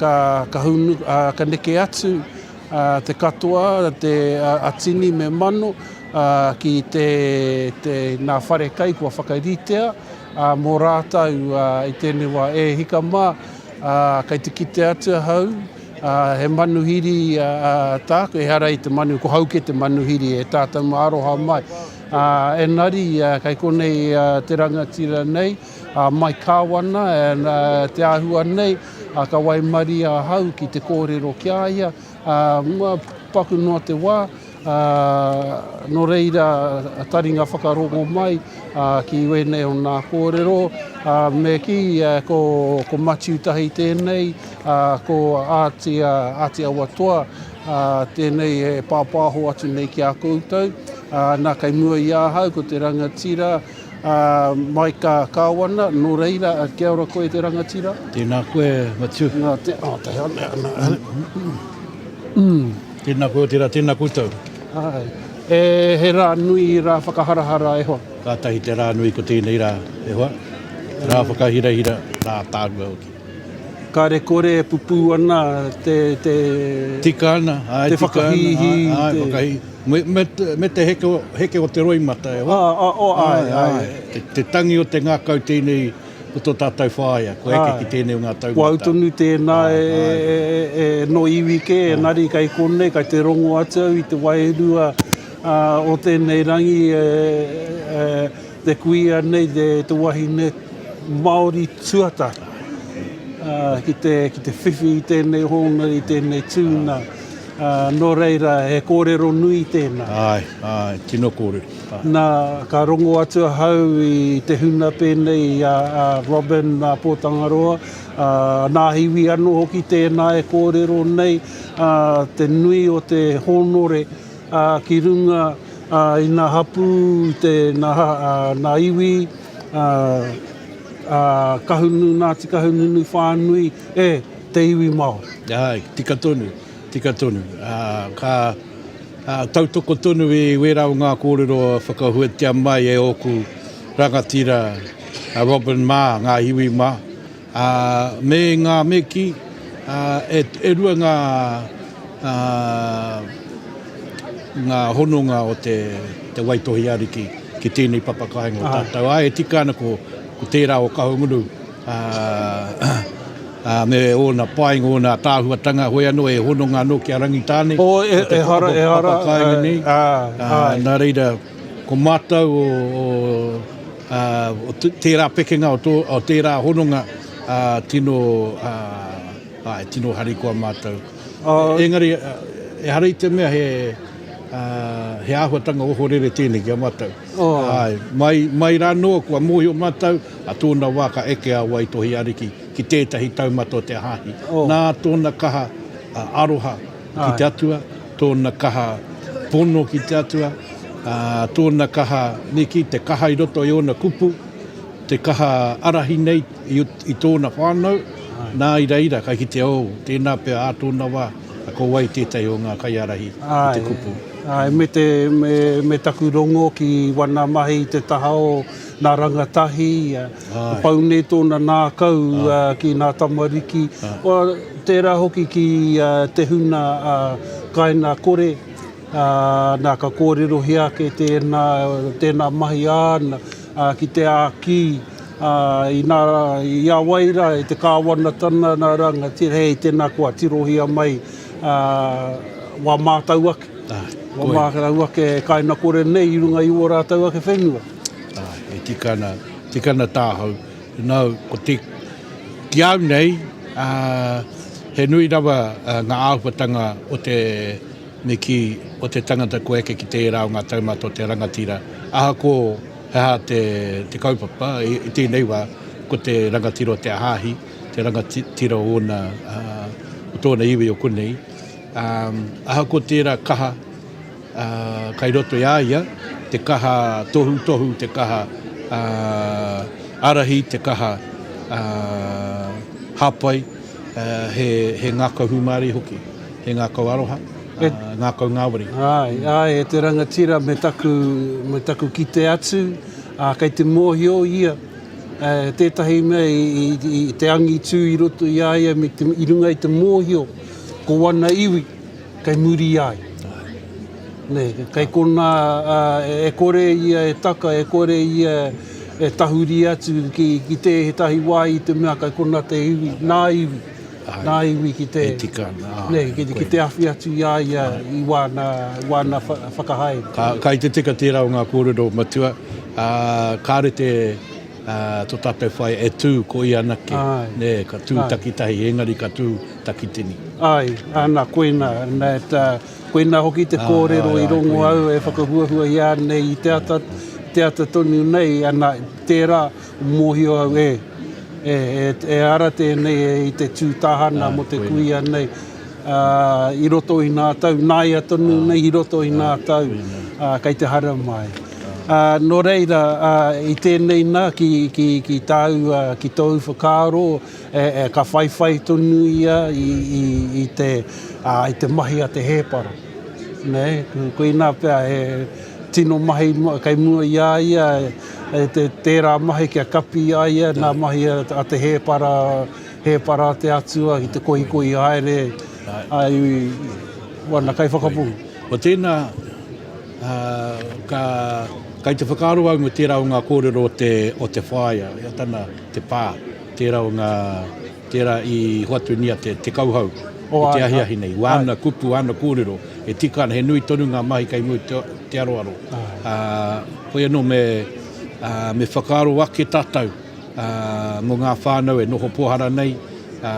ka, ka hunu, ā, ka neke atu, ā, te katoa, te, a, a tini me mano, ā, ki te, te, nā whare kai kua whakaritea, ā, mō rātou i tēnei wā. E hika mā, ā, kei te kite atu ahau He manuhiri tāku, ehara i te manu, ko Hauke te manuhiri e tātou mā aroha mai. Engari, kei konei te rangatira nei, a Mike Kāwana, and te āhua nei, ka waimarie ahau ki te kōrero ki a ia, paku noa te wā, Nō reira, taringa whakarongo mai ki wēnei o nā kōrero, me kī ko Matiu Tahi tēnei, ko Āti Āti Awa Toa tēnei e pāpāho atu nei ki a koutou. Nā, kei mua i ahau ko te rangatira Maika Kāwana, nō reira, kia ora koe te rangatira. Tēnā koe, Matiu. Nā te, oh, te, ana, mm. Tēnā koe, otirā, tēnā koutou. Āe. E, he rā nui, rā whakaharahara e hoa. Kātahi te rā nui ko tēnei rā, e hoa. Rā whakahirahira, rā tāhua hoki. Kāre kore e pupū ana te, te. Tika ana, āe, tika ana, āe, āe, whakahīhī. Me, me, me te heke, heke o te roimata, e hoa. Ā, ā, o, āe, āe. Te, te tangi o te ngākau tēnei o tō tātou whāia, kua eke ki tēnei o ngā taumata. Ko au tonu tēnā e nō iwi kē, engari kei konei, kei te rongo atu au i te wairua o tēnei rangi, te kuia nei, te wahine Māori tuatahi ki te whiwhi i tēnei hōnore, i tēnei tūnga. Nō reira, he kōrero nui tēnā. Āe, āe, tino kōrero. Āe. Nā, ka rongo atu ahau i te huna pēnei i a Robin Pōtangaroa, nā Hiwi anō hoki tēnā e kōrero nei, te nui o te hōnore ki runga i ngā hapū, te, nā iwi, Kahungunu, Ngāti Kahungunu whānui, e, te iwi Māori. Āe, tika tonu. Tika tonu. Ka tautoko tonu i wērā o ngā kōrero whakahuatia mai e ōku rangatira a Robin mā, ngā iwi mā, me ngā me kī, e rua ngā ngā hononga o te Waitohi Ariki ki tēnei papa kāinga o tātou. Ā, e tika ana ko tērā o Kahungunu, ā, me ōna painga, ōna ātaahuatanga, hoi anō e hononga anō ki a Rangitāne, oh, e, ko te ehara, ehara, papakāinga nei, ā, ā, nā reira, ko mātou o, o, ā, o tērā pekenga, o, tō, o tērā hononga, ā, tino, ā, āe, tino harikoa mātou. Engari, ehara i te mea he, ā, he āhuatanga ohorere tēnei ki a mātou. Āe, mai, mai rānō kua mōhio mātou, Ā tōna wā ka eke a Waitohi Ariki ki tētahi taumata o te Hāhi. Nā tōna kaha aroha ki te Atua, tōna kaha pono ki te Atua, ā, tōna kaha, me kī, te kaha i roto i ōna kupu, te kaha ārahi nei i tōna whānau, nā i reira ka kitea, oh, tēnā pea ā tōna wā, ko wai tētahi o ngā kaiārahi i te kupu. Āe, me te, me, me taku rongo ki wana mahi i te taha o nā rangatahi, pau nei tōna nākau ki nā tamariki, tērā hoki ki te huna kaina kore, nā ka kōrerohia ake tēnā, tēnā mahi āna ki te āki i nā, i a wai rā, i te kāwanatana nā rangatira, hei tēnā kua tirohia mai wā mātau ake, wā mātau ake e kaina kore nei i runga i ō rātau ake whenua. Āe, e tika ana, tika ana tāhau. Nau, ko te, ki au nei, ā, he nui rawa ngā āhuatanga o te, me kī, o te tangata kua eke ki tērā o ngā taumata o te rangatira, ahako he aha te, te kaupapa i, i tēnei wā, ko te rangatira o te hāhi, te rangatira o ōna, ā, o tōna iwi o konei, ā, ahako tērā kaha, ā, kai roto i a ia te kaha tohutohu, te kaha ārahi, te kaha hāpai, he, he ngākau hūmārie hoki, he ngākau aroha, ngākau ngāwari. Āe, āe, e te rangatira me taku, me taku kite atu, ā, kei te mōhio ia, tētahi mea i, i, i te angitū i roto i a ia me te, i runga i te mōhio ko wana iwi, Kei muri i a ia. Nē, kei konā, e kore ia e taka, e kore ia e tahuri atu ki, ki tētahi wāhi i te mea kei konā te iwi, nā iwi. nā iwi ki te, E tika ana, āe, nē, ki, ki te awhi atu i a ia i wāna, wāna whakahaere. Ka, kai te tika tērā o ngā kōrero matua, ā, kāre te, ā, tō tātou whai e tū ko ia anake, Āe. nē, ka tū Āe. takitahi, engari ka tū takitini. Āe, ana, koina, nē, tā, koina hoki te kōrero i rongo au e whakahuahuahia nei i te ata, te ata tonu nei, ana, tērā, mōhio au, e, e, e, e ara tēnei e, i te tū tahana mō te kuia nei, ā, i roto i nā tau, nāia tonu nei i roto i nā tau, ā, kei te haramai. Ā, nō reira, ā, i tēnei nā, ki, ki, ki tāu, ā, ki tōu whakaaro, E, e, ka whaiwhai tonu ia i, i, i, te, ā, i te mahi a te hēpara. Nē, koinā pea he tino mahi kei mua i a ia, e, te, tērā mahi kia kapi i a ia nā mahi a, a te hēpara, hēpara a te Atua ki te kohikohi haere ai wana kaiwhakapono. Ko tēnā, ā, ka, kai te whakaaro au mō tērā o ngā kōrero o te, o te whaea, ia tana, te pā. Tērā o ngā, tērā i hoatunia te, te kauhau i te ahiahi nei. Wāna kupu, wāna kōrero, e tika ana, he nui tonu ngā mahi kei mua i te, te aroaro. Ā, hoi anō me, ā, me whakaaro ake tātou, ā, mō ngā whānau e noho pōhara nei, ā,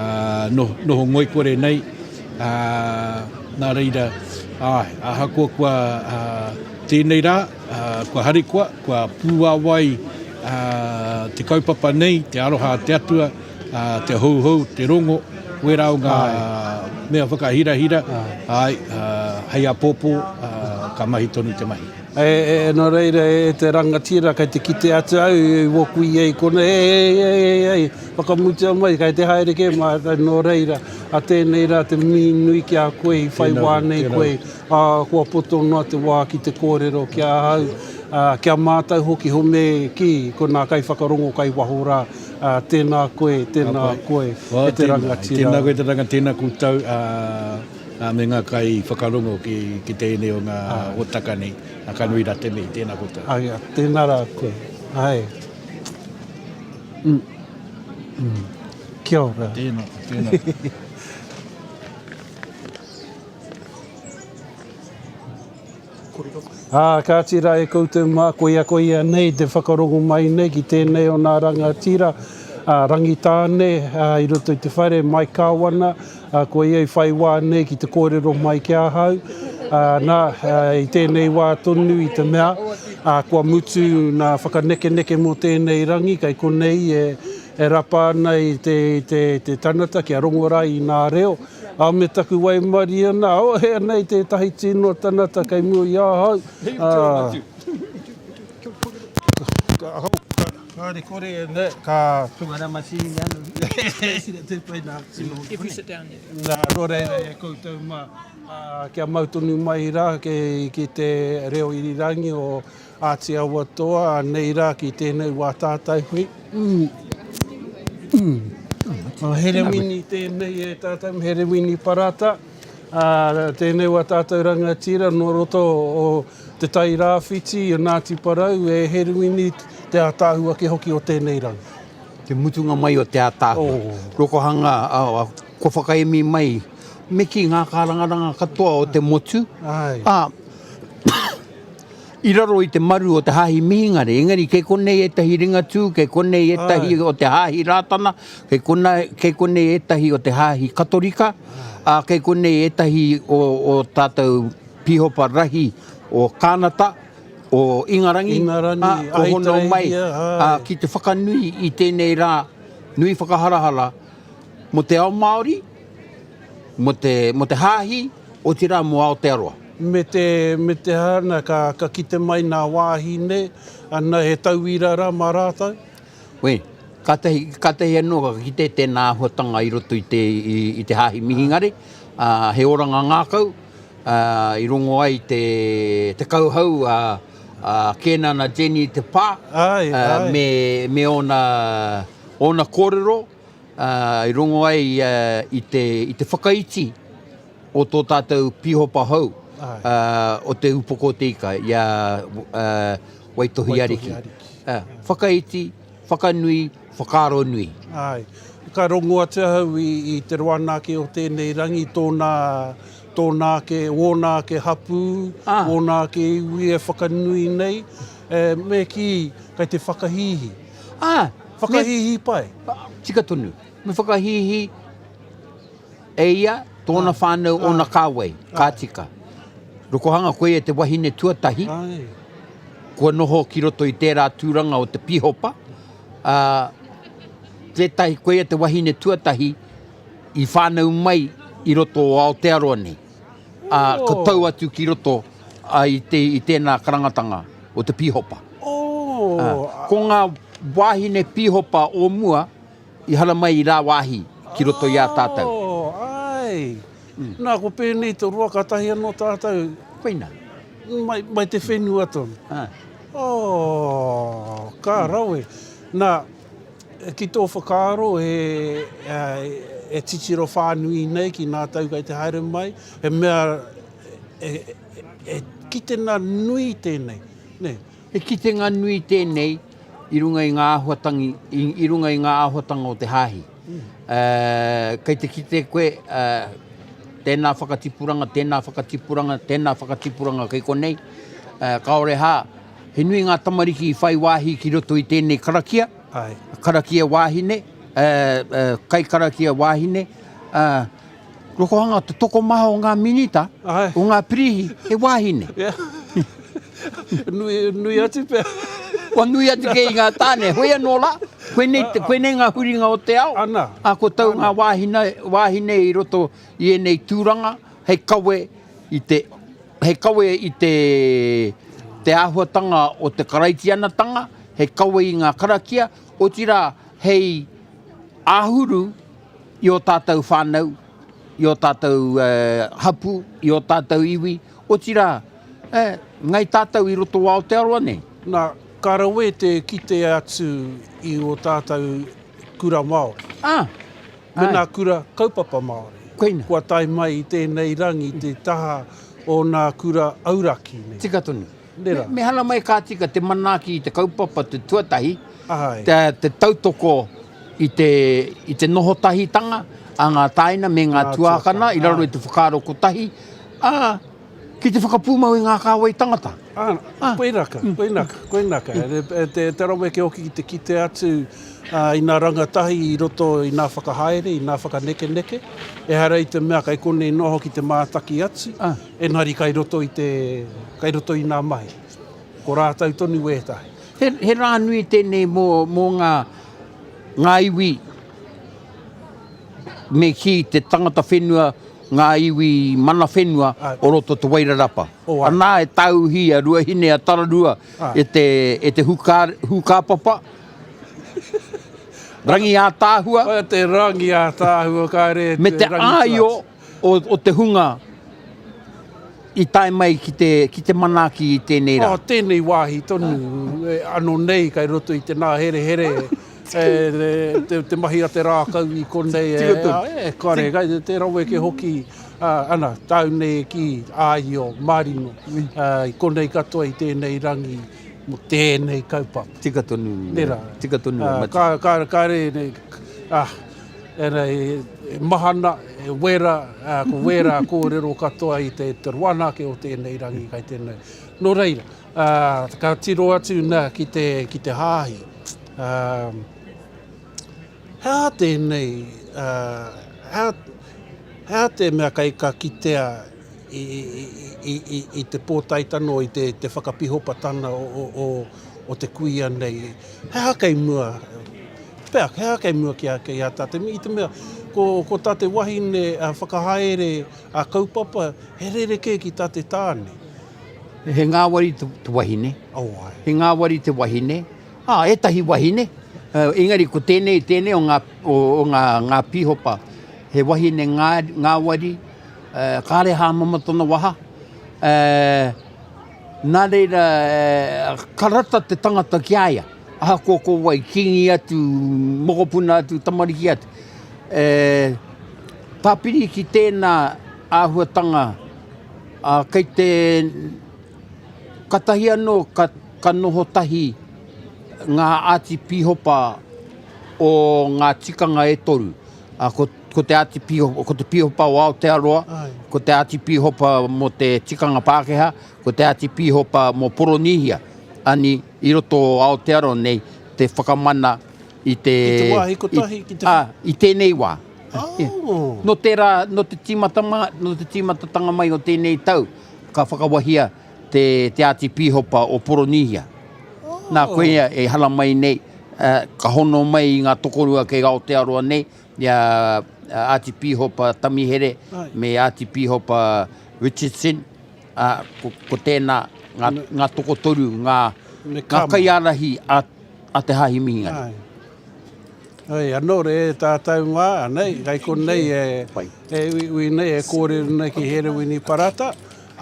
noho, noho ngoikore nei, ā, nā reira, āe, ahakoa kua, ā, tēnei rā, ā, kua harikoa, kua pūāwai, Ā, te kaupapa nei, te aroha a te Atua, ā, te houhou, te rongo, wērā o ngā mea whakahirahira, āe, ā, hei āpōpō, ā, ka mahi tonu te mahi. E, e, nō reira, e te rangatira, kei te kite atu au i wōku ia i konei, e, e, e, e, e, whakamutua mai, kei te haere kē mātou, nō reira, a tēnei rā te mihi nui ki a koe i whai wā nei koe, ā, kua poto noa te wā ki te kōrero ki ahau, ā, kia mātau hoki home ki ko nā kaiwhakarongo kai waho rā, ā, tēnā koe, tēnā koe, e te rangatira. Tēnā koe te rangatira, tēnā koutou, ā, ā, me ngā kaiwhakarongo ki, ki tēnei o ngā hōtaka nei, ā, ka nui rā te mihi, tēnā koutou. Āe, tēnā rā koe, āe. Mm. Mm. Kia ora. Tēnā, tēnā. Ā, kāti rā e koutou mā, koia koia nei te whakarongo mai nei ki tēnei o nā rangatira, ā, Rangitāne, ā, i roto i te whare, Mike Kāwana, ā, koia i whai wā nei ki te kōrero mai ki ahau, ā, nā, ā, i tēnei wā tonu i te mea, ā, kua mutu nā whakanekeneke mō tēnei rangi, kei konei e, e rapa ana i te, i te, te tangata kia rongo rā i nā reo, Ā, me taku waimarie nā, oh, he anei tētahi tino tangata kei mua i ahau, ā. Kāre kore e nē, ka. Nā, nō reira e koutou mā, ā, kia mau tonu mai rā ki te reo irirangi o Āti Awa Toa, anei rā ki tēnei wā tātai hui. Herewini tēnei e tātou, Herewini Parata, tēnei wā tātou rangatira nō roto o Te Tai Rāwhiti, o Ngāti Porou, e Herewini te ātaahua ake hoki o tēnei rangi. Te mutunga mai o te ātaahua, rokohanga, kua whakaemi mai, me kī ngā kārangaranga katoa o te motu, ā, I raro i te maru o te Hāhi Mihingare, engari kei konei ētahi Ringatū, kei konei ētahi o te Hāhi Rātana, kei kona, kei konei ētahi o te Hāhi Katorika, ā, kei konei ētahi o, o tātou pīhopa rahi o Kānata, o Ingarangi, Ingarangi, ā, kua hono mai, Ahitereiria, ā, ki te whakanui i tēnei rā nui whakaharahara mō te ao Māori, mō te, mō te Hāhi, otirā mō Aotearoa. Me te, me te aha ana, ka, ka kite mai nā wāhine, ana he tauira rā mā rātou. Wē, kātahi, kātahi anō ka kite tēnā āhuatanga i roto i te, i, i te Hāhi Mihingare, ā, he oranga ngākau, ā, i rongo ai te, te kauhau a, a Kēnana Jenny Te Pā, Āe, ā, āe. me, me ōna, ōna kōrero, ā, i rongo ai i te, i te whakaiti o tō tātou pīhopa hou o Te Upoko o Te Ika, i a Waitohi Ariki. Whakaiti, whakanui, whakaaro nui. Āe. Ka rongo atu ahau i, i te roana ake o tēnei rangi, tōna, tōna ake, wōna ake hapū, ah. wōna ake iwi e whakanui nei, e, me kī, kei te whakahīhī. Ah, whakahīhī me, pai. Tika tonu. Me whakahīhī e ia, tōna ah. whānau, ah. ōna kāwei, ka ah. tika. Rokohanga koia te wahine tuatahi, Ai. kua noho ki roto i tērā tūranga o te pihopa, ā, tētahi, koia te wahine tuatahi i whānau mai i roto o Aotearoa nei, ā, ka tau atu ki roto ā, i, te, i tēnā karangatanga o te pīhopa. Oh. Ā, ko ngā wāhine pīhopa o mua i haramai i rāwāhi ki roto i a tātou. Oh, ai. Mm. Nā, ko pēnei te roa kātahi anō tātou. Koina. Mai, mai te whenua tonu. Ah. Oh, ka rawe. Nā, ki tō whakaaro e, e titiro whānui nei ki nā tau kei te haere mai, he mea e, e, e kitenga nui tēnei, nē? He kitenga nui tēnei i runga i ngā āhuatangi, i, i runga i ngā āhuatanga o te hāhi. Mm. Uh, kei te kite koe, uh, tēnā whakatipuranga, tēnā whakatipuranga, tēnā whakatipuranga kei konei, uh, kāore hā, he nui ngā tamariki i whai wāhi ki roto i tēnei karakia, Ai. karakia wāhine, uh, uh, kaikarakia wāhine, uh, rokohanga te tokomaha o ngā minita, Ai. o ngā pirihi, he wāhine. Yeah. nui, nui atu pea. Kua nui atu kē i ngā tāne. Hoi anō rā, koinei, te, koinei ngā huringa o te ao. Ana. Ā, ko tau ngā wāhine, wāhine i roto i ēnei tūranga hei kawe i te, hei kawe i te, te āhuatanga o te karaitianatanga, hei kawe i ngā karakia, otirā hei āhuru i ō tātou whānau, i ō tātou hapū, i ō tātou iwi, otirā, e, ngai tātou i roto o Aotearoa nei. Nā, ka rawe te kite atu i ō tātou kura Māori. Ah, Me nā kura kaupapa Māori. Koina. Kua tae mai i tēnei rangi te taha o nā kura auraki nei. Tika tonu. Nē rā. Me, me hana mai ka tika te manaaki i te kaupapa te tuatahi, Āe. te, te tautoko i te, i te noho tahitanga a ngā tāina me ngā tuākana i raro i te whakaaro kotahi, ā, ki te whakapūmau i ngā kāwai tangata. Ā, koinaka, koinaka, koinaka. Te, te raweke hoki ki te kite atu i nā rangatahi i roto i nā whakahaere, i nā whakanekeneke. Ehara i te mea kai konei noa hoki te mātaki atu, engari kai roto i te, kai roto i nā mahi. Ko rātou tonu wētahi. He, he rā nui tēnei mō, mō ngā, ngā iwi, me kī te tangata whenua, ngā iwi mana whenua o roto Te Wairarapa. Anā e tāuhi a Ruahine a Tararua e te, e te hukā, hukāpapa, rangi ātaahua. Te rangi ātaahua, kāre Me te āio o, o te hunga i tae mai ki te, ki te manaaki i tēnei rā. Oh, tēnei wāhi tonu, ano nei kai roto i te nāherehere, e, te, te mahi a te rākau i konei, e, e, kare, kai te raweke hoki, ana, tāu nei e kī, āio, marino, i konei katoa i tēnei rangi, mo tēnei kaupapa. Tika tonu, Nera. tika tonu, Ka, ka, kare, ah, Ēnei, e mahana, e wera, ā, ko wērā kōrero katoa i te, te roana ake o tēnei rangi kai tēnei. Nō reira, ā, ka tiro atu nā ki te, ki te hāhi. Ā, he aha tēnei, ā, he aha, he aha te mea kai ka kitea i, i, i, i, i te pōtaetano, i te, te whakapihopatana o, o, o, o te kuia nei? He aha kei mua? Pea, he aha kei mua ki a, ki a tā te, i te mea, ko, ko tā te wahine a whakahaere a kaupapa, he rerekē ki tā te tāne. He ngāwari te, te wahine. Oh, ai. He ngāwari te wahine. Ā, ētahi wahine, engari ko tēnei, tēnei o ngā, o, o ngā, ngā pīhopa, he wahine ngā, ngāwari, kāre hāmama tona waha, nā reira, ka rata te tangata ki a ia. Ahakoa ko wai, kīngi atu, mokopuna atu, tamariki atu. E, tāpiri ki tēnā āhuatanga, ā, kei te, katahi anō ka, ka noho tahi ngā ātipīhopa o ngā tikanga e toru. Ā, ko, ko te Ātipihopa, ko te Pīhopa o Aotearoa, ko te Ātipihopa mō te tikanga Pākehā, ko te Ātipihopa mō Poronīhia, ani, i roto o Aotearoa nei, te whakamana i te... I te wāhi kotahi ki te... Ā, i tēnei wā. Oh. Nō tērā, nō te tīmatama, nō te tīmatatanga mai o tēnei tau, ka whakawahia te, te Ātipīhopa o Poronīhia. Oh. Nā, koia e haramai nei, ka hono mai i ngā tokorua kei Aotearoa nei, i a Ātipīhopa Tamihere me Ātipīhopa Richardson, ā, ko, ko tēnā, ngā, ngā tokotoru, ngā, ngā kaiārahi a, a te Hāhi Mihingare. Ai. Ai, anō re, e tātou mā, anei, kei konei e, e uiui nei, e kōrero nei ki Herewini Parata,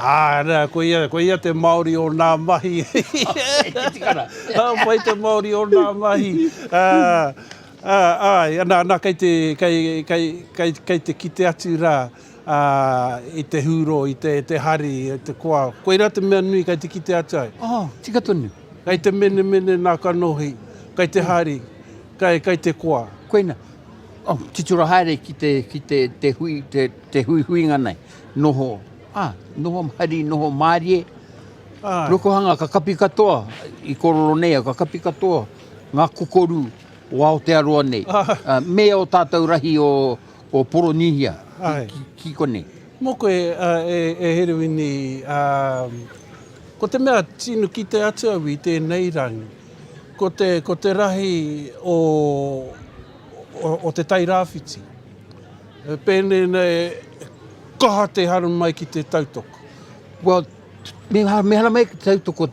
Ā, nā, koia, koia te Māori o nā mahi. Ā, pai te Māori o nā mahi. Ā, ā, āe, nā, nā, kei te, kei, kei, kei, kei te kite atu rā, ā, i te hūro, i te, te hari, i te koa. Koirā te mea nui kei te kite atu ai. Oh, tika tonu. Kei te menemene nā kanohi, kei te hari, kei, kei te koa. Koina, oh, titiro haere ki te, ki te, te hui, te, te huihuinga nei, noho Ā, noho hari, noho mārie. Rokohanga ka kapi katoa i kororo nei au, ka kapi katoa ngā kokoru o Aotearoa nei, me ō tātou rahi o Poronīhia ki konei. Mō koe e Herewini, ko te mea tino kite atu au i tēnei rangi, ko te rahi o Te Tairāwhiti. Pēnei nei, kaha te haramai ki te tautoko. Well, me, me haramai ki te tautoko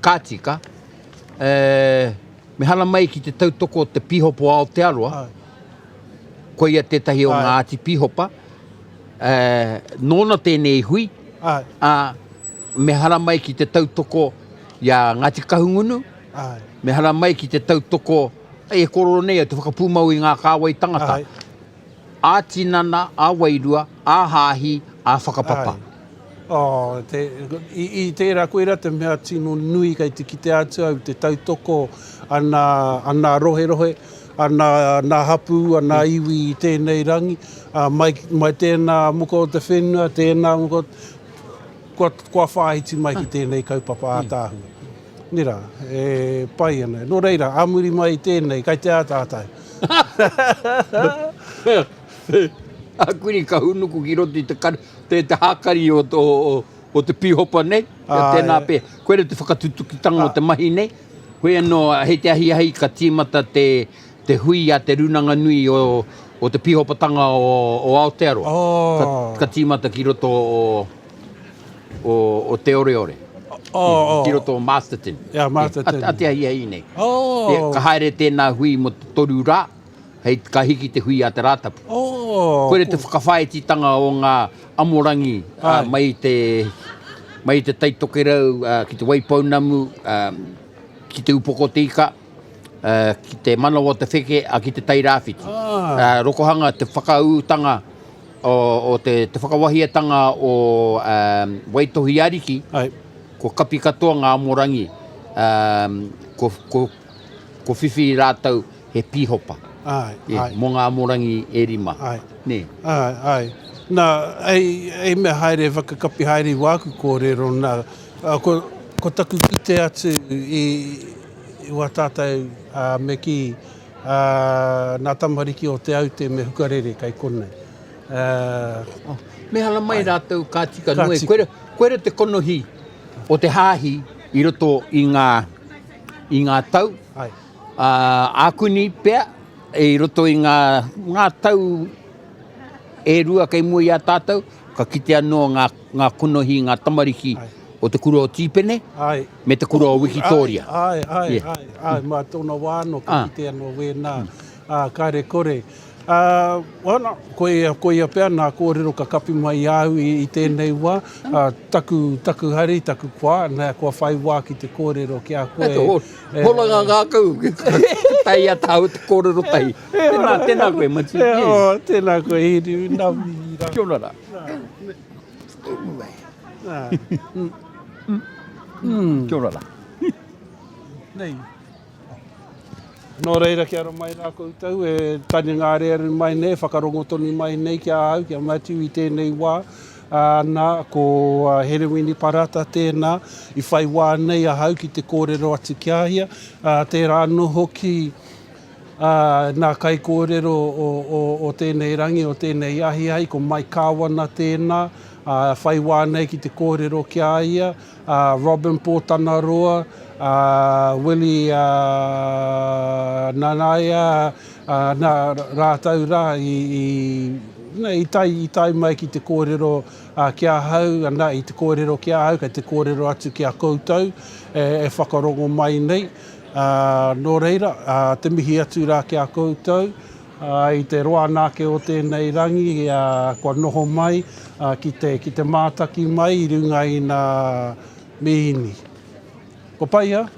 ka tika, e, me haramai ki te tautoko te Pīhopa o Aotearoa, Ai. koia tētahi o ngā āti pīhopa, e, nōna tēnei hui, Ai. a, me haramai ki te tautoko i a Ngāti Kahungunu, Ai. me haramai ki te tautoko e kororo nei au te whakapūmau i ngā kāwai tangata, ā-tinana, ā-wairua, ā-hāhi, ā-whakapapa. Āe. Oh, te, i, i tērā, koirā te mea tino nui kei te kite atu au, te tautoko a nā, a nā roherohe, a nā, nā hapū, a nā iwi i tēnei rangi, ā, mai, mai tēnā muka o te whenua, tēnā muka, kua, kua whāiti mai ki tēnei kaupapa ātaahua. Nē rā, e pai ana. Nō reira, ā muri mai i tēnei, kai te ataata. Ākuni ka hūnuku ki roto i te, te, te hākari o, o, o, o te pīhopa nei, kia tēnā pē. Koira te whakatutukitanga o te mahi nei. Hoi anō, hei te ahiahi ka tīmata te, te hui a te Rūnanga Nui o, o te Pīhopatanga o, o Aotearoa. Oh. Ka, ka tīmata ki roto o, o, o Te Oreore. Oh, oh. Ki roto o Masterton. Yeah, Masterton. A, a te ahiahi nei. Oh. Yeah, ka haere tēnā hui mo te toru rā, hei ka hiki te hui a te Rātapu. Oh. Koira te whakawhāititanga o ngā amorangi uh, mai i te, mai i te Tai Tokerau uh, ki te Waipounamu, uh, ki te Upoko o te Ika, uh, ki te Manawa o te Wheke, uh, ki te Tai Rāwhiti. Ah. Uh, rokohanga te whakaūtanga o, o te, te whakawahiatanga o um, Waitohi Ariki, Ai. kua kapi katoa ngā amorangi, um, ko, ko, ko whiwhi rātou he pīhopa. Ai, yeah, ai. Mō ngā amorangi e rima. Ai. Nē. Ai, ai. Nā, ei, ei mea haere whakakapi haere i wāku kōrero, nā, ko, ko taku kite atu i, i wā tātou, uh, me kī, Ā, nā tamariki o Te Aute me Hukarere kei konei. Ā. Me hala mai rātou ka tika Ka noe. tika. Koira, koira te konohi o te hāhi i roto i ngā, i ngā tau. Ai. Ā, ākuni pea i roto i ngā, ngā tau e rua kei mua i a tātou, ka kite anō ngā, ngā konohi, ngā tamariki o te kura o Tīpene Ai. me te kura o Wikitōria. Ai, ai, Yeah. ai, ai, mā tōna wā anō ka Ah. kite anō wēnā, ā, kāre kore. Ā, well, koia, koia pea nā kōrero ka kapi mai i a au i, i tēnei wā, ā, taku, taku hari, taku koa, nā, kua whai wā ki te kōrero ki a koe. E te hor, horanga ngākau, ka tae i a tāua te kōrero tahi. Tēnā, tēnā koe, Mati. E hoa, tēnā koe, Hiriu, nā mihi rā. Kia ora rā. Kia ora rā. Nei. Nō reira, kia ora mai rā koutou e tani ngāreare mai nei, e whakarongo tonu mai nei ki a au, ki a Matiu i tēnei wā. Ā, nā, ko Herewini Parata tēnā i whai wā nei ahau ki te kōrero atu ki a ia. Ā, tērā anō hoki, ā, nā kaikōrero o, o, o tēnei rangi, o tēnei ahiahi, ko Mike Kāwana tēnā, ā, whai wā nei ki te kōrero ki a ia. a Robin Pōtanaroa, a Willie Nanaia, nā rātou rā i tae mai ki te kōrero ki ahau, ana, i te kōrero ki ahau, kei te kōrero atu ki a koutou e whakarongo mai nei. Nō reira, te mihi atu rā ki a koutou. I te roa anake o tēnei rangi kua noho mai ki te, ki te mātaki mai i runga i nā mīhini. Kua pai a?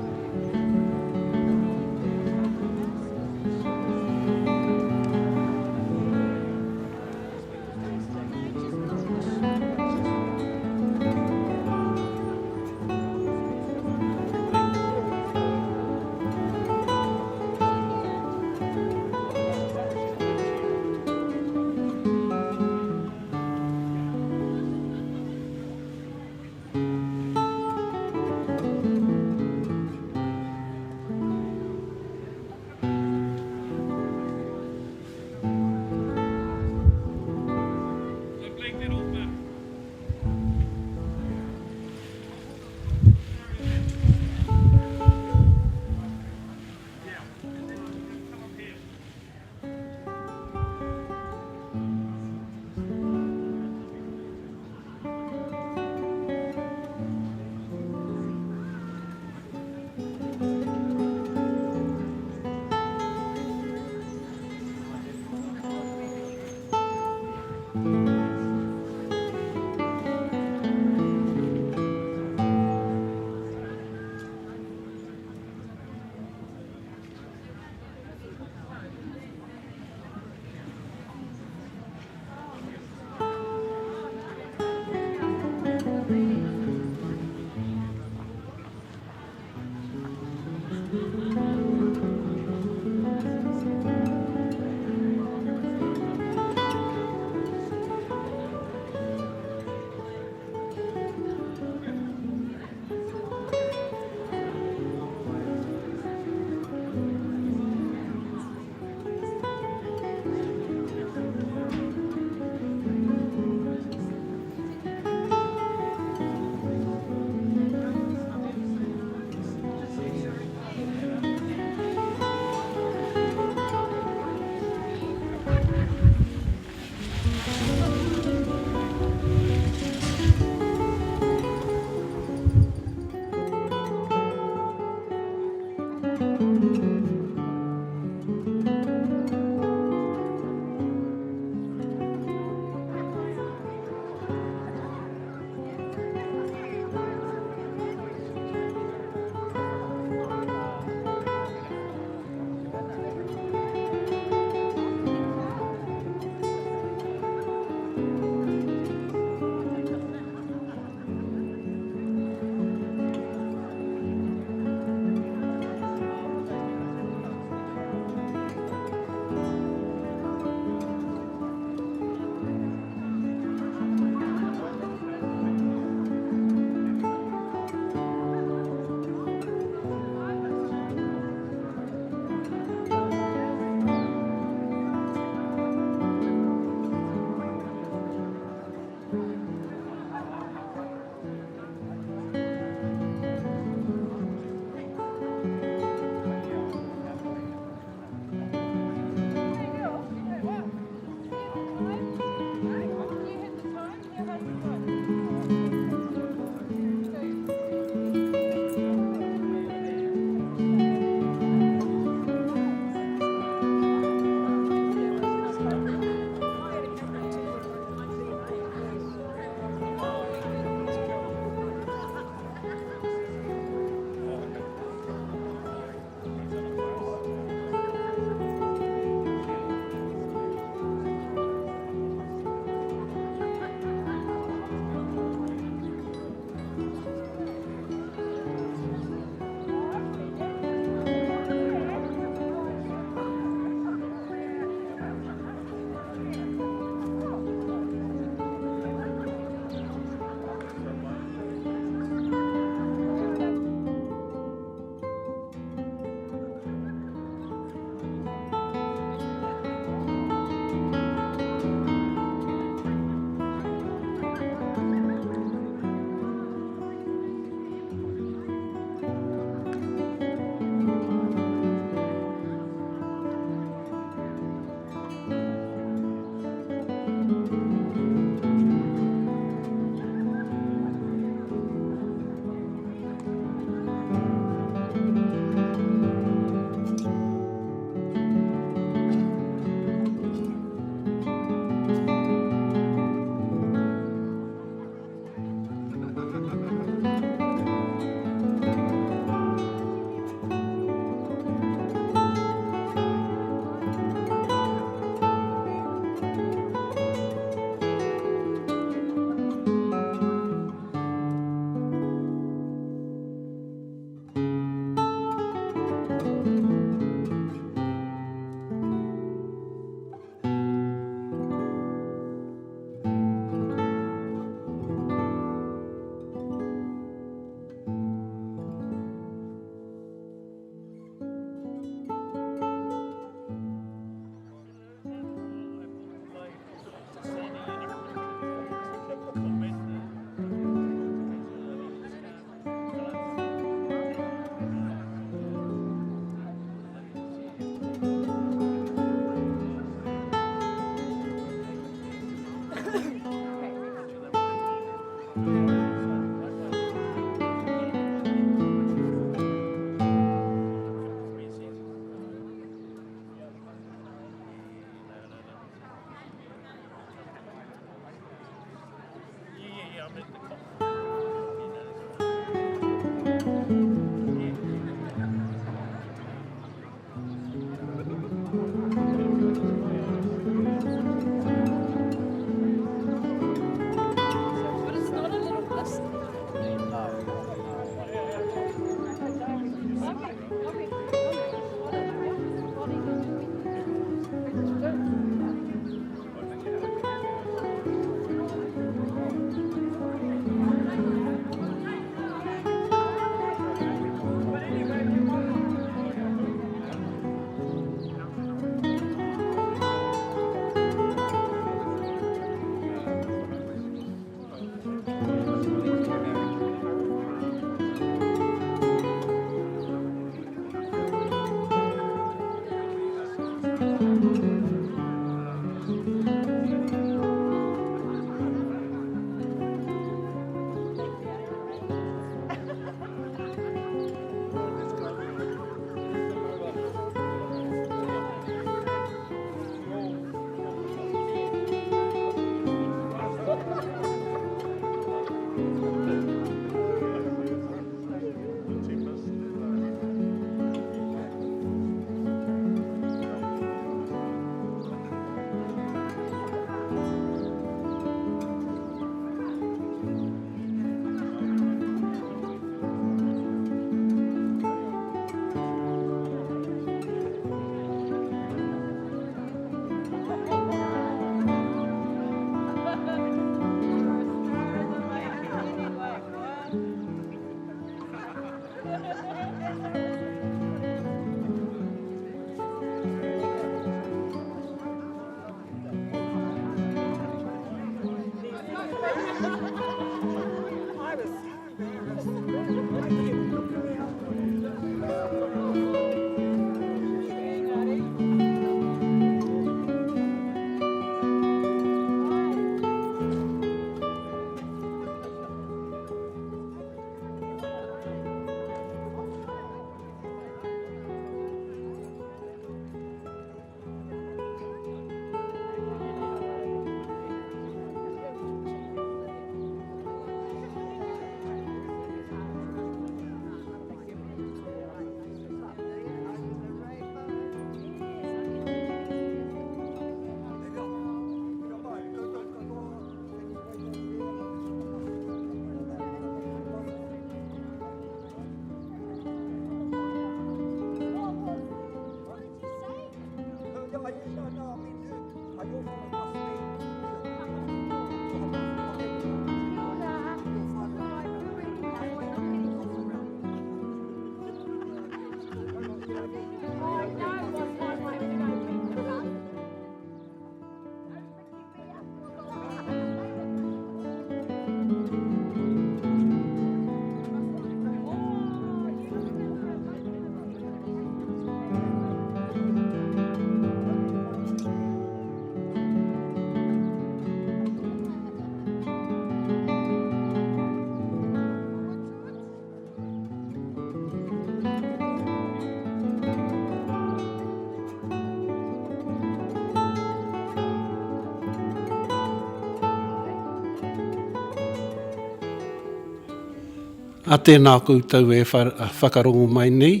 A tēnā koutou e whakarongo mai nei,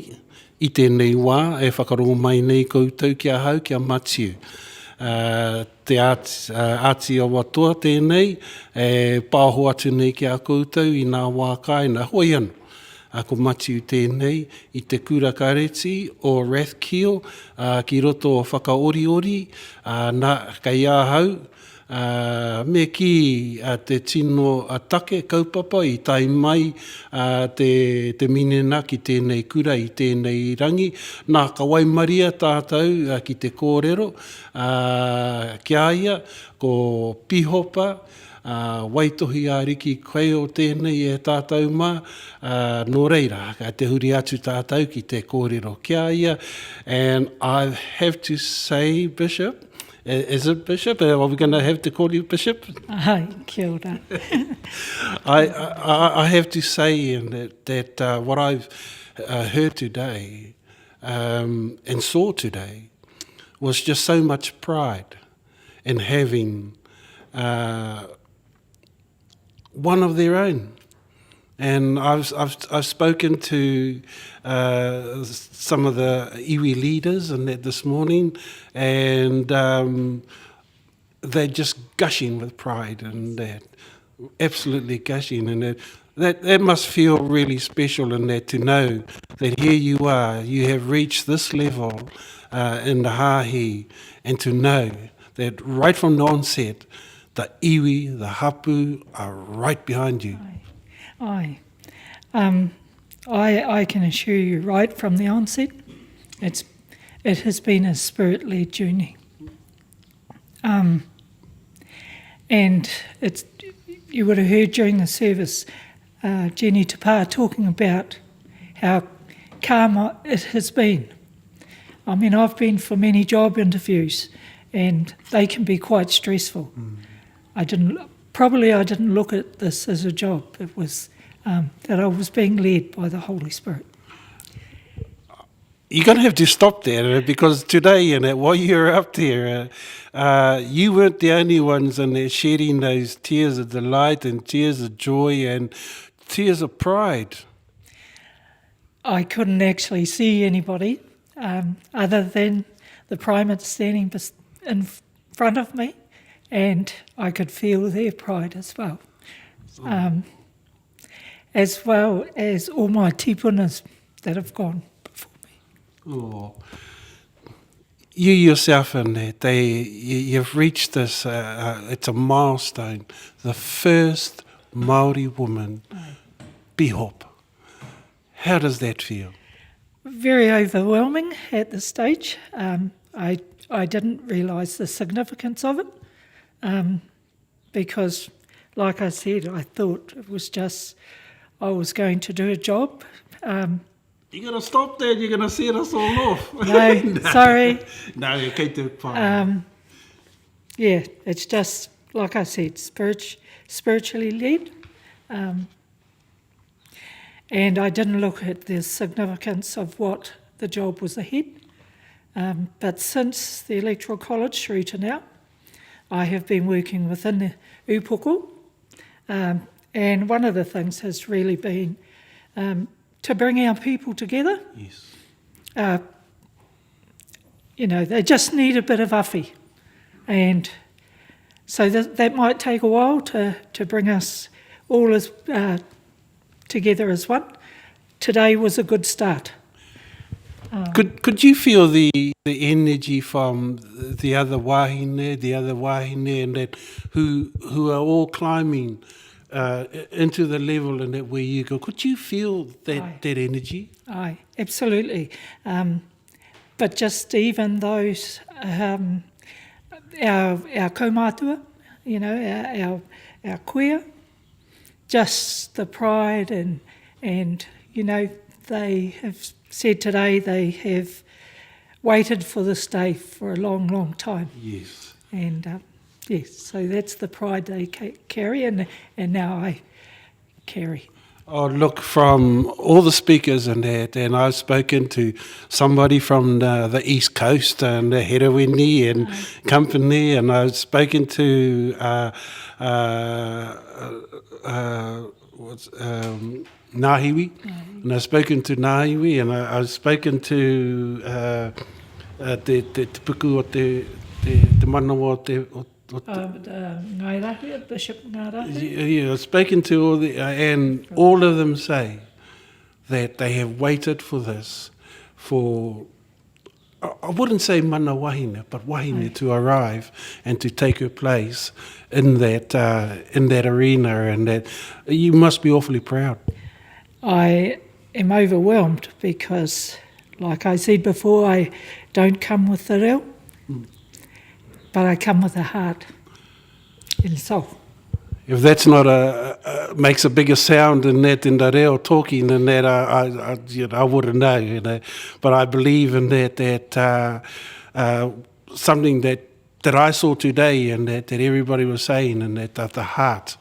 i tēnei wā e whakarongo mai nei koutou ki ahau, ki a Matiu. Te Āti Awa Toa tēnei e pāho atu nei ki a koutou i nā wā kāinga. Hoi anō. Ko Matiu tēnei i te Kura Kareti o Rathkeale ki roto o Whakaoriori, nā, kei ahau, me kī te tino take, kaupapa i tae mai te minena ki tēnei kura i tēnei rangi, nā, ka waimaria tātou ki te kōrero ki a ia, ko Pihopa, Ā, waitohi ā-riki koe o tēnei e tātou mā, ā, nō reira, kei te huri atu tātou ki te kōrero ki a ia, and I have to say, Bishop, is it Bishop? Are we going to have to call you Bishop? Ai, kia ora. I, I, I have to say, Ian, that, that uh, what I've uh, heard today um, and saw today was just so much pride in having uh, one of their own. And I've, I've, I've spoken to uh, some of the iwi leaders and that this morning, and um, they're just gushing with pride and that, absolutely gushing. And that, that, that must feel really special in that to know that here you are, you have reached this level uh, in the hāhi, and to know that right from the onset, the iwi, the hapu are right behind you. Aye. Aye. Um, I, I can assure you right from the onset, it's, it has been a spirit-led journey. Um, and it's, you would have heard during the service uh, Jenny Tapar talking about how calm it has been. I mean, I've been for many job interviews and they can be quite stressful. Mm. I didn't, probably I didn't look at this as a job. It was um, that I was being led by the Holy Spirit. You're going to have to stop there uh, because today, you know, while you were up there, uh, uh, you weren't the only ones in there shedding those tears of delight and tears of joy and tears of pride. I couldn't actually see anybody um, other than the primate standing in front of me, and I could feel their pride as well. Oh. Um, as well as all my tipunas that have gone before me. Oh. You yourself and that, they, you've reached this, uh, uh, it's a milestone, the first Māori woman, Bihop. How does that feel? Very overwhelming at this stage. Um, I, I didn't realise the significance of it um, because, like I said, I thought it was just I was going to do a job. Um, You're going to stop there, you're going to set us all off. No, no. sorry. No, kei te pai. Um, yeah, it's just, like I said, spirit, spiritually led. Um, and I didn't look at the significance of what the job was ahead. Um, but since the Electoral College through to now, I have been working within the upoko. Um, and one of the things has really been um, to bring our people together. Yes. Uh, you know, they just need a bit of uffy. And so th- that might take a while to, to bring us all as, uh, together as one. Today was a good start. Um, could could you feel the the energy from the other wahine, the other wahine, and that who who are all climbing uh, into the level and that where you go? Could you feel that Aye. that energy? Aye, absolutely. Um, but just even those um, our our kaumātua, you know, our our, our kuia, just the pride and and you know they have said today they have waited for this day for a long, long time. Yes. And uh, yes, so that's the pride they ca- carry, and and now I carry. Oh, look, from all the speakers and that, and I've spoken to somebody from the, the East Coast and the Herewini and company, and I've spoken to uh, uh, uh, what's, um, Ngahiwi, and I've spoken to Ngahiwi, and I, I've spoken to uh, uh, te, te, te puku o te, te, te manawa o te, o, o te, uh, uh, Ngai Rahu, Bishop Ngā Rahu. Yeah, I've spoken to all the, uh, and all of them say that they have waited for this for I wouldn't say mana wahine, but wahine to arrive and to take her place in that, uh, in that arena and that you must be awfully proud. I am overwhelmed because, like I said before, I don't come with the reo, mm. but I come with a heart and soul. If that's not a, a makes a bigger sound than that in the reo talking than that, I, I, I, you know, I wouldn't know, you know. But I believe in that, that uh, uh, something that, that I saw today and that, that everybody was saying and that, that the heart,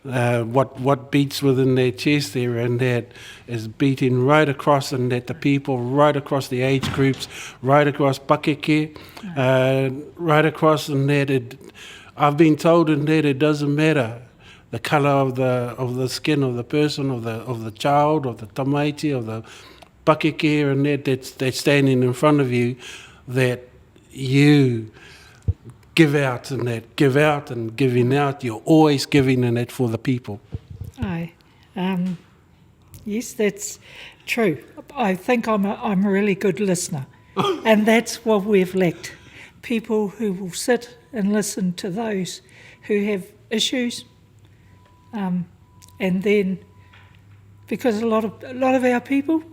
uh, what, what beats within their chest there and that is beating right across and that the people right across the age groups, right across Pakeke, uh, right across and that it, I've been told in that it doesn't matter the color of the of the skin of the person, of the of the child, of the tamaiti, of the pakeke and that that's, that's standing in front of you, that you give out and that give out and giving out. You're always giving in it for the people. Aye. Um, yes, that's true. I think I'm a, I'm a really good listener. and that's what we've lacked. People who will sit and listen to those who have issues. Um, and then, because a lot of, a lot of our people,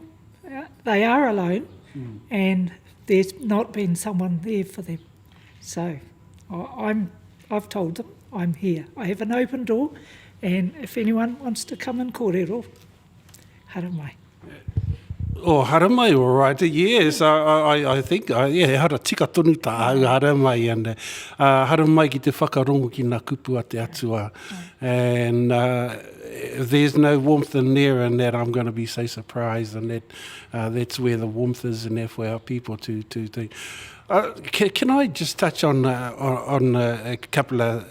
uh, they are alone mm. and there's not been someone there for them. So I'm, I've told them I'm here. I have an open door, and if anyone wants to come and kōrero, haramai. Oh, haramai, all right. Yes, I, I, I think, uh, yeah, hara tika tonu tā au, haramai, and uh, haramai ki te whakarongo ki ngā kupu a te atua. And uh, if there's no warmth in there and that, I'm going to be so surprised, and that uh, that's where the warmth is and there for our people to, to, to Uh, can, can I just touch on, uh, on, on uh, a couple of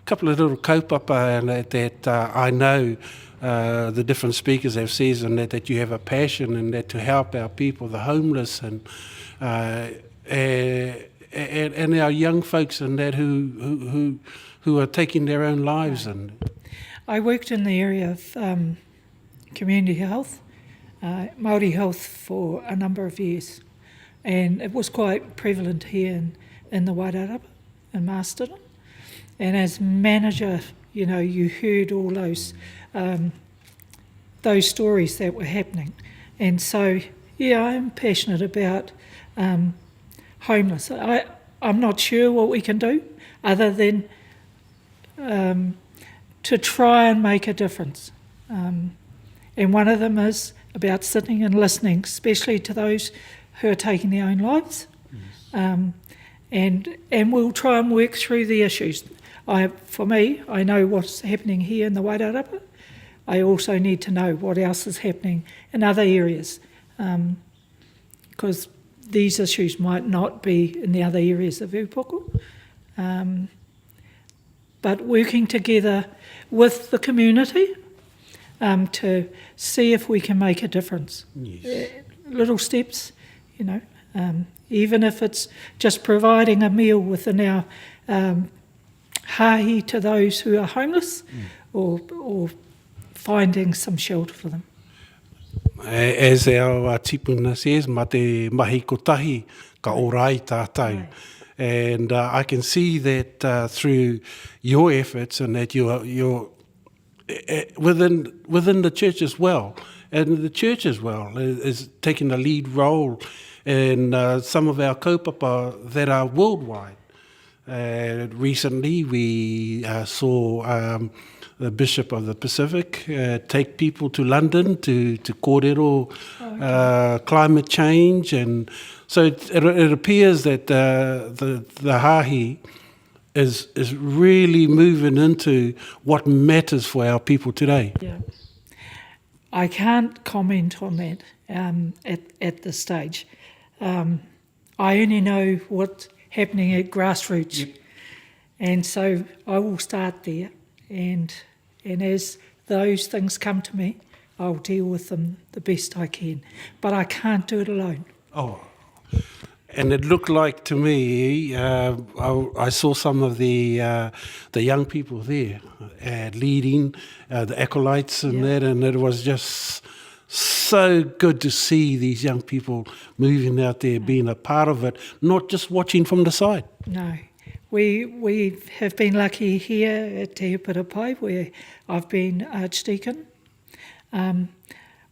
couple of little kaupapa and that, that uh, I know uh, the different speakers have said and that, that you have a passion and that to help our people, the homeless and uh, and, and our young folks and that who, who, who, who are taking their own lives. And I worked in the area of um, community health, uh, Māori health for a number of years. And it was quite prevalent here in, in the Wairarapa, in Masterton. And as manager, you know, you heard all those um, those stories that were happening. And so, yeah, I'm passionate about um, homeless. I, I'm not sure what we can do other than um, to try and make a difference. Um, and one of them is about sitting and listening, especially to those who are taking their own lives. Yes. Um, and, and we'll try and work through the issues. I, for me, I know what's happening here in the Wairarapa. I also need to know what else is happening in other areas because um, these issues might not be in the other areas of Upoko. Um, but working together with the community um, to see if we can make a difference. Yes. Uh, little steps, you know, um, even if it's just providing a meal within our um, hahi to those who are homeless mm. or, or finding some shelter for them. As our tipuna says, ma te mahi kotahi ka ora ai tātou. And uh, I can see that uh, through your efforts and that you're, you're eh, eh, within, within the church as well, and the church as well is, taking a lead role in uh, some of our kaupapa that are worldwide. Uh, recently, we uh, saw um, the Bishop of the Pacific uh, take people to London to, to kōrero oh, okay. uh, climate change. And so it, it, it appears that uh, the, the Hahi is, is really moving into what matters for our people today. Yeah. I can't comment on that um, at, at this stage. Um, I only know what's happening at grassroots. Yep. And so I will start there and and as those things come to me, I'll deal with them the best I can. But I can't do it alone. Oh. And it looked like to me, uh, I, I saw some of the uh, the young people there uh, leading uh, the acolytes and yeah. that, and it was just So good to see these young people moving out there, being a part of it, not just watching from the side. No. We, we have been lucky here at Te Pai where I've been archdeacon. Um,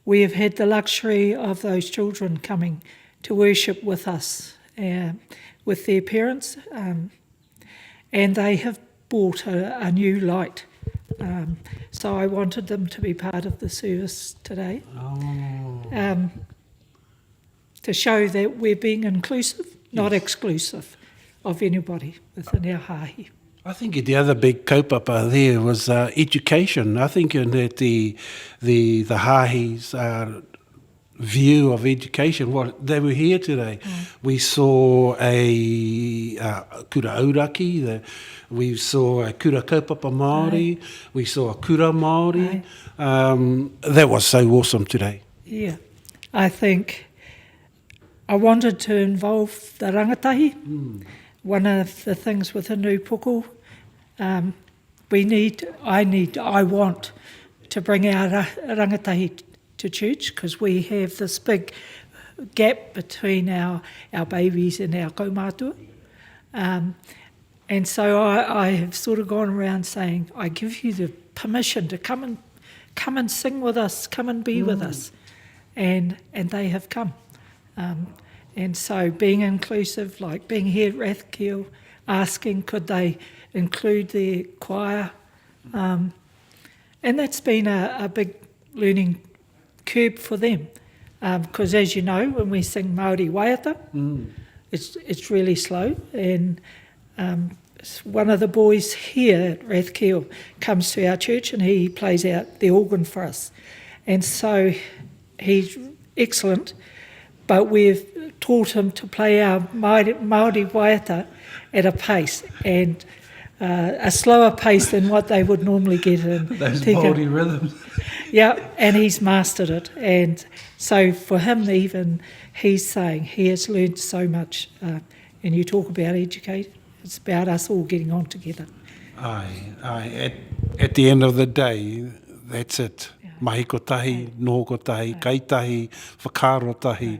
we have had the luxury of those children coming to worship with us, uh, with their parents, um, and they have brought a, a new light. Um, so I wanted them to be part of the service today. Oh. Um, to show that we're being inclusive, not yes. exclusive of anybody within our hāhi. I think the other big kaupapa there was uh, education. I think that the the the hāhis uh, view of education. Well, they were here today. Mm. We saw a uh, kura auraki, the, we saw a kura kaupapa Māori, Aye. we saw a kura Māori. Um, that was so awesome today. Yeah, I think I wanted to involve the rangatahi. Mm. One of the things with the new puku, um, we need, I need, I want to bring our rangatahi to church because we have this big gap between our, our babies and our kaumātua. Um, and so I, I have sort of gone around saying, I give you the permission to come and come and sing with us, come and be mm. with us. And, and they have come. Um, and so being inclusive, like being here at Rathkeale, asking could they include their choir. Um, and that's been a, a big learning curve for them. Because um, as you know, when we sing Māori waiata, mm. it's, it's really slow. And um, one of the boys here at Rathkeale comes to our church and he plays out the organ for us. And so he's excellent, but we've taught him to play our Māori, Māori waiata at a pace and uh, a slower pace than what they would normally get in. Those Māori rhythms. yeah, and he's mastered it. And so for him, even, he's saying he has learned so much. Uh, and you talk about educate, it's about us all getting on together. Aye, aye. At, at the end of the day, that's it. Yeah. Mahi kotahi, noho kotahi, kai tahi, whakaaro tahi,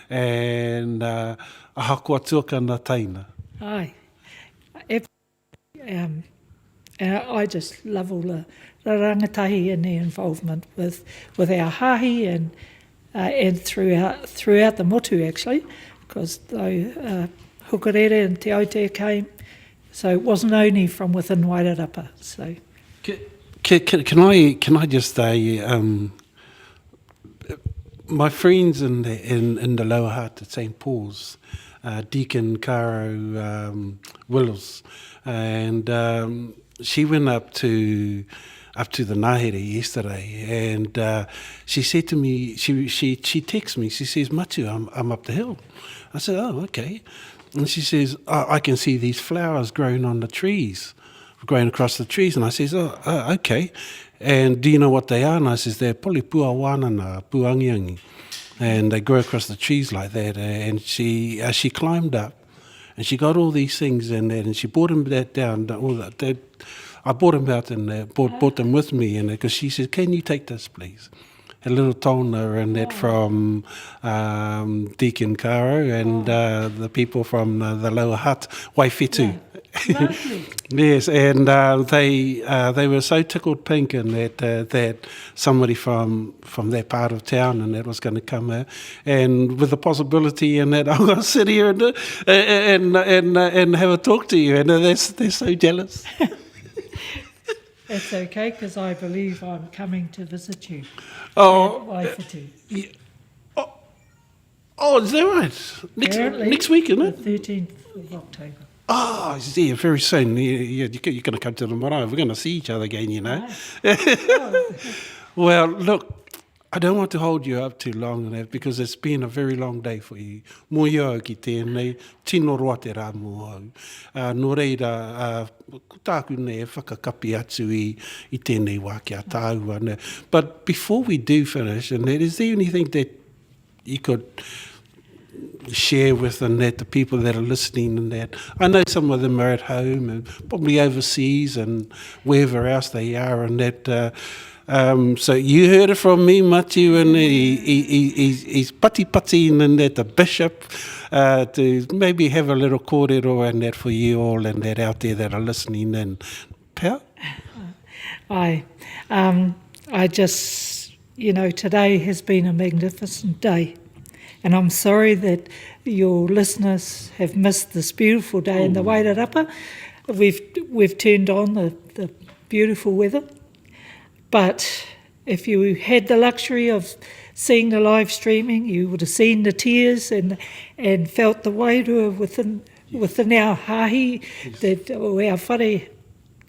and uh, ahakoa tuakana teina. Aye. Um, and I just love all the, the rangatahi and the involvement with, with our hahi and, uh, and throughout, throughout the motu actually, because though uh, Hukarere and Te Aute came, so it wasn't only from within Wairarapa. So. Can, can, can I can I just say um, my friends in the in, in the Lower Hutt at St Paul's, uh, Deacon Caro um, Willows, and um, she went up to up to the Nahere yesterday, and uh, she said to me, she she she texts me, she says, Matu, I'm I'm up the hill. I said, oh okay, and she says, I, I can see these flowers growing on the trees growing across the trees. And I says, oh, oh, okay. And do you know what they are? And I says, they're probably puawanana, puangiangi. And they grow across the trees like that. And she, uh, she climbed up and she got all these things in there and she brought them that down. All that, that I brought them out and uh, brought, brought them with me. And because she said, can you take this, please? a little tona and that oh. from um, Deacon Caro and oh. uh, the people from uh, the Lower Hutt, Waiwhetu. Yeah. yes, and uh, they uh, they were so tickled pink and that uh, that somebody from from that part of town and that was going to come there, and with the possibility and that I'm going to sit here and uh, and and and have a talk to you, and they're they're so jealous. It's okay because I believe I'm coming to visit you. Oh, uh, yeah. oh, oh, is that right? Next, next week, isn't it? The 13th of October. Oh, yeah, very soon. Yeah, you're going to come to the marae. We're going to see each other again, you know. well, look, I don't want to hold you up too long because it's been a very long day for you. Mō i au ki tēnei, tino roa te rā mō au. Uh, nō reira, uh, ko tāku nei e whakakapi atu i, i tēnei wā ki a tāua. Ne. But before we do finish, and that, is there anything that you could share with and that the people that are listening and that I know some of them are at home and probably overseas and wherever else they are and that uh, Um, so you heard it from me, Matiu, and he, he, he, he's, he's pati pati and that the bishop uh, to maybe have a little kōrero and that for you all and that out there that are listening in. Pea? I, um, I just, you know, today has been a magnificent day. And I'm sorry that your listeners have missed this beautiful day in the Wairarapa. We've, we've turned on the, the beautiful weather. But if you had the luxury of seeing the live streaming, you would have seen the tears and, and felt the wairua within, within our hahi, that our whare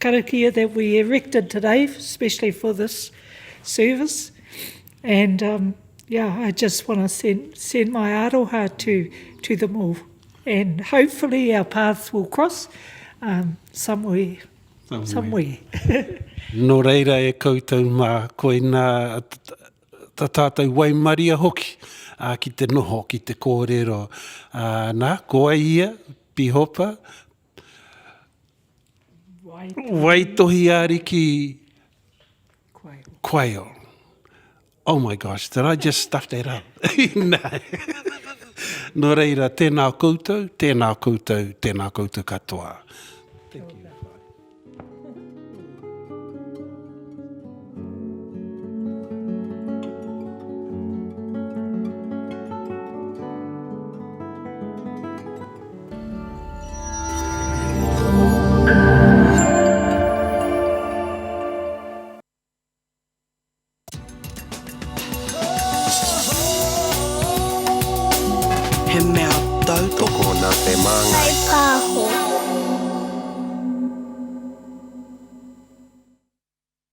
karakia that we erected today, especially for this service. And um, yeah, I just want to send, send my aroha to, to them all. And hopefully our paths will cross um, somewhere. Somewhere. somewhere. Nō reira e koutou mā, koinā tā tātou waimaria hoki ā, ki te noho, ki te kōrero. Ā, nā, ko ai ia, Pihopa, Waitohi Ariki Quayle. Oh my gosh, did I just stuff that up? no. Nō reira, tēnā koutou, tēnā koutou, tēnā koutou katoa. Thank you. He mea tautoko nā te māngai.